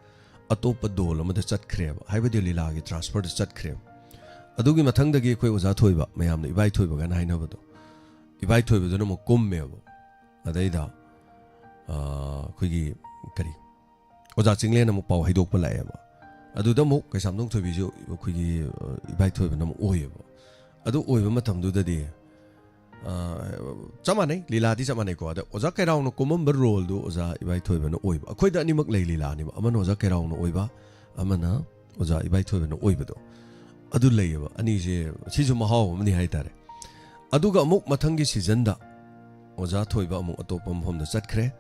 ꯑꯇꯣꯞꯄ ꯗꯣꯜ ꯑꯃꯗ ꯆꯠꯈ꯭ꯔꯦꯕ, ꯍꯥꯏꯕꯗꯤ ꯂꯤꯂꯥꯒꯤ ꯇ꯭ꯔꯥꯟꯁꯐꯔꯗ ꯆꯠꯈ꯭ꯔꯦꯕ꯫ ꯑꯗꯨꯒꯤ ꯃꯊꯪꯗꯒꯤ ꯑꯩꯈꯣꯏ ꯑꯣꯖꯥ ꯊꯣꯏꯕ, ꯃꯌꯥꯝꯅ ꯏꯕꯥꯏ ꯊꯣꯏꯕ ꯀꯥꯏꯅ ꯍꯥꯏꯅꯕꯗꯣ, ꯏꯕꯥꯏ ꯊꯣꯏꯕꯗꯨꯅ ꯑꯃꯨꯛ ꯀꯨꯝꯃꯦꯕ꯫ ꯑꯗꯩꯗ, ꯑ, ꯑꯩꯈꯣꯏꯒꯤ ꯀꯔꯤ, ꯑꯣꯖꯥ ꯆꯤꯡꯂꯦꯟ ꯑꯃꯨꯛ ꯄꯥꯎ ꯍꯩꯗꯣꯛꯄ ꯂꯥꯛꯑꯦꯕ꯫ ꯑꯗꯨꯗ ꯑꯃꯨꯛ ꯀꯩꯁꯥꯝꯊꯣꯡ ꯊꯣꯏꯕꯤꯁꯨ ꯑꯩꯈꯣꯏꯒꯤ, ꯑ, ꯏꯕꯥꯏ ꯊꯣꯏꯕꯅ ꯑꯃꯨꯛ ꯑꯣꯏꯌꯦꯕ꯫ ꯑꯗꯨ ꯑꯣꯏꯕ ꯃꯇꯝꯗꯨꯗꯗꯤ, ꯑ, ꯆꯞ ꯃꯥꯟꯅꯩ, ꯂꯤꯂꯥꯗꯤ ꯆꯞ ꯃꯥꯟꯅꯩꯀꯣ꯫ ꯑꯗ ꯑꯣꯖꯥ ꯀꯩꯔꯥꯎꯅ ꯀꯨꯝꯃꯝꯕ ꯔꯣꯜꯗꯨ ꯑꯣꯖꯥ ꯏꯕꯥꯏ ꯊꯣꯏꯕꯅ ꯑꯣꯏꯕ꯫ ꯑꯩꯈꯣꯏꯗ ꯑꯅꯤꯃꯛ ꯂꯩ, ꯂꯤꯂꯥ ꯑꯅꯤꯃꯛ, ꯑꯃꯅ ꯑꯣꯖꯥ ꯀꯩꯔꯥꯎꯅ ꯑꯣꯏꯕ, ꯑꯃꯅ ꯑꯣꯖꯥ ꯏꯕꯥꯏ ꯊꯣꯏꯕꯅ ꯑꯣꯏꯕꯗꯣ꯫ ꯑꯗꯨ ꯂꯩꯌꯦꯕ ꯑꯅꯤꯁꯦ, ꯁꯤꯁꯨ ꯃꯍꯥꯎ ꯑꯃꯅꯤ ꯍꯥꯏꯇꯥꯔꯦ꯫ ꯑꯗꯨꯒ ꯑꯃꯨꯛ ꯃꯊꯪꯒꯤ ꯁꯤꯖꯟꯗ ꯑꯣꯖꯥ ꯊꯣꯏꯕ ꯑꯃꯨꯛ ꯑꯇꯣꯞꯄ ꯃꯐꯝꯗ ꯆꯠꯈ꯭ꯔꯦ,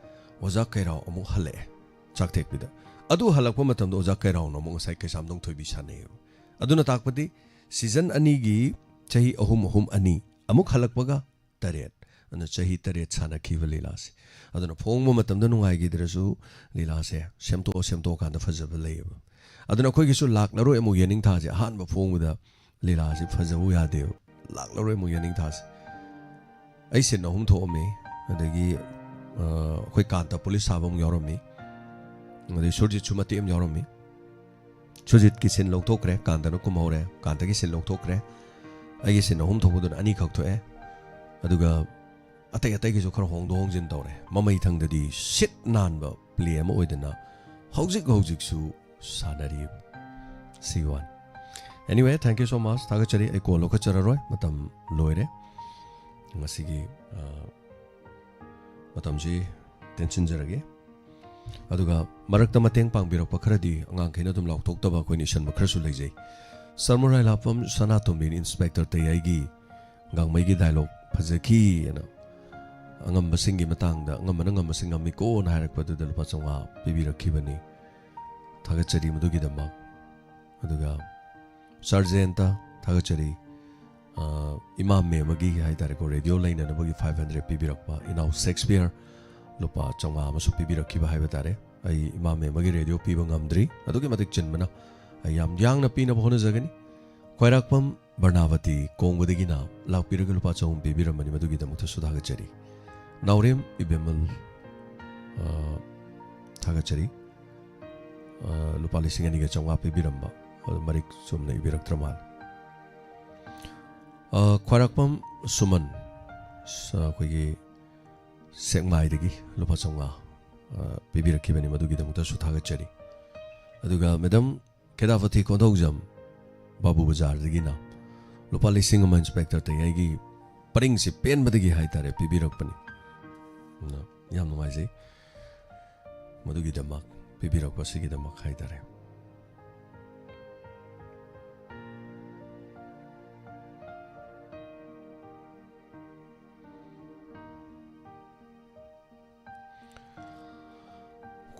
ꯑꯣꯖꯥ ꯀꯩꯔꯥꯎ ꯑꯃꯨꯛ ꯍꯜꯂꯛꯑꯦ ꯆꯥꯛꯊꯦꯛꯄꯤꯗ꯫ ꯑꯗꯨ ꯍꯜꯂꯛꯄ ꯃꯇꯝꯗ ꯑꯣꯖꯥ ꯀꯩꯔꯥꯎꯅ ꯑꯃꯨꯛ ꯉꯁꯥꯏ ꯀꯩꯁꯥꯝꯊꯣꯡ ꯊꯣꯏꯕꯤ ꯁꯥꯟꯅꯩꯌꯦꯕ꯫ ꯑꯗꯨꯅ ꯇꯥꯛꯄꯗꯤ ꯁꯤꯖꯟ ꯑꯅꯤꯒꯤ ꯆꯍꯤ ꯑꯍꯨꯝ, ꯑꯍꯨꯝ, ꯑꯅꯤ, ꯑꯃꯨꯛ ꯍꯜꯂꯛꯄꯒ ꯇꯔꯦꯠ꯫ ꯑꯗꯨꯅ ꯆꯍꯤ ꯇꯔꯦꯠ ꯁꯥꯟꯅꯈꯤꯕ ꯂꯤꯂꯥꯁꯦ꯫ ꯑꯗꯨꯅ ꯐꯣꯡꯕ ꯃꯇꯝꯗ ꯅꯨꯡꯉꯥꯏꯈꯤꯗ꯭ꯔꯁꯨ ꯂꯤꯂꯥꯁꯦ ꯁꯦꯝꯗꯣꯛꯑ ꯁꯦꯝꯗꯣꯛꯑꯀꯥꯟꯗ ꯐꯖꯕ ꯂꯩꯌꯦꯕ꯫ ꯑꯗꯨꯅ ꯑꯩꯈꯣꯏꯒꯤꯁꯨ ꯂꯥꯛꯂꯔꯣꯏ ꯑꯃꯨꯛ ꯌꯦꯅꯤꯡꯊꯥꯁꯦ ꯑꯍꯥꯟꯕ ꯐꯣꯡꯕꯗ ꯂꯤꯂꯥꯁꯦ ꯐꯖꯕ ꯌꯥꯗꯦꯕ꯫ ꯂꯥꯛꯂꯔꯣꯏ ꯑꯃꯨꯛ ꯌꯦꯅꯤꯡꯊꯥꯁꯦ꯫ ꯑꯩ ꯁꯤꯟ ꯑꯍꯨꯝ ꯊꯣꯛꯑꯝꯃꯤ꯫ ꯑꯗꯒꯤ, ꯑ, ꯑꯩꯈꯣꯏ ꯀꯥꯟꯇ ꯄꯨꯂꯤꯁ ꯁꯥꯕ ꯑꯃꯨꯛ ꯌꯥꯎꯔꯝꯃꯤ꯫ ꯑꯗꯩ ꯁꯨꯔꯖꯤꯠꯁꯨ ꯃꯇꯦꯛ ꯑꯃ ꯌꯥꯎꯔꯝꯃꯤ꯫ ꯁꯨꯔꯖꯤꯠꯀꯤ ꯁꯤꯟ ꯂꯧꯊꯣꯛꯈ꯭ꯔꯦ, ꯀꯥꯟꯇꯅ ꯀꯨꯝꯍꯧꯔꯦ, ꯀꯥꯟꯇꯒꯤ ꯁꯤꯟ ꯂꯧꯊꯣꯛꯈ꯭ꯔꯦ꯫ ꯑꯩꯒꯤ ꯁꯤꯟ ꯑꯍꯨꯝ ꯊꯣꯛꯄꯗꯨꯅ ꯑꯅꯤꯈꯛ ꯊꯣꯛꯑꯦ꯫ ꯑꯗꯨꯒ ꯑꯇꯩ ꯑꯇꯩꯒꯤꯁꯨ ꯈꯔ ꯍꯣꯡꯗꯣꯛ ꯍꯣꯡꯖꯤꯟ ꯇꯧꯔꯦ꯫ ꯃꯃꯩꯊꯪꯗꯗꯤ ꯁꯤꯠ ꯅꯥꯟꯕ ꯄ꯭ꯂꯦ ꯑꯃ ꯑꯣꯏꯗꯅ ꯍꯧꯖꯤꯛ ꯍꯧꯖꯤꯛꯁꯨ ꯁꯥꯟꯅꯔꯤꯕ꯫ ꯁꯤꯒꯤ ꯋꯥꯅꯤ꯫ Anyway, thank you so much꯫ ꯊꯥꯒꯠꯆꯔꯤ꯫ ꯑꯩ ꯀꯣꯜ ꯂꯧꯈꯠꯆꯔꯔꯣꯏ꯫ ꯃꯇꯝ ꯂꯣꯏꯔꯦ꯫ ꯉꯁꯤꯒꯤ, ꯑ, ꯃꯇꯝꯁꯤ ꯇꯦꯟꯁꯤꯟꯖꯔꯒꯦ꯫ ꯑꯗꯨꯒ ꯃꯔꯛꯇ ꯃꯇꯦꯡ ꯄꯥꯡꯕꯤꯔꯛꯄ ꯈꯔꯗꯤ ꯑꯉꯥꯡꯈꯩꯅ ꯑꯗꯨꯝ ꯂꯥꯎꯊꯣꯛꯇꯕ ꯑꯩꯈꯣꯏꯅ ꯏꯁꯟꯕ ꯈꯔꯁꯨ ꯂꯩꯖꯩ꯫ ꯁꯔꯃꯔꯥꯏ ꯂꯥꯞꯐꯝ ꯁꯅꯥꯇꯣꯝꯕꯤꯅ ꯏꯟꯁꯄꯦꯛꯇꯔ ꯇꯌꯥꯏꯒꯤ ꯒꯥꯡꯃꯩꯒꯤ ꯗꯥꯏꯂꯣꯛ ꯐꯖꯈꯤ ꯑꯅ ꯑꯉꯝꯕꯁꯤꯡꯒꯤ ꯃꯇꯥꯡꯗ ꯑꯉꯝꯕꯅ ꯉꯝꯕꯁꯤꯡ ꯉꯝꯃꯤꯀꯣꯅ ꯍꯥꯏꯔꯛꯄꯗꯨꯗ ꯂꯨꯄꯥ ꯆꯥꯝꯃꯉꯥ ꯄꯤꯕꯤꯔꯛꯈꯤꯕꯅꯤ꯫ ꯊꯥꯒꯠꯆꯔꯤ ꯃꯗꯨꯒꯤꯗꯃꯛ꯫ ꯑꯗꯨꯒ ꯁꯥꯔ ꯖꯌꯟꯇ, ꯊꯥꯒꯠꯆꯔꯤ꯫ ꯑ, ꯏꯃꯥ ꯃꯦꯝ ꯑꯃꯒꯤ ꯍꯥꯏ ꯇꯥꯔꯦꯀꯣ, ꯔꯦꯗꯤꯑꯣ ꯂꯩꯅꯅꯕꯒꯤ ꯐꯥꯏꯚ ꯍꯟꯗ꯭ꯔꯦꯠ ꯄꯤꯕꯤꯔꯛꯄ, ꯏꯅꯥꯎ ꯁꯦꯛꯁꯄꯤꯌꯔ ꯂꯨꯄꯥ ꯆꯥꯝꯃꯉꯥ ꯑꯃꯁꯨ ꯄꯤꯕꯤꯔꯛꯈꯤꯕ ꯍꯥꯏꯕ ꯇꯥꯔꯦ꯫ ꯑꯩ ꯏꯃꯥ ꯃꯦꯝ ꯑꯃꯒꯤ ꯔꯦꯗꯤꯑꯣ ꯄꯤꯕ ꯉꯝꯗ꯭ꯔꯤ, ꯑꯗꯨꯛꯀꯤ ꯃꯇꯤꯛ ꯆꯤꯟꯕꯅ꯫ ꯑꯩ ꯌꯥꯝ ꯌꯥꯡꯅ ꯄꯤꯅꯕ ꯍꯣꯠꯅꯖꯒꯅꯤ꯫ ꯈ꯭ꯋꯥꯏꯔꯥꯛꯄꯝ ꯕꯔꯅꯥꯕꯇꯤ ꯀꯣꯡꯕꯗꯒꯤꯅ ꯂꯥꯛꯄꯤꯔꯒ ꯂꯨꯄꯥ ꯆꯍꯨꯝ ꯄꯤꯕꯤꯔꯝꯕꯅꯤ, ꯃꯗꯨꯒꯤꯗꯃꯛꯇꯁꯨ ꯊꯥꯒꯠꯆꯔꯤ꯫ ꯅꯥꯎꯔꯦꯝ ꯏꯕꯦꯝꯃꯜ, ꯑ, ꯊꯥꯒꯠꯆꯔꯤ꯫ ꯑ, ꯂꯨꯄꯥ ꯂꯤꯁꯤꯡ ꯑꯅꯤꯒ ꯆꯥꯝꯃꯉꯥ ꯄꯤꯕꯤꯔꯝꯕ, ꯑꯗꯨ ꯃꯔꯤꯛ ꯆꯨꯝꯅ ꯏꯕꯤꯔꯛꯇ꯭ꯔ ꯃꯥꯜꯂꯦ꯫ ꯑ, ꯈ꯭ꯋꯥꯏꯔꯥꯛꯄꯝ ꯁꯨꯃꯟ, ꯁ-, ꯑꯩꯈꯣꯏꯒꯤ ꯁꯦꯛꯃꯥꯏꯗꯒꯤ ꯂꯨꯄꯥ ꯆꯥꯝꯃꯉꯥ, ꯑ, ꯄꯤꯕꯤꯔꯛꯈꯤꯕꯅꯤ, ꯃꯗꯨꯒꯤꯗꯃꯛꯇꯁꯨ ꯊꯥꯒꯠꯆꯔꯤ꯫ ꯑꯗꯨꯒ ꯃꯦꯗꯥꯝ ꯈꯦꯗꯥꯐꯊꯤ ꯀꯣꯟꯊꯧꯖꯝ, ꯕꯥꯕꯨ ꯕꯖꯥꯔꯗꯒꯤꯅ ꯂꯨꯄꯥ ꯂꯤꯁꯤꯡ ꯑꯃ ꯏꯟꯁꯄꯦꯛꯇꯔ ꯇꯌꯥꯏꯒꯤ ꯄꯔꯤꯡꯁꯤ ꯄꯦꯟꯕꯗꯒꯤ ꯍꯥꯏꯇꯥꯔꯦ ꯄꯤꯕꯤꯔꯛꯄꯅꯤ꯫ ꯑꯗꯨꯅ ꯌꯥꯝ ꯅꯨꯡꯉꯥꯏꯖꯩ ꯃꯗꯨꯒꯤꯗꯃꯛ, ꯄꯤꯕꯤꯔꯛꯄꯁꯤꯒꯤꯗꯃꯛ ꯍꯥꯏꯇꯥꯔꯦ꯫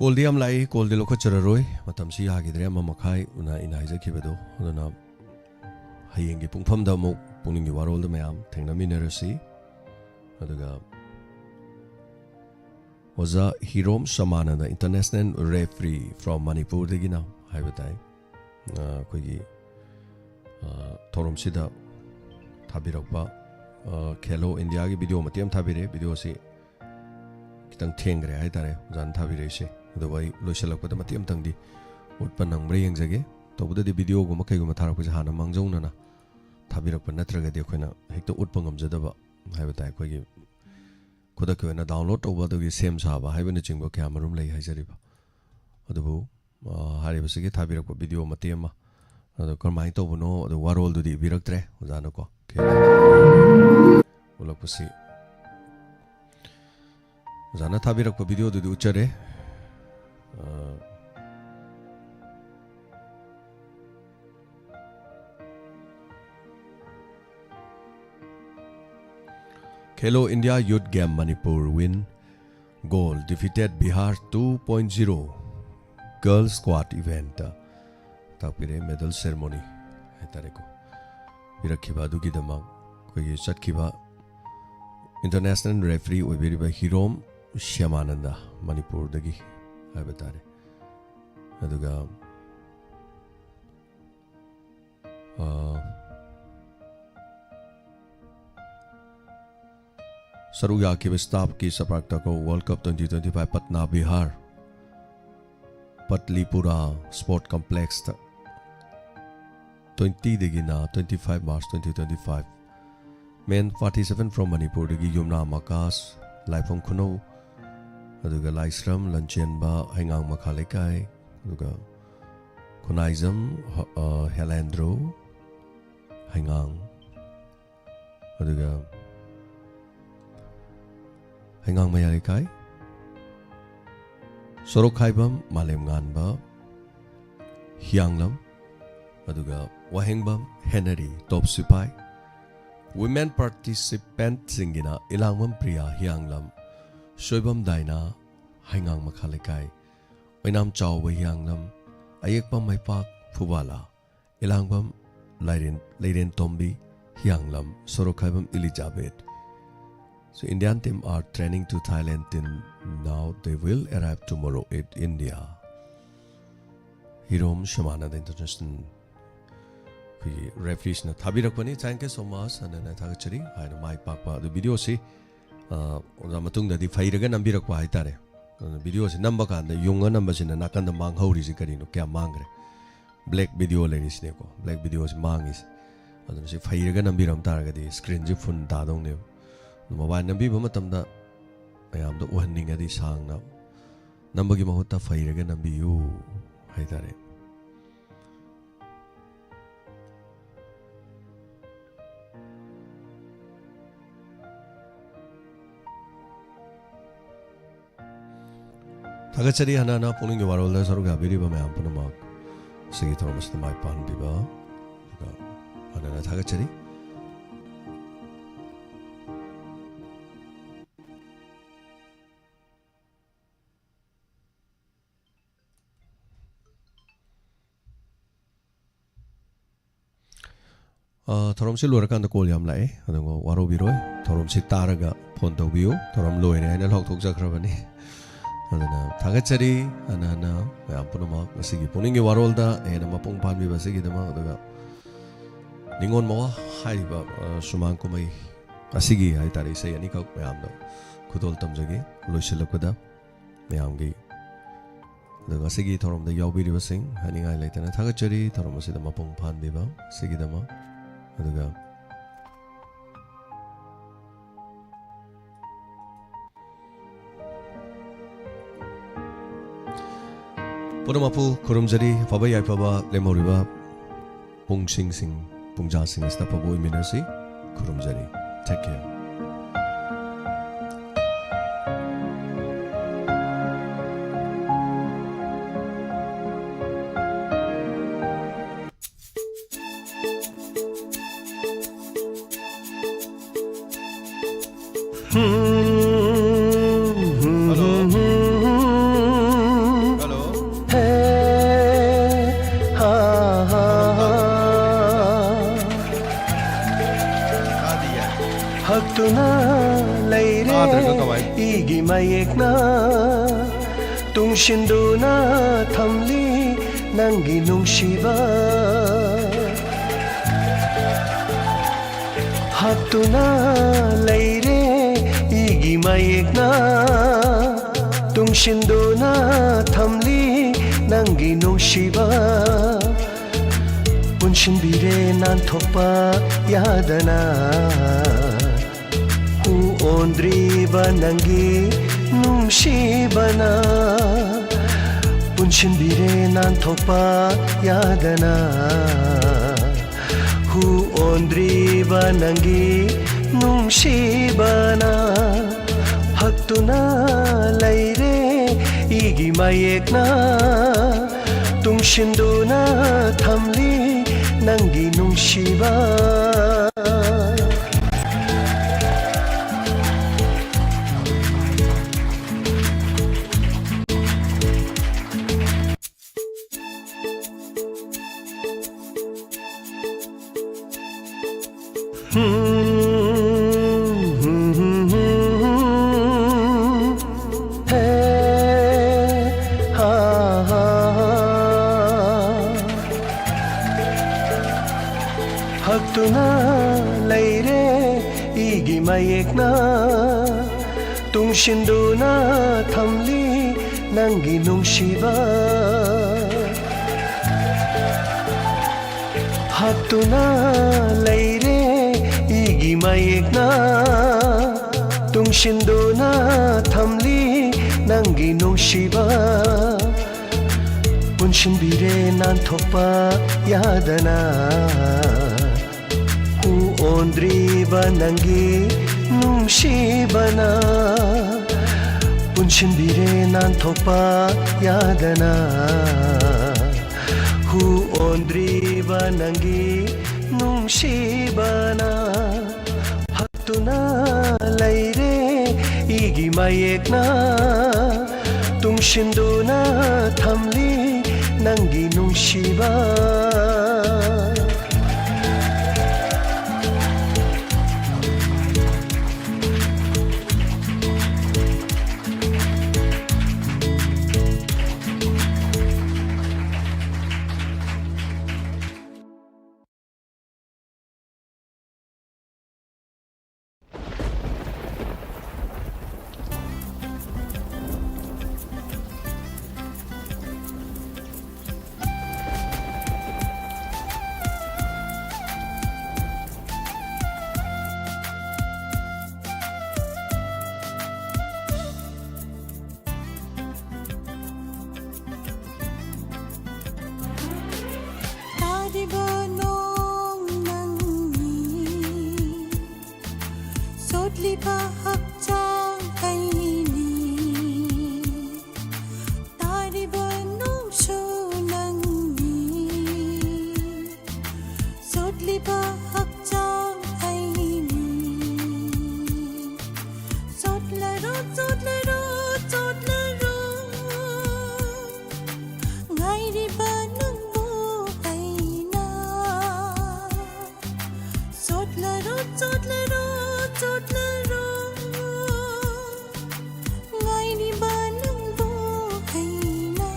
ꯀꯣꯜꯗꯤ ꯌꯥꯝ ꯂꯥꯛꯏ, ꯀꯣꯜꯗꯤ ꯂꯧꯈꯠꯆꯔꯔꯣꯏ, ꯃꯇꯝꯁꯤ ꯌꯥꯈꯤꯗ꯭ꯔꯦ, ꯑꯃ ꯃꯈꯥꯏ ꯎꯅ ꯑꯩꯅ ꯍꯥꯏꯖꯈꯤꯕꯗꯣ꯫ ꯑꯗꯨꯅ ꯍꯌꯦꯡꯒꯤ ꯄꯨꯡꯐꯝꯗ ꯑꯃꯨꯛ ꯄꯨꯛꯅꯤꯡꯒꯤ ꯋꯥꯔꯣꯜꯗ ꯃꯌꯥꯝ ꯊꯦꯡꯅꯃꯤꯟꯅꯔꯁꯤ꯫ ꯑꯗꯨꯒ ꯑꯣꯖꯥ ꯍꯤꯔꯣꯝ ꯁꯃꯥꯅꯟꯗ, international referee from ꯃꯅꯤꯄꯨꯔꯗꯒꯤꯅ ꯍꯥꯏꯕ ꯇꯥꯏ꯫ ꯑ, ꯑꯩꯈꯣꯏꯒꯤ, ꯑ, ꯊꯧꯔꯝꯁꯤꯗ ꯊꯥꯕꯤꯔꯛꯄ, ꯑ, ꯈꯦꯂꯣ ꯏꯟꯗꯤꯌꯥꯒꯤ ꯚꯤꯗꯤꯑꯣ ꯃꯇꯦꯛ ꯑꯃ ꯊꯥꯕꯤꯔꯛꯑꯦ꯫ ꯚꯤꯗꯤꯑꯣꯁꯤ ꯈꯤꯇꯪ ꯊꯦꯡꯈ꯭ꯔꯦ ꯍꯥꯏꯇꯥꯔꯦ ꯑꯣꯖꯥꯅ ꯊꯥꯕꯤꯔꯛꯏꯁꯦ, ꯑꯗꯨꯕꯨ ꯑꯩ ꯂꯣꯏꯁꯤꯜꯂꯛꯄꯗ ꯃꯇꯦꯛ ꯑꯃꯇꯪꯗꯤ ꯎꯠꯄ ꯅꯪꯕ꯭ꯔꯥ ꯌꯦꯡꯖꯒꯦ꯫ ꯇꯧꯕꯗꯗꯤ ꯚꯤꯗꯤꯑꯣꯒꯨꯝꯕ ꯀꯩꯒꯨꯝꯕ ꯊꯥꯔꯛꯄꯁꯦ ꯍꯥꯟꯅ ꯃꯥꯡꯖꯧꯅꯅ ꯊꯥꯕꯤꯔꯛꯄ ꯅꯠꯇ꯭ꯔꯒꯗꯤ ꯑꯩꯈꯣꯏꯅ ꯍꯦꯛꯇ ꯎꯠꯄ ꯉꯝꯖꯗꯕ ꯍꯥꯏꯕ ꯇꯥꯏ꯫ ꯑꯩꯈꯣꯏꯒꯤ ꯈꯨꯗꯛꯀꯤ ꯑꯣꯏꯅ ꯗꯥꯎꯟꯂꯣꯗ ꯇꯧꯕ, ꯑꯗꯨꯒꯤ ꯁꯦꯝ ꯁꯥꯕ ꯍꯥꯏꯕꯅꯆꯤꯡꯕ ꯀꯌꯥ ꯃꯔꯨꯝ ꯂꯩ ꯍꯥꯏꯖꯔꯤꯕ꯫ ꯑꯗꯨꯕꯨ, ꯑ, ꯍꯥꯏꯔꯤꯕꯁꯤꯒꯤ ꯊꯥꯕꯤꯔꯛꯄ ꯚꯤꯗꯤꯑꯣ ꯃꯇꯦꯛ ꯑꯃ, ꯑꯗꯣ ꯀꯔꯝꯍꯥꯏꯅ ꯇꯧꯕꯅꯣ, ꯑꯗꯨ ꯋꯥꯔꯣꯜꯗꯨꯗꯤ ꯏꯕꯤꯔꯛꯇ꯭ꯔꯦ ꯑꯣꯖꯥꯅꯀꯣ꯫ ꯎꯠꯂꯛꯄꯁꯤ ꯑꯣꯖꯥꯅ ꯊꯥꯕꯤꯔꯛꯄ ꯚꯤꯗꯤꯑꯣꯗꯨꯗꯤ ꯎꯠꯆꯔꯦ꯫ ꯑ, Khelo India Youth Game Manipur win, gold, defeated Bihar two point zero, girls squad event ꯇꯥꯛꯄꯤꯔꯦ, medal ceremony ꯍꯥꯏꯇꯥꯔꯦꯀꯣ, ꯄꯤꯔꯛꯈꯤꯕ ꯑꯗꯨꯒꯤꯗꯃꯛ ꯑꯩꯈꯣꯏꯒꯤ ꯆꯠꯈꯤꯕ international referee ꯑꯣꯏꯕꯤꯔꯤꯕ ꯍꯤꯔꯣꯝ ꯁ꯭ꯌꯥꯃꯥꯅꯟꯗ, ꯃꯅꯤꯄꯨꯔꯗꯒꯤ ꯍꯥꯏꯕ ꯇꯥꯔꯦ꯫ ꯑꯗꯨꯒ ꯑ, ꯁꯔꯨꯛ ꯌꯥꯈꯤꯕ staff ꯀꯤ ꯁꯄꯥꯔꯛ ꯇꯥꯀꯣ World Cup twenty twenty-five Patna, Bihar, Pataliputra Sport Complex ꯇ, twenty ꯗꯒꯤꯅ twenty-five March twenty twenty-five꯫ Men forty-seven from Manipur ꯗꯒꯤ ꯌꯨꯝꯅꯥꯝ ꯑꯀꯥꯁ, ꯂꯥꯏꯐꯝ ꯈꯨꯅꯧ, ꯑꯗꯨꯒ ꯂꯥꯏꯁ꯭ꯔꯝ ꯂꯟꯆꯦꯟꯕ, ꯍꯩꯉꯥꯡ ꯃꯈꯥ ꯂꯩꯀꯥꯏ, ꯑꯗꯨꯒ ꯈꯨꯅꯥꯏꯖꯝ, ꯑ, ꯍꯦꯂꯦꯟꯗ꯭ꯔꯣ, ꯍꯩꯉꯥꯡ, ꯑꯗꯨꯒ ꯍꯩꯉꯥꯡ ꯃꯌꯥꯏ ꯂꯩꯀꯥꯏ, ꯁꯣꯔꯣꯛꯈꯥꯏꯕꯝ ꯃꯥꯂꯦꯝꯉꯥꯟꯕ, ꯍꯤꯌꯥꯡꯂꯝ, ꯑꯗꯨꯒ ꯋꯥꯍꯦꯡꯕꯝ ꯍꯦꯅꯔꯤ, ꯇꯣꯞ ꯁꯤꯄꯥꯏ꯫ Women participant ꯁꯤꯡꯒꯤꯅ ꯏꯂꯥꯡꯕꯝ ꯄ꯭ꯔꯤꯌꯥ, ꯍꯤꯌꯥꯡꯂꯝ, ꯁꯣꯏꯕꯝ ꯗꯥꯏꯅꯥ, ꯍꯩꯉꯥꯡ ꯃꯈꯥ ꯂꯩꯀꯥꯏ, ꯑꯣꯏꯅꯥꯝ ꯆꯥꯎꯕ, ꯍꯤꯌꯥꯡꯂꯝ, ꯑꯌꯦꯛꯄꯝ ꯃꯩꯄꯥꯛ, ꯐꯨꯕꯥꯂꯥ, ꯏꯂꯥꯡꯕꯝ ꯂꯥꯏꯔꯦꯟ, ꯂꯩꯔꯦꯟ ꯇꯣꯝꯕꯤ, ꯍꯤꯌꯥꯡꯂꯝ, ꯁꯣꯔꯣꯛꯈꯥꯏꯕꯝ ꯏꯂꯤꯖꯥꯕꯦꯠ꯫ So Indian team are training to Thailand team now. They will arrive tomorrow at India. ꯍꯤꯔꯣꯝ ꯁ꯭ꯌꯥꯃꯥꯅꯟꯗ International ꯑꯩꯈꯣꯏꯒꯤ referee ꯁꯤꯅ ꯊꯥꯕꯤꯔꯛꯄꯅꯤ꯫ Thank you so much. ꯍꯟꯅ ꯍꯟꯅ ꯊꯥꯒꯠꯆꯔꯤ ꯍꯥꯏꯅ ꯃꯥꯏ ꯄꯥꯛꯄ ꯑꯗꯨ video ꯁꯤ, ꯑ, ꯑꯣꯖꯥ ꯃꯇꯨꯡꯗꯗꯤ ꯐꯩꯔꯒ ꯅꯝꯕꯤꯔꯛꯄ ꯍꯥꯏꯇꯥꯔꯦ꯫ ꯑꯗꯨꯅ video ꯁꯤ ꯅꯝꯕ ꯀꯥꯟꯗ ꯌꯨꯡꯉ ꯅꯝꯕꯁꯤꯅ ꯅꯥꯀꯟꯗ ꯃꯥꯡꯍꯧꯔꯤꯁꯤ ꯀꯔꯤꯅꯣ? ꯀꯌꯥ ꯃꯥꯡꯈ꯭ꯔꯦ? Black video ꯂꯩꯔꯤꯁꯤꯅꯦꯀꯣ, black video ꯁꯤ ꯃꯥꯡꯉꯤꯁꯦ꯫ ꯑꯗꯨꯅ ꯁꯤ ꯐꯩꯔꯒ ꯅꯝꯕꯤꯔꯝ ꯇꯥꯔꯒꯗꯤ screen ꯁꯤ full ꯇꯥꯗꯧꯅꯦꯕ꯫ ꯑꯗꯨ mobile ꯅꯝꯕꯤꯕ ꯃꯇꯝꯗ ꯃꯌꯥꯝꯗ ꯎꯍꯟꯅꯤꯡꯉꯗꯤ ꯁꯥꯡꯅ ꯅꯝꯕꯒꯤ ꯃꯍꯨꯠꯇ ꯐꯩꯔꯒ ꯅꯝꯕꯤꯌꯨ ꯍꯥꯏꯇꯥꯔꯦ꯫ ꯊꯥꯒꯠꯆꯔꯤ ꯍꯥꯟꯅꯅ ꯄꯨꯛꯅꯤꯡꯒꯤ ꯋꯥꯔꯣꯜꯗ ꯁꯔꯨꯛ ꯌꯥꯕꯤꯔꯤꯕ ꯃꯌꯥꯝ ꯄꯨꯝꯅꯃꯛ꯫ ꯁꯤꯒꯤ ꯊꯧꯔꯝ ꯑꯁꯤꯗ ꯃꯥꯏ ꯄꯥꯛꯍꯟꯕꯤꯕ ꯑꯗꯨꯒ ꯍꯥꯟꯅꯅ ꯊꯥꯒꯠꯆꯔꯤ꯫ ꯑ, ꯊꯧꯔꯝꯁꯤ ꯂꯣꯏꯔꯀꯥꯟꯗ call ꯌꯥꯝ ꯂꯥꯛꯑꯦ, ꯑꯗꯨꯒ ꯋꯥꯔꯧꯕꯤꯔꯣꯏ꯫ ꯊꯧꯔꯝꯁꯤ ꯇꯥꯔꯒ phone ꯇꯧꯕꯤꯌꯨ, ꯊꯧꯔꯝ ꯂꯣꯏꯔꯦ ꯍꯥꯏꯅ ꯂꯥꯎꯊꯣꯛꯆꯈ꯭ꯔꯕꯅꯤ꯫ ꯑꯗꯨꯅ ꯊꯥꯒꯠꯆꯔꯤ꯫ ꯍꯟꯅ ꯍꯟꯅ ꯃꯌꯥꯝ ꯄꯨꯝꯅꯃꯛ ꯉꯁꯤꯒꯤ ꯄꯨꯛꯅꯤꯡꯒꯤ ꯋꯥꯔꯣꯜꯗ ꯍꯦꯟꯅ ꯃꯄꯨꯡ ꯐꯥꯍꯟꯕꯤꯕ ꯑꯁꯤꯒꯤꯗꯃꯛ, ꯑꯗꯨꯒ ꯅꯤꯉꯣꯜ ꯃꯋꯥ ꯍꯥꯏꯔꯤꯕ, ꯑ, ꯁꯨꯃꯥꯡ ꯀꯨꯝꯍꯩ ꯑꯁꯤꯒꯤ ꯍꯥꯏꯇꯥꯔꯦ, ꯏꯁꯩ ꯑꯅꯤꯈꯛ ꯃꯌꯥꯝꯗ ꯈꯨꯗꯣꯜ ꯇꯝꯖꯒꯦ꯫ ꯂꯣꯏꯁꯤꯜꯂꯛꯄꯗ ꯃꯌꯥꯝꯒꯤ, ꯑꯗꯨꯒ ꯉꯁꯤꯒꯤ ꯊꯧꯔꯝꯗ ꯌꯥꯎꯕꯤꯔꯤꯕꯁꯤꯡ ꯍꯥꯏꯅꯤꯡꯉꯥꯏ ꯂꯩꯇꯅ ꯊꯥꯒꯠꯆꯔꯤ, ꯊꯧꯔꯝ ꯑꯁꯤꯗ ꯃꯄꯨꯡ ꯐꯥꯍꯟꯕꯤꯕ ꯑꯁꯤꯒꯤꯗꯃꯛ꯫ ꯑꯗꯨꯒ ꯄꯨꯝꯅꯃꯛꯄꯨ ꯈꯨꯔꯨꯝꯖꯔꯤ꯫ ꯑꯐꯕ ꯌꯥꯏꯐꯕ ꯂꯦꯝꯍꯧꯔꯤꯕ ꯄꯨꯡꯁꯤꯡꯁꯤꯡ, ꯄꯨꯡꯖꯥꯁꯤꯡ ꯑꯁꯤꯗ ꯑꯐꯕ ꯑꯣꯏꯃꯤꯟꯅꯁꯤ꯫ ꯈꯨꯔꯨꯝꯖꯔꯤ꯫ Take care. Hello. Hello. ꯍꯦ, ꯍꯥ, ꯍꯥ, ꯍꯥ꯫ ꯇꯥꯗꯤꯌꯦ꯫ ꯍꯛꯇꯨꯅ ꯂꯩꯔꯦ ꯇꯥꯗ꯭ꯔꯒ ꯀꯃꯥꯏ? ꯑꯩꯒꯤ ꯃꯌꯦꯛꯅ ꯇꯨꯡꯁꯤꯟꯗꯨꯅ ꯊꯝꯂꯤ ꯅꯪꯒꯤ ꯅꯨꯡꯁꯤꯕ꯫ ꯍꯛꯇꯨꯅ ꯂꯩꯔꯦ ꯑꯩꯒꯤ ꯃꯌꯦꯛꯅ ꯇꯨꯡꯁꯤꯟꯗꯨꯅ ꯊꯝꯂꯤ ꯅꯪꯒꯤ ꯅꯨꯡꯁꯤꯕ꯫ ꯄꯨꯟꯁꯤꯟꯕꯤꯔꯦ ꯅꯥꯟꯊꯣꯛꯄ ꯌꯥꯗꯅ꯫ ꯍꯨ ꯑꯣꯟꯗ꯭ꯔꯤꯕ ꯅꯪꯒꯤ ꯅꯨꯡꯁꯤꯕꯅ ꯄꯨꯟꯁꯤꯟꯕꯤꯔꯦ ꯅꯥꯟꯊꯣꯛꯄ ꯌꯥꯗꯅ꯫ ꯍꯨ ꯑꯣꯟꯗ꯭ꯔꯤꯕ ꯅꯪꯒꯤ ꯅꯨꯡꯁꯤꯕꯅ ꯍꯛꯇꯨꯅ ꯂꯩꯔꯦ ꯑꯩꯒꯤ ꯃꯌꯦꯛꯅ꯫ ꯇꯨꯡꯁꯤꯟꯗꯨꯅ ꯊꯝꯂꯤ ꯅꯪꯒꯤ ꯅꯨꯡꯁꯤꯕ꯫ ꯒꯤ ꯃꯌꯦꯛꯅ ꯇꯨꯡꯁꯤꯟꯗꯨꯅ ꯊꯝꯂꯤ ꯅꯪꯒꯤ ꯅꯨꯡꯁꯤꯕ꯫ ꯍꯛꯇꯨꯅ ꯂꯩꯔꯦ ꯏꯒꯤ ꯃꯌꯦꯛꯅ ꯇꯨꯡꯁꯤꯟꯗꯨꯅ ꯊꯝꯂꯤ ꯅꯪꯒꯤ ꯅꯨꯡꯁꯤꯕ꯫ ꯄꯨꯟꯁꯤꯟꯕꯤꯔꯦ ꯅꯥꯟꯊꯣꯛꯄ ꯌꯥꯗꯅ꯫ ꯍꯨ ꯑꯣꯟꯗ꯭ꯔꯤꯕ ꯅꯪꯒꯤ ꯅꯨꯡꯁꯤꯕꯅ ꯄꯨꯟꯁꯤꯟꯕꯤꯔꯦ ꯅꯥꯟꯊꯣꯛꯄ ꯌꯥꯗꯅ꯫ ꯍꯨ ꯑꯣꯟꯗ꯭ꯔꯤꯕ ꯅꯪꯒꯤ ꯅꯨꯡꯁꯤꯕꯅ ꯍꯛꯇꯨꯅ ꯂꯩꯔꯦ ꯏꯒꯤ ꯃꯌꯦꯛꯅ ꯇꯨꯡꯁꯤꯟꯗꯨꯅ ꯊꯝꯂꯤ ꯅꯪꯒꯤ ꯅꯨꯡꯁꯤꯕ꯫ ꯇꯥꯔꯤꯕ ꯅꯣꯡ ꯅꯪꯅꯤ, ꯆꯣꯠꯂꯤꯕ ꯍꯛꯆꯥꯡ ꯑꯩꯅꯤ꯫ ꯇꯥꯔꯤꯕ ꯅꯣꯡꯁꯨ ꯅꯪꯅꯤ, ꯆꯣꯠꯂꯤꯕ ꯍꯛꯆꯥꯡ ꯑꯩꯅꯤ꯫ ꯆꯣꯠꯂꯔꯣ, ꯆꯣꯠꯂꯔꯣ, ꯆꯣꯠꯂꯔꯣ, ꯉꯥꯏꯔꯤꯕ ꯅꯪꯕꯨ ꯑꯩꯅ꯫ ꯆꯣꯠꯂꯔꯣ, ꯆꯣꯠꯂꯔꯣ, ꯆꯣꯠꯂꯔꯣ, ꯉꯥꯏꯔꯤꯕ ꯅꯪꯕꯨ ꯑꯩꯅ꯫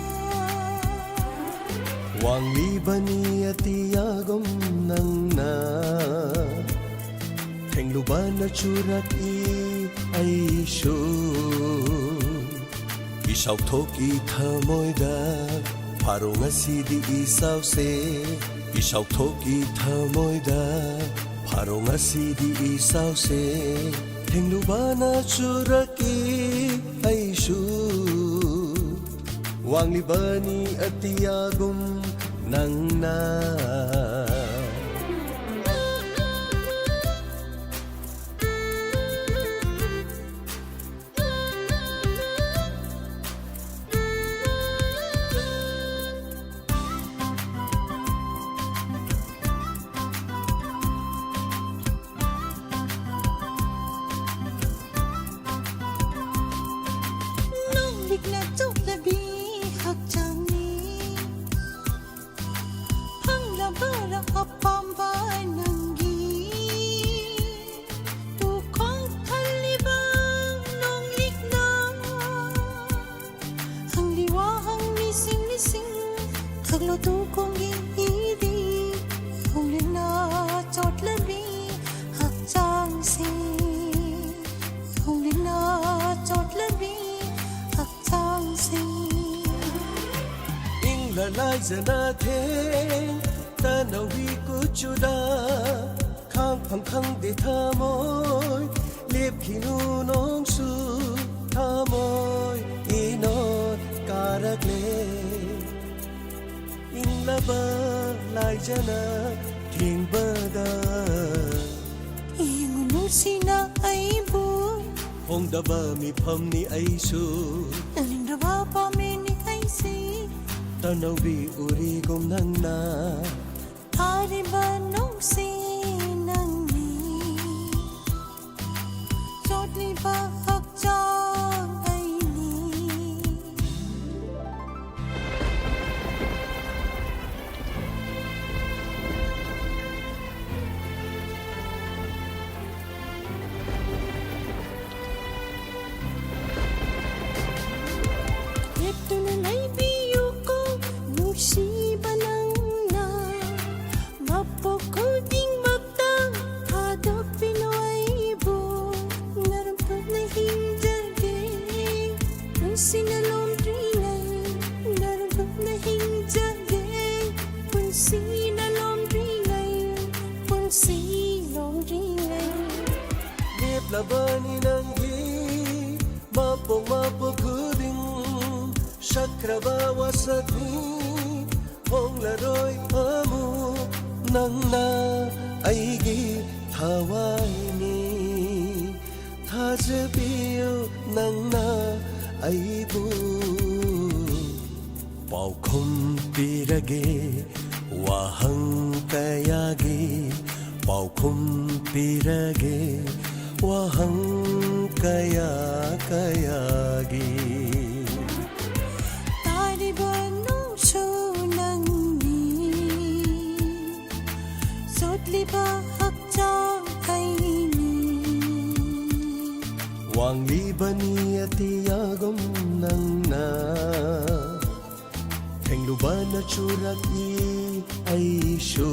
ꯋꯥꯡꯂꯤꯕꯅꯤ ꯑꯇꯤꯌꯥꯒꯨꯝ ꯅꯪꯅ, ꯊꯦꯡꯂꯨꯕꯅ ꯆꯨꯔꯛꯏ ꯑꯩꯁꯨ꯫ ꯏꯁꯥꯎꯊꯣꯛꯏ ꯊꯃꯣꯏꯗ, ꯐꯥꯔꯣ ꯉꯁꯤꯗꯤ ꯏꯁꯥꯎꯁꯦ꯫ ꯏꯁꯥꯎꯊꯣꯛꯏ ꯊꯃꯣꯏꯗ, ꯐꯥꯔꯣ ꯉꯁꯤꯗꯤ ꯏꯁꯥꯎꯁꯦ꯫ ꯊꯦꯡꯂꯨꯕꯅ ꯆꯨꯔꯛꯏ ꯑꯩꯁꯨ꯫ ꯋꯥꯡꯂꯤꯕꯅꯤ ꯑꯇꯤꯌꯥꯒꯨꯝ ꯅꯪꯅ꯫ ꯅꯣꯡꯂꯤꯛꯅ ꯆꯣꯠꯂꯕꯤ ꯍꯛꯆꯥꯡꯅꯤ꯫ ꯐꯪꯂꯕꯔꯥ ꯑꯄꯥꯝꯕ ꯅꯪꯒꯤ? ꯇꯨꯈꯣꯡ ꯊꯜꯂꯤꯕ ꯅꯣꯡꯂꯤꯛꯅ ꯍꯪꯂꯤ ꯋꯥꯍꯪ ꯃꯤꯁꯤꯡ ꯃꯤꯁꯤꯡ ꯊꯛꯂꯣ ꯇꯨꯈꯣꯡꯒꯤ ꯏꯔꯤ꯫ ꯍꯧꯂꯤꯛꯅ ꯆꯣꯠꯂꯕꯤ ꯍꯛꯆꯥꯡꯁꯤ, ꯍꯧꯂꯤꯛꯅ ꯆꯣꯠꯂꯕꯤ ꯍꯛꯆꯥꯡꯁꯤ꯫ ꯏꯪꯂ ꯂꯥꯏꯖꯅ ꯊꯦꯡ ꯇꯅꯧꯕꯤ ꯀꯨꯆꯨꯗ ꯈꯥꯡꯐꯝ ꯈꯪꯗꯦ ꯊꯃꯣꯏ꯫ ꯂꯦꯞꯈꯤꯅꯨ ꯅꯣꯡꯁꯨ ꯊꯃꯣꯏ ꯏꯅꯣꯠ ꯀꯥꯔꯛꯂꯦ꯫ ꯏꯪꯂꯕ ꯂꯥꯏꯖꯅ ꯊꯦꯡꯕꯗ ꯌꯦꯡꯉꯨ ꯅꯨꯡꯁꯤꯅ ꯑꯩꯕꯨ꯫ ꯍꯣꯡꯗꯕ ꯃꯤꯐꯝꯅꯤ ꯑꯩꯁꯨ꯫ ꯇꯥꯅꯤꯡꯗꯕ ꯄꯥꯝꯃꯤꯅꯤ ꯑꯩꯁꯤ꯫ ꯇꯅꯧꯕꯤ ꯎꯔꯤꯒꯨꯝ ꯅꯪꯅ꯫ ꯐꯥꯔꯤꯕ ꯅꯨꯡꯁꯤ ꯅꯪꯅꯤ꯫ ꯆꯣꯠꯂꯤꯕ ꯍꯛꯆꯥꯡ ꯑꯩꯅꯤ꯫ ꯂꯦꯞꯇꯨꯅ ꯂꯩꯕꯤꯌꯨꯀꯣ ꯅꯨꯡꯁꯤꯕ ꯅꯪꯅ꯫ ꯃꯄꯣꯛ ꯈꯨꯗꯤꯡꯃꯛꯇ ꯊꯥꯗꯣꯛꯄꯤꯅꯨ ꯑꯩꯕꯨ꯫ ꯂꯕꯅꯤ ꯅꯪꯒꯤ ꯃꯄꯣꯛ ꯃꯄꯣꯛ ꯈꯨꯗꯤꯡ ꯁꯛꯈ꯭ꯔꯕ ꯋꯥꯁꯛꯅꯤ ꯍꯣꯡꯂꯔꯣꯏ ꯑꯃꯨꯛ ꯅꯪꯅ ꯑꯩꯒꯤ ꯊꯋꯥꯏꯅꯤ ꯊꯥꯖꯕꯤꯌꯨ ꯅꯪꯅ ꯑꯩꯕꯨ ꯄꯥꯎꯈꯨꯝ ꯄꯤꯔꯒꯦ ꯋꯥꯍꯪ ꯀꯌꯥꯒꯤ ꯄꯥꯎꯈꯨꯝ ꯄꯤꯔꯒꯦ ꯋꯥꯍꯪ ꯀꯌꯥ ꯀꯌꯥꯒꯤ ꯇꯥꯔꯤꯕ ꯅꯨꯡꯁꯨ ꯅꯪꯅꯤ ꯆꯣꯠꯂꯤꯕ ꯍꯛꯆꯥꯡ ꯑꯩꯅꯤ ꯋꯥꯡꯂꯤꯕꯅꯤ ꯑꯇꯤꯌꯥꯒꯨꯝ ꯅꯪꯅ ꯊꯦꯡꯂꯨꯕꯅ ꯆꯨꯔꯛꯏ ꯑꯩꯁꯨ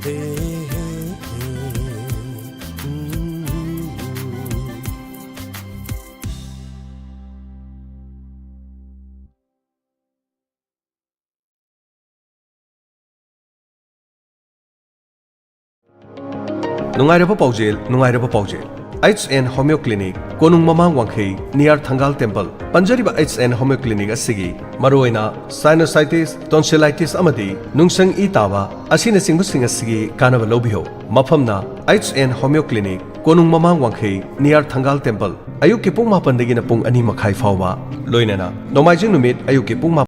ꯍꯦ ꯍꯦ ꯍꯦ ꯅꯨꯡꯉꯥꯏꯔꯕ ꯄꯥꯎꯖꯦꯜ ꯅꯨꯡꯉꯥꯏꯔꯕ ꯄꯥꯎꯖꯦꯜ꯫ H N Homeo Clinic, ꯀꯣꯅꯨꯡ ꯃꯃꯥꯡ ꯋꯥꯡꯈꯩ, near ꯊꯪꯒꯥꯜ temple꯫ ꯄꯟꯖꯔꯤꯕ H N Homeo Clinic ꯑꯁꯤꯒꯤ ꯃꯔꯨꯑꯣꯏꯅ sinusitis, tonsillitis ꯑꯃꯗꯤ ꯅꯨꯡꯁꯪ ꯏ ꯇꯥꯕ ꯑꯁꯤꯅꯆꯤꯡꯕꯁꯤꯡ ꯑꯁꯤꯒꯤ ꯀꯥꯟꯅꯕ ꯂꯧꯕꯤꯌꯨ꯫ ꯃꯐꯝꯅ H N Homeo Clinic, ꯀꯣꯅꯨꯡ ꯃꯃꯥꯡ ꯋꯥꯡꯈꯩ, near ꯊꯪꯒꯥꯜ temple꯫ ꯑꯌꯨꯛꯀꯤ ꯄꯨꯡ ꯃꯥꯄꯟꯗꯒꯤꯅ ꯄꯨꯡ ꯑꯅꯤ ꯃꯈꯥꯏ ꯐꯥꯎꯕ, ꯂꯣꯏꯅꯅ ꯅꯣꯡꯃꯥꯏꯖꯤꯡ ꯅꯨꯃꯤꯠ ꯑꯌꯨꯛꯀꯤ ꯄꯨꯡ